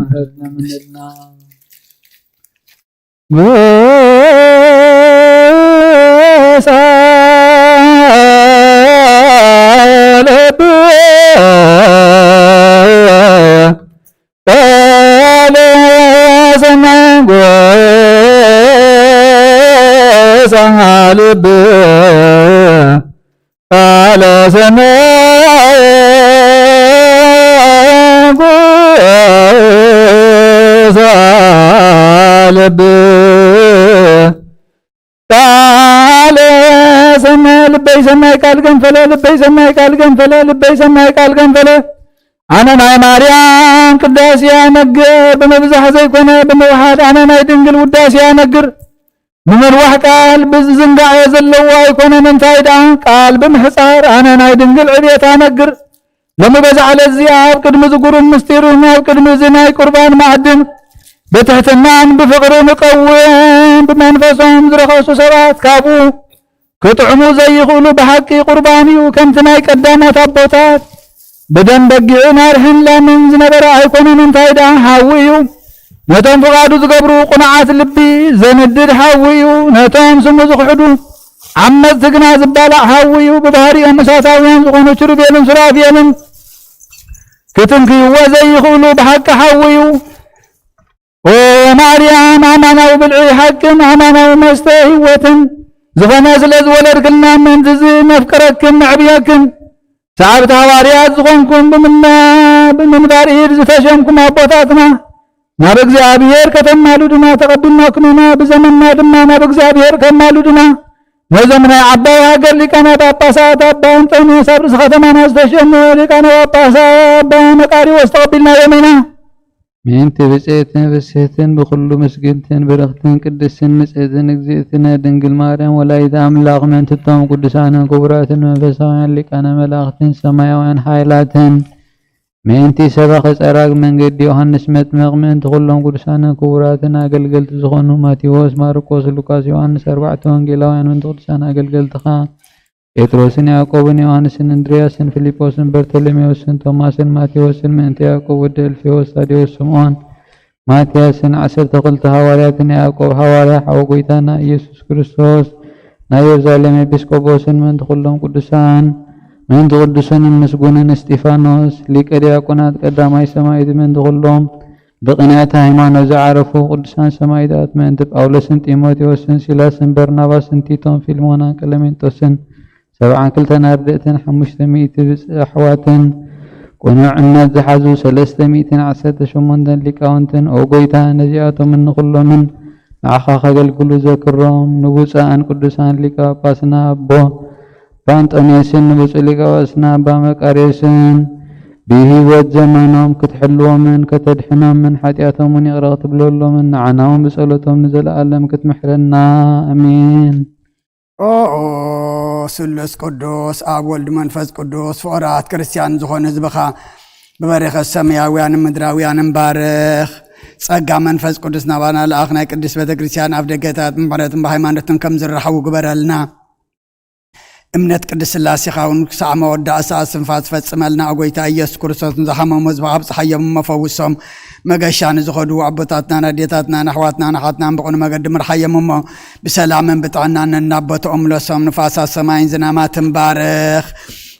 ቃለ ሰናየ ጉሳ ልብ፣ ቃለ ሰናየ ልበይ ሰናይ ቃል ገንፈለ፣ ልበይ ሰናይ ቃል ገንፈለ፣ ልበይ ሰናይ ቃል ገንፈለ። ኣነ ናይ ማርያም ቅዳሴ ኣነግር፣ ብምብዛሕ ዘይኮነ ብምውሓድ፣ ኣነ ናይ ድንግል ውዳሴ ኣነግር። ምንዋሕ ቃል ብዝንጋዕ ዘለዎ ኣይኮነን። እንታይ ደኣ ቃል ብምሕጻር ኣነ ናይ ድንግል ዕቤት ኣነግር። ሎሚ በዛ ዕለት እዚኣ ኣብ ቅድሚ ዝጉሩም ምስጢርን ኣብ ቅድሚ እዚ ናይ ቁርባን ማዕድን ብትሕትናን ብፍቕርን እቀውም። ብመንፈሶም ዝረኸሱ ሰባት ካብኡ ክጥዕሙ ዘይኽእሉ ብሓቂ ቁርባን እዩ። ከምቲ ናይ ቀዳሞት ኣቦታት ብደም በጊዕን ኣርሕን ላምን ዝነበረ ኣይኮነን። እንታይ ደኣ ሓዊ እዩ። ነቶም ፍቓዱ ዝገብሩ ቁኑዓት ልቢ ዘንድድ ሓዊ እዩ። ነቶም ስሙ ዝኽሕዱ ዓመጽቲ ግና ዝባላዕ ሓዊ እዩ። ብባህሪኦም እሳታውያን ዝኾኑ ኪሩቤልን ሱራፌልን ክትንክይዎ ዘይኽእሉ ብሓቂ ሓዊ እዩ። ኦ ማርያም፣ ኣማናዊ ብልዒ ሓቅን ኣማናዊ መስተ ህይወትን ዝኾነ ስለ ዝወለድክልና፣ ምእንቲ እዚ ነፍቅረክን ነዕብየክን። ሰዓብቲ ሃዋርያት ዝኾንኩም ብምና-፣ ብምንባር ኢድ ዝተሸምኩም ኣቦታትና፣ ናብ እግዚኣብሔር ከተማልዱና ተቐቢልናኩም ኢና። ብዘመንና ድማ ናብ እግዚኣብሔር ከማልዱና፣ ነዞም ናይ ዓባይ ሃገር ሊቃነ ጳጳሳት ኣባ እንጠንዮስ፣ ኣብ ርእሲ ከተማና ዝተሸሙ ሊቃነ ጳጳሳት ኣባ መቃሪዎስ ተቐቢልናዮም ኢና። ምእንቲ ብፅዕትን ፍስሕትን ብኹሉ ምስግንትን ብርኽትን ቅድስትን ንጽህትን እግዝእትነ ድንግል ማርያም ወላዲተ ኣምላኽ፣ ምእንቲ እቶም ቅዱሳንን ክቡራትን መንፈሳውያን ሊቃነ መላእኽትን ሰማያውያን ሓይላትን፣ ምእንቲ ሰባኺ ጸራግ መንገዲ ዮሃንስ መጥምቕ፣ ምእንቲ ኩሎም ቅዱሳንን ክቡራትን ኣገልገልቲ ዝኾኑ ማቴዎስ፣ ማርቆስ፣ ሉቃስ፣ ዮሃንስ፣ ኣርባዕተ ወንጌላውያን፣ ምእንቲ ቅዱሳን ኣገልገልትኻ ጴጥሮስን ያዕቆብን ዮሃንስን እንድርያስን ፊልጶስን በርተሎሜዎስን ቶማስን ማቴዎስን፣ ምእንቲ ያዕቆብ ወዲ ኣልፌዎስ ታዴዎስ ስምዖን ማትያስን ዓሰርተ ክልተ ሃዋርያትን ያዕቆብ ሃዋርያ ሓው ጐይታና ኢየሱስ ክርስቶስ ናይ የሩሳሌም ኤጲስቆጶስን፣ ምእንቲ ኩሎም ቅዱሳን፣ ምእንቲ ቅዱስን ምስጉንን እስጢፋኖስ ሊቀ ዲያቆናት ቀዳማይ ሰማዕት፣ ምእንቲ ኩሎም ብቕንዕቲ ሃይማኖት ዝዓረፉ ቅዱሳን ሰማዕታት፣ ምእንቲ ጳውሎስን ጢሞቴዎስን ሲላስን በርናባስን ቲቶን ፊልሞናን ቀለሜንጦስን ሰብዓን ክልተን ኣርድእትን ሓሙሽተ ሚእቲ ብጽእ ኣሕዋትን ቅኑዕ እምነት ዝሓዙ ሰለስተ ሚእትን ዓሰርተ ሸሞንተን ሊቃውንትን፣ ኦ ጐይታ፣ ነዚኣቶምን ንኹሎምን ንዓኻ ከገልግሉ ዘክሮም። ንብፁዓን ቅዱሳን ሊቀ ጳጳስና ኣቦ ጳንጦንዮስን ንብፁዕ ሊቀ ጳጳስና ኣባ መቃርዮስን ብህይወት ዘመኖም ክትሕልዎምን ከተድሕኖምን ሓጢኣቶምን ይቕረ ክትብለሎምን ንዓናውን ብጸሎቶም ንዘለኣለም ክትምሕረና። ኣሜን። ኦ ስሉስ ቅዱስ ኣብ ወልድ መንፈስ ቅዱስ ፍቑራት ክርስቲያን ዝኾነ ህዝብኻ ብበረኸት ሰማያውያንን ምድራውያንን ባርኽ። ጸጋ መንፈስ ቅዱስ ናባና ለኣኽ። ናይ ቅድስት ቤተ ክርስቲያን ኣፍ ደገታት ብምሕረትን ብሃይማኖትን ከም ዝረሓቡ ግበረልና። እምነት ቅድስት ሥላሴኻ እውን ክሳዕ መወዳእታ እስትንፋስ ፈጽመልና። ኦ ጐይታ ኢየሱስ ክርስቶስ፣ ንዝሓመሙ ህዝብኻ ኣብጽሓዮም እሞ ፈውሶም። መገሻ ንዝኸዱ ኣቦታትናን ኣዴታትናን ኣሕዋትናን ኣሓትናን ብቕኑዕ መገዲ ምርሓዮም እሞ ብሰላምን ብጥዕናን ነናብ ቦታኦም ምለሶም። ንፋሳት ሰማይን ዝናማትን ባርኽ።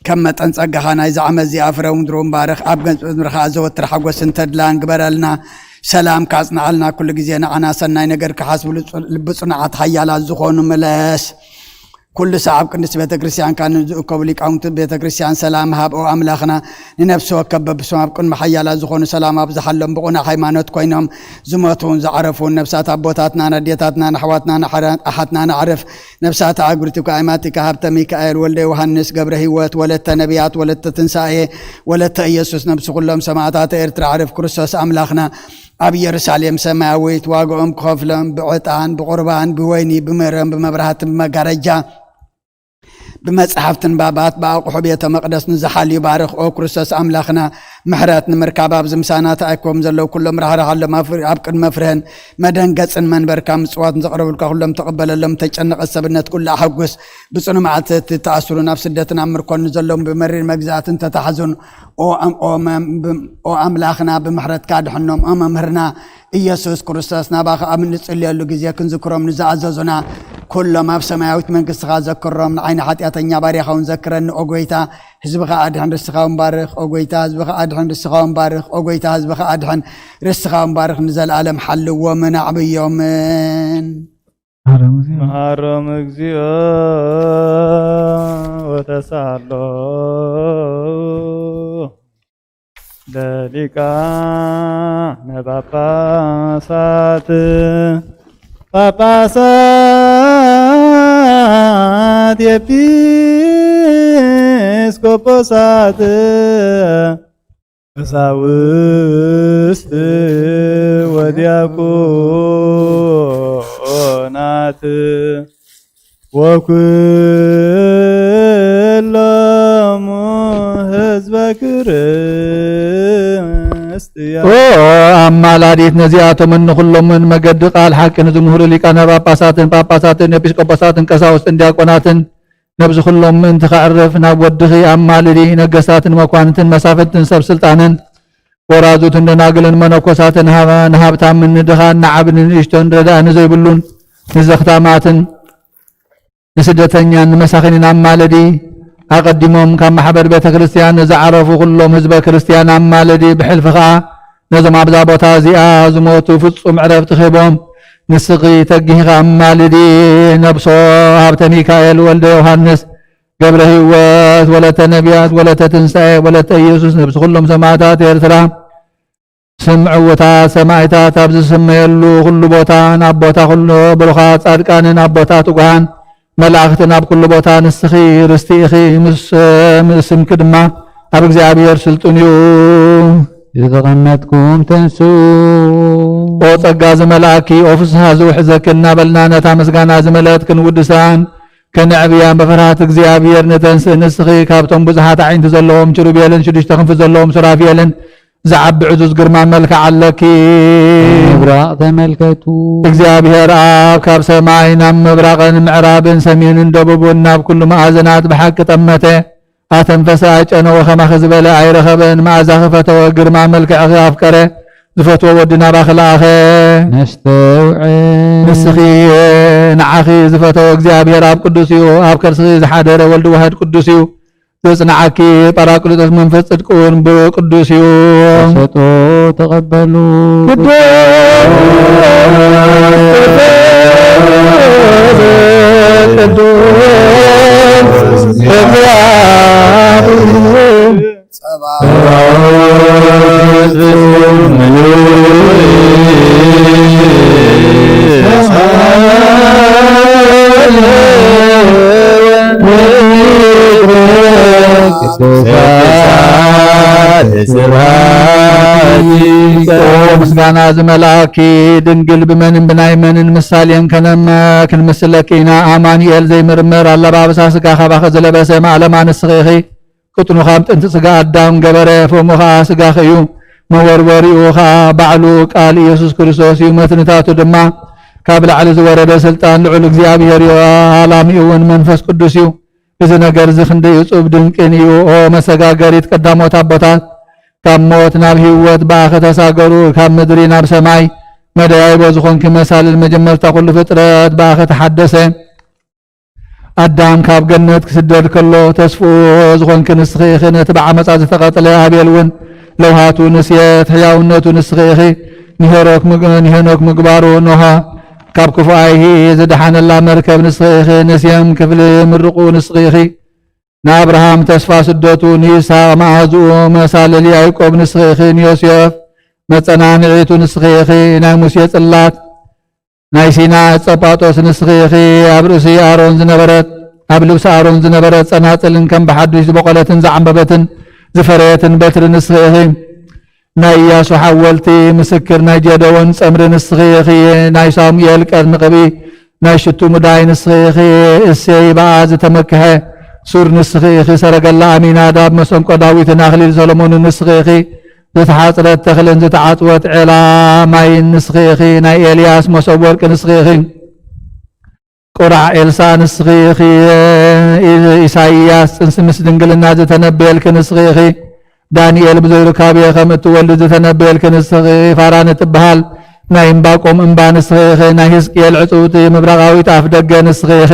ከም መጠን ጸጋኻ ናይዚ ዓመት እዚኣ ፍረ ምድሩ ባርኽ። ኣብ ገጽ ምድርኻ ዘወትር ሓጎስን ተድላን ግበረልና። ሰላም ካጽንዓልና ኩሉ ግዜ ንዓና ሰናይ ነገር ክሓስቡ ልጹ-፣ ልቢ ጽኑዓት ሓያላት ዝኾኑ ምለስ። ኩሉ ሳዕ ኣብ ቅድስቲ ቤተ ክርስቲያንካ ንዝእከቡ ሊቃውንቲ ቤተ ክርስቲያን ሰላም ሃብ። ኦ ኣምላኽና፣ ንነፍሲ ወከፍ በብስም ኣብ ቅድሚ ሓያላት ዝኾኑ ሰላም ኣብዝሓሎም። ብቑኑዕ ሃይማኖት ኮይኖም ዝሞቱን ዝዓረፉን ነፍሳት ኣቦታትናን ኣዴታትናን ኣሕዋትናን ኣሕረ-፣ ኣሓትናን ኣዕርፍ ነፍሳት ኣዕግብቲ እኳ ኣይማቲካ ሃብተ ሚካኤል ወልደ ዮሃንስ ገብረ ህይወት ወለተ ነቢያት ወለተ ትንሳኤ ወለተ ኢየሱስ ነብሲ ኩሎም ሰማዕታት ኤርትራ ኣዕርፍ ክርስቶስ ኣምላኽና ኣብ ኢየሩሳሌም ሰማያዊት ዋጋኦም ክኸፍሎም ብዕጣን፣ ብቑርባን፣ ብወይኒ፣ ብመረን፣ ብመብራህትን፣ ብመጋረጃ፣ ብመጽሓፍትን ባባት፣ ብኣቑሑ ቤተ መቕደስ ንዝሓልዩ ባርኽ። ኦ ክርስቶስ ኣምላኽና፣ ምሕረት ንምርካብ ኣብዚ ምሳና ተኣኪቦም ዘለዉ ኩሎም ራህርሃሎም። ኣብ፣ ኣብ ቅድመ ፍርህን መደንገጽን መንበርካ ምጽዋት ንዘቕረቡልካ ኩሎም ተቐበለሎም። ተጨነቐት ሰብነት ኩሉ ኣሐጉስ። ብጽኑ መዓልቲ እትተኣስሩ፣ ናብ ስደትን ኣብ ምርኮን ንዘለዉን ብመሪር መግዛእትን ተታሕዙን፣ ኦ ኣም-፣ ኦ መም-፣ ብም-፣ ኦ ኣምላኽና፣ ብምሕረትካ ኣድሕኖም። ኦ መምህርና ኢየሱስ ክርስቶስ፣ ናባኻ ኣብ እንጽልየሉ ግዜ ክንዝክሮም ንዝኣዘዙና ኩሎም ኣብ ሰማያዊት መንግስትኻ ዘክሮም። ንዓይ ንሓጢኣተኛ ባርያኻ እውን ዘክረኒ። ኦ ጎይታ፣ ህዝብኻ ኣድሕን፣ ርስኻ እውን ባርኽ። ኦ ጎይታ፣ ህዝብኻ ኣድሕን፣ ርስኻ እውን ባርኽ። ኦ ጎይታ፣ ህዝብኻ ኣድሕን፣ ርስኻ እውን ባርኽ። ንዘለኣለም ሓልዎምን ኣዕብዮምን። መሃሮም እግዚኦ ወተሳሎ ለሊቃነ ጳጳሳት፣ ጳጳሳት፣ ኤጲስቆጶሳት፣ ቀሳውስት ወዲያቆናት ወኩሎሙ ህዝበ ክርስትያን። ኦ ኣማላዲት ነዚኣቶምን ንኹሎምን መገዲ ቃል ሓቂ ንዝምህሩ ሊቃነ ጳጳሳትን ጳጳሳትን ኤጲስቆጶሳትን ቀሳውስትን ዲያቆናትን ነብዚ ኩሎም ምእንቲ ከዕርፍ ናብ ወድኺ ኣማልዲ። ነገስታትን መኳንንትን መሳፍንትን ሰብ ስልጣንን ወራዙትን ደናግልን መነኮሳትን ሃባ-፣ ንሃብታምን ንድኻን ንዓብን ንእሽቶን ረዳእ ንዘይብሉን ንዘኽታማትን ንስደተኛን ንመሳኺንን ኣማልዲ። ኣቐዲሞም ካብ ማሕበር ቤተ ክርስቲያን ንዝዓረፉ ኩሎም ህዝበ ክርስቲያን ኣማልዲ። ብሕልፊ ኸኣ ነዞም ኣብዛ ቦታ እዚኣ ዝሞቱ ፍጹም ዕረፍቲ ኺቦም ንስኺ ተጊህኻ ኣማልዲ። ነብሶ ሃብተ ሚካኤል ወልደ ዮሃንስ ገብረ ህይወት ወለተ ነቢያት ወለተ ትንሳኤ ወለተ ኢየሱስ ነብሲ ኩሎም ሰማዕታት ኤርትራ ስም ዕዉታት ሰማዕታት ኣብ ዝስመየሉ ኩሉ ቦታ፣ ናብ ቦታ ኩሉ ብሩኻት ጻድቃንን ኣብ ቦታ ትጉሃን መላእኽትን ኣብ ኩሉ ቦታ ንስኺ ርስቲ ኢኺ፣ ምስ፣ ምስ ስምኪ ድማ ኣብ እግዚኣብሔር ስልጡን እዩ። ዝተቐመጥኩም ተንሱ። ኦ ጸጋ ዝመልኣኪ፣ ኦ ፍስሃ ዝውሕዘኪ እናበልና ነታ ምስጋና ዝመልአት ክንውድሳን ከነዕብያን ብፍርሃት እግዚኣብሔር ንተንስእ። ንስኺ ካብቶም ብዙሓት ኣዒንቲ ዘለዎም ኪሩቤልን ሽዱሽተ ክንፊ ዘለዎም ሱራፌልን ዝዓቢ ዕዙዝ ግርማ መልክዕ ኣለኪ። ምብራቕ ተመልከቱ። እግዚኣብሔር ኣብ ካብ ሰማይ ናብ ምብራቕን ምዕራብን ሰሜንን ደቡብን ናብ ኩሉ መኣዝናት ብሓቂ ጠመተ፣ ኣተንፈሰ፣ ኣጨነወ፣ ከማኺ ዝበለ ኣይረኸበን። መኣዛኺ ፈተወ፣ ግርማ መልክዕኺ ኣፍቀረ፣ ዝፈትዎ ወዲ ናባኺ ለኣኸ። ነስተውዕል። ንስኺ ንዓኺ ዝፈተወ እግዚኣብሔር ኣብ ቅዱስ እዩ፣ ኣብ ከርስኺ ዝሓደረ ወልድ ዋህድ ቅዱስ እዩ። ዘጽንዓኪ ጳራቅሊጦስ መንፈስ ጽድቂ እውን ብቅዱስ እዩ። ተሰጥኦ ተቐበሉ። ቅዱስ ቅዱስ ቅዱስ ምስጋና ዝመልኣኪ ድንግል፣ ብመንን ብናይ መንን ምሳሌን ከነመ ክንምስለኪ ኢና። ኣማኑኤል ዘይምርመር ኣለባብሳ ስጋ ካባኺ ዝለበሰ ማእለማ ንስኺ ኢኺ። ቅጥኑ ካብ ጥንቲ ስጋ ኣዳም ገበረ፣ ፍሙ ኸዓ ስጋኺ እዩ። መወርወሪኡ ኸዓ ባዕሉ ቃል ኢየሱስ ክርስቶስ እዩ። መትንታቱ ድማ ካብ ላዕሊ ዝወረደ ስልጣን ልዑል እግዚኣብሔር እዩ። ኣላሚኡ እውን መንፈስ ቅዱስ እዩ። እዚ ነገር እዚ ክንደይ እጹብ ድንቅን እዩ። ኦ መሰጋገሪት ቀዳሞት ኣቦታት፣ ካብ ሞት ናብ ህይወት ብኣኺ ተሳገሩ፣ ካብ ምድሪ ናብ ሰማይ መደያይቦ ዝኾንኪ መሳልል መጀመርታ ኩሉ ፍጥረት ብኣኺ ተሓደሰ። ኣዳም ካብ ገነት ክስደድ ከሎ ተስፍኡ ዝኾንኪ ንስኺ ኢኺ። ነቲ ብዓመጻ ዝተቐትለ ኣቤል እውን ለውሃቱ ንስየት፣ ሕያውነቱ ንስኺ ኢኺ። ንሄኖክ ምግ-፣ ንሄኖክ ምግባሩ ኖሃ ካብ ክፉኣይሂ ዝደሓነላ መርከብ ንስኺ ኢኺ። ንሴም ክፍሊ ምርቑ ንስኺ ኢኺ። ንኣብርሃም ተስፋ ስደቱ፣ ንይስሐቅ መኣዝኡ፣ መሳልል ያዕቆብ ንስኺ ኢኺ። ንዮሴፍ መጸናንዒቱ ንስኺ ኢኺ። ናይ ሙሴ ጽላት ናይ ሲና ጸጳጦስ ንስኺ ኢኺ። ኣብ ርእሲ ኣሮን ዝነበረት፣ ኣብ ልብሲ ኣሮን ዝነበረት ጸናጽልን ከም ብሓድሽ ዝበቖለትን ዝዓምበበትን ዝፈረየትን በትሪ ንስኺ ኢኺ። ናይ ኢያሱ ሓወልቲ፣ ምስክር ናይ ጀደዎን ጸምሪ ንስኺ ኢኺ። ናይ ሳሙኤል ቀርኒ ቅብኢ፣ ናይ ሽቱ ሙዳይ ንስኺ ኢኺ። እሴይ ብኣ ዝተመክሐ ሱር ንስኺ ኢኺ። ሰረገላ ኣሚናዳብ፣ መሰንቆ ዳዊትን ኣኽሊል ሰሎሞንን ንስኺ ኢኺ። ዝተሓጽረት ተኽልን ዝተዓጽወት ዔላ ማይን ንስኺ ኢኺ። ናይ ኤልያስ መሶብ ወርቂ ንስኺ ኢኺ። ቁራዕ ኤልሳዕ ንስኺ ኢኺ። ኢሳይያስ ጽንሲ ምስ ድንግልና ዝተነበየልኪ ንስኺ ኢኺ። ዳንኤል ብዘይ ሩካቤ ከም እትወልድ ዝተነበየልኪ ንስኺ ኢኺ። ፋራን እትበሃል ናይ እምባቆም እምባ ንስኺ ኢኺ። ናይ ህዝቅኤል ዕጽውቲ ምብራቓዊት ኣፍ ደገ ንስኺ ኢኺ።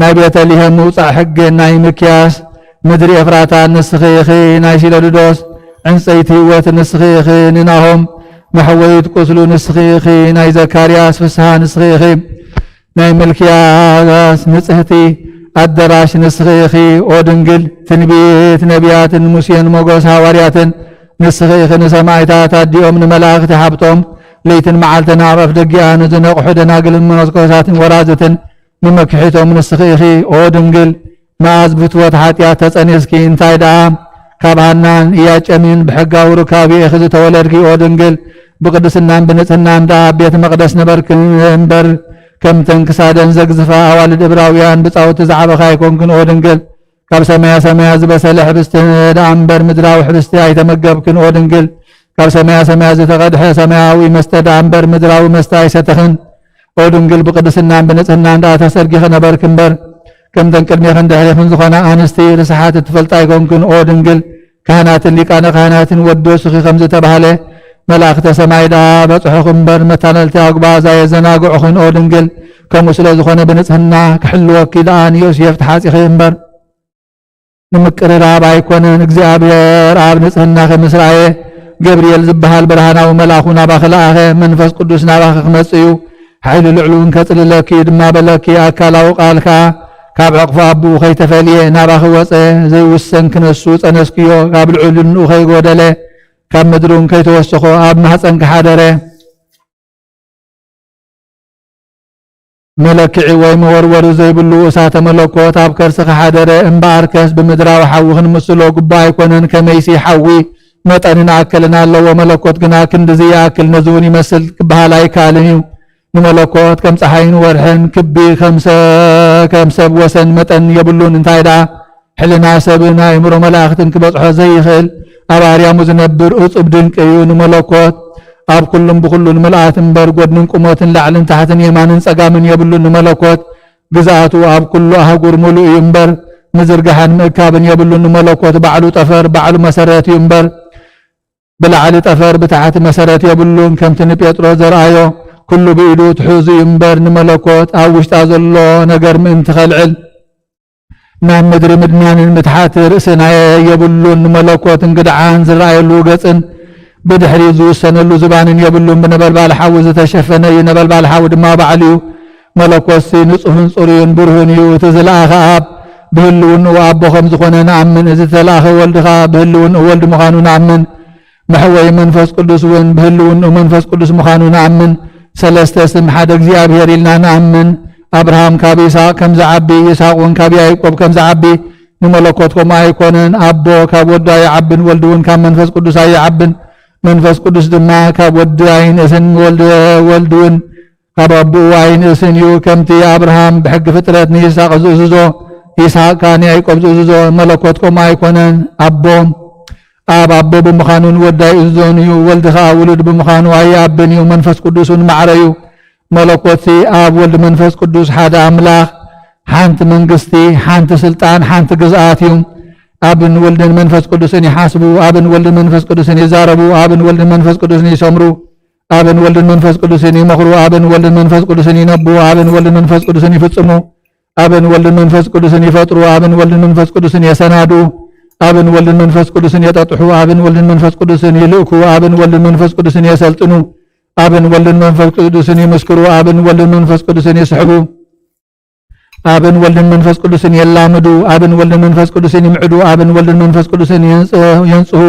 ናይ ቤተልሔም ምውጻእ ሕጊ ናይ ምክያስ ምድሪ ኤፍራታ ንስኺ ኢኺ። ናይ ሲሎድዶስ ዕንጸይቲ ህይወት ንስኺ ኢኺ። ንናሆም መሕወይት ቁስሉ ንስኺ ኢኺ። ናይ ዘካርያስ ፍስሃ ንስኺ ኢኺ። ናይ መልክያስ ንጽህቲ ኣደራሽ ንስኺ ኢኺ። ኦ ድንግል፣ ትንቢት ነቢያትን ሙሴን ሞገስ ሃዋርያትን ንስኺ ኢኺ። ንሰማዕታት ኣዲኦም ንመላእኽቲ ሃብቶም፣ ለይትን መዓልትን ኣብ ኣፍ ደጊኣ ንዝነቕሑ ደናግልን መነኮሳትን ወራዝትን ንመክሒቶም ንስኺ ኢኺ። ኦ ድንግል፣ መኣዝ ብፍትወት ሓጢኣት ተጸኒስኪ፣ እንታይ ደኣ ካብ ሃናን ኢያቄምን ብሕጋዊ ሩካቤ ኢኺ ዝተወለድኪ። ኦ ድንግል፣ ብቅድስናን ብንጽህናን ደኣ ኣብ ቤት መቕደስ ነበርኪ እምበር፣ ከምተን ክሳደን ዘግዝፋ ኣዋልድ እብራውያን ብጻውቲ ዝዓበኻ ኣይኮንክን። ኦ ድንግል፣ ካብ ሰማያ ሰማያ ዝበሰለ ሕብስቲ ደኣ እምበር ምድራዊ ሕብስቲ ኣይተመገብክን። ኦ ድንግል፣ ካብ ሰማያ ሰማያ ዝተቐድሐ ሰማያዊ መስተ ደኣ እምበር ምድራዊ መስተ ኣይሰተኽን። ኦ ድንግል፣ ብቅድስናን ብንጽህናን ደኣ ተሰጊኺ ነበርኪ እምበር፣ ከምተን ቅድሜኽን ድሕሬኽን ዝኾና ኣንስቲ ርስሓት እትፈልጣ ኣይኮንክን። ኦ ድንግል፣ ካህናትን ሊቃነ ካህናትን ወዲ ዮስኺ ከም ዝተባህለ፣ መላእኽተ ሰማይ ደኣ በጽሑኺ እምበር፣ መታለልቲ ኣጉባዝ ኣየዘናግዑኽን። ኦ ድንግል፣ ከምኡ ስለ ዝኾነ ብንጽህና ክሕልወኪ ደኣ ንዮሴፍ ተሓጺኺ እምበር፣ ንምቅርራብ ኣይኮነን። እግዚኣብሔር ኣብ ንጽህናኺ ምስ ረኣየ፣ ገብርኤል ዝበሃል ብርሃናዊ መልኣኹ ናባኺ ለኣኸ። መንፈስ ቅዱስ ናባኺ ክመጽእ እዩ፣ ሓይሊ ልዕሉ እውን ከጽልለኪ እዩ ድማ በለኪ። ኣካላዊ ቃል ከኣ ካብ ዕቕፎ ኣቦኡ ከይተፈልየ ናባኺ ወጸ። ዘይውሰን ክነሱ ጸነስክዮ፣ ካብ ልዑል እንኡ ከይጎደለ፣ ካብ ምድሪ እውን ከይተወሰኾ ኣብ ማህጸንኪ ሓደረ። መለክዒ ወይ መወርወሪ ዘይብሉ እሳተ መለኮት ኣብ ከርስኺ ሓደረ። እምበኣርከስ ብምድራዊ ሓዊ ክንምስሎ ግቡእ ኣይኮነን። ከመይሲ ሓዊ መጠንን ኣከልን ኣለዎ፣ መለኮት ግና ክንድዚ ይኣክል፣ ነዚ እውን ይመስል ክበሃል ኣይከኣልን እዩ። ንመለኮት ከም ጸሓይን ወርሕን ክቢ፣ ከም ሰ-፣ ከም ሰብ ወሰን መጠን የብሉን። እንታይ ደኣ፣ ሕልና ሰብን ኣእምሮ መላእኽትን ክበጽሖ ዘይኽእል፣ ኣብ ኣርያሙ ዝነብር እጹብ ድንቂ እዩ። ንመለኮት ኣብ ኩሉን ብኹሉን ምልኣት እምበር፣ ጐድንን ቁመትን ላዕልን ታሕትን የማንን ጸጋምን የብሉን። ንመለኮት ግዝኣቱ ኣብ ኩሉ ኣህጉር ምሉእ እዩ እምበር፣ ምዝርጋሕን ምእካብን የብሉን። ንመለኮት ባዕሉ ጠፈር፣ ባዕሉ መሰረት እዩ እምበር፣ ብላዕሊ ጠፈር ብታሕቲ መሰረት የብሉን። ከምቲ ንጴጥሮስ ዘርኣዮ፣ ኩሉ ብኢዱ ትሑዝ እዩ እምበር፣ ንመለኮት ኣብ ውሽጣ ዘሎ ነገር ምእንቲ ከልዕል፣ ናብ ምድሪ ምድናንን ምትሓት ርእስን የብሉን። ንመለኮት እንግድዓን ዝረኣየሉ ገጽን ብድሕሪት ዝውሰነሉ ዝባንን የብሉን። ብነበልባል ሓዊ ዝተሸፈነ እዩ፣ ነበልባል ሓዊ ድማ ባዕሉ እዩ። መለኮትሲ ንጹሕን ጽሩይን ብሩህን እዩ። እቲ ዝለኣኸ ኣብ ብህልውንኡ ኣቦ ከም ዝኾነ ንኣምን፣ እዚ ዝተለኣኸ ወልድ ኸኣ ብህልውንኡ ወልድ ምዃኑ ንኣምን። መሕወዪ መንፈስ ቅዱስ እውን ብህልውንኡ መንፈስ ቅዱስ ምዃኑ ንኣምን። ሰለስተ ስም ሓደ እግዚኣብሔር ኢልና ንኣምን። ኣብርሃም ካብ ይስሐቅ ከም ዝዓቢ፣ ይስሐቅ እውን ካብ ያዕቆብ ከም ዝዓቢ፣ ንመለኮት ከምኡ ኣይኮነን። ኣቦ ካብ ወዱ ኣይዓብን፣ ወልድ እውን ካብ መንፈስ ቅዱስ ኣይዓብን። መንፈስ ቅዱስ ድማ ካብ ወዲ ኣይንእስን፣ ወልድ፣ ወልድ እውን ካብ ኣቦኡ ኣይንእስን እዩ። ከምቲ ኣብርሃም ብሕጊ ፍጥረት ንይስሐቅ ዝእዝዞ፣ ይስሐቅ ከኣ ንያዕቆብ ዝእዝዞ፣ መለኮት ከምኡ ኣይኮነን። ኣቦ ኣብ ኣቦ ብምዃኑ ንወዲ ኣይእዝዞን እዩ፣ ወልድ ኸኣ ውሉድ ብምዃኑ ኣይኣብን እዩ፣ መንፈስ ቅዱስ እውን ማዕረ እዩ። መለኮትሲ ኣብ ወልድ መንፈስ ቅዱስ ሓደ ኣምላኽ፣ ሓንቲ መንግስቲ፣ ሓንቲ ስልጣን፣ ሓንቲ ግዝኣት እዩ። ኣብን ወልድን መንፈስ ቅዱስን ይሓስቡ፣ ኣብን ወልድን መንፈስ ቅዱስን ይዛረቡ፣ ኣብን ወልድን መንፈስ ቅዱስን ይሰምሩ፣ ኣብን ወልድን መንፈስ ቅዱስን ይመኽሩ፣ ኣብን ወልድን መንፈስ ቅዱስን ይነቡ፣ ኣብን ወልድን መንፈስ ቅዱስን ይፍጽሙ፣ ኣብን ወልድን መንፈስ ቅዱስን ይፈጥሩ፣ ኣብን ወልድን መንፈስ ቅዱስን የሰናዱ፣ ኣብን ወልድን መንፈስ ቅዱስን የጠጥሑ፣ ኣብን ወልድን መንፈስ ቅዱስን ይልእኩ፣ ኣብን ወልድን መንፈስ ቅዱስን የሰልጥኑ፣ ኣብን ወልድን መንፈስ ቅዱስን ይምስክሩ፣ ኣብን ወልድን መንፈስ ቅዱስን ይስሕቡ፣ ኣብን ወልድን መንፈስ ቅዱስን የላምዱ፣ ኣብን ወልድን መንፈስ ቅዱስን ይምዕዱ፣ ኣብን ወልድን መንፈስ ቅዱስን የንጽ-፣ የንጽሁ፣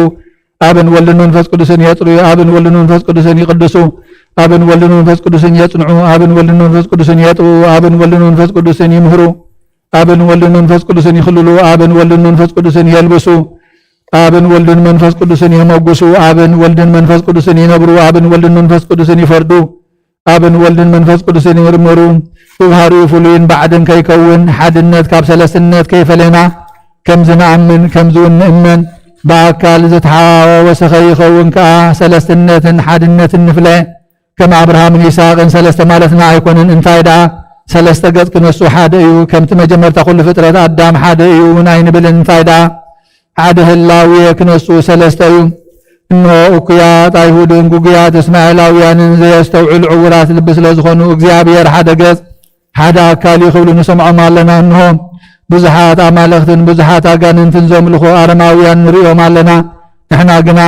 ኣብን ወልድን መንፈስ ቅዱስን የጽርዩ፣ ኣብን ወልድን መንፈስ ቅዱስን ይቅድሱ፣ ኣብን ወልድን መንፈስ ቅዱስን የጽንዑ፣ ኣብን ወልድን መንፈስ ቅዱስን የጥብኡ፣ ኣብን ወልድን መንፈስ ቅዱስን ይምህሩ፣ ኣብን ወልድን መንፈስ ቅዱስን ይኽልሉ፣ ኣብን ወልድን መንፈስ ቅዱስን የልብሱ፣ ኣብን ወልድን መንፈስ ቅዱስን የመጉሱ፣ ኣብን ወልድን መንፈስ ቅዱስን ይነብሩ፣ ኣብን ወልድን መንፈስ ቅዱስን ይፈርዱ፣ ኣብን ወልድን መንፈስ ቅዱስን ይምርምሩ። ብባህሪኡ ፍሉይን ባዕድን ከይከውን፣ ሓድነት ካብ ሰለስትነት ከይፈለና፣ ከምዚ ንኣምን፣ ከምዚ እውን ንእመን። ብኣካል ዝተሓዋወሰ ከይኸውን ከኣ፣ ሰለስትነትን ሓድነትን ንፍለ። ከም ኣብርሃምን ይስሐቅን ሰለስተ ማለትና ኣይኮነን። እንታይ ደኣ፣ ሰለስተ ገጽ ክነሱ ሓደ እዩ። ከምቲ መጀመርታ ኩሉ ፍጥረት ኣዳም ሓደ እዩ እውን ኣይንብልን። እንታይ ደኣ፣ ሓደ ህላዌ ክነሱ ሰለስተ እዩ። እንሆ፣ እኩያት ኣይሁድን ግጉያት እስማኤላውያንን ዘየስተውዕሉ ዕውራት ልቢ ስለ ዝኾኑ፣ እግዚኣብሔር ሓደ ገጽ፣ ሓደ ኣካል እዩ ክብሉ ንሰምዖም ኣለና። እንሆ፣ ብዙሓት ኣማልኽትን ብዙሓት ኣጋንንትን ዘምልኹ ኣረማውያን ንርእዮም ኣለና። ንሕና ግና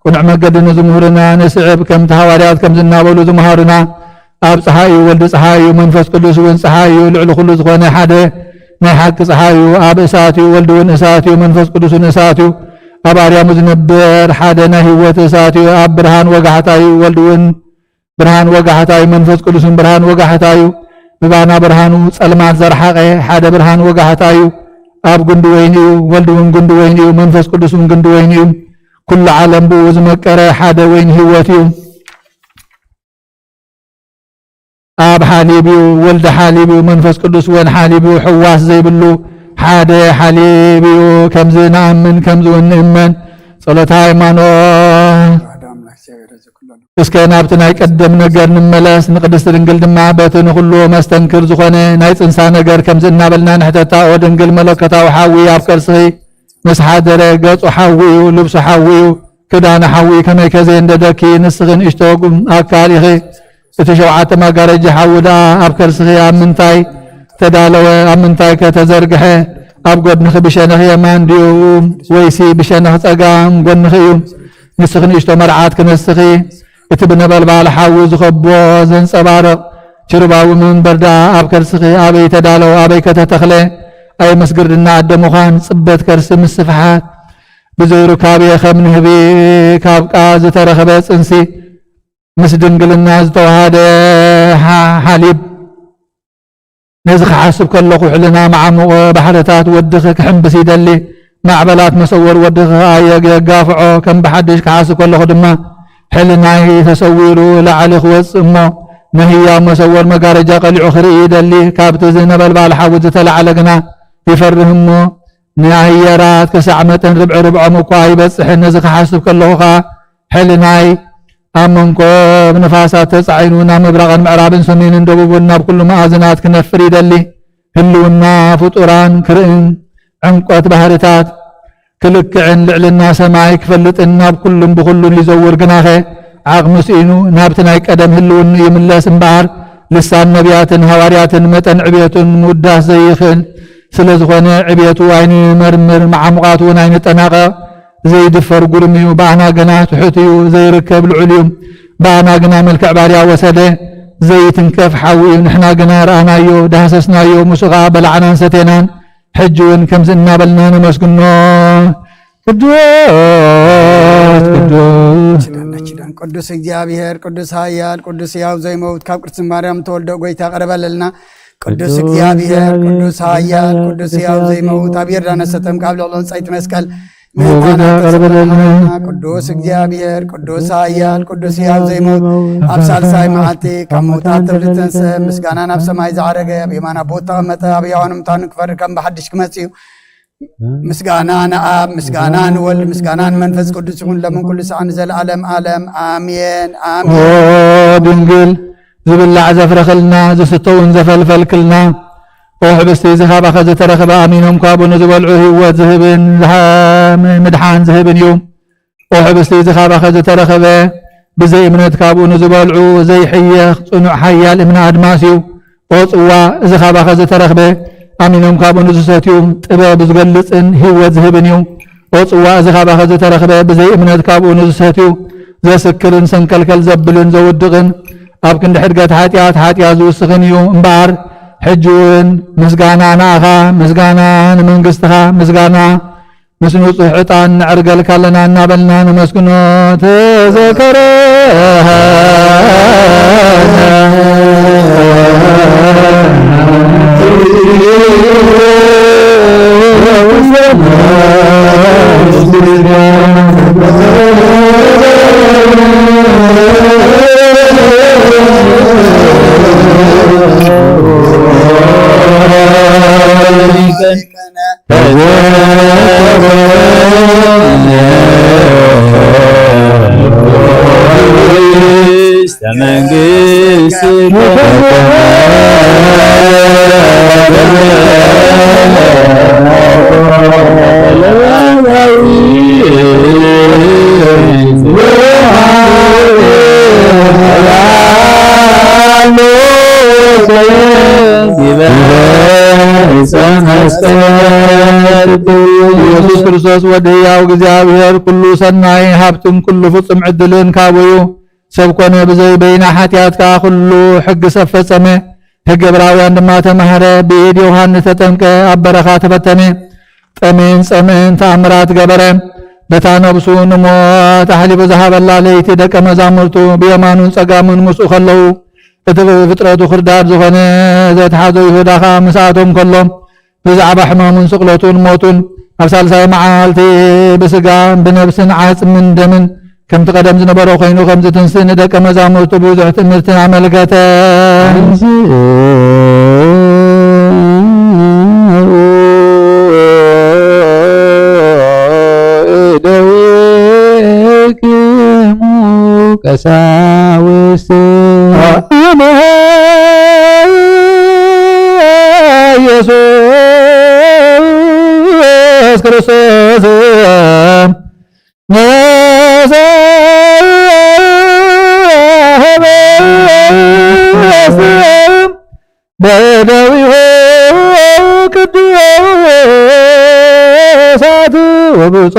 ቅኑዕ መገዲ ንዝምህሩና ንስዕብ፣ ከምቲ ሃዋርያት ከምዚ እናበሉ ዝመሃሩና፣ ኣብ ጸሓይ እዩ፣ ወልዲ ጸሓይ እዩ፣ መንፈስ ቅዱስ እውን ጸሓይ እዩ፣ ልዕሊ ኩሉ ዝኾነ ሓደ ናይ ሓቂ ጸሓይ እዩ። ኣብ እሳት እዩ፣ ወልዲ እውን እሳት እዩ፣ መንፈስ ቅዱስ እውን እሳት እዩ። ኣብ ኣርያሙ ዝነብር ሓደ ናይ ህይወት እሳት እዩ። ኣብ ብርሃን ወጋሕታ እዩ፣ ወልዲ እውን ብርሃን ወጋሕታ እዩ፣ መንፈስ ቅዱስ እውን ብርሃን ወጋሕታ እዩ። ብባና ብርሃኑ ጸልማት ዘርሓቐ ሓደ ብርሃን ወጋሕታ እዩ። ኣብ ጉንዲ ወይኒ እዩ፣ ወልዲ እውን ጉንዲ ወይኒ እዩ፣ መንፈስ ቅዱስ እውን ጉንዲ ወይኒ እዩ። ኩሉ ዓለም ብኡ ዝመቀረ ሓደ ወይኒ ህይወት እዩ። ኣብ ሓሊብ እዩ፣ ወልዲ ሓሊብ እዩ፣ መንፈስ ቅዱስ እውን ሓሊብ እዩ። ሕዋስ ዘይብሉ ሓደ ሓሊብ እዩ። ከምዚ ንኣምን፣ ከምዚ እውን ንእመን። ጸሎተ ሃይማኖት። ሓደ ኣምላኽ እግዚኣብሔር እዚ ኩሉ ኣሎ። እስከ ናብቲ ናይ ቀደም ነገር ንመለስ። ንቅድስቲ ድንግል ድማ በቲ ንኹሉ መስተንክር ዝኾነ ናይ ጽንሳ ነገር ከምዚ እናበልና ንሕተታ። ኦ ድንግል፣ መለኮታዊ ሓዊ ኣብ ከርስኺ ምስ ሓደረ፣ ገጹ ሓዊ እዩ፣ ልብሱ ሓዊ እዩ፣ ክዳኑ ሓዊ እዩ። ከመይ ከዘየንደደኪ፣ ንስኺ ንእሽቶ ጉም ኣካል ኢኺ። እቲ ሸውዓተ መጋረጃ ሓዊ ደኣ ኣብ ከርስኺ ኣብ ምንታይ ተዳለወ? ኣብ ምንታይ ከ ተዘርግሐ? ኣብ ጎድንኺ ብሸነኽ የማን ድዩ ወይሲ ብሸነኽ ጸጋም ጎንኺ እዩ? ንስኺ ንእሽቶ መርዓት ክነስኺ፣ እቲ ብነበልባል ሓዊ ዝኸቦ ዘንጸባርቕ ችሩባዊ መንበር ደኣ ኣብ ከርስኺ ኣበይ ተዳለወ? ኣበይ ከ ተተኽለ? ኣይ ምስ ግርድና ኣደ ምዃን፣ ጽበት ከርሲ ምስ ስፍሓት፣ ብዘይ ሩካቤ ከም ንህቢ ካብ ቃ ዝተረኸበ ጽንሲ፣ ምስ ድንግልና ዝተዋሃደ ሓ-፣ ሓሊብ። ነዚ ክሓስብ ከለኹ፣ ሕልና መዓሙቕ ባሕርታት ወድኺ ክሕምብስ ይደሊ። ማዕበላት መሰወር ወድኺ ከኣ የግ-፣ የጋፍዖ። ከም ብሓድሽ ክሓስብ ከለኹ ድማ፣ ሕልናይ ተሰዊሩ ላዕሊ ክወጽእ እሞ፣ ንህያው መሰወር መጋረጃ ቀሊዑ ክርኢ ይደሊ። ካብቲ እዚ ነበልባል ሓዊ ዝተላዕለ ግና ይፈርህ እሞ፣ ንኣየራት ክሳዕ መጠን ርብዒ ርብዖም እኳ ኣይበጽሕን። ነዚ ክሓስብ ከለኹ ኸኣ፣ ሕልናይ ኣብ መንኮብ ንፋሳት ተጻዒኑ፣ ናብ ምብራቕን ምዕራብን ሰሜንን ደቡብን ናብ ኩሉ መኣዝናት ክነፍር ይደሊ። ህልውና ፍጡራን ክርእን፣ ዕምቆት ባህርታት ክልክዕን፣ ልዕልና ሰማይ ክፈልጥን፣ ናብ ኩሉን ብኹሉን ይዘውር። ግናኸ ዓቕሚ ስኢኑ፣ ናብቲ ናይ ቀደም ህልውንኡ ይምለስ እምበኣር፣ ልሳን ነቢያትን ሃዋርያትን መጠን ዕቤቱን ምውዳስ ዘይኽእል ስለ ዝኾነ፣ ዕቤቱ ኣይንመርምር፣ መዓሙቓቱ እውን ኣይንጠናቐቕ። ዘይድፈር ጉሩም እዩ፣ ብኣና ግና ትሑት እዩ፣ ዘይርከብ ልዑል እዩ። ብኣና ግና መልክዕ ባርያ ወሰደ፣ ዘይትንከፍ ሓዊ እዩ። ንሕና ግና ረኣናዮ፣ ዳህሰስናዮ፣ ምስኡ ኸዓ በላዕናን ሰቴናን። ሕጂ እውን ከምዚ እናበልና ነመስግኖ። ቅዱስ፣ ቅዱስ። ኪዳን፣ ኪዳን። ቅዱስ እግዚኣብሔር፣ ቅዱስ ኃያል፣ ቅዱስ ሕያው ዘይመውት፣ ካብ ቅድስት ማርያም ተወልደ ጎይታ ቀረበለልና። ቅዱስ እግዚኣብሔር፣ ቅዱስ ኃያል፣ ቅዱስ ሕያው ዘይመውት፣ ኣብ ዮርዳኖስ ተጠምቀ፣ ኣብ ልዕሊ ዕንጸይቲ መስቀል ምህታና ተሰበረና። ቅዱስ እግዚኣብሔር፣ ቅዱስ ኃያል፣ ቅዱስ ሕያው ዘይመውት፣ ኣብ ሳልሳይ መዓልቲ ካብ ምውታት ተብሊ ተንስአ፣ ምስጋና ናብ ሰማይ ዝዓረገ፣ ኣብ የማን ኣቦ ተቐመጠ፣ ኣብ ሕያዋን ሙታን ክፈርድ ከም ብሓድሽ ክመጽእ እዩ። ምስጋና ንኣብ፣ ምስጋና ንወልድ፣ ምስጋና ንመንፈስ ቅዱስ ይኹን፣ ሎምን ኩሉ ሰዓት ንዘለዓለም ዓለም። ኣሜን፣ ኦ ኣሜን። ድንግል፣ ዝብላዕ ዘፍረኽልና፣ ዝስተ እውን ዘፈልፈልክልና፣ ኦ ሕብስቲ፣ እዚ ካባኸ ዝተረኽበ፣ ኣሚኖም ካብኡ ንዝበልዑ ህይወት ዝህብን ዝሃ-፣ ምድሓን ዝህብን እዩ። ኦ ሕብስቲ፣ እዚ ካባኸ ዝተረኽበ፣ ብዘይ እምነት ካብኡ ንዝበልዑ ዘይሕየኽ ጽኑዕ ሓያል እምነ ኣድማስ እዩ። ኦ ጽዋ፣ እዚ ካባኸ ዝተረኽበ፣ ኣሚኖም ካብኡ ንዝሰትዩ ጥበብ ዝገልጽን ህይወት ዝህብን እዩ። ኦ ጽዋ፣ እዚ ካባኸ ዝተረኽበ፣ ብዘይ እምነት ካብኡ ንዝሰትዩ ዘስክርን ሰንከልከል ዘብልን ዘውድቕን ኣብ ክንዲ ሕድገት ሓጢኣት ሓጢኣት ዝውስኽን እዩ እምበኣር፣ ሕጂ እውን ምስጋና ንኣኻ፣ ምስጋና ንመንግስትኻ፣ ምስጋና ምስ ንጹሕ ዕጣን ነዕርገልካ ኣለና እናበልና ነመስግኖ። ተዘከረና ኢየሱስ ክርስቶስ ወዲ ህያው እግዚኣብሔር ኩሉ ሰናይ ሃብትን ኩሉ ፍጹም ዕድልን ካብኡ እዩ። ሰብ ኮነ ብዘይ በይና ሓጢኣት ከኣ ኩሉ ሕግስ ኣፈጸመ። ሕጊ ዕብራውያን ድማ ተማህረ። ብኢድ ዮሃንስ ተጠምቀ፣ ኣብ በረኻ ተፈተነ። ጠሜን ጸምእን ተኣምራት ገበረ። በታ ነብሱ ንሞት ኣሕሊፉ ዝሃበላ ለይቲ ደቀ መዛሙርቱ ብየማኑን ጸጋሙን ምስኡ ከለዉ፣ እቲ ብፍጥረቱ ክርዳድ ዝኾነ ዘትሓዞ ይሁዳ ኸኣ ምስኣቶም ከሎ፣ ብዛዕባ ሕማሙን ስቕለቱን ሞቱን፣ ኣብ ሳልሳይ መዓልቲ ብስጋን ብነብስን ዓጽምን ደምን ከምቲ ቀደም ዝነበሮ ኮይኑ ከም ዝትንስእ ንደቀ መዛሙርቱ ብዙሕ ትምህርትን ኣመልከተ። እደዊክሙ ቀሳውስት። ኢየሱስ ክርስቶስ በደዊሁ ቅዱሳት ወብፁዓት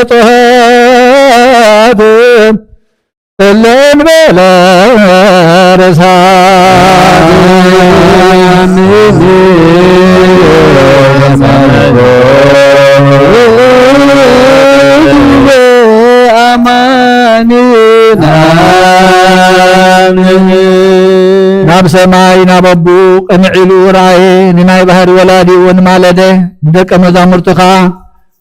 ወንጹሃት እለ እንበለ ርሳት። ናብ ሰማይ ናብ ኣቦኡ ቅንዕ ኢሉ ረኣየ። ንናይ ባህሪ ወላዲኡ እውን ማለደ። ንደቀ መዛሙርቱ ኸዓ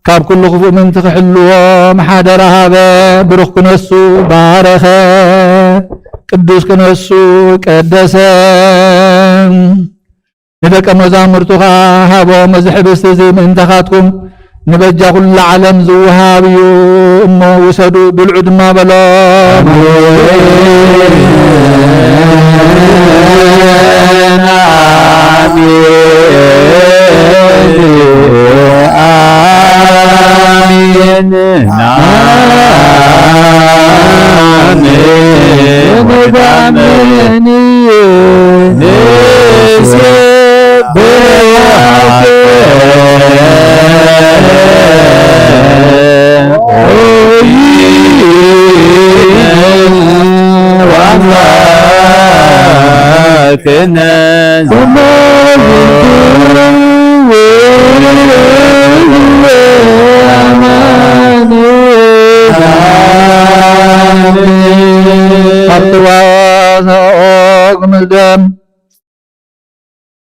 ካብ ኩሉ ክፉእ ምእንቲ ክሕልዎም ሓደራ ሃበ። ብሩኽ ክነሱ ባረኸ፣ ቅዱስ ክነሱ ቀደሰ። ንደቀ መዛሙርቱ ኸዓ ሃቦም፣ እዚ ሕብስቲ እዚ ምእንታኻትኩም ንበጃ ኩሉ ዓለም ዝወሃብ እዩ እሞ ውሰዱ፣ ብልዑ ድማ በሎም።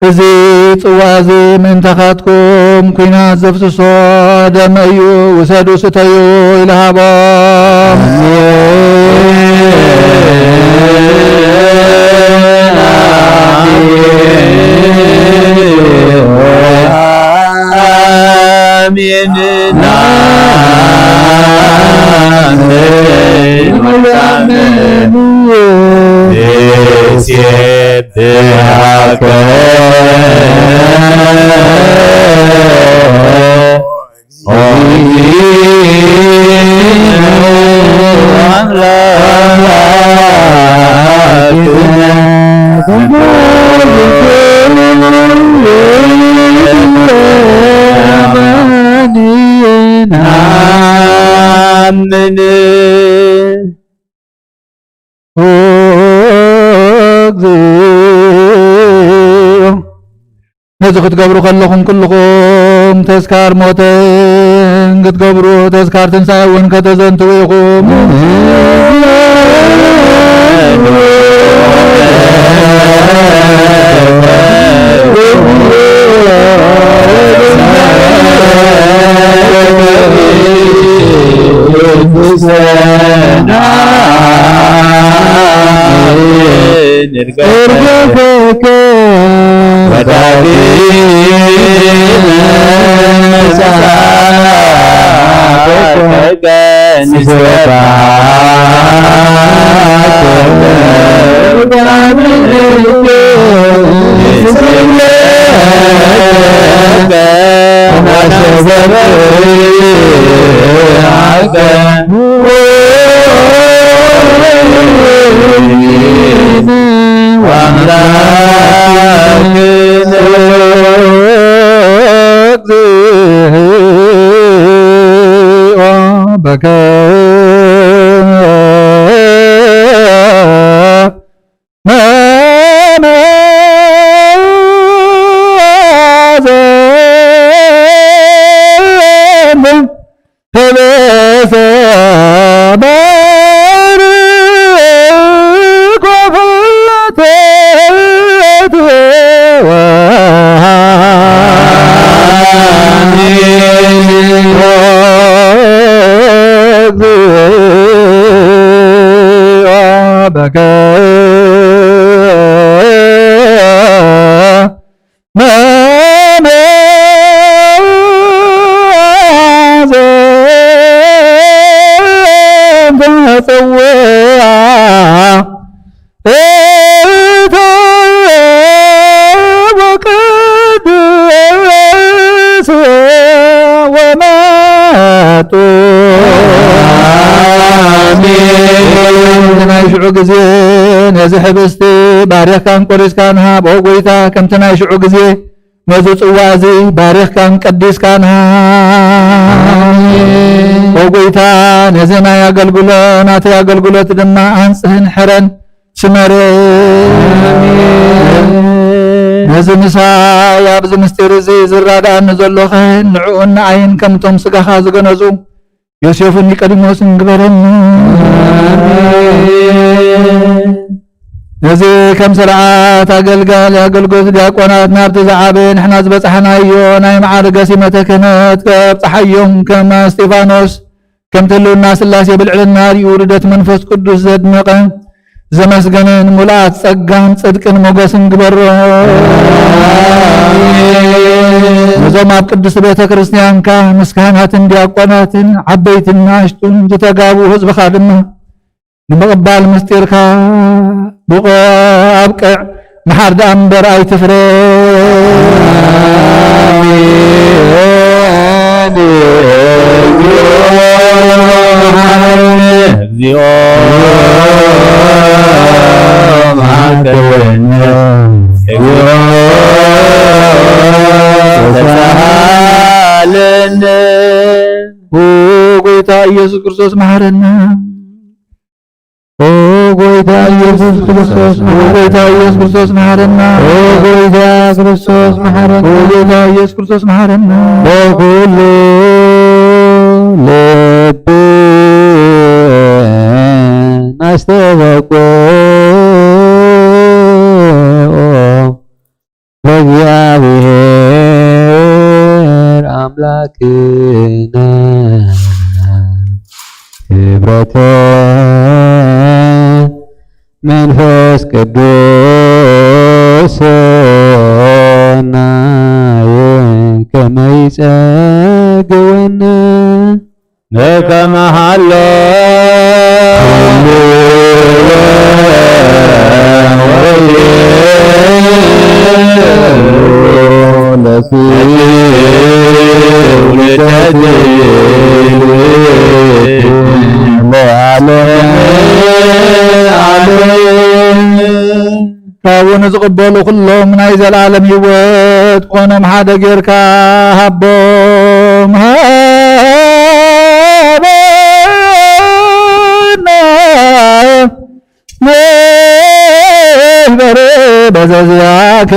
እዚ ጽዋ እዚ ምእንታኻትኩም ኲናት ዘፍስሶ ደመ እዩ፣ ውሰዱ ስተዩ ኢሉ ሃቦም። ኣሜን። እዚ ክትገብሩ ከለኹም ኩልኹም ተስካር ሞተን ክትገብሩ ተስካር ትንሳኤ እውን ከተዘንትዉ ኢኹም። ናይ ሽዑ ግዜ ነዚ ሕብስቲ ባሪኽካን ቆሪስካን ሃብ። ኦ ጎይታ፣ ከምቲ ናይ ሽዑ ግዜ ነዚ ጽዋ እዚ ባሪኽካን ቀዲስካን ሃብ። ኦ ጎይታ፣ ነዚ ናይ ኣገልግሎ-፣ ናተይ ኣገልግሎት ድማ ኣንጽህን ሕረን ስመረ። ነዚ ምሳይ ኣብዚ ምስጢር እዚ ዝራድኣኒ ዘሎ ካህን ንዕኡን ንኣይን ከምቶም ስጋኻ ዝገነዙ ዮሴፍን ኒቆዲሞስን ግበረኒ። ነዚ ከም ስርዓት ኣገልጋሊ ኣገልግሎት ዲያቆናት ናብቲ ዝዓበየ ንሕና ዝበጻሕናዮ ናይ መዓርገ ሲመተ ክህነት ከብጽሓዮም ከም እስጢፋኖስ ከምቲ ህልውና ስላሴ ብልዕልና ሪኡ ልደት መንፈስ ቅዱስ ዘድመቐ ዘመስገነን ምሉኣት ጸጋን ጽድቅን ሞገስን ግበሮ። ነዞም ኣብ ቅድስቲ ቤተ ክርስቲያንካ ምስ ካህናትን ዲያቆናትን ዓበይትን ንኣሽቱን ዝተጋቡ ህዝብኻ ድማ ንምቕባል ምስጢርካ ብቑዕ ኣብቅዕ። መሓር ደኣ እምበር ኣይትፍረ። ኦ ጎይታ ኢየሱስ ክርስቶስ መሓረና። ኦ ጎይታ ኢየሱስ ክርስቶስ፣ ኦ ጎይታ ኢየሱስ ክርስቶስ መሓረና። ኦ ጎይታ ክርስቶስ መሓረና። ኦ ጎይታ ኢየሱስ ክርስቶስ መሓረና። በኩሉ ልብ ናስተበቆ ለእግዚኣብሔር ኣምላክነ ክብረተ መንፈስ ቅዱስ ሰናየ ከመ ይጸግወነ ለከመሃሎ ካብኡ ንዝቕበሉ ኩሎም ናይ ዘለኣለም ህይወት ክኾኖም ሓደ ጌርካ ሃቦም። ሃበና ንበረ በዘዚያከ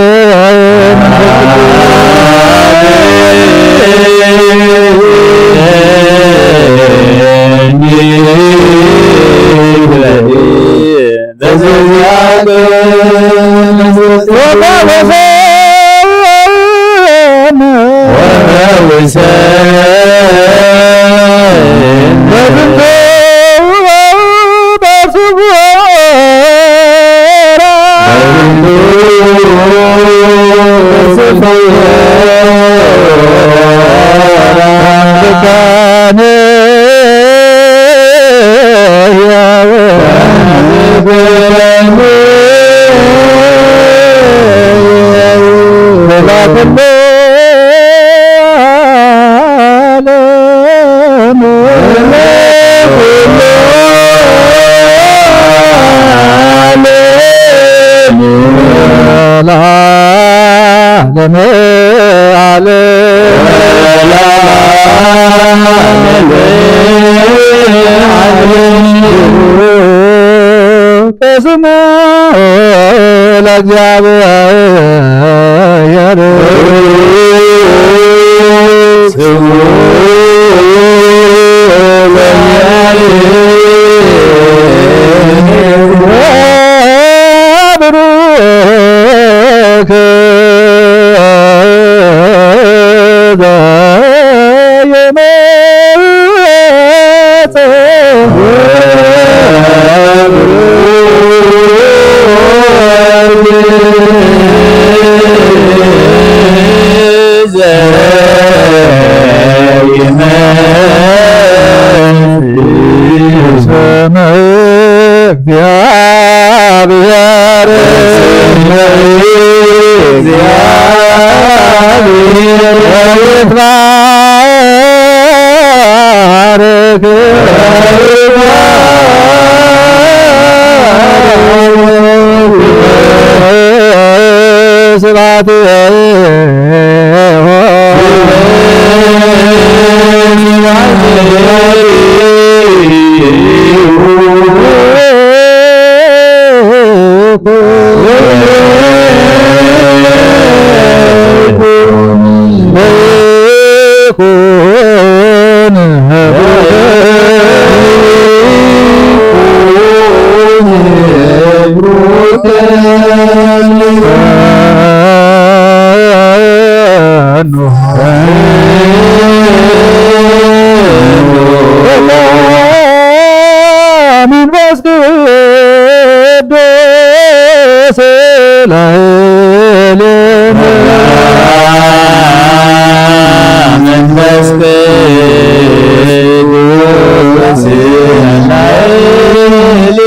መንፈስ ቅዱስ ወፈወሰነ በዝንቱ በስውራ ስሙ ለእግዚአብሔር ስሙ ለእግዚአብሔር ስብሐት መንፈስ ቅዱስ ላዕሌነ። መንፈስ ቅዱስ ላዕሌነ።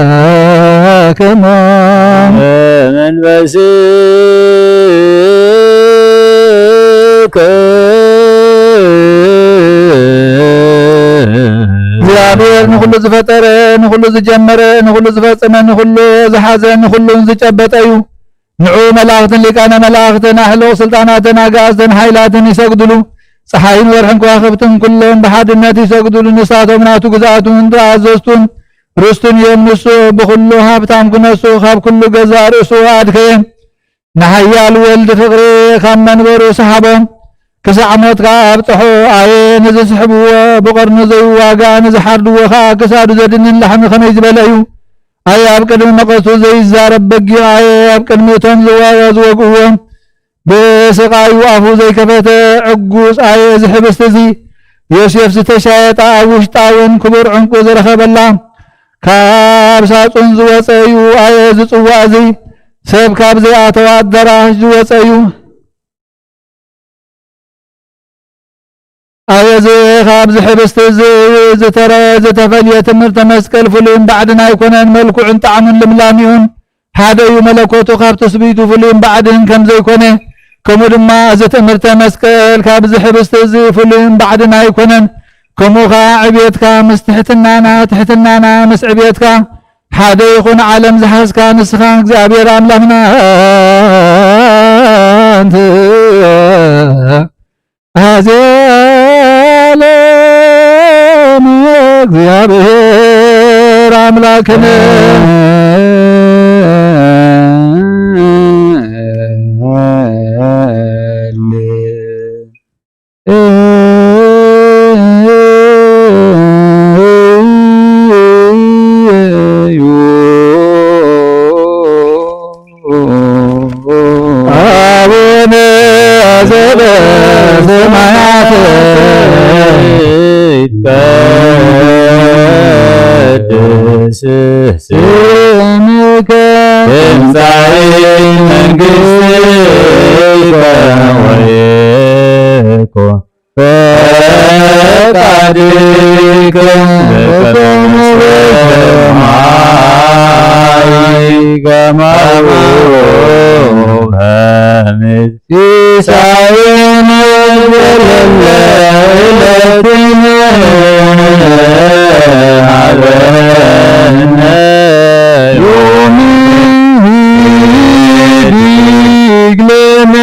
ለኩልክሙ መንፈስከ እግዚአብሔር ንኹሉ ዝፈጠረ፣ ንኹሉ ዝጀመረ፣ ንኹሉ ዝፈጸመ፣ ንኹሉ ዝሓዘ፣ ንኹሉን ዝጨበጠ እዩ። ንዑ መላእኽትን ሊቃነ መላእኽትን ኣሕሉቕ ስልጣናትን ኣጋእዝትን ሓይላትን ይሰግድሉ። ጸሓይን ወርሕን ከዋኽብትን ኩሎም ብሓድነት ይሰግድሉ። ንሳቶም ናቱ ግዝኣቱን ተኣዘዝቱን ርስቱን እዮም። ንሱ ብኹሉ ሃብታም ክነሱ ካብ ኩሉ ገዛእ ርእሱ ኣድከየ። ንሓያል ወልድ ፍቕሪ ካብ መንበሩ ሰሓቦ። ክሳዕ ሞት ከኣ ኣብጽሖ። ኣየ ንዝስሕብዎ ብቐርኑ ዘይዋጋእ፣ ንዝሓርድዎ ከኣ ክሳዱ ዘድንን ላሕሚ ከመይ ዝበለ እዩ። ኣየ ኣብ ቅድሚ መቐሱ ዘይዛረብ በጊዕ፣ ኣየ ኣብ ቅድሚ እቶም ዝዋ-፣ ዝወግእዎ ብስቓዩ ኣፉ ዘይከፈተ ዕጉስ፣ ኣየ እዚ ሕብስቲ እዚ ዮሴፍ ዝተሻየጣ ኣብ ውሽጣ እውን ክቡር ዕንቁ ዝረኸበላ ካብ ሳጹን ዝወጸ እዩ። ኣየ እዚ ጽዋ እዚ ሰብ ካብ ዘይኣተዋ ኣዳራሽ ዝወጸ እዩ። ኣበዚ ካብዚ ሕብስቲ እዚ ዝተረ-፣ ዝተፈልየ ትምህርተ መስቀል ፍሉይን ባዕድን ኣይኮነን። መልክዑን ጣዕሙን ልምላሜኡን ሓደ እዩ። መለኮቱ ካብ ትስብእቱ ፍሉይን ባዕድን ከም ዘይኮነ፣ ከምኡ ድማ እዚ ትምህርተ መስቀል ካብዚ ሕብስቲ እዚ ፍሉይን ባዕድን ኣይኮነን። ከምኡ ኸዓ ዕብየትካ ምስ ትሕትናና፣ ትሕትናና ምስ ዕብየትካ ሓደ ይኹን። ዓለም ዝሓዝካ ንስኻ እግዚኣብሔር ኣምላኽና ኣንተ ኣዜ ለም እግዚኣብሔር ኣምላክነ። አቡነ ዘበሰማያት ይትቀደስ ስምከ ትምጻእ መንግስትከ ወይኩን ፈቃድከ በከመ በሰማይ ከማሁ በምድር። ሲሳየነ ዘለለ ዕለትነ ሀበነ ሎሚ ህድግ ለነ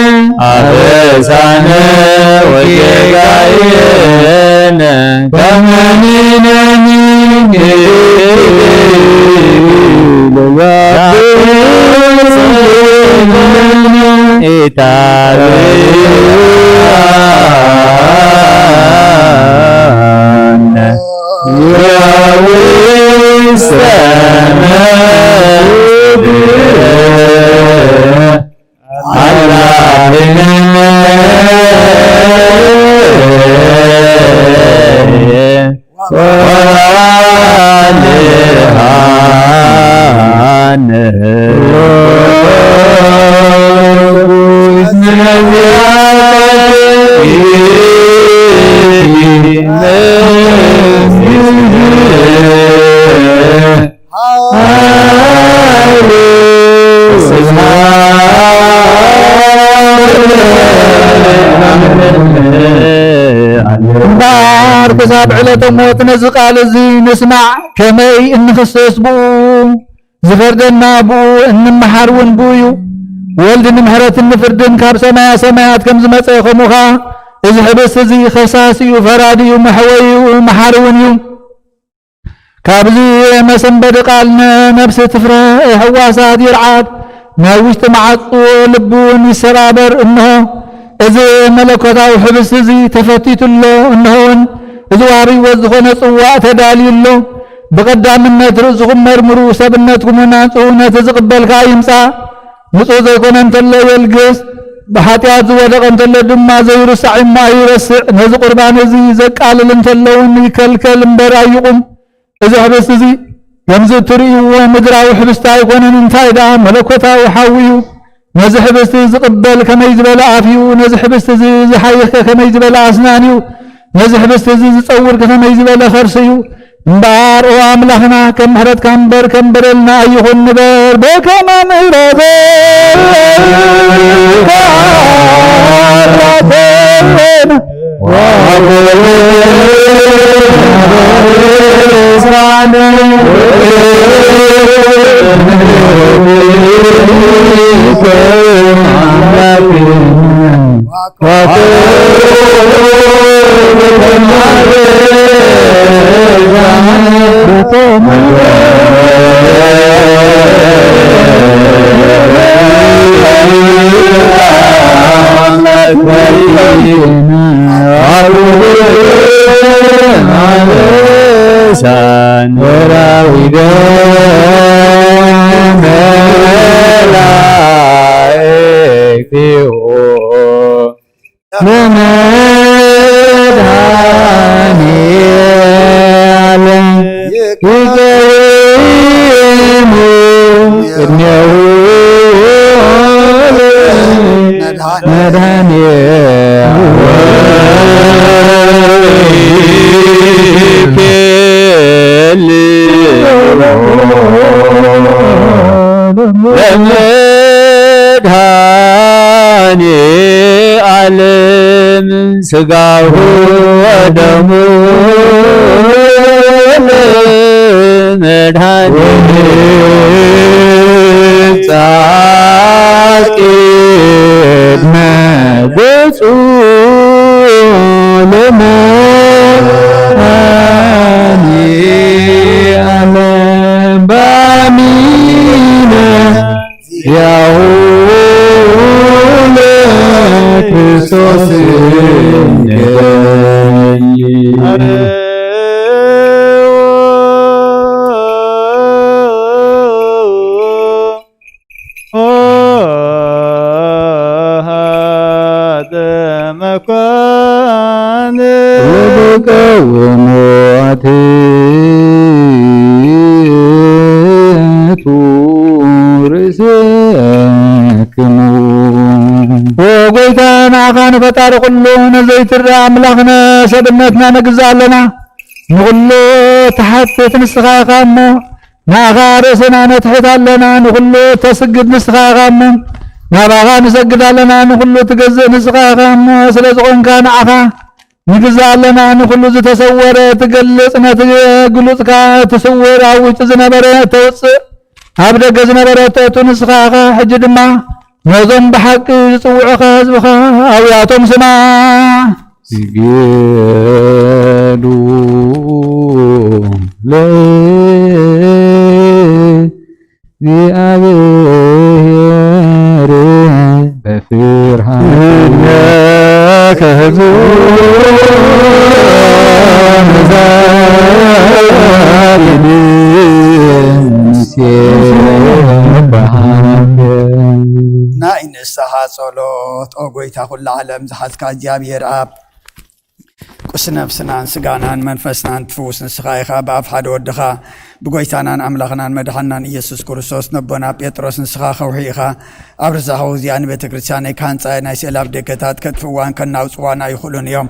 አበሳነ ወጌጋየነ ከመ ንሕነኒ ንሕነኒ ኢታብአነ ውስተ መንግስትከ። እምበኣር ክሳብ ዕለተ ሞት ነዚ ቃል እዚ ንስማዕ፣ ከመይ እንኽሰስ ብኡ፣ ዝፈርደና ብኡ፣ እንመሓር እውን ብኡ እዩ። ወልድ ንምሕረትን ንፍርድን ካብ ሰማያ ሰማያት ከም ዝመጸ፣ ከምኡ ኸኣ እዚ ሕብስቲ እዚ ኸሳሲ እዩ፣ ፈራዲ እዩ፣ መሕወዪ እዩ፣ መሓሪ እውን እዩ። ካብዚ መሰንበዲ ቃል ነብሲ ትፍረህ፣ ሕዋሳት ይርዓድ፣ ናይ ውሽጢ መዓጾ ልቢ እውን ይሰባበር። እንሆ፣ እዚ መለኮታዊ ሕብስቲ እዚ ተፈቲቱ ኣሎ። እንሆ እውን፣ እዚ ወሃቢ ሕይወት ዝኾነ ጽዋእ ተዳልዩ ኣሎ። ብቐዳምነት ርእስኹም መርምሩ፣ ሰብነትኩም እውን ኣንጽሁ። ነቲ ዝቕበል ከኣ ይምጻእ፣ ንጹህ ዘይኮነ እንተሎ የልግስ፣ ብሓጢኣት ዝወደቐ እንተሎ ድማ ዘይርሳዕ እሞ ኣይረስዕ። ነዚ ቁርባን እዚ ዘቃልል እንተሎ እውን ይከልከል እምበር ኣይቑም። እዚ ሕብስቲ እዚ ከምዚ እትርእይዎ ምድራዊ ሕብስቲ ኣይኮነን፣ እንታይ ደኣ መለኮታዊ ሓዊ እዩ። ነዚ ሕብስቲ ዝቕበል ከመይ ዝበለ ኣፍ እዩ፣ ነዚ ሕብስቲ እዚ ዝሓይኽ ከመይ ዝበለ ኣስናን እዩ፣ ነዚ ሕብስቲ እዚ ዝጸውር ከመይ ዝበለ ከርሲ እዩ። እምበኣር ኦ ኣምላኽና፣ ከም ምሕረትካ እምበር ከም በደልና ኣይኹን ንበር፣ በከመ ምሕረትከ ለመድኃኔ ዓለም ሥጋሁ ወደሙ ለመድኃኔ ጻድቅ ቅድመ ገጹ ለመድኃኔ ዓለም ባሚነ ያሁ ለክርስቶስ ርእሰክሙ። ኦ ጎይታ፣ ንዓኻ ንፈጣሪ ኩሉ፣ ነዘይትረኣ ኣምላኽነ ሰብነትና ነግዝእ ኣለና። ንኹሉ ትሓትት ንስኻ ኢኻ እሞ፣ ንዓኻ ርእስና ነትሕት ኣለና። ንኹሉ ተስግድ ንስኻ ኢኻ እሞ፣ ናባኻ ንሰግድ ኣለና። ንኹሉ ትገዝእ ንስኻ ኢኻ እሞ፣ ስለ ዝኾንካ ንዓኻ ንግዛእ ኣለና። ንኹሉ ዝተሰወረ ትገልጽ፣ ነቲ ግሉጽካ እቲ ስውር ኣብ ውሽጢ ዝነበረ ተውጽእ፣ ኣብ ደገ ዝነበረ ተእቱ ንስኻ ኢኻ። ሕጂ ድማ ነዞም ብሓቂ ዝጽውዑኻ ህዝብኻ ኣብያቶም ስማዕ። ስገዱ ለእግዚኣብሔር በፍርሃት። እነከ ህዝቡ መዛግብ ምስየባሃም። ናይ ንስሓ ጸሎት። ኦ ጎይታ ኩሉ ዓለም ዝሓዝካ እግዚኣብሔር ኣብ ቅዱስ ነፍስናን ስጋናን መንፈስናን ትፍውስ ንስኻ ኢኻ። ብኣፍ ሓደ ወድኻ ብጎይታናን ኣምላኽናን መድሓናን ኢየሱስ ክርስቶስ ነቦና ጴጥሮስ ንስኻ ከውሒ ኢኻ። ኣብ ርዛኸው እዚኣ ንቤተ ክርስቲያነይ ክሃንጻ ናይ ስእሊ ኣብ ደገታት ከጥፍእዋን ከናውጽዋን ኣይኽእሉን እዮም።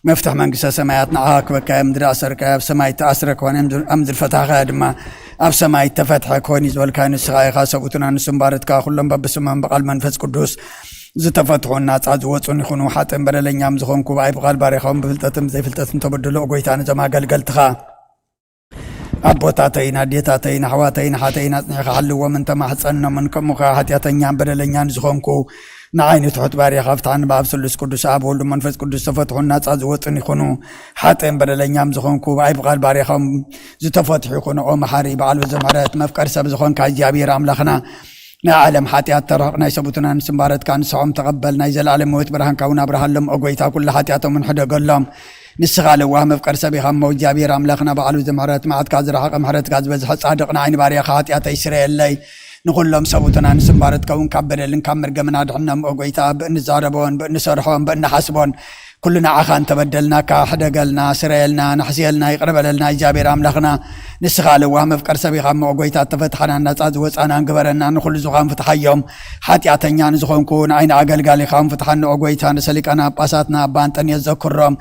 መፍትሕ መንግስተ ሰማያት ንዓኻ ክበካ እዮም። ምድሪ ኣሰርካያ ኣብ ሰማይ ተኣስረ ክኾነ፣ ኣብ ምድሪ ፈታሕካያ ድማ ኣብ ሰማይ ተፈትሐ ክኾን እዩ ዝበልካዮ ንስኻ ኢኻ። ሰብኡትና ንስም ባረትካ ኩሎም በብስሞም ብቓል መንፈስ ቅዱስ ዝተፈትሑን ናጻ ዝወጹን ይኹኑ። ሓጥእን በደለኛም ዝኾንኩ ብኣይ ብቓል ባሪኻውን ብፍልጠትን ብዘይፍልጠትን ተበድሎ ጎይታ፣ ነዞም ኣገልገልትኻ ኣቦታተይን ኣዴታተይን ኣሕዋተይን ሓተይን ኣጽኒዕኻ ሓልዎም እንተማሕጸኖምን፣ ከምኡ ከኣ ሓጢኣተኛን በደለኛን ዝኾንኩ ንዓይኒ ትሑት ባሪኻ ፍትሓን ብኣብ ስሉስ ቅዱስ ኣብ ወልዱ መንፈስ ቅዱስ ዝተፈትሑን ናጻ ዝወጹን ይኹኑ። ሓጥእን በደለኛም ዝኾንኩ ብኣይ ብቓል ባሪኻም ዝተፈትሑ ይኹኑ። ኦ መሓሪ በዓል ብዙሕ ምሕረት መፍቀር ሰብ ዝኾንካ እግዚኣብሔር ኣምላኽና፣ ናይ ዓለም ሓጢኣት ተርሕቕ፣ ናይ ሰቡትና ንስምባረትካ ንስሖም ተቐበል፣ ናይ ዘለኣለም ህይወት ብርሃንካ እውን ኣብርሃሎም። ኦ ጎይታ፣ ኩሉ ሓጢኣቶምን ሕደገሎም። ንስኻ ለዋህ መፍቀር ሰብ ኢኻ እሞ እግዚኣብሔር ኣምላኽና በዓል ብዙሕ ምሕረት፣ መዓትካ ዝረሓቐ ምሕረትካ ዝበዝሐ ጻድቕ ንዓይኒ ባርያኻ ሓጢኣተይ ስረየለይ። ንኹሎም ሰቡትና ንስምባረትካ እውን ካብ በደልን ካብ መርገምን ኣድሕኖም። ኦ ጎይታ፣ ብእንዛረቦን ብእንሰርሖን ብእንሓስቦን ኩሉ ንዓኻ እንተበደልናካ፣ ሕደገልና፣ ስረየልና፣ ናሕስየልና፣ ይቕረ በለልና። እግዚኣብሔር ኣምላኽና፣ ንስኻ ለዋህ መፍቀር ሰብ ኢኻ እሞ፣ ጎይታ፣ እተፈትሓናን ናጻ ዝወጻናን ግበረና። ንኹሉ ዝዃን ፍትሓዮም። ሓጢኣተኛ ንዝኾንኩ ንዓይ ንኣገልጋሊኻም ፍትሓኒ፣ ኦ ጎይታ። ንሰሊቃና ጳጳሳትና ኣባ እንጠንዮስ ዘክሮም፣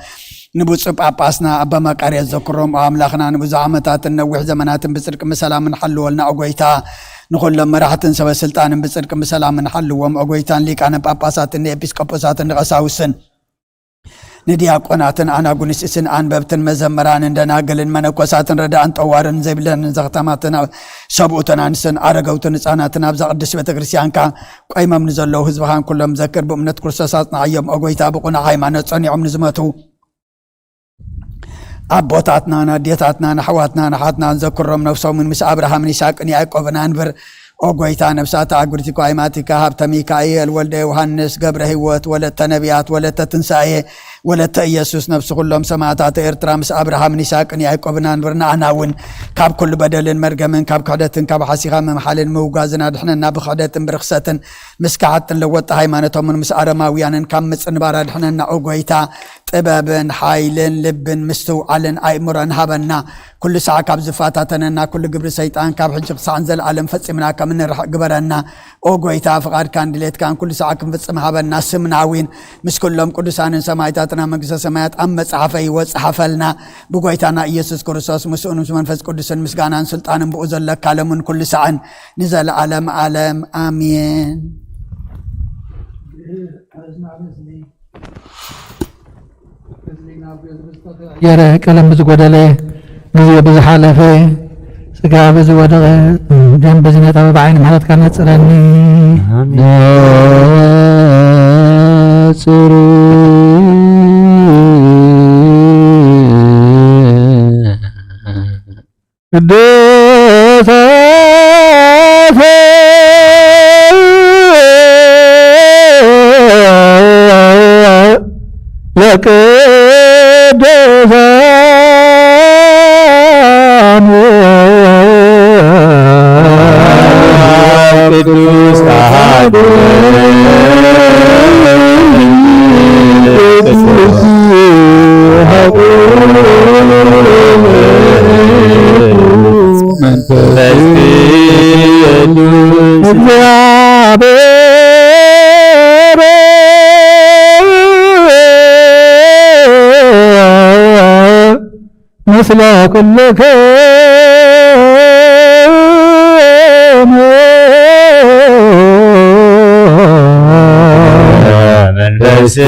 ንብፁዕ ጳጳስና ኣባ መቃርዮስ ዘክሮም፣ ኦ ኣምላኽና፣ ንብዙሕ ዓመታትን ነዊሕ ዘመናትን ብጽድቂ ብሰላምን ሓልወልና፣ ኦ ጎይታ። ንኹሎም መራሕትን ሰበ ስልጣንን ብጽድቂ ብሰላምን ሓልዎም፣ ኦ ጎይታ። ንሊቃነ ጳጳሳትን ንኤጲስቆጶሳትን ንቐሳውስን ንዲያቆናትን ኣናጉንስስን ኣንበብትን መዘምራንን ደናግልን መነኮሳትን ረዳእን ጠዋርን ዘይብለንን ዘኽታማትን ሰብኡትን ኣንስትን ኣረገውትን ህፃናትን ኣብዛ ቅድስት ቤተ ክርስቲያንካ ቆይሞም ንዘለዉ ህዝብኻን ኩሎም ዘክር። ብእምነት ክርስቶስ ኣጽንዓዮም ኦ ጎይታ። ብቑኑዕ ሃይማኖት ጸኒዖም ንዝመቱ ኣቦታትናን ኣዴታትናን ኣሕዋትናን ኣሓትናን ዘክሮም። ነፍሶምን ምስ ኣብርሃምን ይስሐቅን ያዕቆብን ኣንብር። ኦ ጎይታ፣ ነፍሳት ኣጉሪቲካ ኣይማቲካ፣ ሃብተ ሚካኤል ወልደ ዮሃንስ ገብረ ህይወት ወለተ ነቢያት ወለተ ትንሳኤ ወለተ ኢየሱስ፣ ነፍሲ ኩሎም ሰማዕታት ኤርትራ ምስ ኣብርሃምን ይስሐቅን ያዕቆብን ኣንብር። ንኣና እውን ካብ ኩሉ በደልን መርገምን ካብ ክሕደትን ካብ ሓሲኻ ምምሓልን ምውጋዝን ኣድሕነና። ብክሕደትን ብርኽሰትን ምስ ከሓድትን ለወጥቲ ሃይማኖቶምን ምስ ኣረማውያንን ካብ ምጽንባር ኣድሕነና ኦ ጎይታ። ጥበብን ሓይልን ልብን ምስትውዓልን ኣእምሮን ሃበና። ኩሉ ሳዕ ካብ ዝፈታተነና ኩሉ ግብሪ ሰይጣን ካብ ሕጂ ክሳዕ ንዘለኣለም ፈጺምና ከም ንርሕቕ ግበረና። ኦ ጎይታ፣ ፍቓድካን ድሌትካን ኩሉ ሰዓት ክንፍጽም ሃበና። ስምና እውን ምስ ኩሎም ቅዱሳንን ሰማዕታትና መንግስተ ሰማያት ኣብ መጽሓፈ ህይወት ጸሓፈልና። ብጎይታና ኢየሱስ ክርስቶስ ምስኡን ምስ መንፈስ ቅዱስን ምስጋናን ስልጣንን ብኡ ዘለካ ለምን ኩሉ ሰዓን ንዘለዓለም ዓለም ኣሜን። ገረ ቀለም ብዝጎደለ፣ ግዜ ብዝሓለፈ፣ ስጋ ብዝወደቐ፣ ደም ብዝነጠበ፣ ብዓይኒ ምሕረትካ ነጽረኒ። ኣሜን። ነጽሩ ቅዱስ ለቅዱሳን ቅዱስ አሐዱ መንፈስ ቅዱስ እግዚአብሔር ምስለ ኩልክሙ መንፈስከ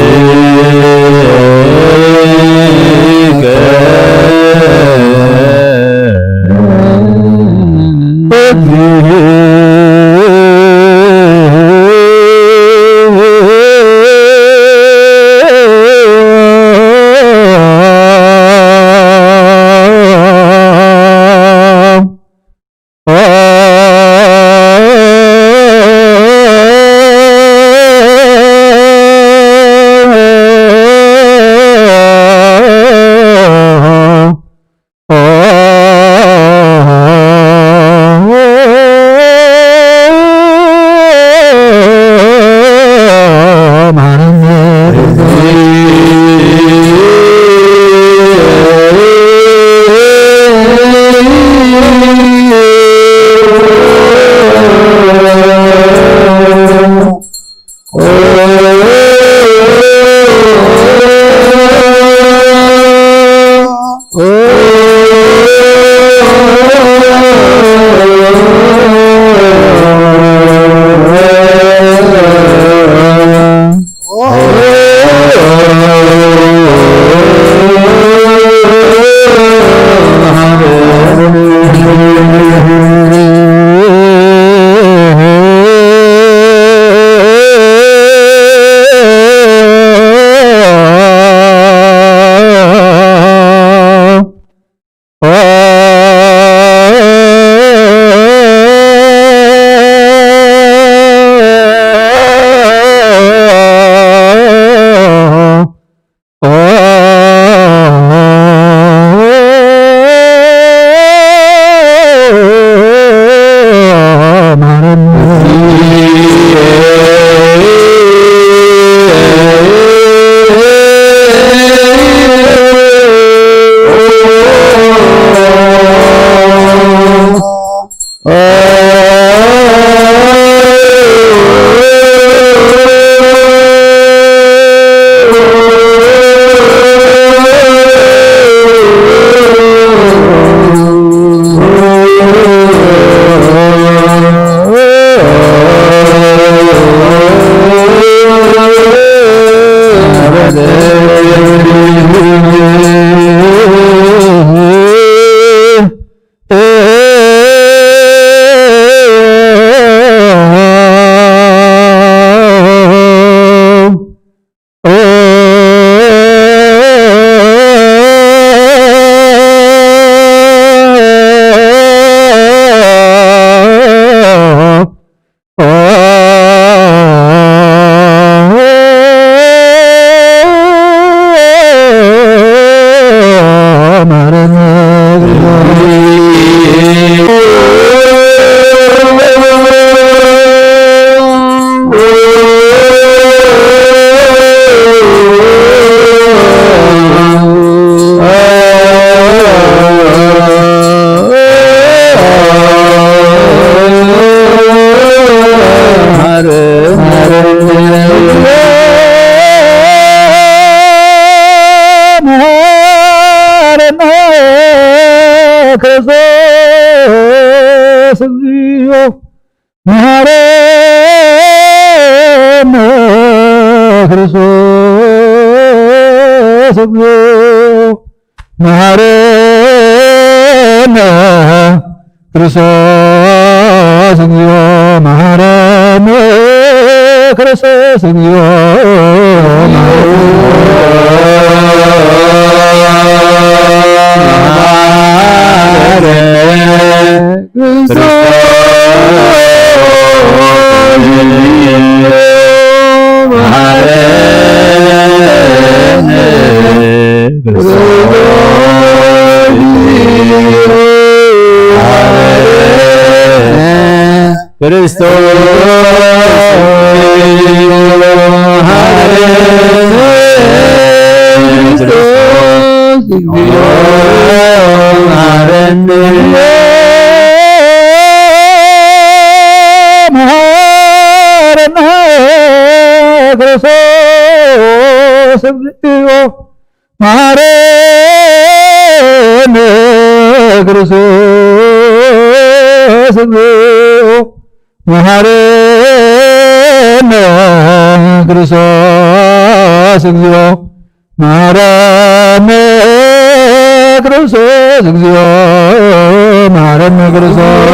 ክርስቶስ እግዚኦ መሐረነ ክርስቶስ እግዚኦ መሐረነ ክርስቶስ እግዚኦ መሐረነ ክርስቶስ እግዚኦ መሐረነ ክርስቶስ መሐረነ ክርስቶስ እግዚኦ መሐረነ ክርስቶስ እግዚኦ መሐረነ ክርስቶስ እግዚኦ መሐረነ ክርስቶስ እግዚኦ መሐረነ ክርስቶስ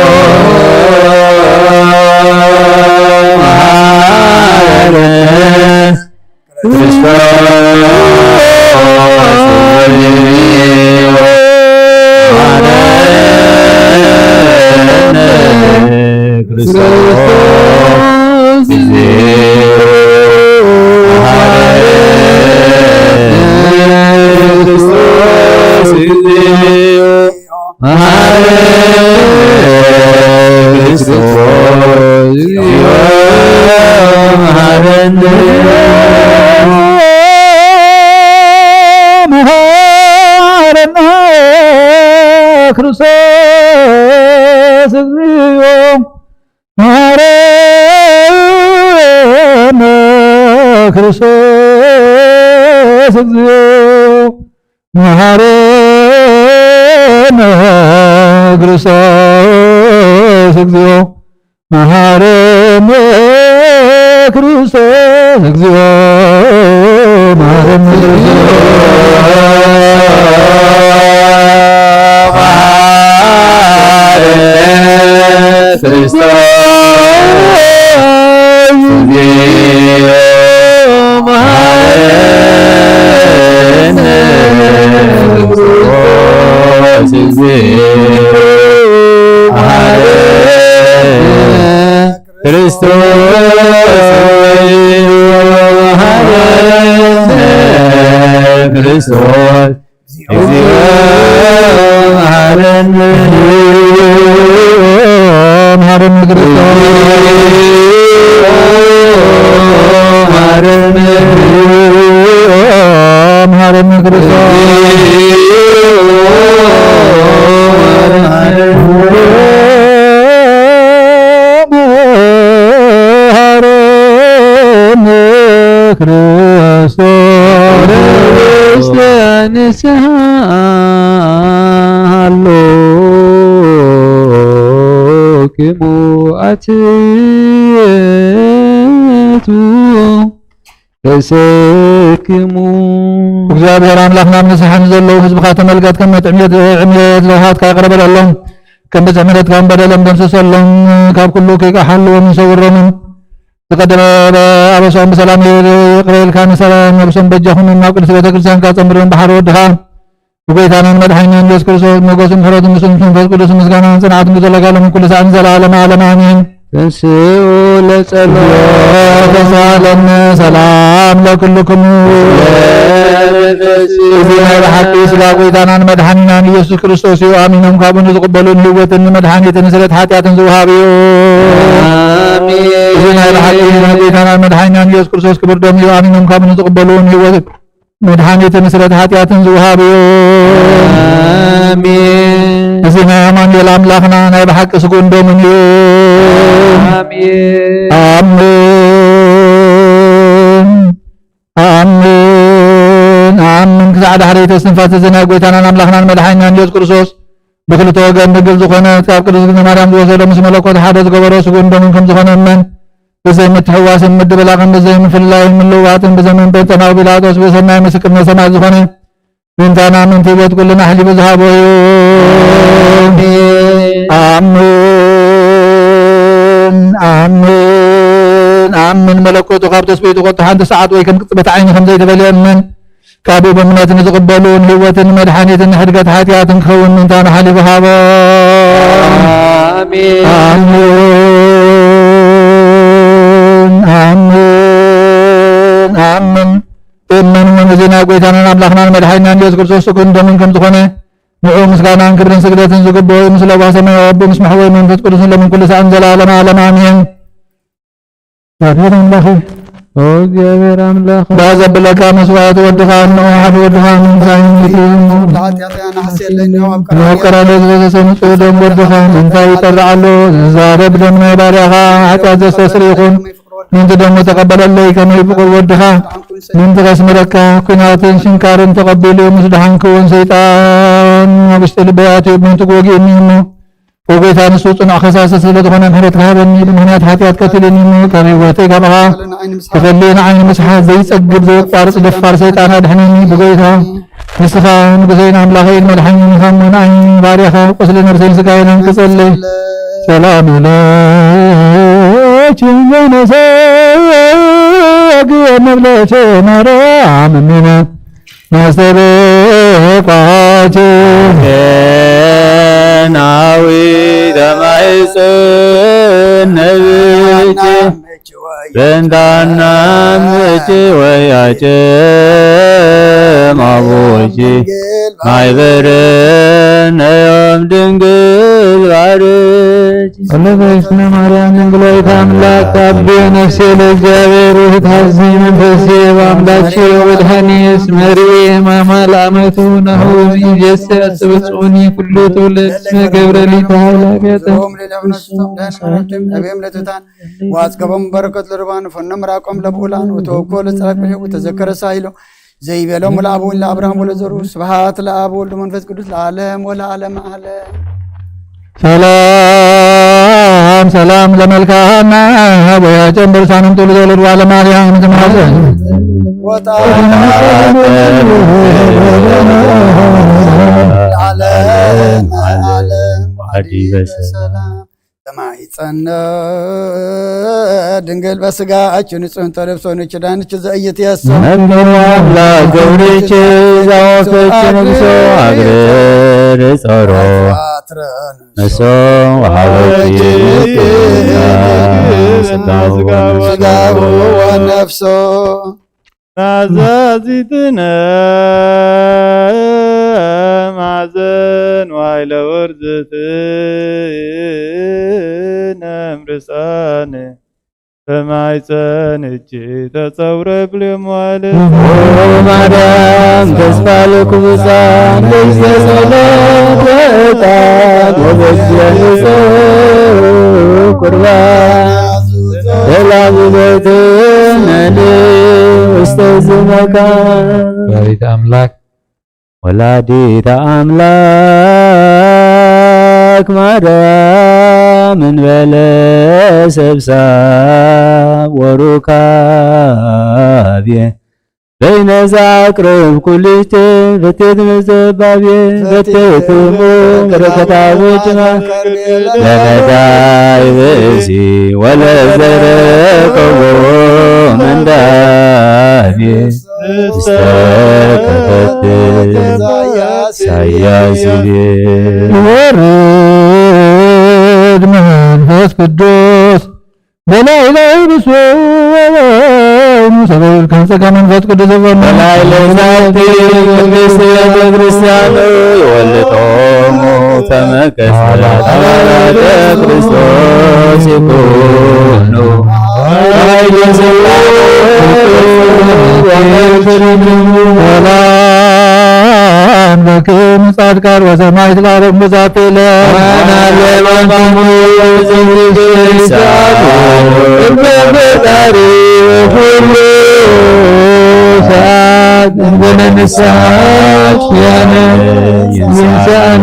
መሐረነ ክርስቶስ መሐረነ ክርስቶስ እግዚኦ መሐረነ ክርስቶስ እግዚኦ መሐረነ ክርስቶስ እግዚኦ መሐረነ ክርስቶስ እግዚኦ መሐረነ ክርስቶስ ክርስቶስ ክርስቶስ እግዚኦ መሐረነ መሐረነ ክርስቶስ መሐረነ መሐረነ ክርስቶስ መሐረነ ክርስቶስ ንስሓ ሃሎክሙ ኣትየቱ ርእሰክሙ። እግዚኣብሔር ኣምላኽና፣ ኣብ ንስሓ ንዘለዉ ህዝብኻ ተመልከት፣ ከም መጥዕምየት ዕምየት ለውሃትካ ይቕረ በለሎም፣ ከም ብዝሒ ምሕረትካ እውን በደሎም ደምስሰሎም፣ ካብ ኩሉ ከይቀሓልዎም ይሰውሮምን። ዝቐደመ ኣበሳኦም ብሰላም ይቕረ ኢልካ ንሰላም ነብሶም በጃኹም ናብ ቅድስቲ ቤተ ክርስቲያንካ ጸምርም ብሓደ ወድኻ ብጎይታናን መድሓኒናን ኢየሱስ ክርስቶስ ሞገስን ምሕረትን ምስኡ ምስ መንፈስ ቅዱስ ምስጋናን ጽንዓትን ብዘለጋለሙ ኩሉ ሰዓት ንዘለዓለመ ዓለም ኣሜን። ተንስኡ ለጸሎት ተሳለነ ሰላም ለኩልክሙ። እዚ ናይ ብሓቂ ስጋ ጎይታናን መድሓኒናን ኢየሱስ ክርስቶስ እዩ። ኣሚኖም ካብኡ ንዝቕበሉ ንህይወትን ንመድሓኒትን ስርየት ሓጢኣትን ዝወሃብ እዩ። ኣሜን። እዚ ናይ ብሓቂ ናይ ጎይታናን መድሓኒናን ኢየሱስ ክርስቶስ ክቡር ደም እዩ። ኣሚኖም ካብኡ ንዝቕበሉ ንህይወት መድሓኒትን ስርየት ሓጢኣትን ዝወሃብ እዩ። ኣሜን። እዚ ናይ ኣማኑኤል ኣምላኽና ናይ ብሓቂ ስግኡን ደሙን እዩ። ኣሜን። ኣሜን። ኣሜን። ኣሜን። ክሳዕ ዳሕረይቲ እስትንፋስ እዚ ናይ ጎይታናን ኣምላኽናን መድሓኒናን ኢየሱስ ክርስቶስ ብክልተ ወገን ድንግል ዝኾነ ካብ ቅድስት ድንግል ማርያም ዝወሰዶ ምስ መለኮት ሓደ ዝገበሮ ስጉን ደሙን ከም ዝኾነ እመን። ብዘይ ምትሕዋስን ምድብላቕን ብዘይ ምፍልላይን ምልውዋጥን ብዘመን ጴንጠናዊ ጲላጦስ ብሰናይ ምስክርነት ሰማዕት ዝኾነ ምእንታና ምእንቲ ህይወት ኩልና ኣሕሊፉ ዝሃቦ እዩ። ኣሜን። ኣምን ኣምን ኣምን። መለኮቱ ካብ ተስቢቱ ቁጥቲ ሓንቲ ሰዓት ወይ ከም ቅጽበት ዓይኒ ከም ዘይተፈልየ እመን። ካብኡ ብምነት ንዝቕበሉ ንህይወትን ንመድሓኒትን ንሕድገት ሓጢኣትን ክኸውን ምእንታና ሓሊፉ ሃቦ። ኣሜን። ኣምን ኣምን ኣምን። እመን እመን። እዚ ናይ ጎይታናን ኣምላኽናን መድሓኒናን ኢየሱስ ክርስቶስ ስግኡን ደሙን ከም ዝኾነ ንዑ ምስጋናን ክብርን ስግደትን ዝግብኦ እዩ። ምስ ለዋህ ሰማያዊ ኣቦ ምስ መሕወይ መንፈስ ቅዱስ ሎምን ኩሉ ሰዓትን ዘላለም ዓለም ኣሜን። እግዚኣብሔር ኣምላኽ ኦ እግዚኣብሔር ኣምላኽ ባዘብለካ መስዋዕት ወድኻ እንሆ ሓደ ወድኻ ምንታይ እዩ። ንሓጢኣተና ንሓስየለይ እንሆ ኣብ ቀራንዮ ቀራንዮ ዝተሰምጹ ደም ወድኻ ምንታይ ይጠርዓሉ። ዝዛረብ ደም ናይ ባርያኻ ሓጢኣት ዘስተስሪ ይኹን። ምንቲ ደሙ ተቐበለለይ ከመይ ፍቑር ወድኻ ምንቲ ከስምረካ። ኲናትን ሽንካርን ተቐቢሉ ምስ ደሓንኩ እውን ሰይጣን ኣብ ውሽጢ ልበይ ኣትዩ ምንቲ ክወግእኒ እሞ፣ ኦ ጎይታ፣ ንሱ ጽኑዕ ከሳሲ ስለ ዝኾነ ምሕረት ክሃበኒ። ብምኽንያት ሓጢኣት ቀቲሉኒ እሞ ካብ ህይወተይ ጋብኻ ክፈልየ ንዓይ ንምስሓት ዘይጸግብ ዘየቋርጽ ደፋር ሰይጣን ኣድሕነኒ። ብጎይታ ንስኻ ንጉሰይን ኣምላኸይን መድሓኒን ኢኻ እሞ ንዓይ ባርያኻ ቁስሊ ነብሰይን ስጋይን ኣንቅጸለይ። ሰላም ለኪ ዘነሰግ መብለኪ ማርያም እምነ መስተበቋኪ ናዊ ተማይጽን ነብኪ በንታና ምእቲ ወያጭ ማቦጂ ማይበርን ነዮም ድንግል ባርች። ወለበይስነ ማርያም ድንግል ወይታ አምላክ አብ ነፍሴ ለእግዚአብሔር ውህት ሀዚ መንፈሴ በአምላክ ወድሐኒ እስመ ርኤ ማማ ለአመቱ ናሁ ይሴ አስተበጽኡኒ ኩሉ ትውልድ እስመ ገብረ ሊተ ኃይለ አብያተ ወአጽገቦም በረከት ለርባን ፈኖም ራቆም ለብኡላን ወተወኮ ለጸላቅ ብልዑ ወተዘከረ ሳይሎ ዘይቤሎሙ ለአብ ወወልድ ለአብርሃም ወለዘሩ። ስብሐት ለአብ ወወልድ ወመንፈስ ቅዱስ ለዓለም ወለዓለም ዓለም። ሰላም ሰላም ለመልክዓና ወያጨን በልሳንም ትውልደ ወለድ ዋለ ማርያም ትማዘን ለዓለም ዓለም ዓለም ዓዲ በሰላም። በሰላም። ተማይጸነ ድንግል በስጋኪ ንጽሕንተ ልብሶ ንኪዳንኪ ዘኢይትየሶ። መምህር አምላክ ገብርኪ ዛወፈች ንግሶ አግርር ጸሮ ነሶ ወሃበኪ ስጋው ወነፍሶ። ናዛዚትነ ማዘን ዋይለ ወርዝትነ እምርሳነ በማይፀን እጅ ተፀውረ ብልዮም ዋለ። ኦ ማርያም ተስፋ ለክቡፃን ለይዘ ጸሎት ወዕጣን ወበጀ ንጹሕ ቁርባን ሰላም ይበትነን ውስተ ዝመካ። ወላዲተ አምላክ ወላዲተ አምላክ ማርያም እንበለ ሰብሳብ ወሩካቤ በይነ ዘአቅርብ ኩልሽቴ በቴት መዘባቤ በቴትሙ በረከታ ወጭና ለነዳይ ብእሲ ወለዘረከቦ መንዳቤ ውስተ ከተት ኢሳያስ ይቤ። ይወርድ መንፈስ ቅዱስ በላዕለ ብፁዕ ወወይኑ ሰበ ይብል ከም ጸጋ መንፈስ ቅዱስ ዘበሉ በላዕለ ዛቲ ቅድስት ቤተ ክርስቲያን ይወልዶሙ ተመ ከስተ ተባረከ ክርስቶስ ይኩኑ ኃይለ ሥልጣኑ ወመንክርክሙ ሰላም ለክሙ ጻድቃን ወሰማዕት ለዓለም በዛቲ ዕለት። በፈጣሪ ሁሉ ሰዓት እንበለ ንስሐ ያነ ይንሳን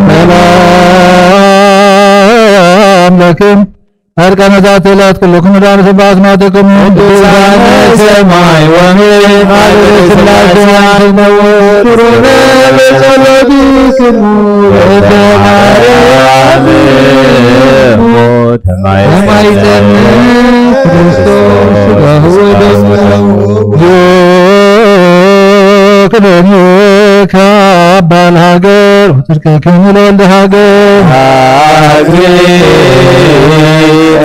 ጻድቃነ ዛቲ ዕለት ኩልኩም ዳን ስብሐት ማትክሙ ቅዱሳነ ሰማይ ወምድር ቃለ ሥላሴ አንትሙ ቁሩነ በጸሎትክሙ እንተ ማርያም ተማይጸነ ክርስቶስ ሥጋሁ ወደሙ ክደኑ ካብ ባል ሃገር ወትርከክን ለወልደ ሃገር።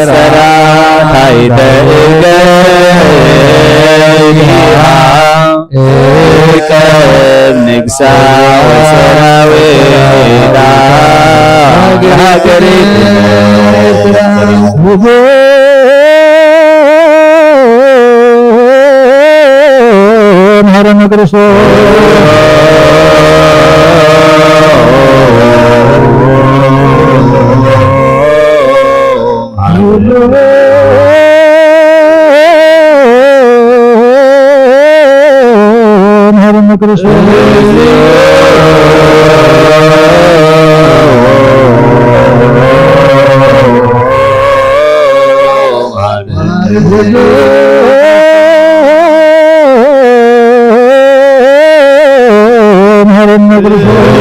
ሰራታይተ እገ እቀብ ንግሳ ወሰራዊታ ሃገሪት መሐረነ ክርስቶስ። መሐረነ ክርስቶስ።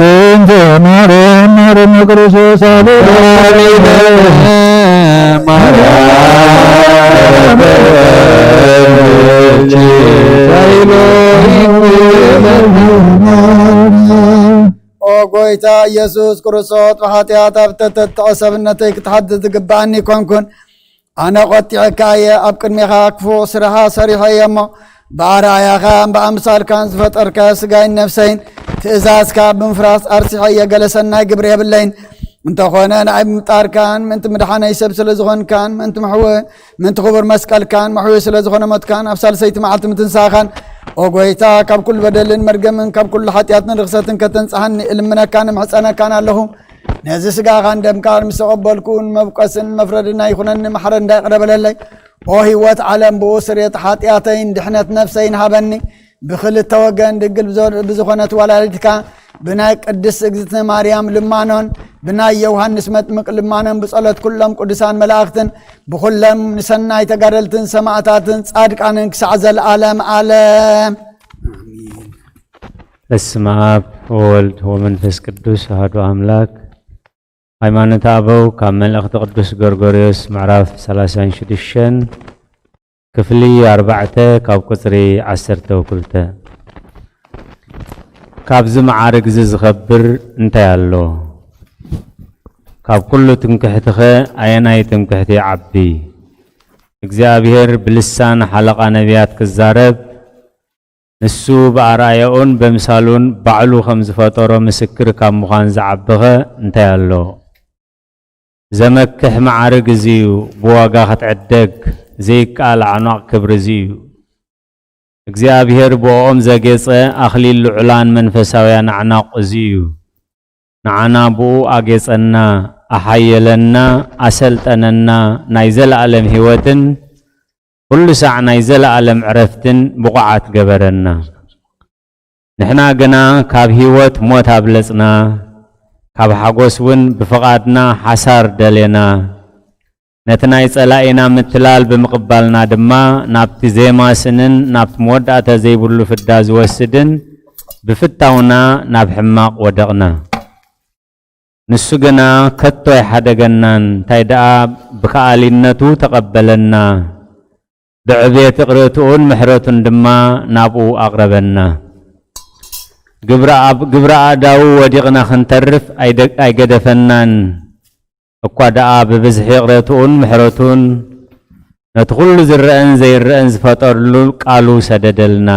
እንተ ማርያም ማረነ ክርስቶስ አሌ ኦ ጎይታ ኢየሱስ ክርስቶስ፣ ብሓጢኣት ኣብ ተተትዖ ሰብነተይ ክትሓድግ ዝግብኣኒ ኣይኮንኩን። ኣነ ቆጢዐካ እየ፣ ኣብ ቅድሜኻ ክፉእ ስራሓ ሰሪሐ እየ እሞ፣ ብኣርኣያኻን ብኣምሳልካን ዝፈጠርካ ስጋይን ነፍሰይን ትእዛዝካ ብምፍራስ ኣርሲሐ እየ፣ ገለ ሰናይ ግብሪ የብለይን። እንተኾነ ንኣይ ብምጣርካን ምእንቲ ምድሓነይ ሰብ ስለ ዝኾንካን ምእንቲ ምሕው-፣ ምእንቲ ክቡር መስቀልካን መሕውዩ ስለ ዝኾነ ሞትካን ኣብ ሳልሰይቲ መዓልቲ ምትንሳኻን፣ ኦ ጎይታ፣ ካብ ኩሉ በደልን መርገምን ካብ ኩሉ ሓጢኣትን ርኽሰትን ከተንጽሃኒ እልምነካን እምሕጸነካን ኣለኹ። ነዚ ስጋኻን ደምካን ምስ ተቐበልኩ ንመብቀስን መፍረድና ይኹነኒ፣ ማሕረኒ፣ ይቕረ በለለይ። ኦ ህይወት ዓለም፣ ብኡ ስርየት ሓጢኣተይን ድሕነት ነፍሰይን ሃበኒ። ብኽልተ ወገን ድንግል ብዞ-፣ ብዝኾነት ወላዲትካ ብናይ ቅድስት እግዝእትነ ማርያም ልማኖን ብናይ ዮሃንስ መጥምቅ ልማኖን ብጸሎት ኩሎም ቅዱሳን መላእኽትን ብኹሎም ንሰናይ ተጋደልትን ሰማዕታትን ጻድቃንን ክሳዕ ዘለዓለም ዓለም። ኣሜን። በስመ አብ ወወልድ ወመንፈስ ቅዱስ አሐዱ አምላክ። ሃይማኖተ አበው ካብ መልእኽቲ ቅዱስ ጎርጎርዮስ ምዕራፍ ሠላሳን ሽዱሽተን ክፍሊ ኣርባዕተ ካብ ቁጽሪ ዓሰርተ ወክልተ። ካብዚ መዓርግ እዚ ዝኸብር እንታይ ኣሎ? ካብ ኩሉ ትምክሕትኸ ኣየናይ ትምክሕቲ ይዓቢ? እግዚኣብሔር ብልሳን ሓለቓ ነቢያት ክዛረብ፣ ንሱ ብኣርኣያኡን በምሳሉን ባዕሉ ከም ዝፈጠሮ ምስክር ካብ ምዃን ዝዓብኸ እንታይ ኣሎ? ዘመክሕ መዓርግ እዚ እዩ፣ ብዋጋ ክትዕደግ ዘይከኣል ኣዕኗቕ ክብሪ እዚ እዩ። እግዚኣብሔር ብእኦም ዘጌጸ ኣኽሊል ልዑላን መንፈሳውያን ኣዕናቑ እዚ እዩ። ንዓና ብኡ ኣጌጸና፣ ኣሓየለና፣ ኣሰልጠነና፣ ናይ ዘለኣለም ህይወትን ኩሉ ሳዕ ናይ ዘለኣለም ዕረፍትን ብቑዓት ገበረና። ንሕና ግና ካብ ህይወት ሞት ኣብለጽና፣ ካብ ሓጎስ እውን ብፍቓድና ሓሳር ደሌና። ነቲ ናይ ጸላኢና ምትላል ብምቕባልና ድማ፣ ናብቲ ዜማስንን ናብቲ መወዳእታ ዘይብሉ ፍዳ ዝወስድን ብፍታውና ናብ ሕማቕ ወደቕና። ንሱ ግና ከቶ ኣይሓደገናን፣ እንታይ ደኣ ብከኣሊነቱ ተቐበለና፣ ብዕቤት ይቕሬትኡን ምሕረቱን ድማ ናብኡ ኣቕረበና። ግብረ ኣብ-፣ ግብረ ኣእዳዉ ወዲቕና ክንተርፍ ኣይደ-፣ ኣይገደፈናን፣ እኳ ደኣ ብብዝሒ ይቕሬትኡን ምሕረቱን ነቲ ኩሉ ዝረአን ዘይረአን ዝፈጠርሉ ቃሉ ሰደደልና።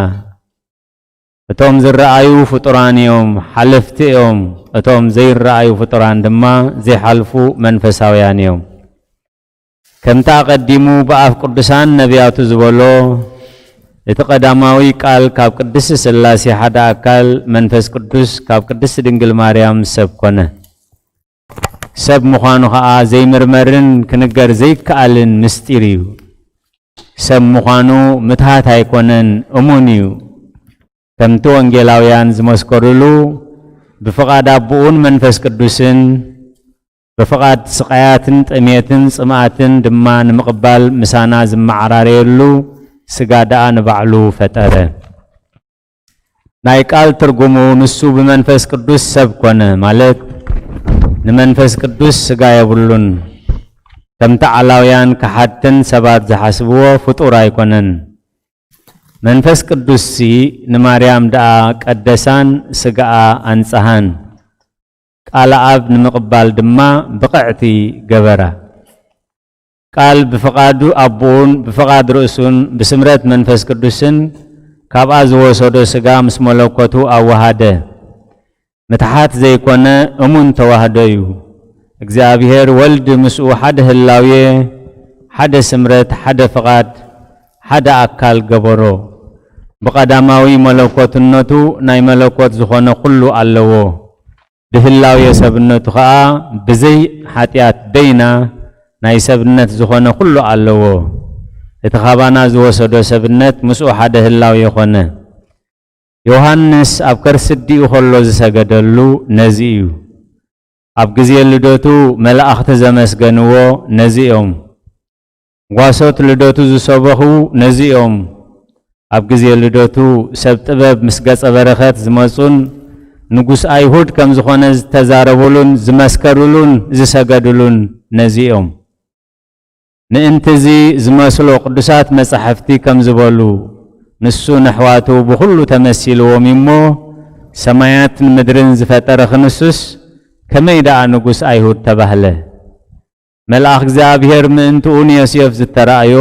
እቶም ዝረኣዩ ፍጡራን እዮም፣ ሓለፍቲ እዮም። እቶም ዘይረኣዩ ፍጡራን ድማ ዘይሓልፉ መንፈሳውያን እዮም። ከምቲ ኣቐዲሙ ብኣፍ ቅዱሳን ነቢያቱ ዝበሎ፣ እቲ ቀዳማዊ ቃል ካብ ቅድስቲ ሥላሴ ሓደ ኣካል መንፈስ ቅዱስ ካብ ቅድስቲ ድንግል ማርያም ሰብ ኮነ። ሰብ ምዃኑ ኸኣ ዘይምርመርን ክንገር ዘይከኣልን ምስጢር እዩ። ሰብ ምዃኑ ምትሃት ኣይኮነን፣ እሙን እዩ። ከምቲ ወንጌላውያን ዝመስከሩሉ፣ ብፍቓድ ኣቦኡን መንፈስ ቅዱስን፣ ብፍቓድ ስቓያትን ጥሜትን ጽምኣትን ድማ ንምቕባል ምሳና ዝመዓራረየሉ ስጋ ደኣ ንባዕሉ ፈጠረ። ናይ ቃል ትርጉሙ ንሱ ብመንፈስ ቅዱስ ሰብ ኮነ፣ ማለት ንመንፈስ ቅዱስ ስጋ የብሉን። ከምቲ ዓላውያን ከሓድትን ሰባት ዝሓስብዎ ፍጡር ኣይኮነን። መንፈስ ቅዱስሲ ንማርያም ደኣ ቀደሳን ስጋኣ ኣንጽሃን፣ ቃል ኣብ ንምቕባል ድማ ብቕዕቲ ገበራ። ቃል ብፍቓዱ ኣቦኡን ብፍቓድ ርእሱን ብስምረት መንፈስ ቅዱስን ካብኣ ዝወሰዶ ስጋ ምስ መለኮቱ ኣወሃደ። ምትሓት ዘይኮነ እሙን ተዋህዶ እዩ። እግዚኣብሔር ወልድ ምስኡ ሓደ ህላዌ፣ ሓደ ስምረት፣ ሓደ ፍቓድ፣ ሓደ ኣካል ገበሮ። ብቐዳማዊ መለኮትነቱ ናይ መለኮት ዝኾነ ኩሉ ኣለዎ። ብህላዌ ሰብነቱ ኸኣ ብዘይ ሓጢኣት በይና ናይ ሰብነት ዝኾነ ኩሉ ኣለዎ። እቲ ኻባና ዝወሰዶ ሰብነት ምስኡ ሓደ ህላዌ ኾነ። ዮሃንስ ኣብ ከርሲ ኣዲኡ ኸሎ ዝሰገደሉ ነዚ እዩ። ኣብ ግዜ ልደቱ መላእኽቲ ዘመስገንዎ ነዚ እዮም። ጓሶት ልደቱ ዝሰበኹ ነዚ እዮም። ኣብ ግዜ ልደቱ ሰብ ጥበብ ምስ ገጸ በረኸት ዝመጹን ንጉስ ኣይሁድ ከም ዝኾነ ዝተዛረቡሉን ዝመስከሩሉን ዝሰገዱሉን ነዚ እዮም። ምእንቲ እዚ ዝመስሎ ቅዱሳት መጻሕፍቲ ከም ዝበሉ፣ ንሱ ነሕዋቱ ብኹሉ ተመሲልዎም እዩ እሞ፣ ሰማያትን ምድርን ዝፈጠረ ክንሱስ ከመይ ደኣ ንጉስ ኣይሁድ ተባህለ? መልኣኽ እግዚኣብሔር ምእንትኡ ንዮሴፍ ዝተራእዮ፣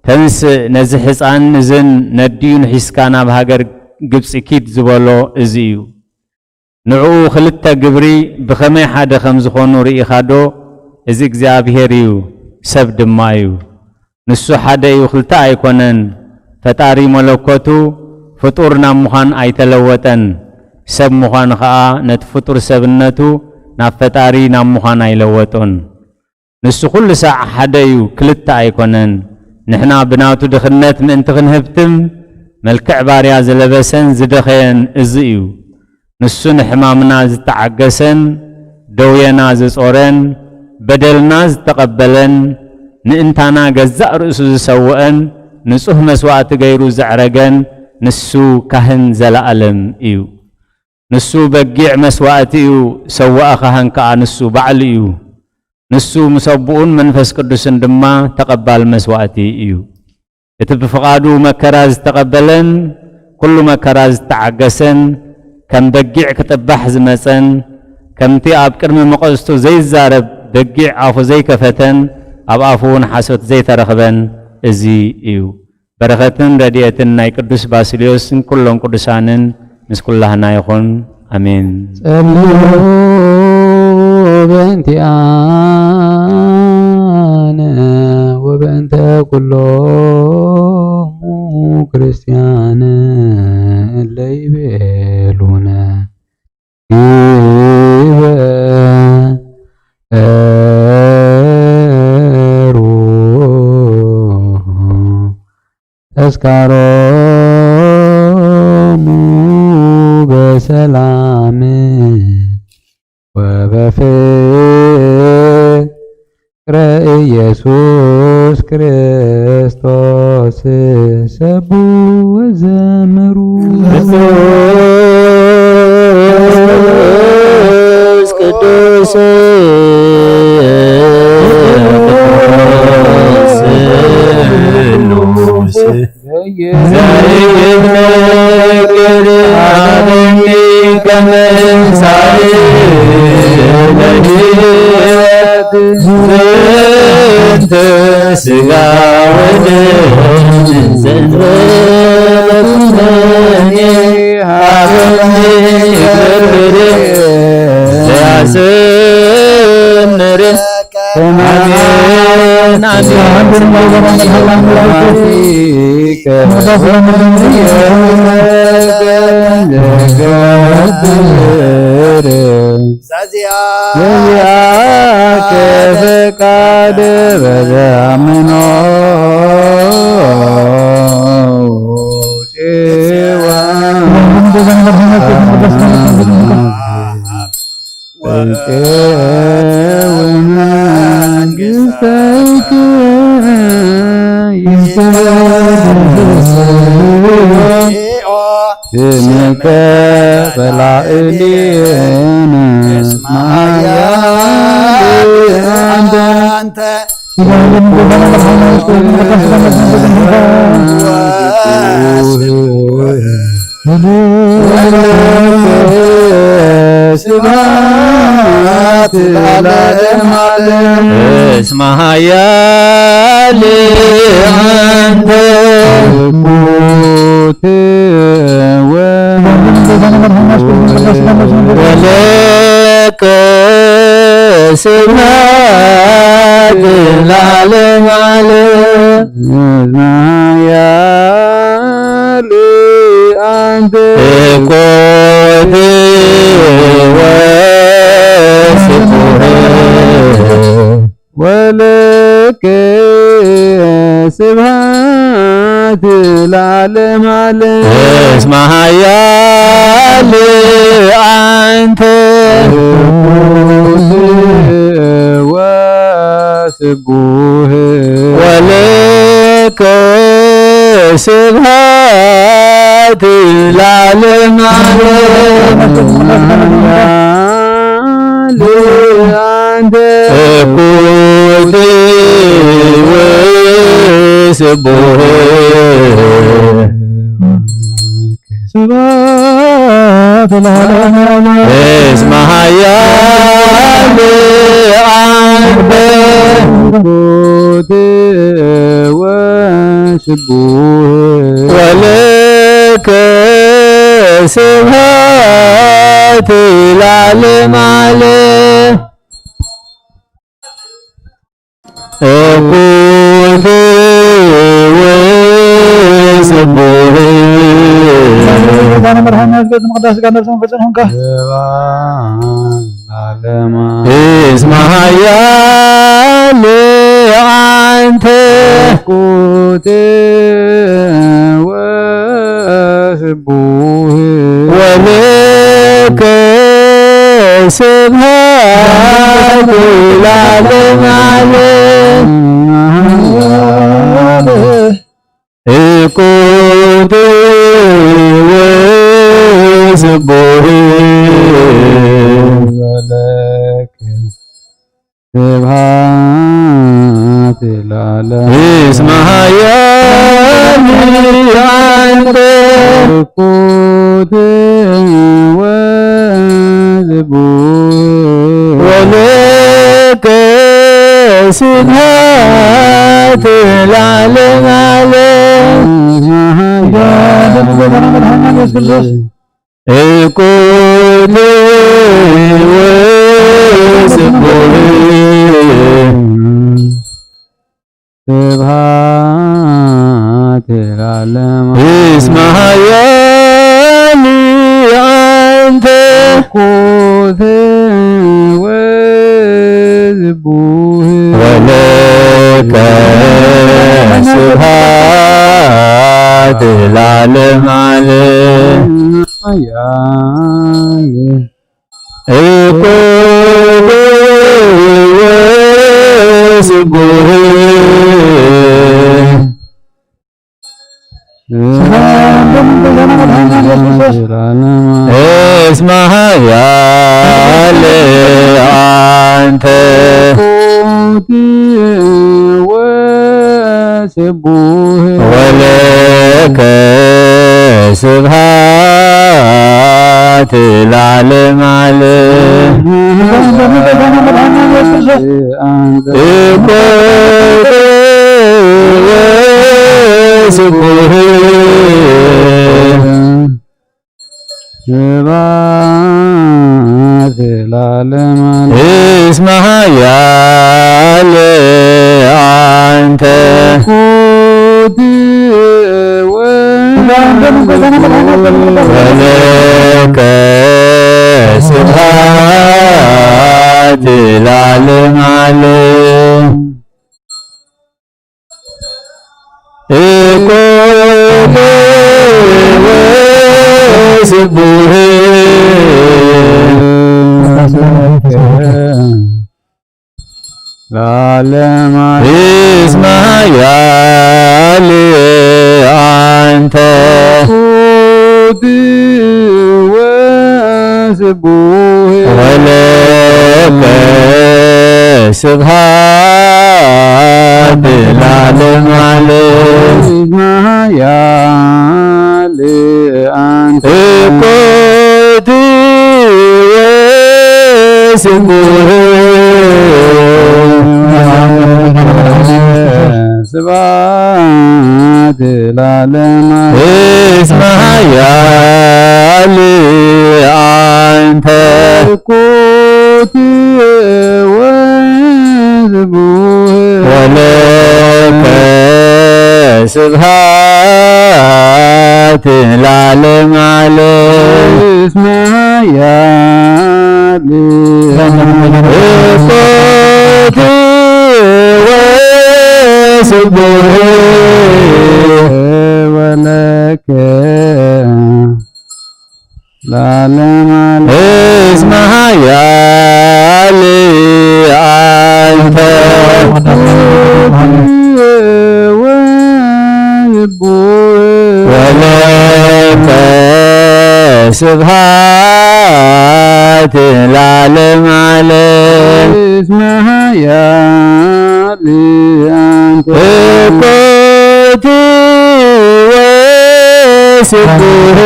"ተንስእ፣ ነዚ ሕፃን እዝን ነዲኡን ሒዝካ ናብ ሃገር ግብጺ ኪድ" ዝበሎ እዚ እዩ። ንዕኡ ክልተ ግብሪ ብኸመይ ሓደ ከም ዝኾኑ ርኢኻዶ? እዚ እግዚኣብሔር እዩ፣ ሰብ ድማ እዩ። ንሱ ሓደ እዩ፣ ክልተ ኣይኮነን። ፈጣሪ መለኮቱ ፍጡር ናብ ምዃን ኣይተለወጠን። ሰብ ምዃኑ ኸኣ ነቲ ፍጡር ሰብነቱ ናብ ፈጣሪ ናብ ምዃን ኣይለወጦን። ንሱ ኩሉ ሳዕ ሓደ እዩ፣ ክልተ ኣይኮነን። ንሕና ብናቱ ድኽነት ምእንቲ ክንህብትም፣ መልክዕ ባርያ ዝለበሰን ዝደኸየን እዚ እዩ። ንሱ ንሕማምና ዝተዓገሰን፣ ደውየና ዝጾረን፣ በደልና ዝተቐበለን፣ ምእንታና ገዛእ ርእሱ ዝሰውአን፣ ንጹህ መስዋእቲ ገይሩ ዘዕረገን፣ ንሱ ካህን ዘለኣለም እዩ። ንሱ በጊዕ መስዋእቲ እዩ፣ ሰዋኢ ካህን ከኣ ንሱ ባዕሉ እዩ። ንሱ ምስ ኣቦኡን መንፈስ ቅዱስን ድማ ተቐባል መስዋእቲ እዩ። እቲ ብፍቓዱ መከራ ዝተቐበለን ኩሉ መከራ ዝተዓገሰን፣ ከም በጊዕ ክጥባሕ ዝመጸን፣ ከምቲ ኣብ ቅድሚ መቐዝቱ ዘይዛረብ በጊዕ ኣፉ ዘይከፈተን፣ ኣብ ኣፉ እውን ሓሶት ዘይተረኽበን እዚ እዩ። በረኸትን ረድኤትን ናይ ቅዱስ ባስልዮስን ኩሎም ቅዱሳንን ምስ ኩላህና ይኹን። ኣሜን። ጸልዩ በእንቲኣነ ወበእንተ ኩሎሙ ክርስቲያን እለ ይቤሉነ ግበሩ ተስካሮሙ በሰላም ወበፍቅረ ኢየሱስ ክርስቶስ ሰቡ ወዘምሩ። ቅዱስ አብኒ ይገብር ያስምር። አሜን፣ አሜን። ዘዚአከ ፈቃድ በዘአምኖ ጽዋ ወመንግሥትከ ይትቀደስ ስምከ በላዕሌነ እስመ ኃያል አንተ። ስብሐት ለዓለመ ዓለም። እስመ ኃያል አንተ። ወለከ ስብሐት ለዓለመ ዓለም። እስመ ኃያል አንተ። እኮት ወስቡሕ። ወለከ ስብሐት ለዓለመ ዓለም። እስመ ኃያል አንተ። ወስቡሕ። ወለከ ስብሐት ለዓለመ ዓለም። አንተ እኩት ወስቡሕ። ስብሐት ለዓለመ ዓለም። እስመ ኃያል አንተ። እኩት ወስቡሕ። ወለከ ስብሐት ለዓለመ ዓለም። እኩት ወስቡሕ። ዛነ መድኃኒነ ስጋነ ነፍሰ መንፈስ ሆንካ። እስመ ኃያል አንተ። እኩት ወስቡሕ። ወለከ ስብሐት ለዓለመ ዓለም። እኩት ወስቡሕ። ወለከ ስብሐት ለዓለም። እስመ ኃያል አንተ። እኩት ወስቡሕ። ወለከ ስብሐት ለዓለመ ዓለም። እስመ ኃያል እኩት ወስቡሕ። ስብሐት ለዓለመ። እስመ ኃያል አንተ። እኩት ወስቡሕ። ወለከ ስብሐት ለዓለመ ዓለም። ኃያል እኩል ወስቡሕ። እስመ ኃያል አንተ። ስቡሕ ወለከ ስብሐት ለዓለመ ዓለም። እኩል ወስቡሕ። ስብሐት ለዓለመ ዓለም። እስመ ኃያል አንተ ኩት ወለከ ስብሐት ለዓለመ ዓለም። እኮ ስቡሕ ለዓለመ ዓለም። እስመ ኃያል አንተ ኩት ወስቡሕ ወለከ ስብሐት ለዓለመ ዓለም። እስመ ኃያል አንተ ኩት ወስቡሕ ስብሐት ለዓለመ ዓለም። እስመ ኃያል አንተ ኩት ወስቡሕ ወለከ ስብሐት ለዓለመ ዓለም። እስመ ኃያል እኮት ወስቡሕ ወለከ ለዓለመ ዓለም። እስመ ኃያል አንተ ወለከ ስብሐት ለዓለመ ዓለም። እስመ ኃያል አንተ እኮት ወስቡሕ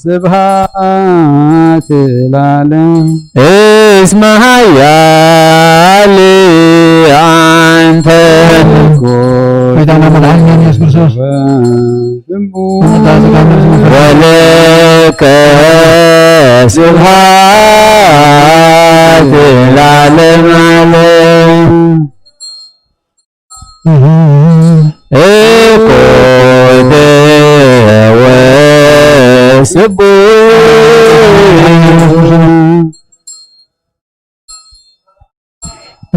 ስብሐት ለዓለም። እስመ ኃያል አንተ ጎይታና መድኃኒና ኢየሱስ ክርስቶስ። ወለከ ስብሐት ለዓለመ ዓለም። እኮት ወስቡሕ።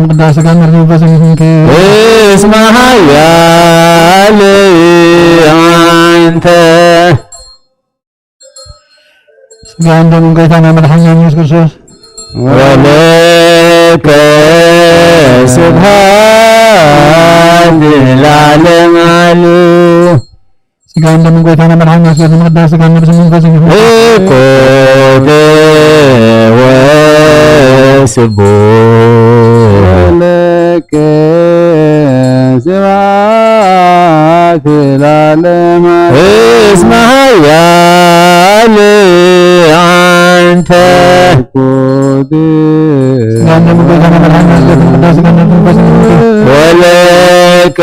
ቅዳሴ ጋር መርገም ፈሰንኪ። እስመ ኃያል አንተ ስጋ እንደምን ጌታና መድኃኒና ኢየሱስ ክርስቶስ። ወለከ ስብሐት ለዓለመ ዓለም። ስጋ እንደምን ጌታና መድኃኒና ኢየሱስ ክርስቶስ። ቅዳሴ ጋር መርገም ፈሰንኪ። እኮት ወስቡሕ። ወለከ ስብሐት ለዓለመ ዓለም። እስመ ኃያል አንተ ኩት ወለከ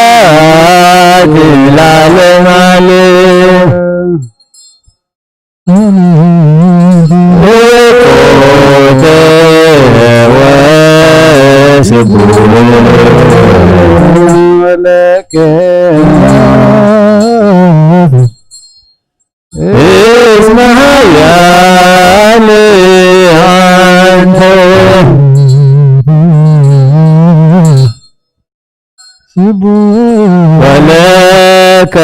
ስብሐት ለዓለመ ዓለም። እኮት ወስቡሕ ወለከ እስመ ኃያል አንተ ስቡሕ ወለከ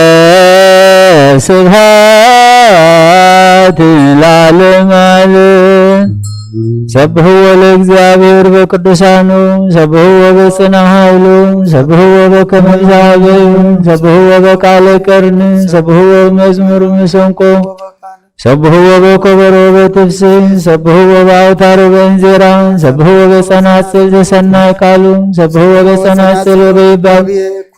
ስብሐት ለዓለመ ዓለም። ሰብሕዎ ለእግዚአብሔር በቅዱሳኑ፣ ሰብሕዎ በጽና ኃይሉ፣ ሰብሕዎ በከመ ይዛገዩ፣ ሰብሕዎ በቃለ ቀርን፣ ሰብሕዎ በመዝሙር መሰንቆ፣ ሰብሕዎ በኮበሮ በትፍስህ፣ ሰብሕዎ በአውታሩ በእንዜራ፣ ሰብሕዎ በጸናጽል ዘሰናይ ቃሉ፣ ሰብሕዎ በጸናጽል ወበይባቤ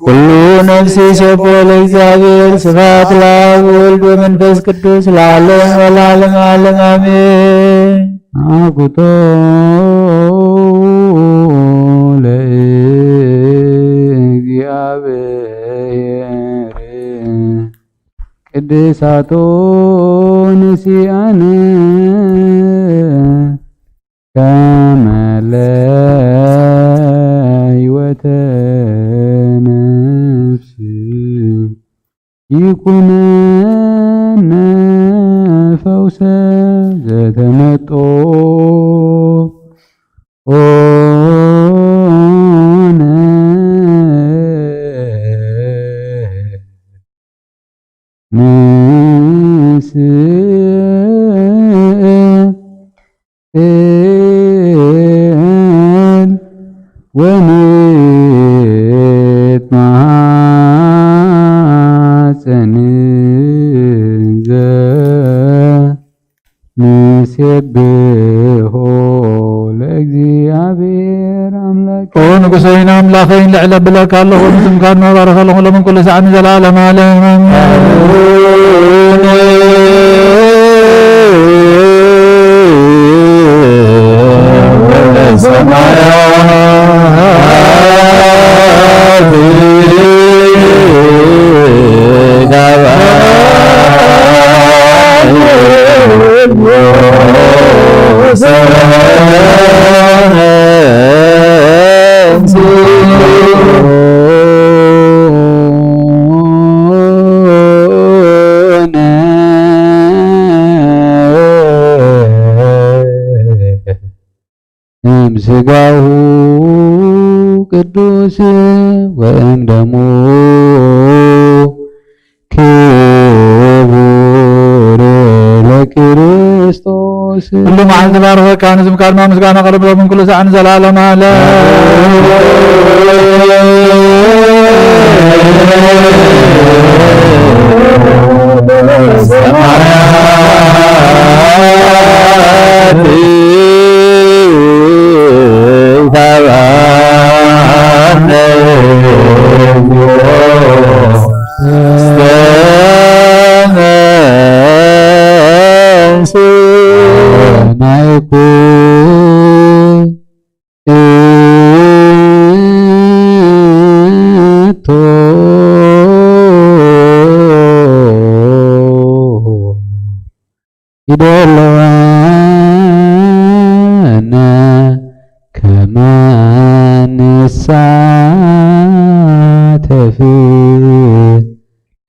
ኩሉ ነፍሲ ሰብሖ ለእግዚአብሔር። ስብሐት ለአብ ወወልድ ወመንፈስ ቅዱስ ለዓለም ወለዓለም ዓለም አሜን። አኩቶ ለእግዚአብሔር ቅድሳቶ ንሲኣነ ከመለ ሕይወተ ነፍስ ይኩነነ ፈውሰ ዘተመጦ ኦነ ንስእል ወንትማጸን ዘ ንሴብሖ ለእግዚኣብሔር ኣምላክ። ኦ ንጉሰይን ኣምላኸይን፣ ልዕል ኣብለካ ኣለኹ፣ ንስምካ ድማ ባረኸ ኣለኹ፣ ሎምን ኩሉ ሰዓት ንዘለዓለም ዓለም። እም ስጋሁ ቅዱስ ወእም ደሙ ክቡር ለክርስቶስ። ኩሉ መዓልቲ ባርኸካ፣ ንስምካ ድማ ምስጋና ቀርብ ሎምን ኩሉ ሰዓት ንዘለዓለም ዓለም። ይደለወነ ከመ ንሳተፍ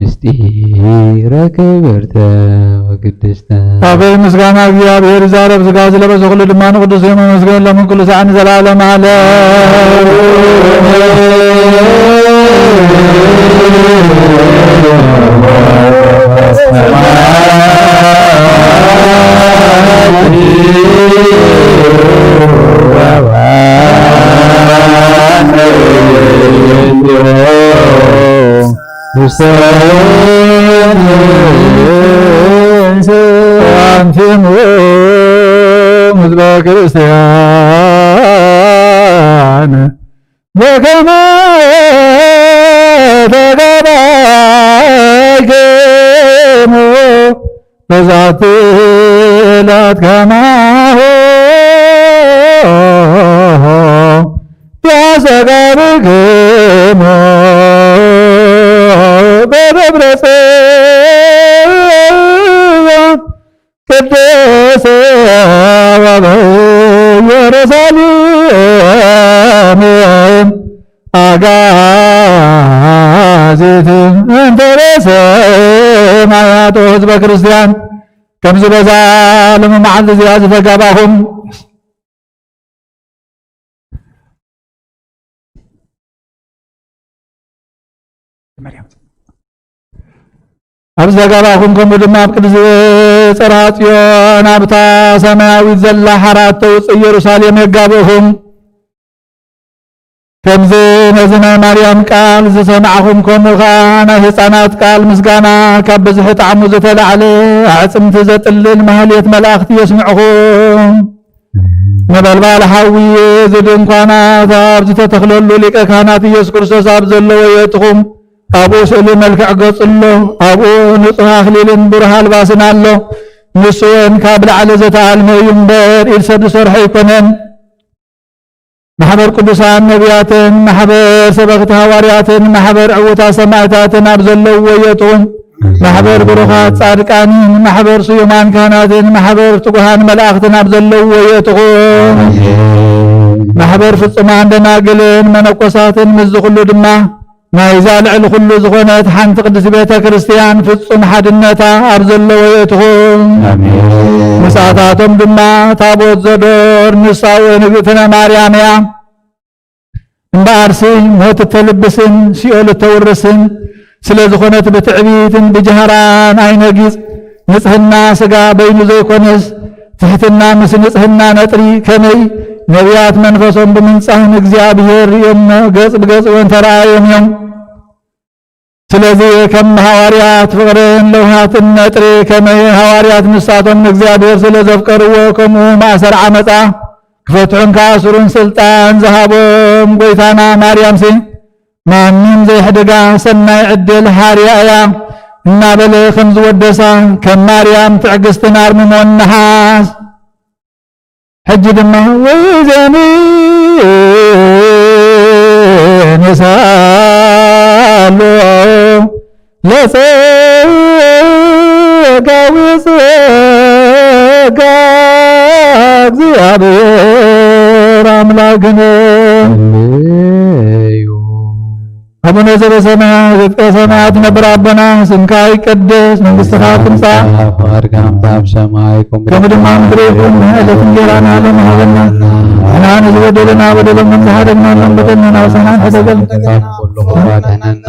ምስጢረ ክብርተ ወቅድስተ። ኣበይ ምስጋና እግዚኣብሔር ይዛረብ፣ ስጋ ዝለበሰ ኩሉ ድማ ንቅዱስ የማመስገን ሎምን ኩሉ ሰዓት ንዘለዓለም ዓለም። ውስተ አንትሙ ህዝበ ክርስቲያን በከመ ተጋባይክሙ በዛቲ ዕለት ከማሁ ያስተጋብክሙ በደብረ ጽዮን ቅድስት ወበኢየሩሳሌም አጋዚት እንተ በሰማያት። ህዝበ ክርስቲያን ከምዚ በዛ ሎሚ መዓልቲ እዚኣ ዝተጋባኹም ኣብ ዝተጋባኹም ከምኡ ድማ ኣብ ቅድስቲ ጽርሐ ጽዮን ኣብታ ሰማያዊት ዘላ ሓራት ተውፅእ ኢየሩሳሌም የጋብእኹም። ከምዚ ነዚ ናይ ማርያም ቃል ዝሰማዕኹም፣ ከምኡ ኸዓ ናይ ህፃናት ቃል ምስጋና ካብ ብዝሒ ጣዕሙ ዝተላዕለ ኣዕፅምቲ ዘጥልል ማህሌት መላእኽቲ የስምዕኹም። ነበልባል ሓዊ እዚ ድንኳናት ኣብ ዝተተኽለሉ ሊቀ ካህናት ኢየሱስ ክርስቶስ ኣብ ዘለዎ የእትኹም። ኣብኡ ስእሊ መልክዕ ገጹ ኣሎ። ኣብኡ ንጹሕ ኣኽሊልን ብሩህ ኣልባስን ኣሎ። ንሱ እውን ካብ ላዕሊ ዝተኣልመ እዩ እምበር፣ ኢድ ሰብ ዝሰርሖ ኣይኮነን። ማሕበር ቅዱሳን ነቢያትን፣ ማሕበር ሰበኽቲ ሃዋርያትን፣ ማሕበር ዕዉታት ሰማዕታትን ኣብ ዘለውዎ የእትኹም። ማሕበር ብሩኻት ጻድቃንን ማሕበር ስዩማን ካህናትን ማሕበር ትጉሃን መላእኽትን ኣብ ዘለውዎ የእትኹም። ማሕበር ፍጹማን ደናግልን መነኮሳትን ምስዚ ኩሉ ድማ ናይዛ ልዕሊ ኩሉ ዝኾነት ሓንቲ ቅድስቲ ቤተ ክርስቲያን ፍጹም ሓድነታ ኣብ ዘለዎ የእትኹም። ኣሜን። ምስኣታቶም ድማ ታቦት ዘዶር ንሳኡ ንግእትነ ማርያም እያ። እምበኣርሲ ሞት እተልብስን ሲኦል እተውርስን ስለ ዝኾነት ብትዕቢትን ብጃህራን ኣይነጊጽ። ንጽህና ስጋ በይኑ ዘይኮነስ ትሕትና ምስ ንጽህና ነጥሪ ከመይ ነቢያት መንፈሶም ብምንጻህ ንእግዚኣብሔር ርእዮሞ ገጽ ብገጽ እውን ተረኣዮም እዮም። ስለዚ ከም ሃዋርያት ፍቕርን ለውሃትን ነጥሪ ከመይ ሃዋርያት ንሳቶም ንእግዚኣብሔር ስለ ዘፍቀርዎ ከምኡ ማእሰር ዓመጻ ክፈትሑን ክኣስሩን ስልጣን ዝሃቦም ጎይታና ማርያምሲ ማንም ዘይሕድጋ ሰናይ ዕድል ሓርያ እያ እናበለ ከም ዝወደሳ ከም ማርያም ትዕግስትን ኣርምሞን ነሓስ። ሕጂ ድማ ወይዘኒ ንሳሎ ለጸጋዊ ጸጋ እግዚኣብሔር ኣምላክነ። ኣቡነ ዘበሰማያት ዘትቀ ሰማያት ነብር ኣቦና ስምካ ይቀደስ መንግስትኻ ትምጻእ። ፈቃድካ ከምቲ ኣብ ሰማይ ከምኡ ከም ድማ ምድሪ ይኹን። ዕለት እንጀራና ሃበና። ንሕና ንዝበደሉና በደሎም ከም ዝሓደግናሎም በደልና ንዓና ሕደገልና። ኩሉ ክፋተነና።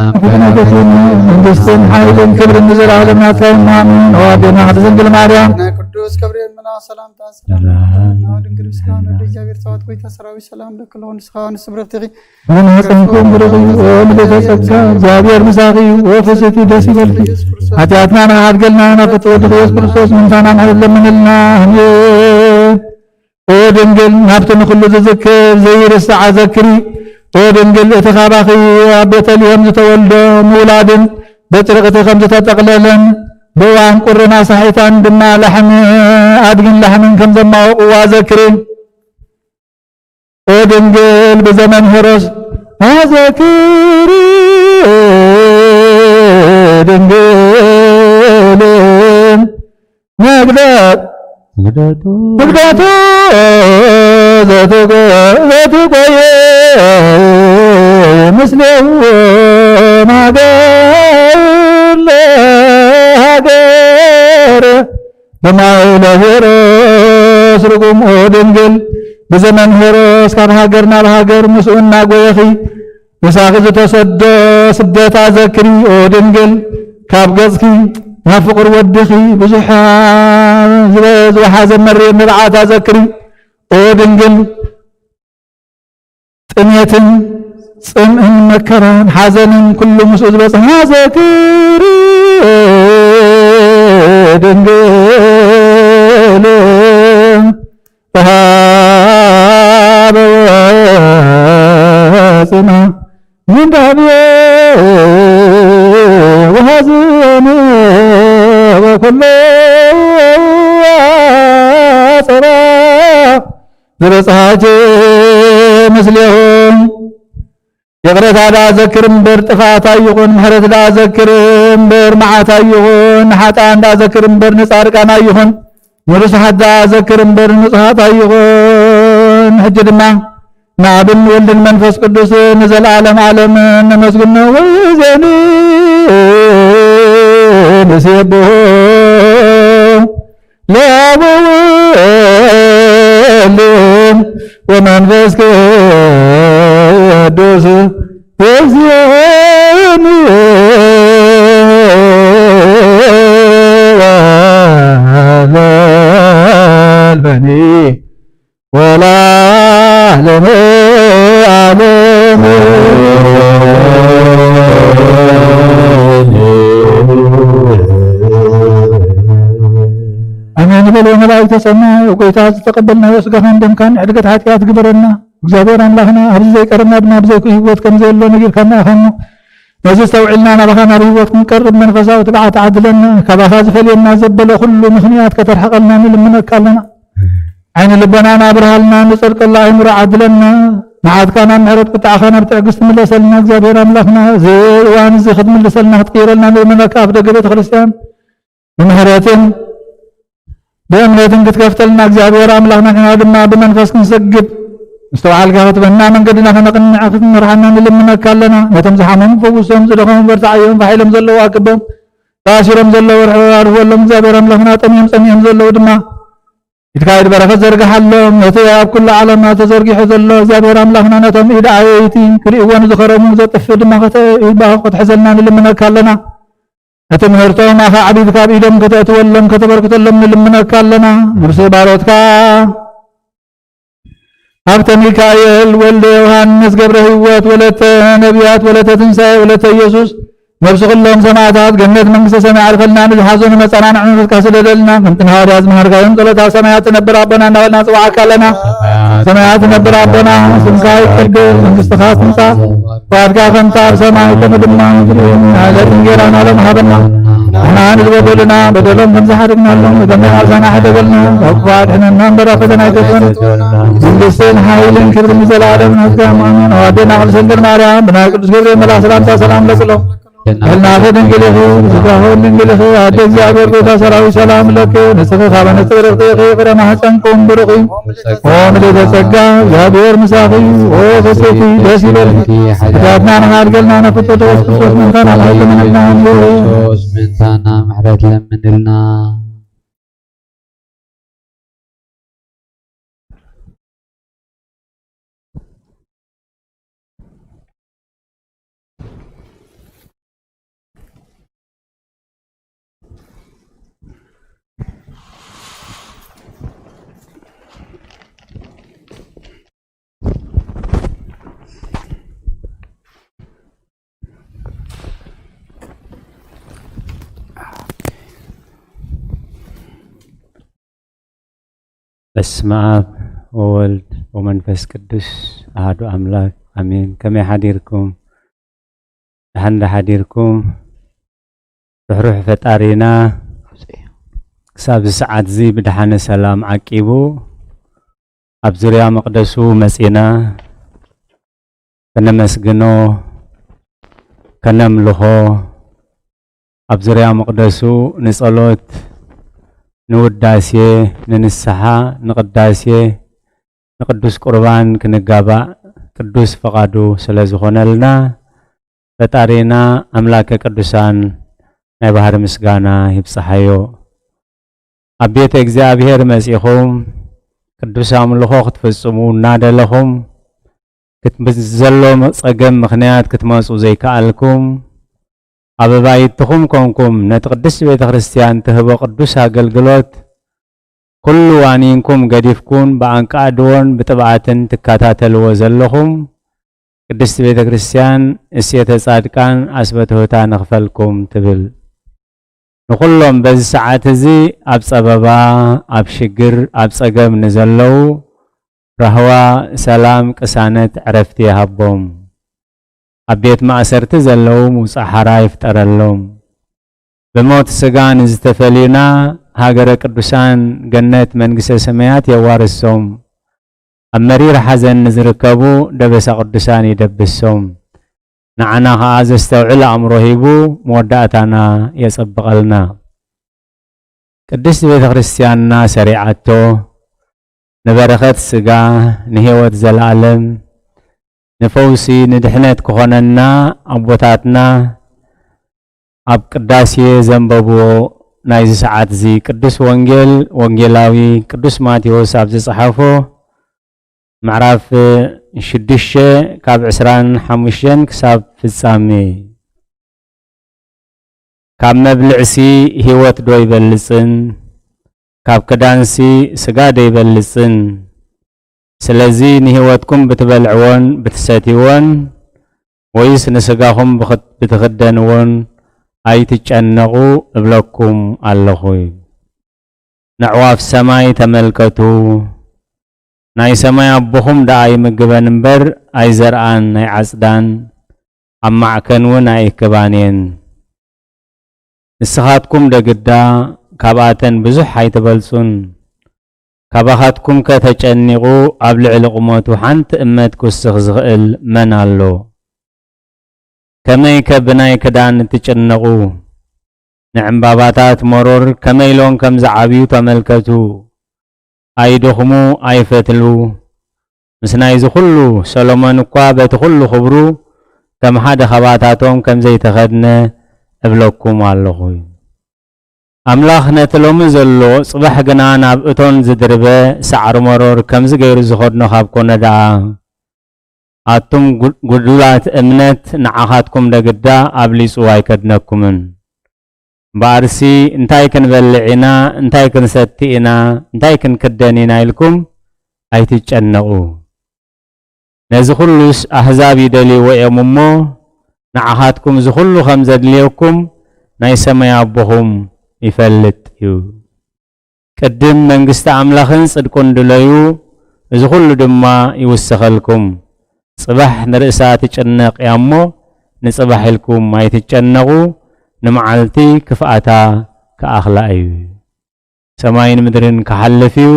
መንግስትን ሓይልን ክብርን ንዘለኣለም ናትካ ይኹን። ኣሜን። ኣዋዴና ቅድስት ድንግል ማርያም ናይ ቅዱስ ገብርኤል መልኣክ ሰላምታ ሰላም። ድንግል ስጋን ወደ እግዚኣብሔር ጸዋት ጎይታ ሰራዊት ሰላም ለክሎ ንስኻ ንስብረትኺ ብማህፀንኩም ብሩኽ እዩ። ኦ ምልዕተ ጸጋ፣ እግዚኣብሔር ምሳኺ እዩ። ኦ ፍስሕቲ ደስ ይበልኪ። ሓጢኣትና ንኽሓድገልና ናብ ፍትወ ወድኺ ኢየሱስ ክርስቶስ ምምታና ምሕረት ለምንልና። ኣሜን። ኦ ድንግል፣ ናብቲ ንኹሉ ዝዝክር ዘይርስዓ ዘክሪ። ኦ ድንግል፣ እቲ ካባኺ ኣብ ቤተልሔም ዝተወልዶ ምውላድን በጭርቕቲ ከም ዝተጠቕለለን ብእዋን ቁርን ኣሳሒታን ድማ ላሕሚ ኣድግን ላሕምን ከም ዘማወቕዋ ዘክሪ። ኦ ድንግል ብዘመን ሄሮስ ኣዘክሪ ድንግል ንግደት ንግደቱ ንግደቱ ዘትቆ- ዘትቆየ ምስሌሁ ማገር ለሃገር ብማእለ ሄሮስ ርጉም ኦ ድንግል ብዘመን ሄሮስ ካብ ሃገር ናብ ሃገር ምስኡ እናጎየኺ ምሳኺ ዝተሰዶ ስደት ኣዘክሪ ኦ ድንግል ካብ ገጽኪ ናብ ፍቕሪ ወድኺ ብዙሕ ዝበ- ዝወሓዘ መሪር ንብዓት ኣዘክሪ ኦ ድንግል ጥሜትን ጽምእን መከራን ሓዘንን ኩሉ ምስኡ ዝበጽሐ ዘክሪ ድንግል ተሃበ ወፅና ምንዳቤ ወሃዝን ወኩሎ ኣፀባ ዝበጽሓት ምስሌኹም ይቕረታ ደኣ ዘክር እምበር ጥፍኣት ኣይኹን፣ ምሕረት ደኣ ዘክር እምበር መዓት ኣይኹን፣ ንሓጥኣን ደኣ ዘክር እምበር ንጻድቃን ኣይኹን፣ ንርሱሓት ደኣ ዘክር እምበር ንጹሃት ኣይኹን። ሕጂ ድማ ንኣብን ወልድን መንፈስ ቅዱስ ንዘለዓለም ዓለም ነመስግኖ። ወይዜኒ ንሴብሖ ለወወልድ ወመንፈስ ቅዱስ እዝየኒ ወለዓለመኒ ወለዓለመ ዓለም። ኣሜን በሉ። መላእክተ ሰማይ፣ ጎይታ ዝተቀበልናዮ ስጋኻን ደምካን ዕድገት ሓጢኣት ግበረልና። እግዚኣብሔር ኣምላኽና፣ ኣብዚ ዘይቀረብና ድማ ኣብ ዘይኩ ህይወት ከም ዘየሎ ነጊርካና ኢኻ እሞ፣ ነዚ ኣስተውዒልና ናባኻ ናብ ህይወት ክንቀርብ መንፈሳዊ ትብዓት ዓድለና። ካባኻ ዝፈልየና ዘበለ ኩሉ ምኽንያት ከተርሕቐልና ንልምነካ ኣለና። ዓይኒ ልቦናና ኣብርሃልና፣ ንጸድቀሉ ኣእምሮ ዓድለና። ንዓትካ ናብ ምሕረት ቁጥዓኻ ናብ ትዕግስቲ ምለሰልና እግዚኣብሔር ኣምላኽና። እዚ እዋን እዚ ክትምልሰልና ክትቅይረልና ንልምነካ። ኣፍ ደገ ቤተ ክርስቲያን ብምሕረትን ብእምነትን ክትከፍተልና እግዚኣብሔር ኣምላኽና፣ ንሕና ድማ ብመንፈስ ክንሰግድ ምስተውዓልካ ክትበና መንገድና ከነቕንዕ ክትመርሓና ንልምነካ ኣለና። ነቶም ዝሓመሙ ፈውሶም፣ ዝደኸሙ በርትዓዮም፣ ፋሕ ኢሎም ዘለዉ ኣክቦም፣ ተኣሲሮም ዘለዉ ርሕራርወሎም እግዚኣብሔር ኣምላኽና። ጠምዮም ጸሚኦም ዘለዉ ድማ ኢድካ ኢድ በረኸት ዘርግሓሎም። ነቲ ኣብ ኩሉ ዓለምና ተዘርጊሑ ዘሎ እግዚኣብሔር ኣምላኽና ነቶም ኢድ ኣየይቲ ክርእይዎ ንዝኸረሙ ዘጥፍእ ድማ ከተባርኽ ክትሕዘልና ንልምነካ ኣለና። ነቲ ምህርቶም ኣኻ ዓቢድ ካብ ኢዶም ከተእትወሎም ከተበርክተሎም ንልምነካ ኣለና። ነብሲ ባሮትካ ሃብተ ሚካኤል ወልደ ዮሃንስ ገብረ ህይወት ወለተ ነቢያት ወለተ ትንሳኤ ወለተ ኢየሱስ ነብሲ ኩሎም ሰማዕታት ገነት መንግስተ ሰማይ ዓርፈልና። ንዝሓዘኑ መጸናንዒ መንፈስካ ስደደልና። ከምቲ ንሃዋርያ ዝመሃርካዮም ጸሎታ ሰማያት ትነብር ኣቦና እናበልና ንጽውዓካ ኣለና። ሰማያት ትነብር ኣቦና ስምካ ይቀደስ፣ መንግስትኻ ትምጻእ፣ ፍቓድካ ከምቲ ኣብ ሰማይ ከምኡ ድማ ኣብ ምድሪ ትኹን። ዕለት እንጌራና ሎም ሃበና። ንሕና ንዝበደሉና በደሎም ከም ዝሓደግናሎም ንበደልና ኣሕድገና፣ ካብ ክፉ ኣድሕነና እምበር ኣብ ፈተና ኣይተእትወና። መንግስትን ሓይልን ክብርን ንዘለኣለም ናትካ እዮም። ኣሜን። ኣዋዴና ቅድስት ድንግል ማርያም ብናይ ቅዱስ ገብርኤል መልኣክ ሰላምታ ሰላም ለክሎ። ሕልናኺ ድንግል ኢኺ፣ ስጋኺ ድንግል ኢኺ። ኣደ እግዚኣብሔር ጎይታ ሰራዊት ሰላም ለኪ። ንስኺ ካብ ኣንስቲ ብርኽቲ ኢኺ፣ ፍረ ማህፀንኩም ብሩኽ እዩ። ኦ ምልዕተ ጸጋ፣ እግዚኣብሔር ምሳኺ እዩ። ኦ ፍጽሕቲ፣ ደስ ይበልኪ። ኃጢአትና ንኻድገልና፣ ንፍቶ ተወስ ክርስቶስ ምንታና ምሕረት ለምንልና። ክርስቶስ ምንታና ምሕረት ለምንልና። በስመ አብ ወወልድ ወመንፈስ ቅዱስ አሐዱ አምላክ አሜን። ከመይ ሓዲርኩም? ደሓን ዶ ሓዲርኩም? ርሕሩሕ ፈጣሪና ክሳብ እዚ ሰዓት እዚ ብደሓነ ሰላም ዓቂቡ ኣብ ዙርያ መቕደሱ መጺና ከነመስግኖ፣ ከነምልኾ፣ ኣብ ዙርያ መቕደሱ ንጸሎት፣ ንውዳሴ፣ ንንስሓ፣ ንቕዳሴ፣ ንቅዱስ ቁርባን ክንጋባእ ቅዱስ ፈቓዱ ስለ ዝኾነልና፣ ፈጣሪና ኣምላከ ቅዱሳን ናይ ባህሪ ምስጋና ይብጽሓዮ። ኣብ ቤተ እግዚኣብሔር መጺኹም ቅዱስ ኣምልኾ ክትፍጽሙ እናደለኹም፣ ክት-፣ ብዘሎ ጸገም ምኽንያት ክትመጹ ዘይከኣልኩም፣ ኣብ ኣባይትኹም ኮንኩም ነቲ ቅድስት ቤተ ክርስቲያን ትህቦ ቅዱስ ኣገልግሎት ኩሉ ዋኒንኩም ገዲፍኩን ብኣንቃድዎን ብጥብዓትን ትከታተልዎ ዘለኹም ቅድስት ቤተ ክርስቲያን እሴተ ጻድቃን ኣስበትሁታ ንኽፈልኩም ትብል። ንኹሎም በዚ ሰዓት እዚ ኣብ ጸበባ፣ ኣብ ሽግር፣ ኣብ ጸገም ንዘለዉ ራህዋ፣ ሰላም፣ ቅሳነት፣ ዕረፍቲ ይሃቦም። ኣብ ቤት ማእሰርቲ ዘለዉ ምውጻእ ሓራ ይፍጠረሎም። ብሞት ስጋ ንዝተፈልዩና ሃገረ ቅዱሳን ገነት መንግስተ ሰማያት የዋርሶም። ኣብ መሪር ሓዘን ንዝርከቡ ደበሳ ቅዱሳን ይደብሶም። ንዓና ኸኣ ዘስተውዕል ኣእምሮ ሂቡ መወዳእታና የጸብቐልና። ቅድስት ቤተ ክርስቲያንና ሰሪዓቶ ንበረኸት ስጋ፣ ንህይወት ዘለዓለም፣ ንፈውሲ፣ ንድሕነት ክኾነና ኣቦታትና ኣብ ቅዳሴ ዘንበብዎ ናይዚ ሰዓት እዚ ቅዱስ ወንጌል ወንጌላዊ ቅዱስ ማቴዎስ ኣብ ዝጸሓፎ ምዕራፍ ሽዱሽተ ካብ ዕስራን ሓሙሽተን ክሳብ ፍጻሜ። ካብ መብልዕሲ ህይወት ዶ ይበልጽን? ካብ ክዳንሲ ስጋ ዶ ይበልጽን? ስለዚ ንህይወትኩም ብትበልዕዎን ብትሰትይዎን ወይስ ንስጋኹም ብኽት-፣ ብትኽደንዎን ኣይትጨነቑ እብለኩም ኣለኹ። ነዕዋፍ ሰማይ ተመልከቱ፣ ናይ ሰማይ ኣቦኹም ደኣ ይምግበን እምበር ኣይዘርኣን ኣይዓጽዳን፣ ኣብ ማዕከን እውን ኣይእክባን እየን። ንስኻትኩም ደግዳ ካብኣተን ብዙሕ ኣይትበልጹን። ካባኻትኩም ከ ተጨኒቑ ኣብ ልዕሊ ቁመቱ ሓንቲ እመት ክውስኽ ዝኽእል መን ኣሎ? ከመይ ከ ብናይ ክዳን ትጭነቑ? ንዕምባባታት መሮር ከመይ ኢሎም ከም ዝዓብዩ ተመልከቱ። ኣይደኽሙ፣ ኣይፈትሉ። ምስ ናይዚ ኩሉ ሰሎሞን እኳ በቲ ኩሉ ክብሩ ከም ሓደ ኻባታቶም ከም ዘይተኸድነ እብለኩም ኣለኹ። ኣምላኽ ነቲ ሎሚ ዘሎ ጽባሕ ግና ናብ እቶን ዝድርበ ሳዕሪ መሮር ከምዚ ገይሩ ዝኸድኖ ካብ ኮነ ደኣ፣ ኣቱም ጉ-፣ ጉዱላት እምነት ንዓኻትኩም ደግዳ ኣብሊጹ ኣይከድነኩምን። እምበኣርሲ እንታይ ክንበልዕ ኢና፣ እንታይ ክንሰቲ ኢና፣ እንታይ ክንክደን ኢና ኢልኩም ኣይትጨነቑ። ነዚ ኩሉስ ኣህዛብ ይደልይዎ እዮም እሞ፣ ንዓኻትኩም እዚ ኩሉ ከም ዘድልየኩም ናይ ሰማይ ኣቦኹም ይፈልጥ እዩ። ቅድም መንግስቲ ኣምላኽን ጽድቁን ድለዩ፣ እዚ ኩሉ ድማ ይውሰኸልኩም። ጽባሕ ንርእሳ ትጭነቕ እያ እሞ፣ ንጽባሕ ኢልኩም ኣይትጨነቑ፣ ንመዓልቲ ክፍኣታ ክኣኽላ እዩ። ሰማይን ምድርን ክሓልፍ እዩ፣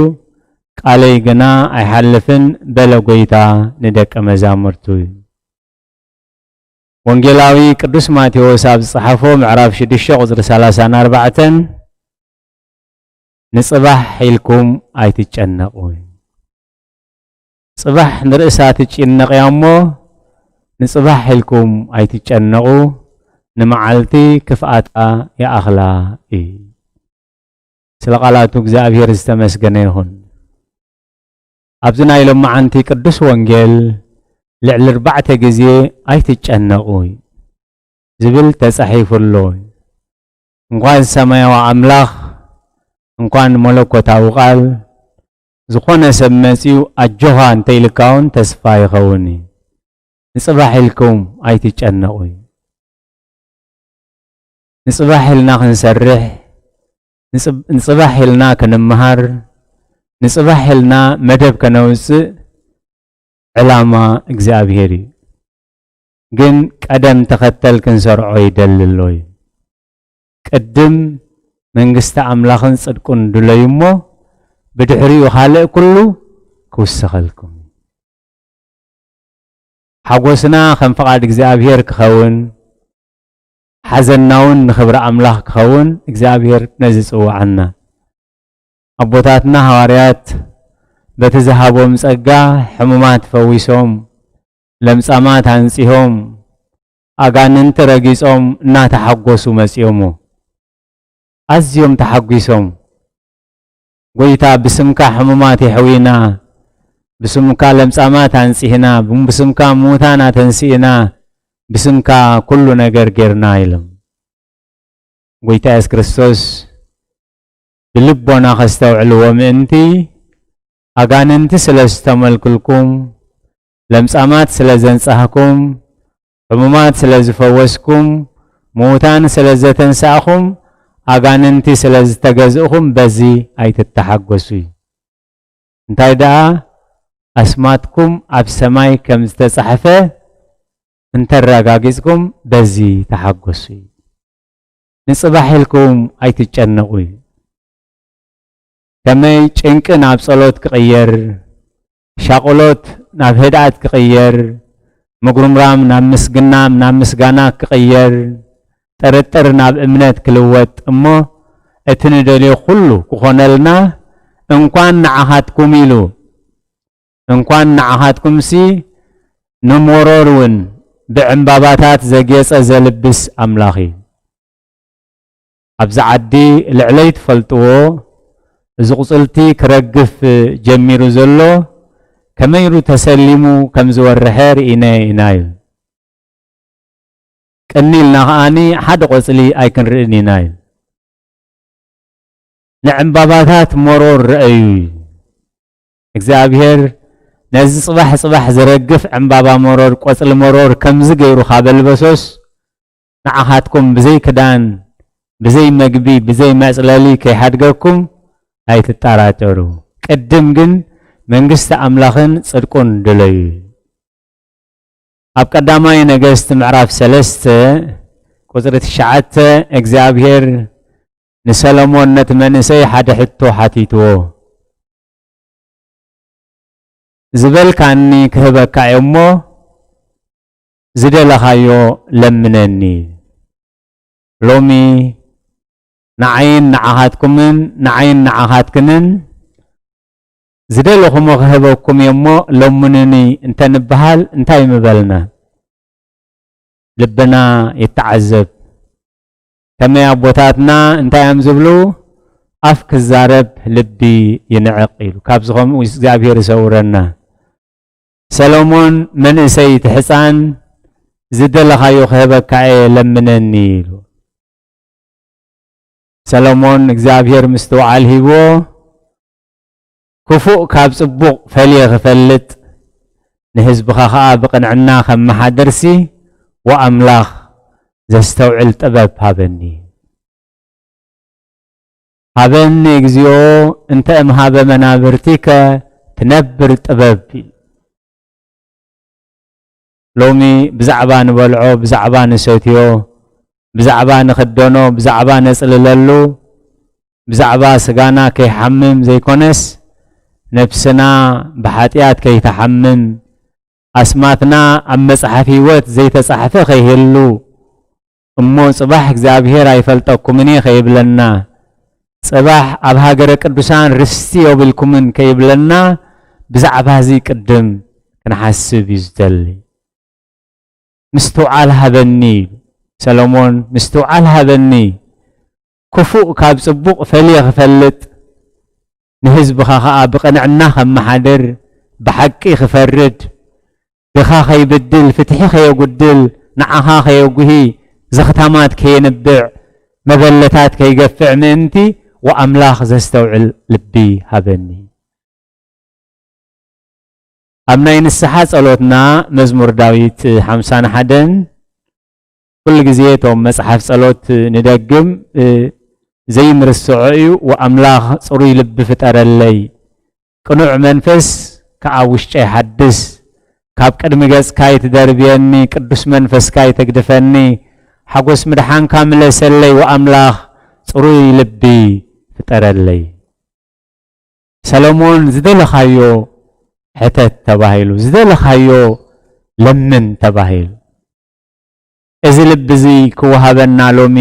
ቃለይ ግና ኣይሓልፍን፣ በለ ጐይታ ንደቀ መዛሙርቱ። ወንጌላዊ ቅዱስ ማቴዎስ ኣብ ዝጸሓፎ ምዕራፍ ሽዱሽተ ቁጽሪ ሰላሳን ኣርባዕተን፣ ንጽባሕ ኢልኩም ኣይትጨነቑ። ጽባሕ ንርእሳ ትጭነቕ እያ እሞ፣ ንጽባሕ ኢልኩም ኣይትጨነቑ፣ ንመዓልቲ ክፍኣታ ይኣኽላ እዩ። ስለ ቃላቱ እግዚኣብሔር ዝተመስገነ ይኹን። ኣብዚ ናይ ሎማዓንቲ ቅዱስ ወንጌል ልዕሊ ኣርባዕተ ግዜ ኣይትጨነቑ ዝብል ተጻሒፉ ኣሎ። እንኳን ሰማያዊ ኣምላኽ፣ እንኳን መለኮታዊ ቃል፣ ዝኾነ ሰብ መጺኡ ኣጆኻ እንተኢልካ እውን ተስፋ ይኸውን እዩ። ንጽባሕ ኢልኩም ኣይትጨነቑ እዩ። ንጽባሕ ኢልና ክንሰርሕ፣ ንጽብ-፣ ንጽባሕ ኢልና ክንመሃር፣ ንጽባሕ ኢልና መደብ ከነውጽእ ዕላማ እግዚኣብሔር እዩ። ግን ቀደም ተኸተል ክንሰርዖ ይደሊ ኣሎ እዩ። ቅድም መንግስቲ ኣምላኽን ጽድቁን ድለዩ እሞ፣ ብድሕሪኡ ካልእ ኩሉ ክውሰኸልኩም። ሓጎስና ከም ፍቓድ እግዚኣብሔር ክኸውን፣ ሓዘንና እውን ንኽብሪ ኣምላኽ ክኸውን እግዚኣብሔር ነዚ ጽውዓና። ኣቦታትና ሃዋርያት በቲ ዝሃቦም ጸጋ ሕሙማት ፈዊሶም፣ ለምጻማት ኣንጺሆም፣ ኣጋንንቲ ረጊጾም እናተሓጎሱ መጺኦሞ። ኣዝዮም ተሓጒሶም። "ጎይታ፣ ብስምካ ሕሙማት የሕዊና፣ ብስምካ ለምጻማት ኣንጺህና፣ ብስምካ ምዉታን ኣተንሲእና፣ ብስምካ ኩሉ ነገር ጌርና" ኢሎም። ጎይታ የሱስ ክርስቶስ ብልቦና ከስተውዕልዎ ምእንቲ፣ ኣጋንንቲ ስለ ዝተመልክልኩም፣ ለምጻማት ስለ ዘንጻህኩም፣ ሕሙማት ስለ ዝፈወስኩም፣ ምዉታን ስለ ዘተንሳእኹም፣ ኣጋንንቲ ስለ ዝተገዝእኹም፣ በዚ ኣይትተሓጎሱ እዩ። እንታይ ደኣ፣ ኣስማትኩም ኣብ ሰማይ ከም ዝተጻሕፈ እንተረጋጊጽኩም፣ በዚ ተሓጎሱ እዩ። ንጽባሕ ኢልኩም ኣይትጨነቑ እዩ። ከመይ ጭንቂ ናብ ጸሎት ክቕየር፣ ሻቕሎት ናብ ህድኣት ክቕየር፣ ምጉርምራም ናብ ምስግና፣ ናብ ምስጋና ክቕየር፣ ጥርጥር ናብ እምነት ክልወጥ፣ እሞ እቲ ንደልዮ ኩሉ ክኾነልና፣ እንኳን ንዓኻትኩም ኢሉ፣ እንኳን ንዓኻትኩምሲ ንሞሮር እውን ብዕምባባታት ዘጌጸ ዘልብስ ኣምላኽ እዩ። ኣብዚ ዓዲ ልዕለይ ትፈልጥዎ፣ እዚ ቁጽልቲ ክረግፍ ጀሚሩ ዘሎ፣ ከመይ ኢሉ ተሰሊሙ ከም ዝወርሐ ርኢናዮ ኢና ኢሉ። ቅኒ ኢልና ከኣኒ ሓደ ቆጽሊ ኣይክንርእን ኢና ኢሉ። ንዕምባባታት መሮር ረኣዩ። እግዚኣብሔር ነዚ ጽባሕ ጽባሕ ዝረግፍ ዕምባባ መሮር፣ ቆጽሊ መሮር ከምዚ ገይሩ ካብ ኣልበሶስ፣ ንዓኻትኩም ብዘይ ክዳን፣ ብዘይ መግቢ፣ ብዘይ መጽለሊ ከይሓድገኩም ኣይትጠራጠሩ። ቅድም ግን መንግስቲ ኣምላኽን ጽድቁን ድለዩ። ኣብ ቀዳማይ ነገስት ምዕራፍ ሰለስተ ቁጽሪ ትሽዓተ፣ እግዚኣብሔር ንሰሎሞን ነቲ መንእሰይ ሓደ ሕቶ ሓቲትዎ። ዝበልካኒ ክህበካ እየ እሞ ዝደለኻዮ ለምነኒ። ሎሚ ንዓይን ንዓኻትኩምን ንዓይን ንዓኻትክንን ዝደለኹሞ ክህበኩም እየ እሞ ለምኑኒ እንተንበሃል እንታይ ምበልና? ልብና ይተዓዘብ። ከመይ ኣቦታትና እንታይ እዮም ዝብሉ? ኣፍ ክዛረብ ልቢ ይንዕቕ ኢሉ። ካብዚ ከምኡ እግዚኣብሔር ይሰውረና። ሰሎሞን መንእሰይ እቲ ሕፃን ዝደለኻዮ ክህበካ እየ ለምነኒ ኢሉ። ሰሎሞን እግዚኣብሔር ምስትውዓል ሂብዎ ክፉእ ካብ ጽቡቕ ፈልየ ክፈልጥ ንህዝብኻ ኸኣ ብቕንዕና ከመሓድርሲ ወኣምላኽ ዘስተውዕል ጥበብ ሃበኒ። ሃበኒ እግዚኣብሔር እንተ እምሃበ መናብርቲከ ትነብር ጥበብ። ሎሚ ብዛዕባ ንበልዖ፣ ብዛዕባ ንሰትዮ፣ ብዛዕባ ንኽደኖ፣ ብዛዕባ ነጽልለሉ፣ ብዛዕባ ስጋና ከይሓምም ዘይኮነስ ነፍስና ብሓጢኣት ከይትሓምም ኣስማትና ኣብ መጽሓፍ ህይወት ዘይተጻሕፈ ከይህሉ እሞ ጽባሕ እግዚኣብሔር ኣይፈልጠኩምን እየ ከይብለና፣ ጽባሕ ኣብ ሃገረ ቅዱሳን ርስቲ የብልኩምን ከይብለና ብዛዕባ እዚ ቅድም ክንሓስብ እዩ ዝደሊ። ምስትውዓል ሃበኒ፣ ሰሎሞን ምስትውዓል ሃበኒ፣ ክፉእ ካብ ጽቡቕ ፈልየ ክፈልጥ፣ ንህዝብኻ ኸኣ ብቕንዕና ከመሓድር፣ ብሓቂ ክፈርድ፣ ድኻ ከይብድል፣ ፍትሒ ከየጉድል፣ ንዓኻ ከየጉሂ፣ ዘኽታማት ከየንብዕ፣ መበለታት ከይገፍዕ ምእንቲ፣ ወኣምላኽ ዘስተውዕል ልቢ ሃበኒ። ኣብ ናይ ንስሓ ጸሎትና መዝሙር ዳዊት ሓምሳን ሓደን ኩሉ ግዜ እቶም መጽሓፍ ጸሎት ንደግም፣ እ፣ ዘይንርስዖ እዩ። "ወኣምላኽ ጽሩይ ልቢ ፍጠረለይ፣ ቅኑዕ መንፈስ ከኣ ውሽጠይ ሓድስ። ካብ ቅድሚ ገጽካ ኣይትደርብየኒ፣ ቅዱስ መንፈስካ ኣይተግድፈኒ። ሓጎስ ምድሓንካ ምለሰለይ፣ ወኣምላኽ ጽሩይ ልቢ ፍጠረለይ።" ሰሎሞን ዝደለኻዮ ሕተት ተባሂሉ፣ ዝደለኻዮ ለምን ተባሂሉ። እዚ ልቢ እዚ ክወሃበና ሎሚ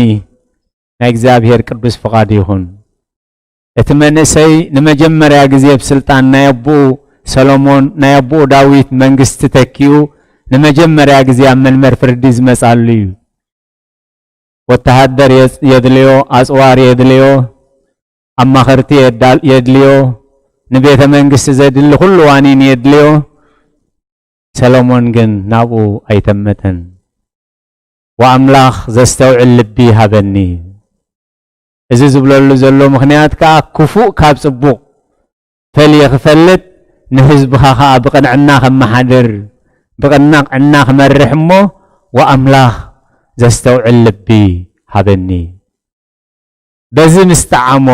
ናይ እግዚኣብሔር ቅዱስ ፍቓድ ይኹን። እቲ መንእሰይ ንመጀመርያ ግዜ ብስልጣን ናይ ኣቦኡ ሰሎሞን፣ ናይ ኣቦኡ ዳዊት መንግስቲ ተኪኡ ንመጀመርያ ግዜ ኣብ መንበር ፍርዲ ዝመጻሉ እዩ። ወተሃደር የጽ-፣ የድልዮ፣ ኣጽዋር የድልዮ፣ ኣማኸርቲ የዳል-፣ የድልዮ፣ ንቤተ መንግስቲ ዘድሊ ኩሉ ዋኒን የድልዮ። ሰሎሞን ግን ናብኡ ኣይተመተን። "ወኣምላኽ ዘስተውዕል ልቢ ሃበኒ።" እዚ ዝብለሉ ዘሎ ምኽንያት ከኣ ክፉእ ካብ ጽቡቕ ፈልየ ክፈልጥ፣ ንህዝብኻ ኸኣ ብቕንዕና ከመሓድር፣ ብቕንዕና ክመርሕ እሞ፣ ወኣምላኽ ዘስተውዕል ልቢ ሃበኒ። በዚ ምስ ጠዓሞ፣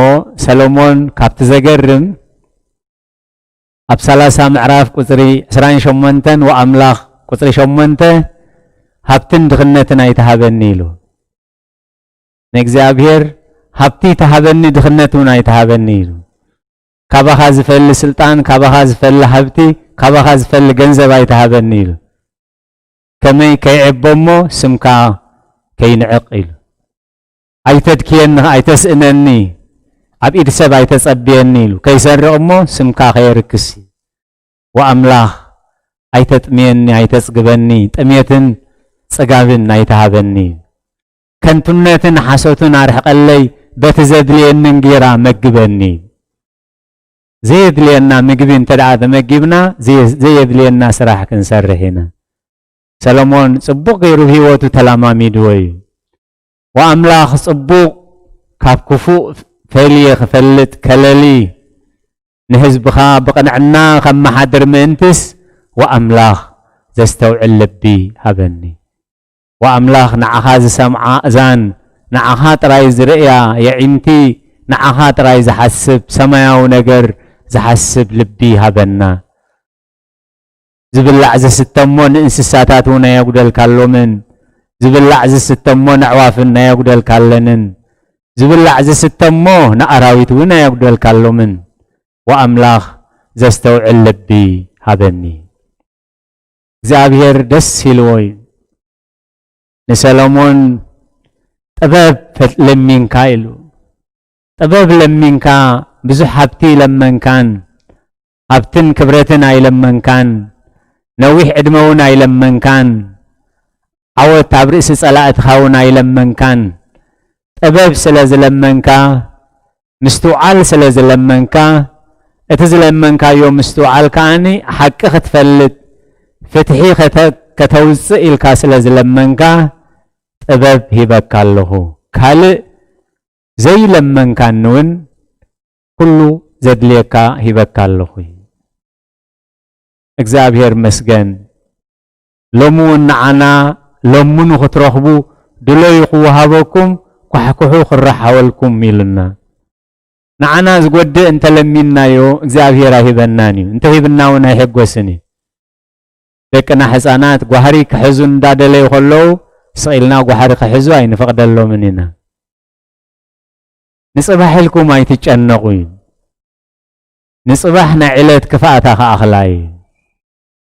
ሰሎሞን ካብቲ ዘገርም፣ ኣብ ሰላሳ ምዕራፍ ቁጽሪ ዕስራን ሸሞንተን፣ ወኣምላኽ ቁጽሪ ሸሞንተ፣ "ሃብትን ድኽነትን ኣይትሃበኒ" ኢሉ። ንእግዚኣብሔር፣ "ሃብቲ ተሃበኒ፣ ድኽነት እውን ኣይተሃበኒ" ኢሉ። "ካባኻ ዝፈሊ ስልጣን፣ ካባኻ ዝፈሊ ሃብቲ፣ ካባኻ ዝፈሊ ገንዘብ ኣይተሃበኒ" ኢሉ። "ከመይ ከይዕቦ እሞ ስምካ ከይንዕቕ" ኢሉ። "ኣይተድክየኒ፣ ኣይተስእነኒ፣ ኣብ ኢድ ሰብ ኣይተጸብየኒ" ኢሉ። "ከይሰርቕ እሞ ስምካ ከየርክስ" ወኣምላኽ ኣይተጥምየኒ፣ ኣይተጽግበኒ፣ ጥሜትን ጽጋብን ኣይትሃበኒ። ከንቱነትን ሓሶትን ኣርሕቐለይ፣ በቲ ዘድልየኒ እንጌራ መግበኒ። ዘየድልየና ምግቢ እንተ ደኣ ተመጊብና፣ ዘየ-፣ ዘየድልየና ስራሕ ክንሰርሕ ኢና። ሰሎሞን ጽቡቕ ገይሩ ብህይወቱ ተለማሚድዎ እዩ። ወኣምላኽ ጽቡቕ ካብ ክፉእ ፈልየ ክፈልጥ ከለሊ፣ ንህዝብኻ ብቕንዕና ከመሓድር ምእንትስ፣ ወኣምላኽ ዘስተውዕል ልቢ ሃበኒ። ወኣምላኽ ንዓኻ ዝሰምዓ እዛን፣ ንዓኻ ጥራይ ዝርእያ የዒንቲ፣ ንዓኻ ጥራይ ዝሓስብ ሰማያዊ ነገር ዝሓስብ ልቢ ሃበና። ዝብላዕ ዝስተ እሞ ንእንስሳታት እውን ኣየጉደልካሎምን፣ ዝብላዕ ዝስተ እሞ ነዕዋፍን ኣየጉደልካለንን፣ ዝብላዕ ዝስተ እሞ ንኣራዊት እውን ኣየጉደልካሎምን። ወኣምላኽ ዘስተውዕል ልቢ ሃበኒ። እግዚኣብሔር ደስ ኢልዎ እዩ። ንሰሎሞን ጥበብ ለሚንካ ኢሉ። ጥበብ ለሚንካ፣ ብዙሕ ሃብቲ ለመንካን፣ ሃብትን ክብረትን ኣይለመንካን፣ ነዊሕ ዕድመ እውን ኣይለመንካን፣ ዓወት ኣብ ርእሲ ጸላእትኻ እውን ኣይለመንካን። ጥበብ ስለ ዝለመንካ፣ ምስትውዓል ስለ ዝለመንካ፣ እቲ ዝለመንካዮ ምስትውዓል ከኣኒ ሓቂ ክትፈልጥ፣ ፍትሒ ከተ-፣ ከተውጽእ ኢልካ ስለ ዝለመንካ፣ ጥበብ ሂበካ ኣለኹ። ካልእ ዘይለመንካኒ እውን ኩሉ ዘድልየካ ሂበካ ኣለኹ። እግዚኣብሔር መስገን። ሎሚ እውን ንዓና ለምኑ ክትረኽቡ፣ ድለዩ ክወሃበኩም፣ ኳሕኩሑ ክረሓወልኩም ኢሉና። ንዓና ዝጎድእ እንተለሚንናዮ እግዚኣብሔር ኣይህበናን እዩ። እንተሂብና እውን ኣይሕጎስን እዩ። ደቅና ሕፃናት ጓህሪ ክሕዙ እንዳደለዩ ከለዉ፣ ስቕ ኢልና ጓህሪ ክሕዙ ኣይንፈቕደሎምን ኢና። ንጽባሕ ኢልኩም ኣይትጨነቑ እዩ። ንጽባሕ ናይ ዕለት ክፍኣታ ክኣኽላ እዩ።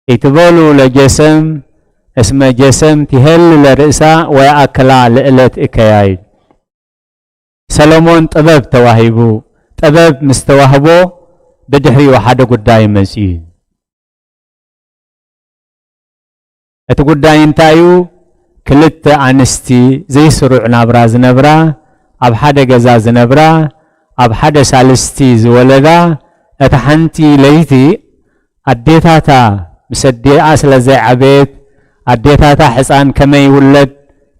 ኢትበሉ ለጀሰም እስመ ጀሰም ትሄሊ ለርእሳ ወየኣክላ ለእለት እከያይ። ሰሎሞን ጥበብ ተዋሂቡ። ጥበብ ምስ ተዋህቦ ብድሕሪኡ ሓደ ጉዳይ መጺኡ እዩ። እቲ ጉዳይ እንታይ እዩ? ክልተ ኣንስቲ ዘይስሩዕ ናብራ ዝነብራ፣ ኣብ ሓደ ገዛ ዝነብራ፣ ኣብ ሓደ ሳልስቲ ዝወለዳ፣ እታ ሓንቲ ለይቲ ኣዴታታ ምስ ኣዴኣ ስለ ዘይዓበየት፣ ኣዴታታ ሕፃን ከመይ ይውለድ፣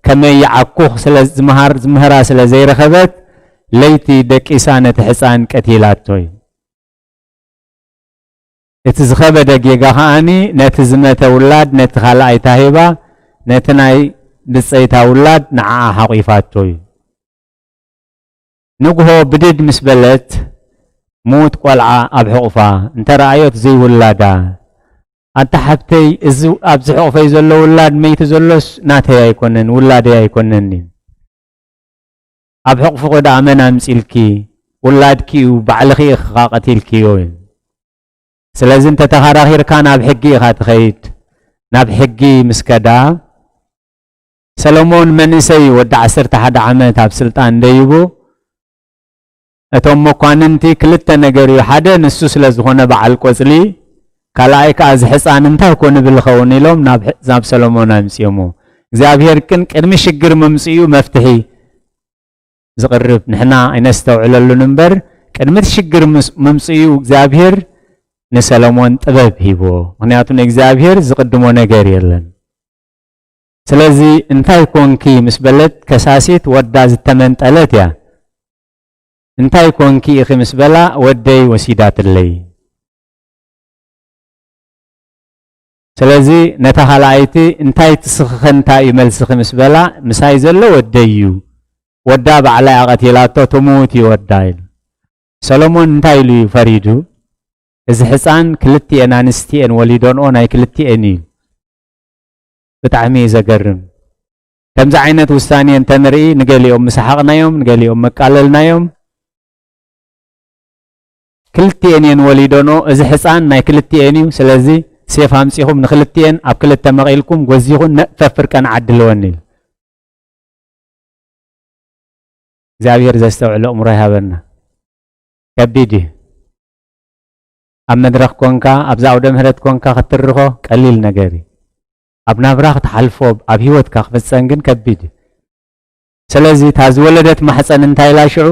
ከመይ ይዓኩኽ ስለ ዝምሃር-፣ ዝምህራ ስለ ዘይረኸበት፣ ለይቲ ደቂሳ ነቲ ሕፃን ቀቲላቶ እዩ። እቲ ዝኸበደ ጌጋ ከኣኒ ነቲ ዝመተ ውላድ ነቲ ካልኣይታ ሂባ፣ ነቲ ናይ ብጸይታ ውላድ ንዓኣ ሓቒፋቶ እዩ። ንግሆ ብድድ ምስ በለት፣ ምዉት ቆልዓ ኣብ ሕቑፋ እንተ ረኣዮት ዘይውላዳ፣ "ኣንታ ሓብተይ፣ እዚ ኣብዚ ሕቑፈይ ዘሎ ውላድ መይቲ ዘሎስ ናተይ ኣይኮነን፣ ውላደይ ኣይኮነን እዩ። ኣብ ሕቑፍኺ ደኣ መን ኣምጺልኪ? ውላድኪ እዩ፣ ባዕልኺ ኢኺ ኸኣ ቀቲልክዮ" እዩ። ስለዚ እንተ ተኸራኺርካ ናብ ሕጊ ኢኻ ትኸይድ። ናብ ሕጊ ምስ ከዳ፣ ሰሎሞን መንእሰይ ወዲ ዓሰርተ ሓደ ዓመት ኣብ ስልጣን ደይቡ፣ እቶም መኳንንቲ ክልተ ነገር እዩ። ሓደ ንሱ ስለ ዝኾነ በዓል ቆጽሊ፣ ካልኣይ ከኣ እዚ ሕፃን እንታይ ኮን ብል ኸውን ኢሎም ናብ ሕ-፣ ናብ ሰሎሞን ኣምጺኦሞ። እግዚኣብሔር ግን ቅድሚ ሽግር ምምጽኡ መፍትሒ ዝቕርብ ንሕና ኣይነስተውዕለሉን እምበር፣ ቅድሚ እቲ ሽግር ምስ-፣ ምምጽኡ እግዚኣብሔር ንሰሎሞን ጥበብ ሂብዎ። ምኽንያቱ ንእግዚኣብሔር ዝቕድሞ ነገር የለን። ስለዚ እንታይ ኮንኪ ምስ በለት ከሳሲት ወዳ ዝተመንጠለት እያ። እንታይ ኮንኪ ኢኺ ምስ በላ ወደይ ወሲዳትለይ። ስለዚ ነታ ካልኣይቲ እንታይ ትስኽኸ እንታይ እዩ መልስኺ ምስ በላ ምሳይ ዘሎ ወደይ እዩ። ወዳ ባዕላይ ኣቐቲላቶ ትሙት እዩ ወዳ ኢሉ። ሰሎሞን እንታይ ኢሉ እዩ ፈሪዱ? እዚ ሕፃን ክልቲኤን ኣንስቲኤን ወሊዶንኦ ናይ ክልቲኤን እዩ። ብጣዕሚ እዩ ዘገርም። ከምዚ ዓይነት ውሳኔ እንተንርኢ ንገሊኦም ምሰሓቕናዮም፣ ንገሊኦም መቃለልናዮም። ክልቲኤን እየን ወሊዶንኦ፣ እዚ ሕፃን ናይ ክልቲኤን እዩ። ስለዚ ሴፍ ኣምጺኹም ንክልቲኤን ኣብ ክልተ መቒልኩም ጎዚኹን ነፈፍር ቀን ዓድልወኒ ኢሉ። እግዚኣብሔር ዘስተውዕሎ እምሮ ይሃበና። ከቢድ እዩ። ኣብ መድረኽ ኮንካ፣ ኣብዚ ኣውደ ምህረት ኮንካ ክትትርኾ ቀሊል ነገር እዩ። ኣብ ናብራ ክትሓልፎ፣ ኣብ ህይወትካ ክፍጸም ግን ከቢድ እዩ። ስለዚ እታ ዝወለደት ማሕፀን እንታይ ኢላ ሽዑ?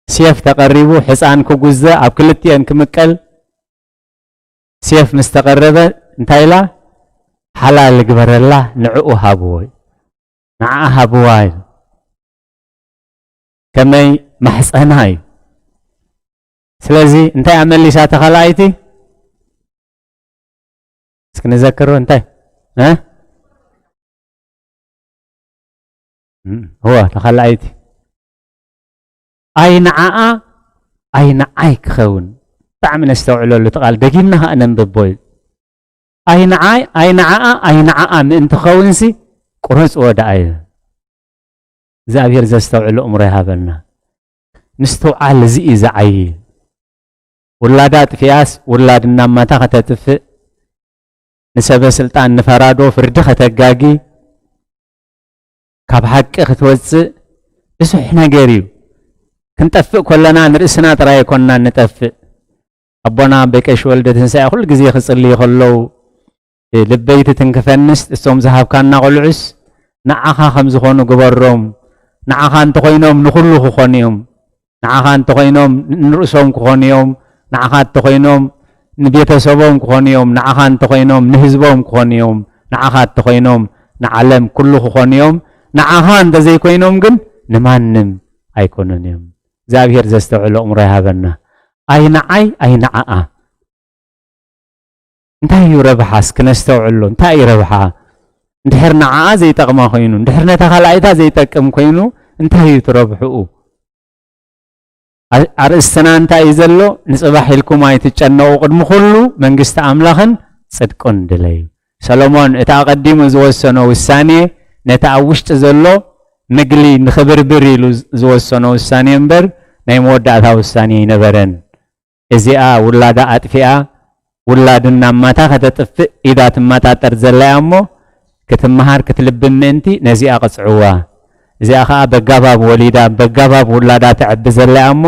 ሴፍ ተቐሪቡ፣ ሕፃን ክጉዘ፣ ኣብ ክልቲኤን ክምቀል፣ ሴፍ ምስ ተቐረበ እንታይ ኢላ? ሓላል ግበረላ፣ ንዕኡ ሃብዎ እዩ። ንዓኣ ሃብዋ እዩ። ከመይ ማሕፀና እዩ። ስለዚ እንታይ ኣመሊሳ ተኻላኣይቲ? እስኪ ንዘክሮ እንታይ? እ? እም፣ እወ፣ ተኻላኣይቲ። ኣይ ንዓኣ፣ ኣይ ንዓይ ክኸውን። ብጣዕሚ ነስተውዕለሉ እቲ ቃል። ደጊምና ኸኣ ነንብቦ እዩ። ኣይ ንዓይ፣ ኣይ ንዓኣ፣ ኣይ ንዓኣ ምእንቲ ክኸውንሲ ቁረጽዎ ደኣ እዩ። እግዚኣብሔር ዘስተውዕሎ እምሮ ይሃበልና። ምስትውዓል እዚ እዩ ዝዓዪ። ውላዳ ኣጥፊኣስ ውላድ እናማታ ከተጥፍእ፣ ንሰበ ስልጣን ንፈራዶ ፍርዲ ከተጋጊ፣ ካብ ሓቂ ክትወፅእ ብዙሕ ነገር እዩ። ክንጠፍእ ከለና ንርእስና ጥራይ ኣይኮንና ንጠፍእ። ኣቦና ኣቦይ ቀሺ ወልደ ትንሳኤ ኩሉ ግዜ ክጽልዩ ከለዉ፣ ልበይ ትትንክፈንስ እሶም ዝሃብካና ቆልዑስ ንዓኻ ከም ዝኾኑ ግበሮም። ንዓኻ እንተኾይኖም ንኹሉ ክኾኑ እዮም። ንዓኻ እንተኾይኖም ንርእሶም ክኾኑ እዮም። ንዓኻ እንተኾይኖም ንቤተሰቦም ክኾኑ እዮም። ንዓኻ እንተኾይኖም ንህዝቦም ክኾኑ እዮም። ንዓኻ እንተኾይኖም ንዓለም ኩሉ ክኾኑ እዮም። ንዓኻ እንተዘይኮይኖም ግን ንማንም ኣይኮኑን እዮም። እግዚኣብሔር ዘስተውዕሎ እምሮ ይሃበና። ኣይ ንዓይ ኣይ ንዓኣ። እንታይ እዩ ረብሓስ ክነስተውዕሎ? እንታይ እዩ ረብሓ? እንድሕር ንዓኣ ዘይጠቕማ ኮይኑ፣ እንድሕር ነታ ካልኣይታ ዘይጠቅም ኮይኑ እንታይ እዩ ትረብሕኡ? ኣ-፣ ኣርእስትና እንታይ እዩ ዘሎ? ንጽባሕ ኢልኩም ኣይትጨነቑ፣ ቅድሚ ኩሉ መንግስቲ ኣምላኽን ጽድቁን ድለዩ። ሰሎሞን እቲ ኣቐዲሙ ዝወሰኖ ውሳኔ ነቲ ኣብ ውሽጢ ዘሎ ምግሊ ንኽብርብር ኢሉ ዝወሰኖ ውሳኔ እምበር ናይ መወዳእታ ውሳኔ ኣይነበረን። እዚኣ ውላዳ ኣጥፊኣ ውላድ እናማታ ከተጥፍእ ኢዳ ትመጣጠር ዘላ እያ እሞ ክትመሃር ክትልብም ምእንቲ ነዚኣ ቅጽዕዋ። እዚኣ ኸኣ በጋባብ ወሊዳ በጋባብ ውላዳ ተዕቢ ዘላ እያ እሞ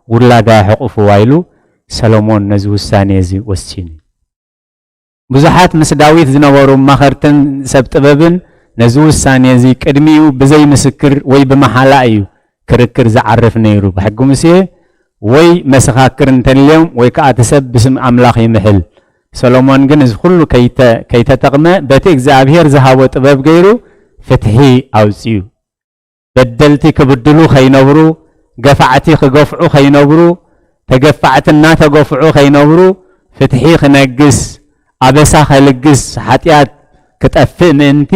ውላዳ ሕቑፍዋ ኢሉ ሰሎሞን ነዚ ውሳኔ እዚ ወሲኑ። ብዙሓት ምስ ዳዊት ዝነበሩ ማኸርትን ሰብ ጥበብን ነዚ ውሳኔ እዚ ቅድሚኡ ብዘይ ምስክር ወይ ብመሓላ እዩ ክርክር ዝዓርፍ ነይሩ። ብሕጊ ሙሴ ወይ መሰኻክር እንተልዮም ወይ ከኣ እቲ ሰብ ብስም ኣምላኽ ይምሕል። ሰሎሞን ግን እዚ ኩሉ ከይተ-፣ ከይተጠቕመ በቲ እግዚኣብሔር ዝሃቦ ጥበብ ገይሩ ፍትሒ ኣውጺኡ። በደልቲ ክብድሉ ከይነብሩ፣ ገፋዕቲ ክገፍዑ ከይነብሩ፣ ተገፋዕቲ እናተገፍዑ ከይነብሩ፣ ፍትሒ ክነግስ፣ ኣበሳ ከልግስ፣ ሓጢኣት ክጠፍእ ምእንቲ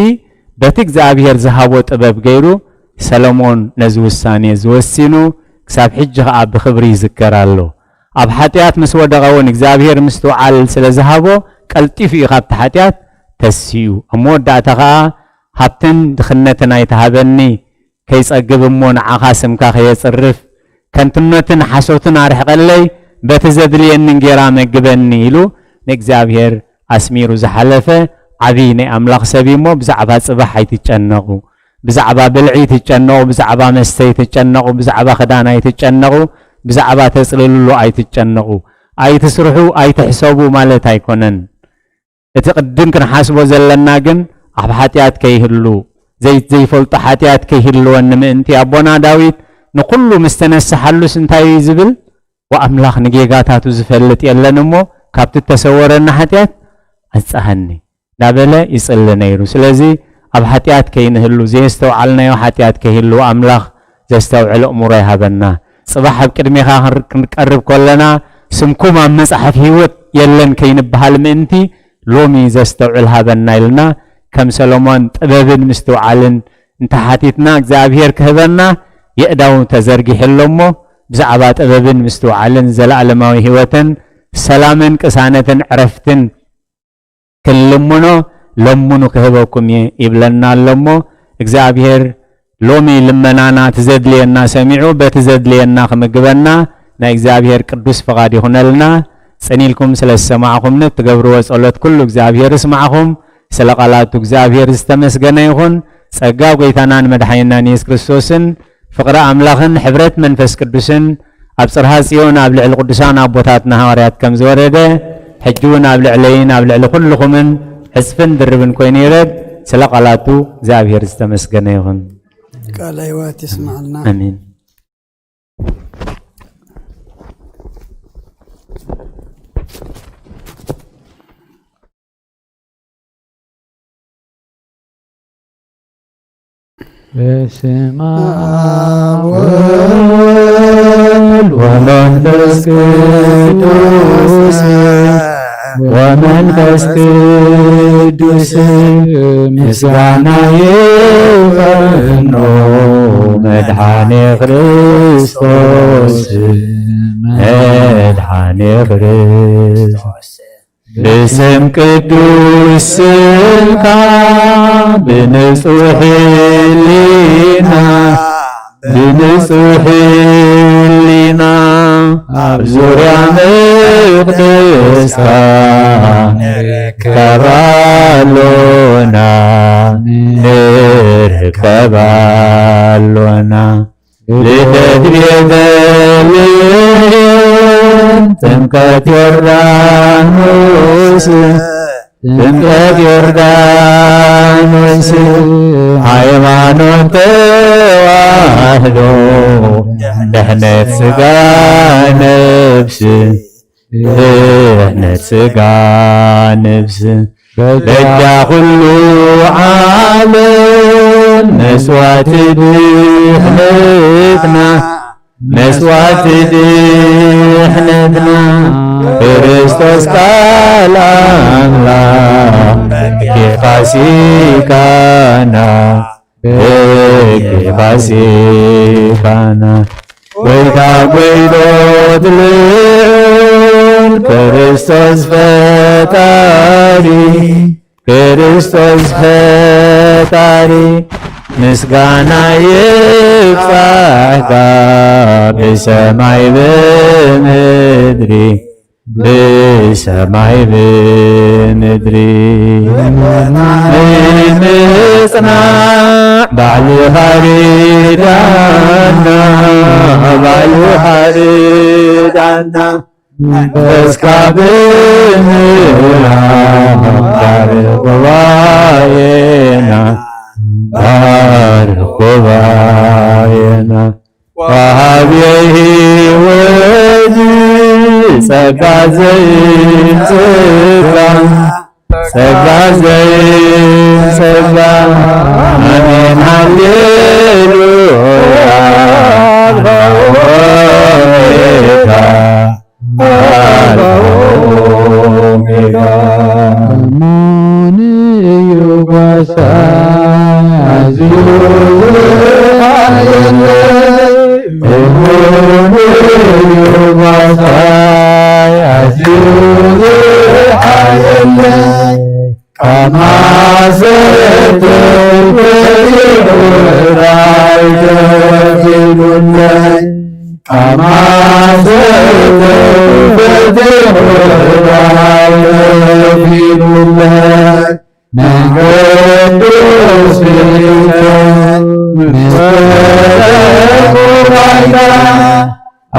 በቲ እግዚኣብሔር ዝሃቦ ጥበብ ገይሩ ሰሎሞን ነዚ ውሳኔ እዚ ወሲኑ ክሳብ ሕጂ ኸኣ ብኽብሪ ይዝከር ኣሎ። ኣብ ሓጢኣት ምስ ወደቐ እውን እግዚኣብሔር ምስትውዓል ስለ ዝሃቦ ቀልጢፉ እዩ ካብቲ ሓጢኣት ተሲኡ። ኣብ መወዳእታ ኸኣ ሃብትን ድኽነትን ኣይትሃበኒ፣ ከይጸግብ እሞ ንዓኻ ስምካ ከየጽርፍ፣ ከንቱነትን ሓሶትን ኣርሕቐለይ፣ በቲ ዘድልየኒ እንጌራ መግበኒ ኢሉ ንእግዚኣብሔር ኣስሚሩ ዝሓለፈ ዓብዪ ናይ ኣምላኽ ሰብ እዩ እሞ ብዛዕባ ጽባሕ ኣይትጨነቑ። ብዛዕባ ብልዒ ትጨነቑ፣ ብዛዕባ መስተ ኣይትጨነቑ፣ ብዛዕባ ክዳን ኣይትጨነቑ፣ ብዛዕባ ተጽልልሉ ኣይትጨነቑ። ኣይትስርሑ፣ ኣይትሕሰቡ ማለት ኣይኮነን። እቲ ቅድም ክንሓስቦ ዘለና ግን ኣብ ሓጢኣት ከይህሉ፣ ዘይ-፣ ዘይፈልጦ ሓጢኣት ከይህልወኒ ምእንቲ ኣቦና ዳዊት ንኹሉ ምስ ተነስሓሉስ እንታይ እዩ ዝብል? ወኣምላኽ ንጌጋታቱ ዝፈልጥ የለን እሞ ካብቲ እተሰወረኒ ሓጢኣት ኣንጽሃኒ እንዳበለ ይጽሊ ነይሩ። ስለዚ ኣብ ሓጢኣት ከይንህሉ፣ ዘየስተውዓልናዮ ሓጢኣት ከይህሉ ኣምላኽ ዘስተውዕል ኣእምሮ ይሃበና። ጽባሕ ኣብ ቅድሜኻ ክንር-፣ ክንቀርብ ከለና ስምኩም ኣብ መጽሓፍ ህይወት የለን ከይንበሃል ምእንቲ ሎሚ ዘስተውዕል ሃበና ኢልና ከም ሰሎሞን ጥበብን ምስትውዓልን እንተሓቲትና እግዚኣብሔር ክህበና የእዳው ተዘርጊሑ ኣሎ እሞ ብዛዕባ ጥበብን ምስትውዓልን ዘለኣለማዊ ህይወትን ሰላምን ቅሳነትን ዕረፍትን ክንልምኖ ለምኑ ክህበኩም እየ ይብለና ኣሎ እሞ እግዚኣብሔር ሎሚ ልመናና እቲ ዘድልየና ሰሚዑ በቲ ዘድልየና ክምግበና ናይ እግዚኣብሔር ቅዱስ ፍቓድ ይኹነልና። ጽን ኢልኩም ስለ ዝሰማዕኹምኒ እትገብርዎ ጸሎት ኩሉ እግዚኣብሔር ይስማዕኹም። ስለ ቃላቱ እግዚኣብሔር ዝተመስገነ ይኹን። ጸጋ ጐይታናን መድሓኒናን የሱስ ክርስቶስን ፍቕሪ ኣምላኽን ሕብረት መንፈስ ቅዱስን ኣብ ጽርሃ ጽዮን ኣብ ልዕሊ ቅዱሳን ኣቦታትና ሃዋርያት ከም ዝወረደ ሕጂ እውን ኣብ ልዕለይን ኣብ ልዕሊ ኩልኹምን ዕጽፍን ድርብን ኮይኑ ይረድ። ስለ ቃላቱ እግዚኣብሔር ዝተመስገነ ይኹን። ቃለ ሕይወት ይስማዕልና። ኣሜን። በስመ አብ ወወልድ ወመንፈስ ቅዱስ፣ ወመንፈስ ቅዱስ ምስጋና ይቐኖ መድኃኔ ክርስቶስ፣ መድኃኔ ክርስቶስ። ብስም ቅዱስ ስምካ ብንጹሕ ሕሊና፣ ብንጹሕ ሕሊና ኣብ ዙርያ ደስታ ንርከባሎና፣ ንርከባሎና። ልደት ቤተልሔም፣ ጥምቀት ዮርዳኖስ፣ ጥምቀት ዮርዳኖስ፣ ሃይማኖት ተዋህዶ፣ ድሕነት ስጋ ነፍስ፣ ድሕነት ስጋ ነፍስ፣ በጃ ኩሉ ዓለም መስዋዕቲ ድሕነትና፣ መስዋዕቲ ድሕነትና፣ ክርስቶስ ቃል ኣምላኽ በኪ ፋሲካና፣ በኪ ፋሲካና። ጎይታ ጎይቶት ልዑል ክርስቶስ ፈጣሪ፣ ክርስቶስ ፈጣሪ፣ ምስጋና ይብጻሕካ ብሰማይ ብምድሪ፣ ብሰማይ ብምድሪ። ንምጽናዕ ባዕልኻ ርዳና፣ ባዕልኻ ርዳና። መንፈስካ ብምህራም ባርኽ ጉባኤና፣ ባርኽ ጉባኤና። ወሃቢ ሕይወት ጸጋ ዘይንጽጋ፣ ጸጋ ዘይንጽጋ። ኣሜን ሃሌሉያ። ኣልፋ ኦሜጋ፣ ኣልፋ ኦሜጋ። እሙን እዩ ጓሳይ ኣዝዩ ዝሓየለ፣ እሙን እዩ ጓሳይ ኣዝዩ ዝሓየለ፣ ካብ ማሰተይ ፈቲሑ ራይ ከፊሉለይ፣ ካብ ማሰተይ ፈቲሑ ራይ ከፊሉለይ፣ ንቅዱስ ፊልሞን ምስ ተለኩ ባይታ፣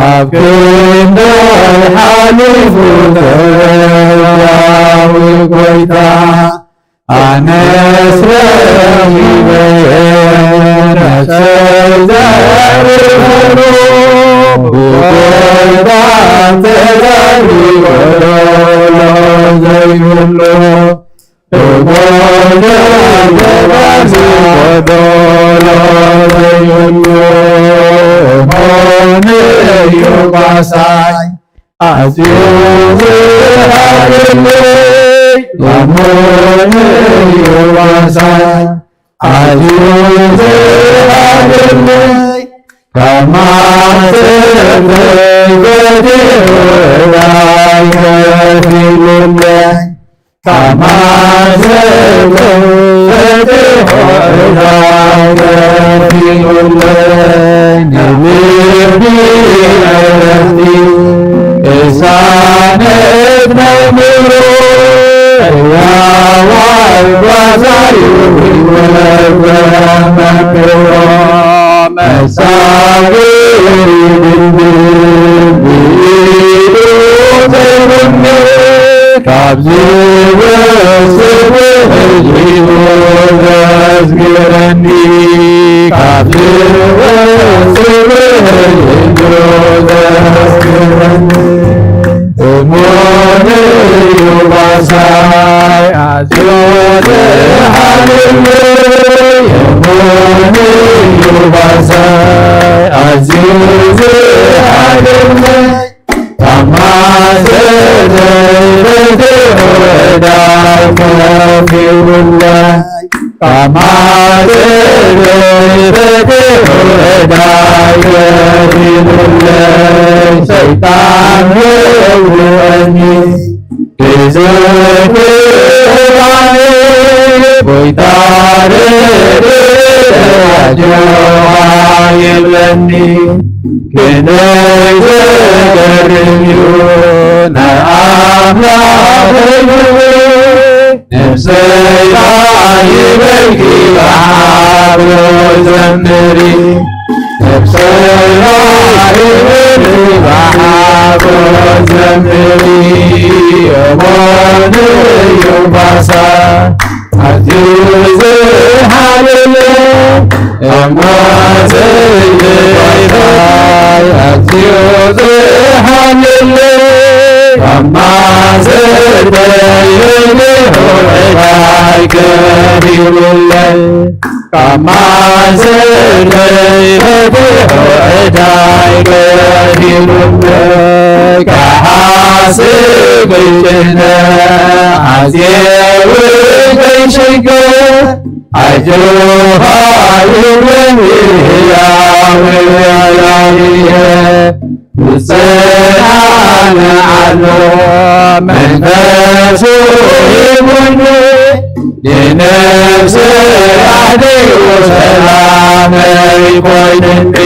ኣብ ክንደይ ሓሊፉ ተዳዊ ጎይታ። ኣነስ ረኺበ ነፍሰይ ዘርፈሉ፣ ብጎይታ ተዛሪ ጎደሎ ዘይብሉ። ብጎይታ ተዛሪ ጎደሎ ዘይብሉ። እሙን እዩ ጓሳይ ኣዝዩ ዝሃበለይ፣ እሙን እዩ ጓሳይ ኣዝዩ ዝሃበለይ፣ ካብ ማሰተይ ፈቲሑ ራይ ከፊሉለይ፣ ካብ ማሰተይ ፈቲሑ ራይ ከፊሉለይ፣ ንልቢ ዕረፍቲ ቅሳነት መምህሩ፣ ሕያዋይ ጓሳዩ ሕይወት መምህሩ፣ መሳገሪ ድንግል ብኢዱ ዘይብኒ፣ ካብ ዝወስድ ሕዝቢኡ ዘስግረኒ፣ ካብ ዝወስድ ሕዝቢኡ ዘስግረኒ። እሙን እዩ ጓሳይ ኣዝዩ ዝሓልለይ፣ እሙን እዩ ጓሳይ ኣዝዩ ዝሓልለይ፣ ካብ ማሰተይ ፈቲሑ ዕዳይ ከፊሉለይ፣ ካብ ማሰተይ ፈቲሑ ዕዳይ ከፊሉለይ፣ ሰይጣን የውርወኒ ብዝክር ጎይታ ረድኤት ኣጆኻ ይብለኒ። ክንደይ ዘገርም እዩ ናይ ኣምላኽ ክብሪ። ነፍሰይ ይበልኪ ብሓጎስ ዘምሪ። ነፍሰይ ይበልኪ ብሓጎስ ዘምሪ። እሙን እዩ ባሳ ኣዝዩ ዝሓልለ እሞ ዘይደይበታ ኣዝዩ ዝሓልለ እሞ ዘይደይበታ ዕዳይ ከፊሉለይ። ካብ ማእሰር ተፈቲሑ ዕዳይ ከፊሉለይ። ክሓስብ ክጭነቕ ኣዝየ እውን ከይሽገር ኣጆኻ ይብለኒ ህያው እግዚኣብሔር። ይጸናንዓሎ መንፈሱ ሂቡኒ፣ ንነፍሰይ ኣሕዲሩ ሰላመይ ኮይኑኒ።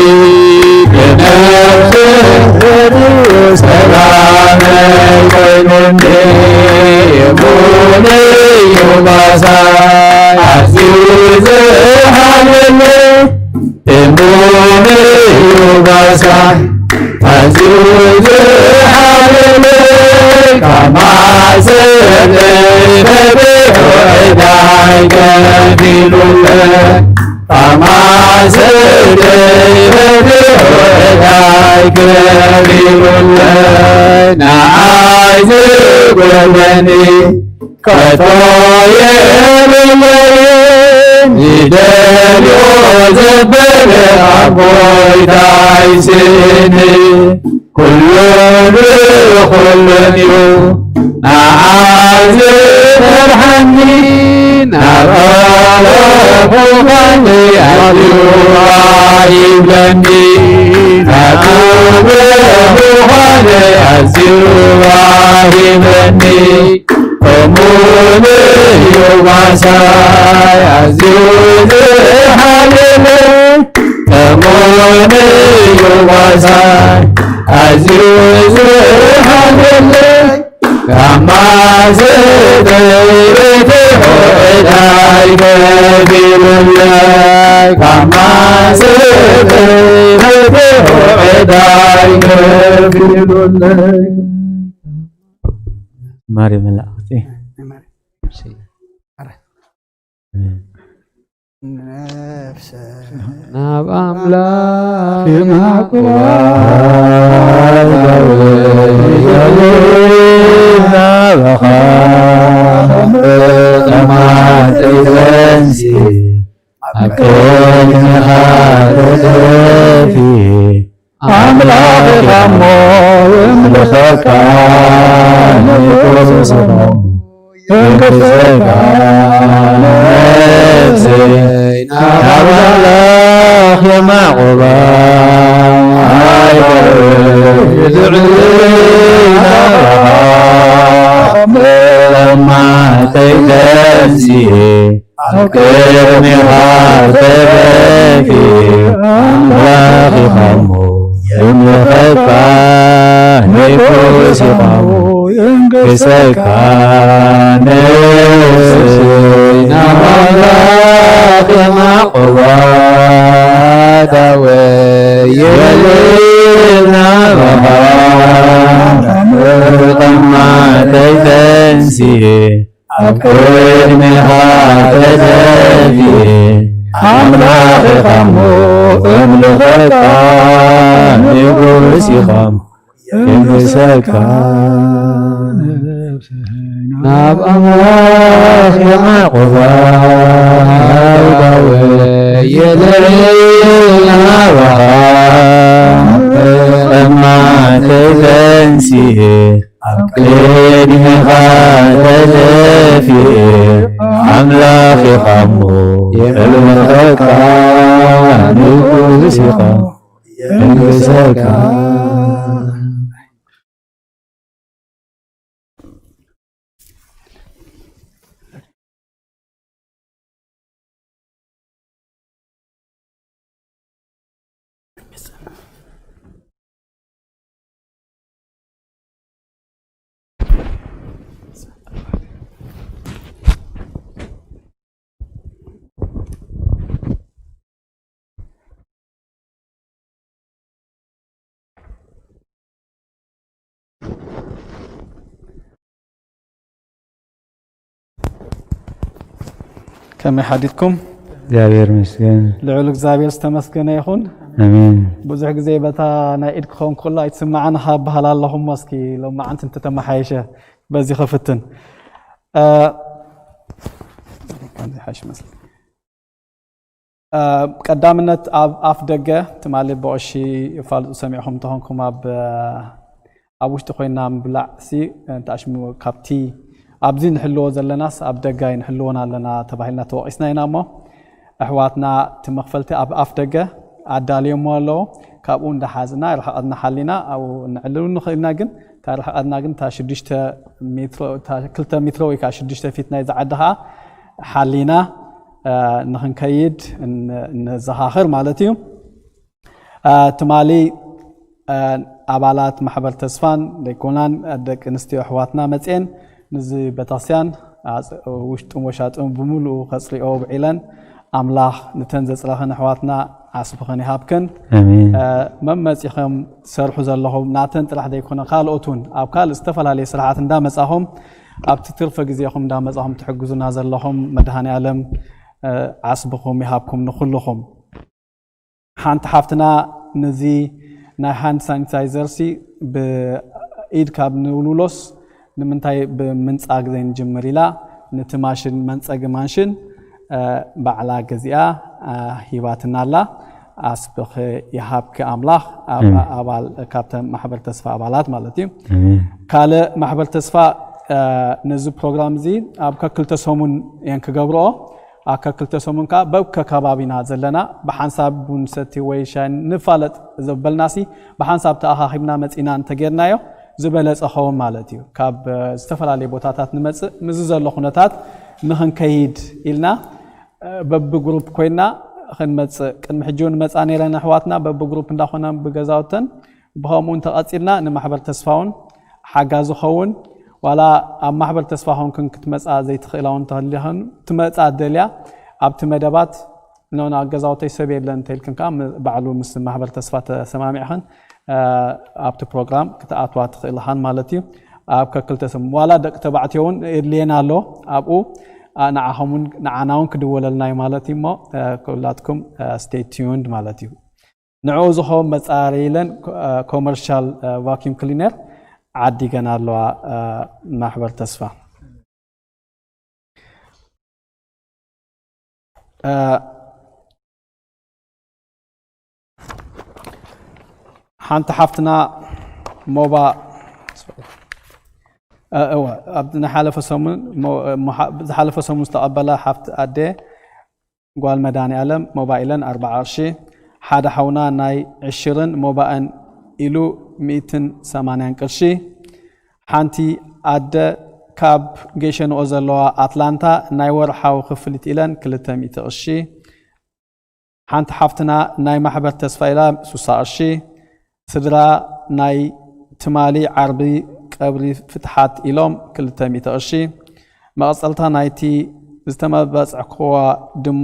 ንነፍሰይ ኣሕዲሩ ሰላመይ ኮይኑኒ። እሙን እዩ ባሳይ ኣዝዩ ዝሓለኒ። እሙን እዩ ባሳይ ኣዝዩ ዝሓለኒ። ካብ ማእሰር ተፈቲሑ ዕዳይ ከፊሉለይ። ካብ ማእሰር ተፈቲሑ ዕዳይ ከፊሉለይ። ንዓይ ዝጎድለኒ ከቶ የብለይን። ይደልዮ ዘበለ ካብ ጎይታይ ስእኒ ኩሉ ብኹሉን እዩ ንዓይ ዝመርሓኒ። ናብ ኣረኹ ኻኒ ኣዝዩ ይብለኒ። ናብ ኣረኹ ኻኒ ኣዝዩ ይብለኒ። እሙን እዩ ዋሳይ ኣዝዩ ዝሓልለይ። እሙን እዩ ዋሳይ ኣዝዩ ዝሓልለይ። ካብ ማእሰር ተፈቲሑ ዕዳይ ከፊሉለይ። ካብ ማእሰር ተፈቲሑ ዕዳይ ከፊሉለይ። ዝማሬ መላእኽቲ። ዝማሬ። እሺ። ኣረ። እም። ነፍሰ ናብ ኣምላኽ የማዕቁባ። የማዕቁባ። ናባኻ ጠማተይ ዘንሲ ኣብ ቅድሜኻ ተደፊ ኣምላኽ ኢኻ እሞ የምልኸካ ንጉስ ኢኻ የንግሰካ ነፍሰይ ናብ ኣምላኽ የማዕቁባ። ኣይበል ልዕሊ ናባኻ እማተይ ተንስኤ ኣብ ቅድሜኻ ተደፊ ኣምላኽ ኢኻ እሞ የምልኸካ ንጉስ ኢኻ እሞ የንግሰካ ነፍሰይ ናብ ኣምላኽ የማዕቁባ። ዳወየለይ ናባኻ እማተይ ተንስኤ ኣብ ቅድሜኻ ተደፊኤ ኣምላኽ ኢኻ እሞ እምልኸካ ንጉስ ኢኻ እሞ የንግሰካ ነፍሰይ ናብ ኣምላኽ የማዕቁባ። ዳወየለይ ናባኻ እማተይ ተንስኤ ኣብ ቅድሜኻ ተደፊኤ ኣምላኽ ኢኻ እሞ የምልኸካ ንጉስ ኢኻ የንግሰካ። ከመይ ሓዲርኩም? እግዚኣብሔር ይመስገን። ልዑል እግዚኣብሔር ዝተመስገነ ይኹን። ኣሜን። ብዙሕ ግዜ በታ ናይ ኢድ ክኸውን ከሎ ኣይትስምዓን ኢኻ እበሃል ኣለኹ እሞ፣ እስኪ ሎማዓንቲ እንተተመሓየሸ በዚ ክፍትን። እ፣ ይሓይሽ መስለኒ። እ፣ ቀዳምነት ኣብ ኣፍ ደገ ትማሊ ብቐሺ የፋልጡ ሰሚዕኹም እንተኾንኩም፣ ኣብ ኣብ ውሽጢ ኮይና ምብላዕ ሲ እንተኣሽሙ ካብቲ ኣብዚ ንሕልዎ ዘለናስ ኣብ ደጋይ ንሕልዎን ኣለና ተባሂልና ተወቒስና ኢና እሞ፣ ኣሕዋትና እቲ መኽፈልቲ ኣብ ኣፍ ደገ ኣዳልዮሞ ኣለዉ። ካብኡ እንዳሓዝና ርሕቐትና ሓሊና ኣብኡ ንዕልሉ ንኽእልና፣ ግን እታ ርሕቐትና ግን እታ ሽዱሽተ ሜትሮ፣ እታ ክልተ ሜትሮ ወይ ከዓ ሽዱሽተ ፊት ናይዚ ዓዲ ከዓ ሓሊና እ፣ ንኽንከይድ ን- ንዘኻኽር ማለት እዩ። እ፣ ትማሊ እ፣ ኣባላት ማሕበር ተስፋን ደይኮናን ደቂ ኣንስትዮ ኣሕዋትና መፅኤን ንዚ ቤተክርስትያን ኣፅ- ውሽጡን ወሻጡን ብምሉኡ ከፅሪኦ ውዒለን። ኣምላኽ ንተን ዘፅረኸን ኣሕዋትና ዓስብኸን ይሃብከን። ኣሜን። እ፣ መመፂኸም ትሰርሑ ዘለኹም ናተን ጥራሕ ዘይኮነ ካልኦት እውን ኣብ ካልእ ዝተፈላለየ ስራሓት እንዳመፃኹም ኣብቲ ትርፈ ግዜኹም እንዳመፃኹም ትሕግዙና ዘለኹም መድሃኔ ዓለም እ፣ ዓስብኹም ይሃብኩም ንኹልኹም። ሓንቲ ሓፍትና ነዚ ናይ ሃንድ ሳኒታይዘር ሲ ብኢድ ካብ ንውልውሎስ ንምንታይ ብምንጻግ ዘይንጅምር ኢላ ነቲ ማሽን መንጸጊ ማሽን እ፣ ባዕላ ገዚኣ እ፣ ሂባትና ኣላ። ኣስብኺ ይሃብኪ ኣምላኽ ኣብ- ኣሜን። ኣባል ካብተን ማሕበር ተስፋ ኣባላት ማለት እዩ። ኣሜን። ካልእ ማሕበር ተስፋ እ፣ ነዚ ፕሮግራም እዚ ኣብ ከክልተ ሰሙን እየን ክገብርኦ። ኣብ ከክልተ ሰሙን ከዓ በብ ከከባቢና ዘለና ብሓንሳብ ቡን ሰቲ ወይ ሻይ ንፋለጥ ዘበልናሲ ብሓንሳብ ተኣኻኺብና መፂና እንተጌርናዮ ዝበለፀ ኸውን ማለት እዩ። ካብ እ፣ ዝተፈላለዩ ቦታታት ንመፅእ ምስዚ ዘሎ ኩነታት ንኽንከይድ ኢልና እ፣ በብግሩፕ ኮይና ክንመፅእ ቅድሚ ሕጂ እውን መፃ ነይረን ኣሕዋትና በብግሩፕ እንዳኾና ብገዛውተን ብኸምኡ እንተቐፂልና ንማሕበር ተስፋ እውን ሓጋዚ ኸውን። ዋላ ኣብ ማሕበር ተስፋ ኾንክን ክትመፃ ዘይትኽእላ እውን እንተህሊኽን ትመፃ ደልያ ኣብቲ መደባት ኖ ኣብ ገዛውተይ ሰብ የለን እንተኢልክን ከዓ ም- ባዕሉ ምስ ማሕበር ተስፋ ተሰማሚዕኽን እ፣ ኣብቲ ፕሮግራም ክትኣትዋ ትኽእልኻን ማለት እዩ። ኣብ ከክልተ ሰሙን ዋላ ደቂ ተባዕትዮ እውን የድልየና ኣሎ ኣብኡ እ፣ ንዓኹም እውን ንዓና እውን ክድወለልና እዩ ማለት እዩ እሞ እ፣ ኩላትኩም stay tuned ማለት እዩ። ንዕኡ ዝኸውን መጻረይ ኢለን ኮመርሻል ቫኪዩም ክሊነር ዓዲገን ኣለዋ። እ፣ ማሕበር ተስፋ እ፣ ሓንቲ ሓፍትና ሞባ እ፣ እወ፣ ኣብ ዝሓለፈ ሰሙን ሞ- ሞ- ዝሓለፈ ሰሙን ዝተቐበላ ሓፍቲ ኣደ ጓል መድሃኔ ዓለም ሞባይለን ኣርባዓ ቅርሺ፣ ሓደ ሓውና ናይ ዕሽርን ሞባእን ኢሉ ሚእትን ሰማንያን ቅርሺ፣ ሓንቲ ኣደ ካብ ጌሸንኦ ዘለዋ ኣትላንታ ናይ ወርሓዊ ክፍሊት ኢለን ክልተ ሚእቲ ቅርሺ፣ ሓንቲ ሓፍትና ናይ ማሕበር ተስፋ ኢላ ሱሳ ቅርሺ፣ ስድራ ናይ ትማሊ ዓርቢ ቀብሪ ፍትሓት ኢሎም ክልተ ሚእቲ ቅርሺ፣ መቐጸልታ ናይቲ ዝተመባጽዕክዋ ድም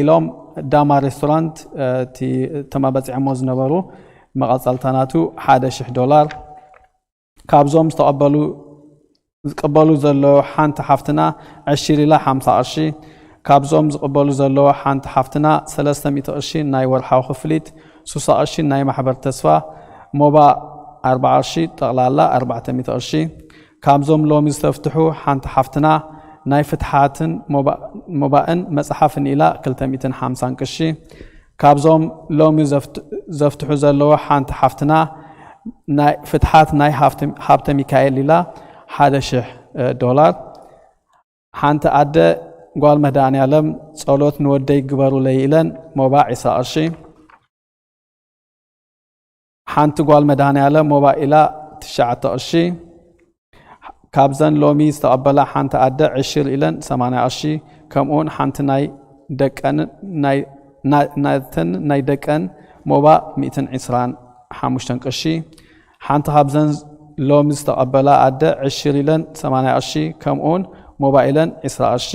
ኢሎም ዳማ ሬስቶራንት እቲ ተመባጺዖሞ ዝነበሩ መቐጸልታ ናቱ ሓደ ሽሕ ዶላር፣ ካብዞም ዝተቐበሉ ዝቅበሉ ዘለዉ ሓንቲ ሓፍትና ዕሽር ኢላ ሓምሳ ቅርሺ፣ ካብዞም ዝቅበሉ ዘለዉ ሓንቲ ሓፍትና ሰለስተ ሚእቲ ቅርሺ ናይ ወርሓዊ ክፍሊት፣ ሱሳ ቅርሺ ናይ ማሕበር ተስፋ፣ ሞባ ኣርባዓ ቅርሺ፣ ጠቕላላ ኣርባዕተ ሚእቲ ቅርሺ። ካብዞም ሎሚ ዝተፍትሑ ሓንቲ ሓፍትና ናይ ፍትሓትን ሞባ- ሞባእን መጽሓፍን ኢላ ክልተ ሚእትን ሓምሳን ቅርሺ። ካብዞም ሎሚ ዘፍት- ዘፍትሑ ዘለዉ ሓንቲ ሓፍትና ናይ ፍትሓት ናይ ሃብተ- ሃብተ ሚካኤል ኢላ ሓደ ሽሕ ዶላር። ሓንቲ ኣደ ጓል መድሃኔ ዓለም ጸሎት ንወደይ ግበሩለይ ኢለን ሞባ ዕስራ ቅርሺ። ሓንቲ ጓል መድሃኔ ዓለም ሞባ ኢላ ትሽዓተ ቅርሺ። ካብዘን ሎሚ ዝተቐበላ ሓንቲ ኣደ ዕሽር ኢለን ሰማንያ ቅርሺ፣ ከምኡውን ሓንቲ ናይ ደቀን ናይ- ናይ- ናተን ናይ ደቀን ሞባ ሚእትን ዕስራን ሓሙሽተን ቅርሺ። ሓንቲ ካብዘን ሎሚ ዝተቐበላ ኣደ ዕሽር ኢለን ሰማንያ ቅርሺ፣ ከምኡውን ሞባ ኢለን ዕስራ ቅርሺ።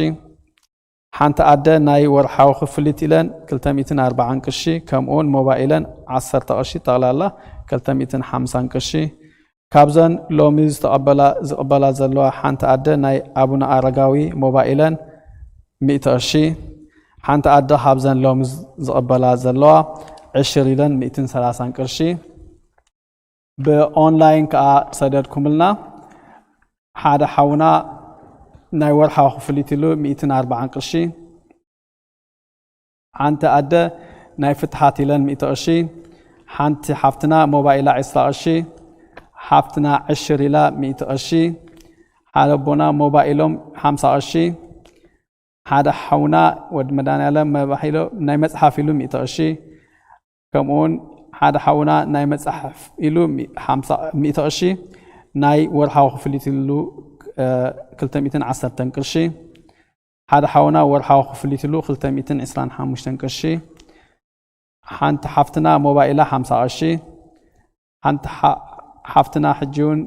ሓንቲ ኣደ ናይ ወርሓዊ ክፍሊት ኢለን ክልተ ሚእትን ኣርባዓን ቅርሺ፣ ከምኡውን ሞባ ኢለን ዓሰርተ ቅርሺ፣ ጠቕላላ ክልተ ሚእትን ሓምሳን ቅርሺ። ካብዘን ሎሚ ዝተቐበላ ዝቕበላ ዘለዋ ሓንቲ ኣደ ናይ ኣቡነ ኣረጋዊ ሞባ ኢለን ሚእቲ ቅርሺ። ሓንቲ ኣደ ካብዘን ሎሚ ዝቕበላ ዘለዋ ዕሽር ኢለን ሚእትን ሰላሳን ቅርሺ። ብኦንላይን ከኣ ሰደድኩምልና። ሓደ ሓውና ናይ ወርሓዊ ክፍሊት ኢሉ ሚእትን ኣርባዓን ቅርሺ። ሓንቲ ኣደ ናይ ፍትሓት ኢለን ሚእቲ ቅርሺ። ሓንቲ ሓፍትና ሞባይላ ዕስራ ቅርሺ። ሓፍትና ዕሽር ኢላ ሚእቲ ቅርሺ። ሓደ ኣቦና ሞባይሎም ሓምሳ ቅርሺ። ሓደ ሓውና ወዲ መድኃኔዓለም መባሂሎ ናይ መጽሓፍ ኢሉ ሚእቲ ቅርሺ። ከምኡውን ሓደ ሓውና ናይ መጽሓፍ ኢሉ ሚ-፣ ሓምሳ፣ ሚእቲ ቅርሺ። ናይ ወርሓዊ ክፍሊት ኢሉ፣ እ፣ ክልተ ሚእትን ዓሰርተን ቅርሺ። ሓደ ሓውና ወርሓዊ ክፍሊት ኢሉ ክልተ ሚእትን ዕስራን ሓሙሽተን ቅርሺ። ሓንቲ ሓፍትና ሞባይላ ሓምሳ ቅርሺ። ሓንቲ ሓ-፣ ሓፍትና ሕጂ እውን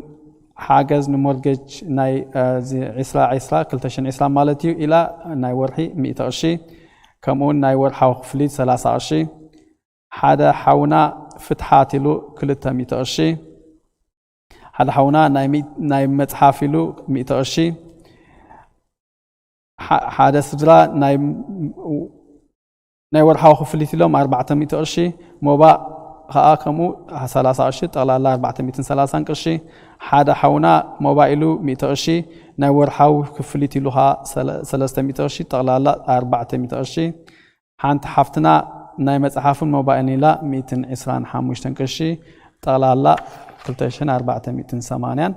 ሓገዝ ንሞርጌጅ ናይ፣ እ፣ እዚ ዕስራ ዕስራ፣ ክልተ ሽሕን ዕስራን ማለት እዩ ኢላ ናይ ወርሒ ሚእቲ ቅርሺ። ከምኡውን ናይ ወርሓዊ ክፍሊት ሰላሳ ቅርሺ። ሓደ ሓውና ፍትሓት ኢሉ ክልተ ሚእቲ ቅርሺ። ሓደ ሓውና ናይ ሚ-፣ ናይ መጽሓፍ ኢሉ ሚእቲ ቅርሺ። ሓ-፣ ሓደ ስድራ ናይ፣ ናይ ወርሓዊ ክፍሊት ኢሎም ኣርባዕተ ሚእቲ ቅርሺ። ሞባእ ከኣ ከምኡ ሰላሳ ቅርሺ፣ ጠቕላላ ኣርባዕተ ሚእትን ሰላሳን ቅርሺ። ሓደ ሓውና ሞባእ ኢሉ ሚእቲ ቅርሺ፣ ናይ ወርሓዊ ክፍሊት ኢሉ ከኣ ሰለ-፣ ሰለስተ ሚእቲ ቅርሺ፣ ጠቕላላ ኣርባዕተ ሚእቲ ቅርሺ። ሓንቲ ሓፍትና ናይ መጽሓፍን ሞባይልን ኢላ ሚእትን ዕስራን ሓሙሽተን ቅርሺ፣ ጠቕላላ ክልተ ሽሕን ኣርባዕተ ሚእትን ሰማንያን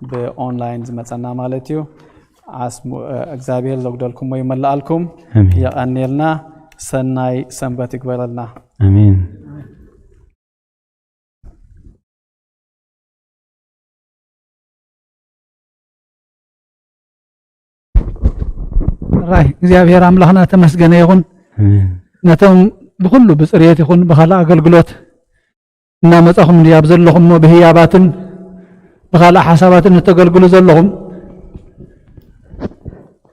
ብኦንላይን ዝመጸና ማለት እዩ። ዓስሙ-፣ እግዚኣብሔር ዘጉደልኩሞ ይመልኣልኩም። ኣሜን። የቐንየልና። ሰናይ ሰንበት ይግበረልና። ኣሜን። ራይ እግዚኣብሔር ኣምላኽና ተመስገነ ይኹን። ኣሜን። ነቶም ብኹሉ ብጽሬት ይኹን ብኻልእ ኣገልግሎት እናመጻኹም ድያብ ዘለኹም እሞ ብህያባትን ብኻልእ ሓሳባትን እተገልግሉ ዘለኹም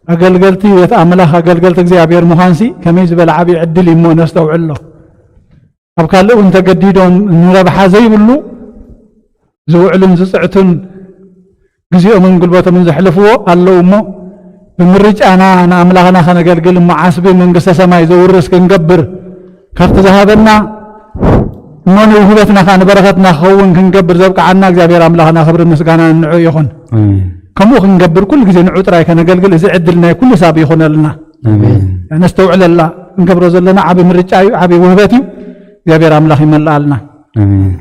ኣገልገልቲ ቤት ኣምላኽ ኣገልገልቲ እግዚኣብሔር ምዃንሲ ከመይ ዝበለ ዓብዪ ዕድል እዩ እሞ ነስተውዕሎ። ኣብ ካልእ እውን ተገዲዶም ንረብሓ ዘይብሉ ዝውዕሉን ዝጽዕቱን ግዜኦምን ጉልበቶምን ዘሕልፍዎ ኣለዉ እሞ ብምርጫና ንኣምላኽና ከነገልግል እሞ ዓስቢ መንግስተ ሰማይ ዘውርስ ክንገብር ካብቲ ዝሃበና እሞ ንውህበትና ከኣ ንበረኸትና ክኸውን ክንገብር ዘብቅዓና እግዚኣብሔር ኣምላኽና ክብሪ ምስጋና ንዑ ይኹን። ኣሜን። ከምኡ ክንገብር ኩሉ ግዜ ንዑ ጥራይ ከነገልግል እዚ ዕድል ናይ ኩሉ ሳብ ይኹነልና። ኣሜን። ነስተውዕለላ ክንገብሮ ዘለና ዓቢ ምርጫ እዩ፣ ዓቢ ውህበት እዩ። እግዚኣብሔር ኣምላኽ ይመልኣልና። ኣሜን።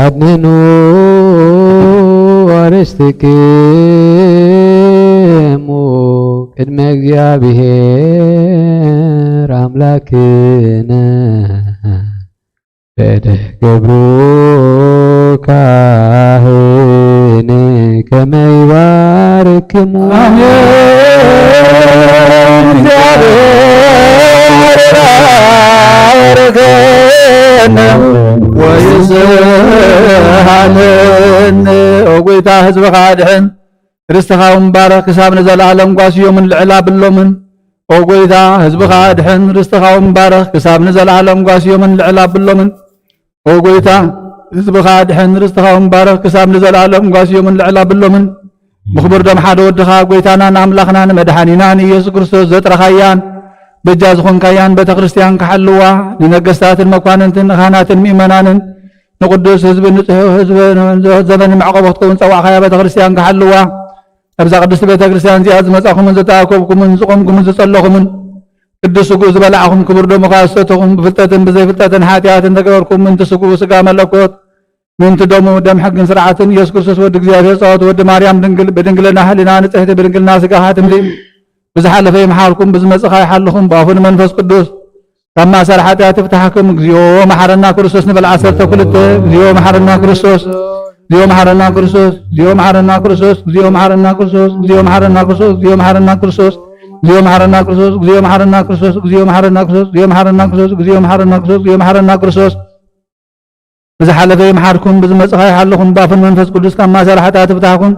ኣድንኑ ኣርእስትክሙ ቅድመ እግዚኣብሔር ኣምላክነ በደ ገብሩ ካህን ከመ ይባርክሙ። ኣሜን። እግዚኣብሔር ይባርከነ ወይስሃለነ። ኦ ጎይታ ህዝብኻ ኣድሕን ርስትኻ እውን ባረኽ ክሳብ ንዘለኣለም ጓስዮምን ልዕል ኣብሎምን። ኦ ጎይታ ህዝብኻ ኣድሕን ርስትኻ እውን ባረኽ ክሳብ ንዘለኣለም ጓስዮምን ልዕል ኣብሎምን። ኦ ጎይታ ህዝብኻ ኣድሕን ርስትኻ እውን ባረኽ ክሳብ ንዘለኣለም ጓስዮምን ልዕል ኣብሎምን። ብኽቡር ደም ሓደ ወድኻ ጎይታናን ኣምላኽናን መድሓኒናን ኢየሱስ ክርስቶስ ዘጥረኻያን በጃ ዝኾንካያን ቤተ ክርስቲያን ክሓልዋ ንነገስታትን መኳንንትን ንኻህናትን ምእመናንን ንቕዱስ ህዝቢ ንጽሑ ህዝቢ ዘመን መዕቆቦ ክትከውን ጸዋዕኻያ ቤተ ክርስቲያን ክሓልዋ ኣብዛ ቅድስቲ ቤተ ክርስቲያን እዚኣ ዝመጻኹምን ዝተኣከብኩምን ዝቖምኩምን ዝጸለኹምን ቅዱስ ስግኡ ዝበላዕኹም ክቡር ደሙ ከኣ ዝሰተኹም ብፍልጠትን ብዘይፍልጠትን ሓጢኣትን ተገበርኩም ምንቲ ስግኡ ስጋ መለኮት ምንቲ ደሙ ደም ሕግን ስርዓትን ኢየሱስ ክርስቶስ ወዲ እግዚኣብሔር ጸወት ወዲ ማርያም ድንግል ብድንግልና ሕሊና ንጽሕቲ ብድንግልና ስጋ ሃትምሊ ብዝሓለፈ ይምሓርኩም ብዝመጽእ ከኣ ይሓልኹም ብኣፉ ንመንፈስ ቅዱስ ካብ ማእሰር ሓጢኣት ይፍታሕኩም። እግዚኦ መሓረና ክርስቶስ ንበል ዓሰርተ ክልተ። እግዚኦ መሓረና ክርስቶስ። እግዚኦ መሓረና ክርስቶስ። እግዚኦ መሓረና ክርስቶስ። ብዝሓለፈ ይምሓርኩም ብዝመጽእ ከኣ ይሓልኹም ብኣፉ ንመንፈስ ቅዱስ ካብ ማእሰር ሓጢኣት ይፍታሕኩም።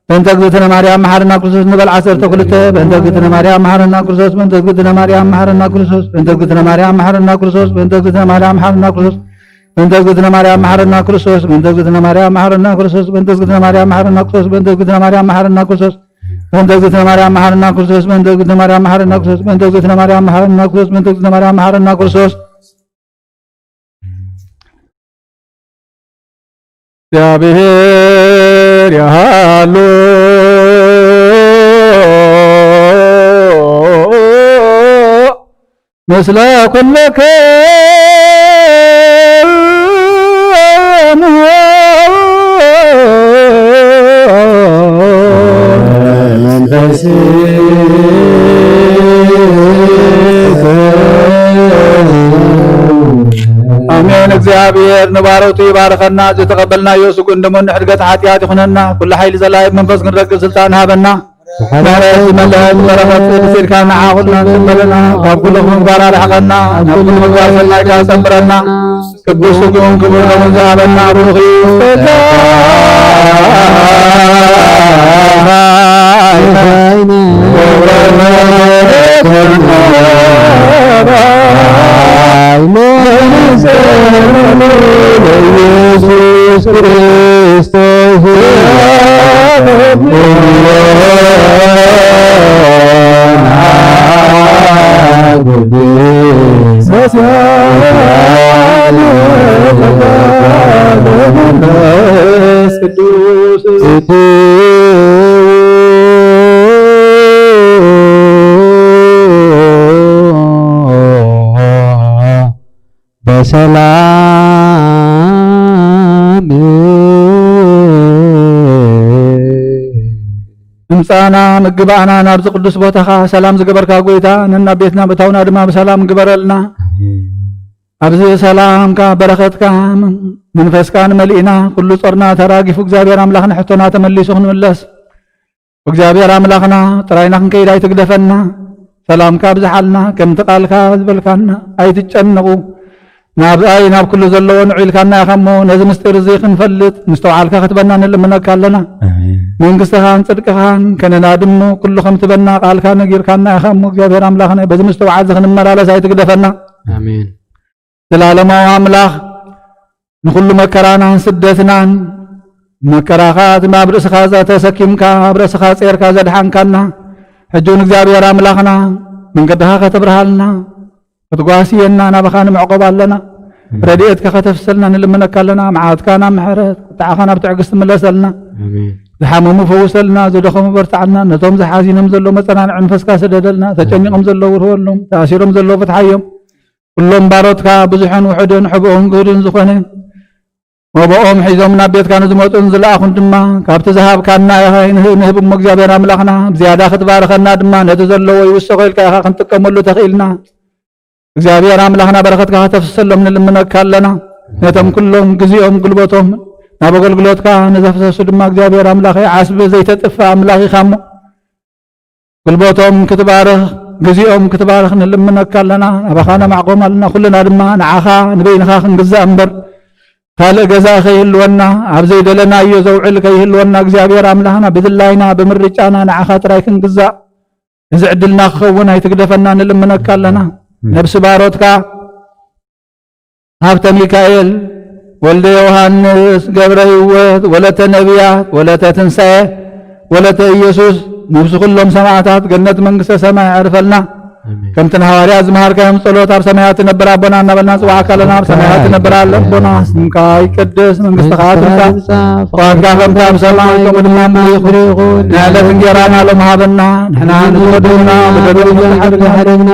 በእንተ እግዝእትነ ማርያም መሓረና ክርስቶስ ንበል ዓሰርተ ክልተ። በእንተ እግዝእትነ ማርያም መሓረና ክርስቶስ። በእንተ እግዝእትነ ማርያም መሓረና ክርስቶስ። በእንተ እግዝእትነ ማርያም መሓረና ክርስቶስ። በእንተ እግዝእትነ ማርያም መሓረና ክርስቶስ። በእንተ እግዝእትነ ማርያም መሓረና ክርስቶስ። በእንተ እግዝእትነ ማርያም መሓረና ክርስቶስ። በእንተ እግዝእትነ ማርያም መሓረና ክርስቶስ። በእንተ እግዝእትነ ማርያም መሓረና ክርስቶስ። በእንተ እግዝእትነ ማርያም መሐረነ ክርስቶስ፣ በእንተ እግዝእትነ ማርያም መሐረነ ክርስቶስ፣ በእንተ እግዝእትነ ማርያም መሐረነ ክርስቶስ፣ በእንተ እግዝእትነ ማርያም መሐረነ ክርስቶስ። እግዚአብሔር ያሃሉ ምስለ ኩልክሙ። መንፈስ አሜን። እግዚኣብሔር ንባሮቱ ይባርኸና። ዝተቐበልናዮ ስጉእን ደሙን ንሕድገት ሓጢኣት ይኹነና። ኩሉ ሓይሊ ዘላይ መንፈስ ክንረክብ ስልጣን ሃበና። ምሕረት ዝመልአት በረኸት ቅድስት ኢልካ ንዓኹልና ንጽበለና። ካብ ኩሉ ክፉእ ምግባር ኣርሕቐና። ናብ ኩሉ ምግባር ሰናይ ከጸንብረና። ቅዱስ ስግኡን ክቡር ደሙን ዝሃበና ብሩኽ እዩ። ኢየሱስ ክርስቶስ በስመ አብ ወወልድ ወመንፈስ ቅዱስ። በሰላም እምጻእና ምግባእና ናብዚ ቅዱስ ቦታኻ ሰላም ዝገበርካ ጎይታ፣ ነናብ ቤትና ምእታውና ድማ ብሰላም ግበረልና። ኣብዚ ሰላምካ በረኸትካ መንፈስካ ንመሊእና፣ ኩሉ ጾርና ተራጊፉ እግዚኣብሔር ኣምላኽና ሕቶና ተመሊሱ ክንምለስ፣ እግዚኣብሔር ኣምላኽና ጥራይና ክንከይድ ኣይትግደፈና። ሰላምካ ኣብዝሓልና፣ ከምቲ ቃልካ ዝበልካና ኣይትጨነቑ። ናብኣይ ናብ ኩሉ ዘለዎ ንዑ ኢልካና ኢኻ እሞ፣ ነዚ ምስጢር እዚ ክንፈልጥ ምስተውዓልካ ክትበና ንልምነካ ኣለና። ኣሜን። መንግስትኻን ጽድቅኻን ከነናድሞ ኩሉ ከምትበና ቃልካ ነጊርካና ኢኻ እሞ፣ እግዚኣብሔር ኣምላኽና በዚ ምስተውዓል እዚ ክንመላለስ ኣይትግደፈና። ኣሜን። ዘላለማዊ ኣምላኽ ንኹሉ መከራናን ስደትናን መከራኻ ኣብ ርእስኻ ተሰኪምካ ኣብ ርእስኻ ጼርካ ዘድሓንካና፣ ሕጂ እውን እግዚኣብሔር ኣምላኽና መንገድኻ ከተብርሃልና ክትጓስየና ናባኻ ንምዕቆብ ኣለና። ኣሜን። ረድኤትካ ከተፍሰልና ንልምነካ ኣለና። መዓትካ ናብ ምሕረት፣ ቁጥዓኻ ናብ ትዕግስቲ ምለሰልና። ኣሜን። ዝሓመሙ ፈውሰልና፣ ዝደኸሙ በርትዓልና፣ ነቶም ዝሓዚኖም ዘለዉ መጸናንዒ መንፈስካ ስደደልና፣ ተጨኒቖም ዘለዉ ርህወሎም፣ ተኣሲሮም ዘለዉ ፍትሓዮም። ኩሎም ባሮትካ ብዙሕን ውሑድን ሕቡእን ግህዱን ዝኾነ መባኦም ሒዞም ናብ ቤትካ ንዝመጹን ዝለኣኹን ድማ ካብቲ ዝሃብካና ኢኻ ንህብ ንህብ እሞ እግዚኣብሔር ኣምላኽና ብዝያዳ ክትባርኸና ድማ ነቲ ዘለዎ ይውሰኾ ኢልካ ኢኻ ክንጥቀመሉ ተኽኢልና። እግዚኣብሔር ኣምላኽና በረኸትካ ከተፍስሰሎም ንልምነካ ኣለና። ነቶም ኩሎም ግዜኦም ጉልበቶም ናብ ኣገልግሎትካ ንዘፍሰሱ ድማ እግዚኣብሔር ኣምላኸይ ዓስቢ ዘይተጥፍእ ኣምላኽ ኢኻ እሞ ጉልበቶም ክትባርኽ ግዜኦም ክትባርኽ ንልምነካ ኣለና። ናባኻ ነማዕቆም ኣለና። ኩልና ድማ ንዓኻ ንበይንኻ ክንግዛእ እምበር ካልእ ገዛእ ከይህልወና ኣብ ዘይደለናዮ ዘውዕል ከይህልወና እግዚኣብሔር ኣምላኽና ብድላይና ብምርጫና ንዓኻ ጥራይ ክንግዛእ እዚ ዕድልና ክኸውን ኣይትግደፈና ንልምነካ ኣለና። ነብሲ ባሮትካ ሃብተ ሚካኤል፣ ወልደ ዮሃንስ፣ ገብረ ህይወት፣ ወለተ ነቢያት፣ ወለተ ትንሳኤ፣ ወለተ ኢየሱስ፣ ነብሲ ኩሎም ሰማዕታት ገነት መንግስተ ሰማይ ኣዕርፈልና። ኣሜን። ከምቲ ንሃዋርያት ዝመሃርካዮም ጸሎት ኣብ ሰማያት ትነብር ኣቦና እናበልና ንጽውዓካ ኣለና። ኣብ ሰማያት ትነብር ኣቦና ስምካ ይቀደስ፣ መንግስትኻ ትምጻእ፣ ፍቓድካ ከምቲ ኣብ ሰማይ ከምኡ ድማ ኣብ ምድሪ ይኹን። ናይ ዕለት እንጀራና ሎም ሃበና፣ ንሕና ንዝበደሉና በደሎም ንሓድግና፣ በደልና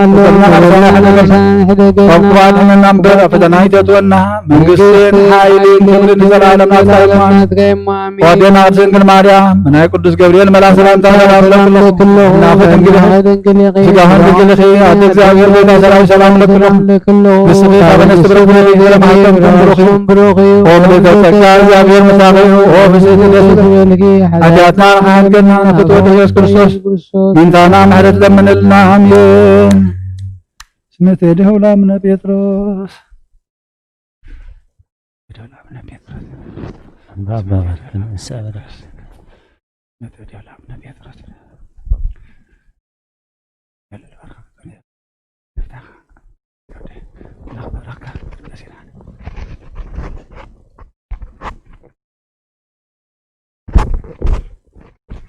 ንሕድግ፣ ካብ ክፉእ ኣድሕነና እምበር ኣብ ፈተና ኣይተእትወና፣ መንግስትን ሓይልን ክብርን ንዘለዓለም ናትካ እዩ። ኣሜን። ወዴና ኣብ ድንግል ማርያም ብናይ ቅዱስ ገብርኤል መልኣክ ሰላምታ ሰላም ለክሎ፣ እናኹ ድንግል ኢኺ፣ ስጋኹን ድንግል ኢኺ፣ ኣደ እግዚኣብሔር ጎይታ ሰራዊት ሰላም ለክሎ። ንስኺ ካብ ኣንስቲ ብርክቲ ኢኺ፣ ፍረ ማህፀንኪ ብሩኽ እዩ። ኦ ምልዕተ ጸጋ እግዚኣብሔር ምሳኺ እዩ። ኦ ፍስሕቲ ደስ ይበልኪ፣ ሓጢኣትና ሓድገና ንፍትወት ኢየሱስ ክርስቶስ ምንታና ምሕረት ለምንልና። ኣሜን። ስመ ቴዲ ሆላ ምነ ጴጥሮስ። ቴዲ ሆላ ምነ ጴጥሮስ። እምባ ኣባባትክን ንስኣ በረክት። ስመ ቴዲ ሆላ ምነ ጴጥሮስ።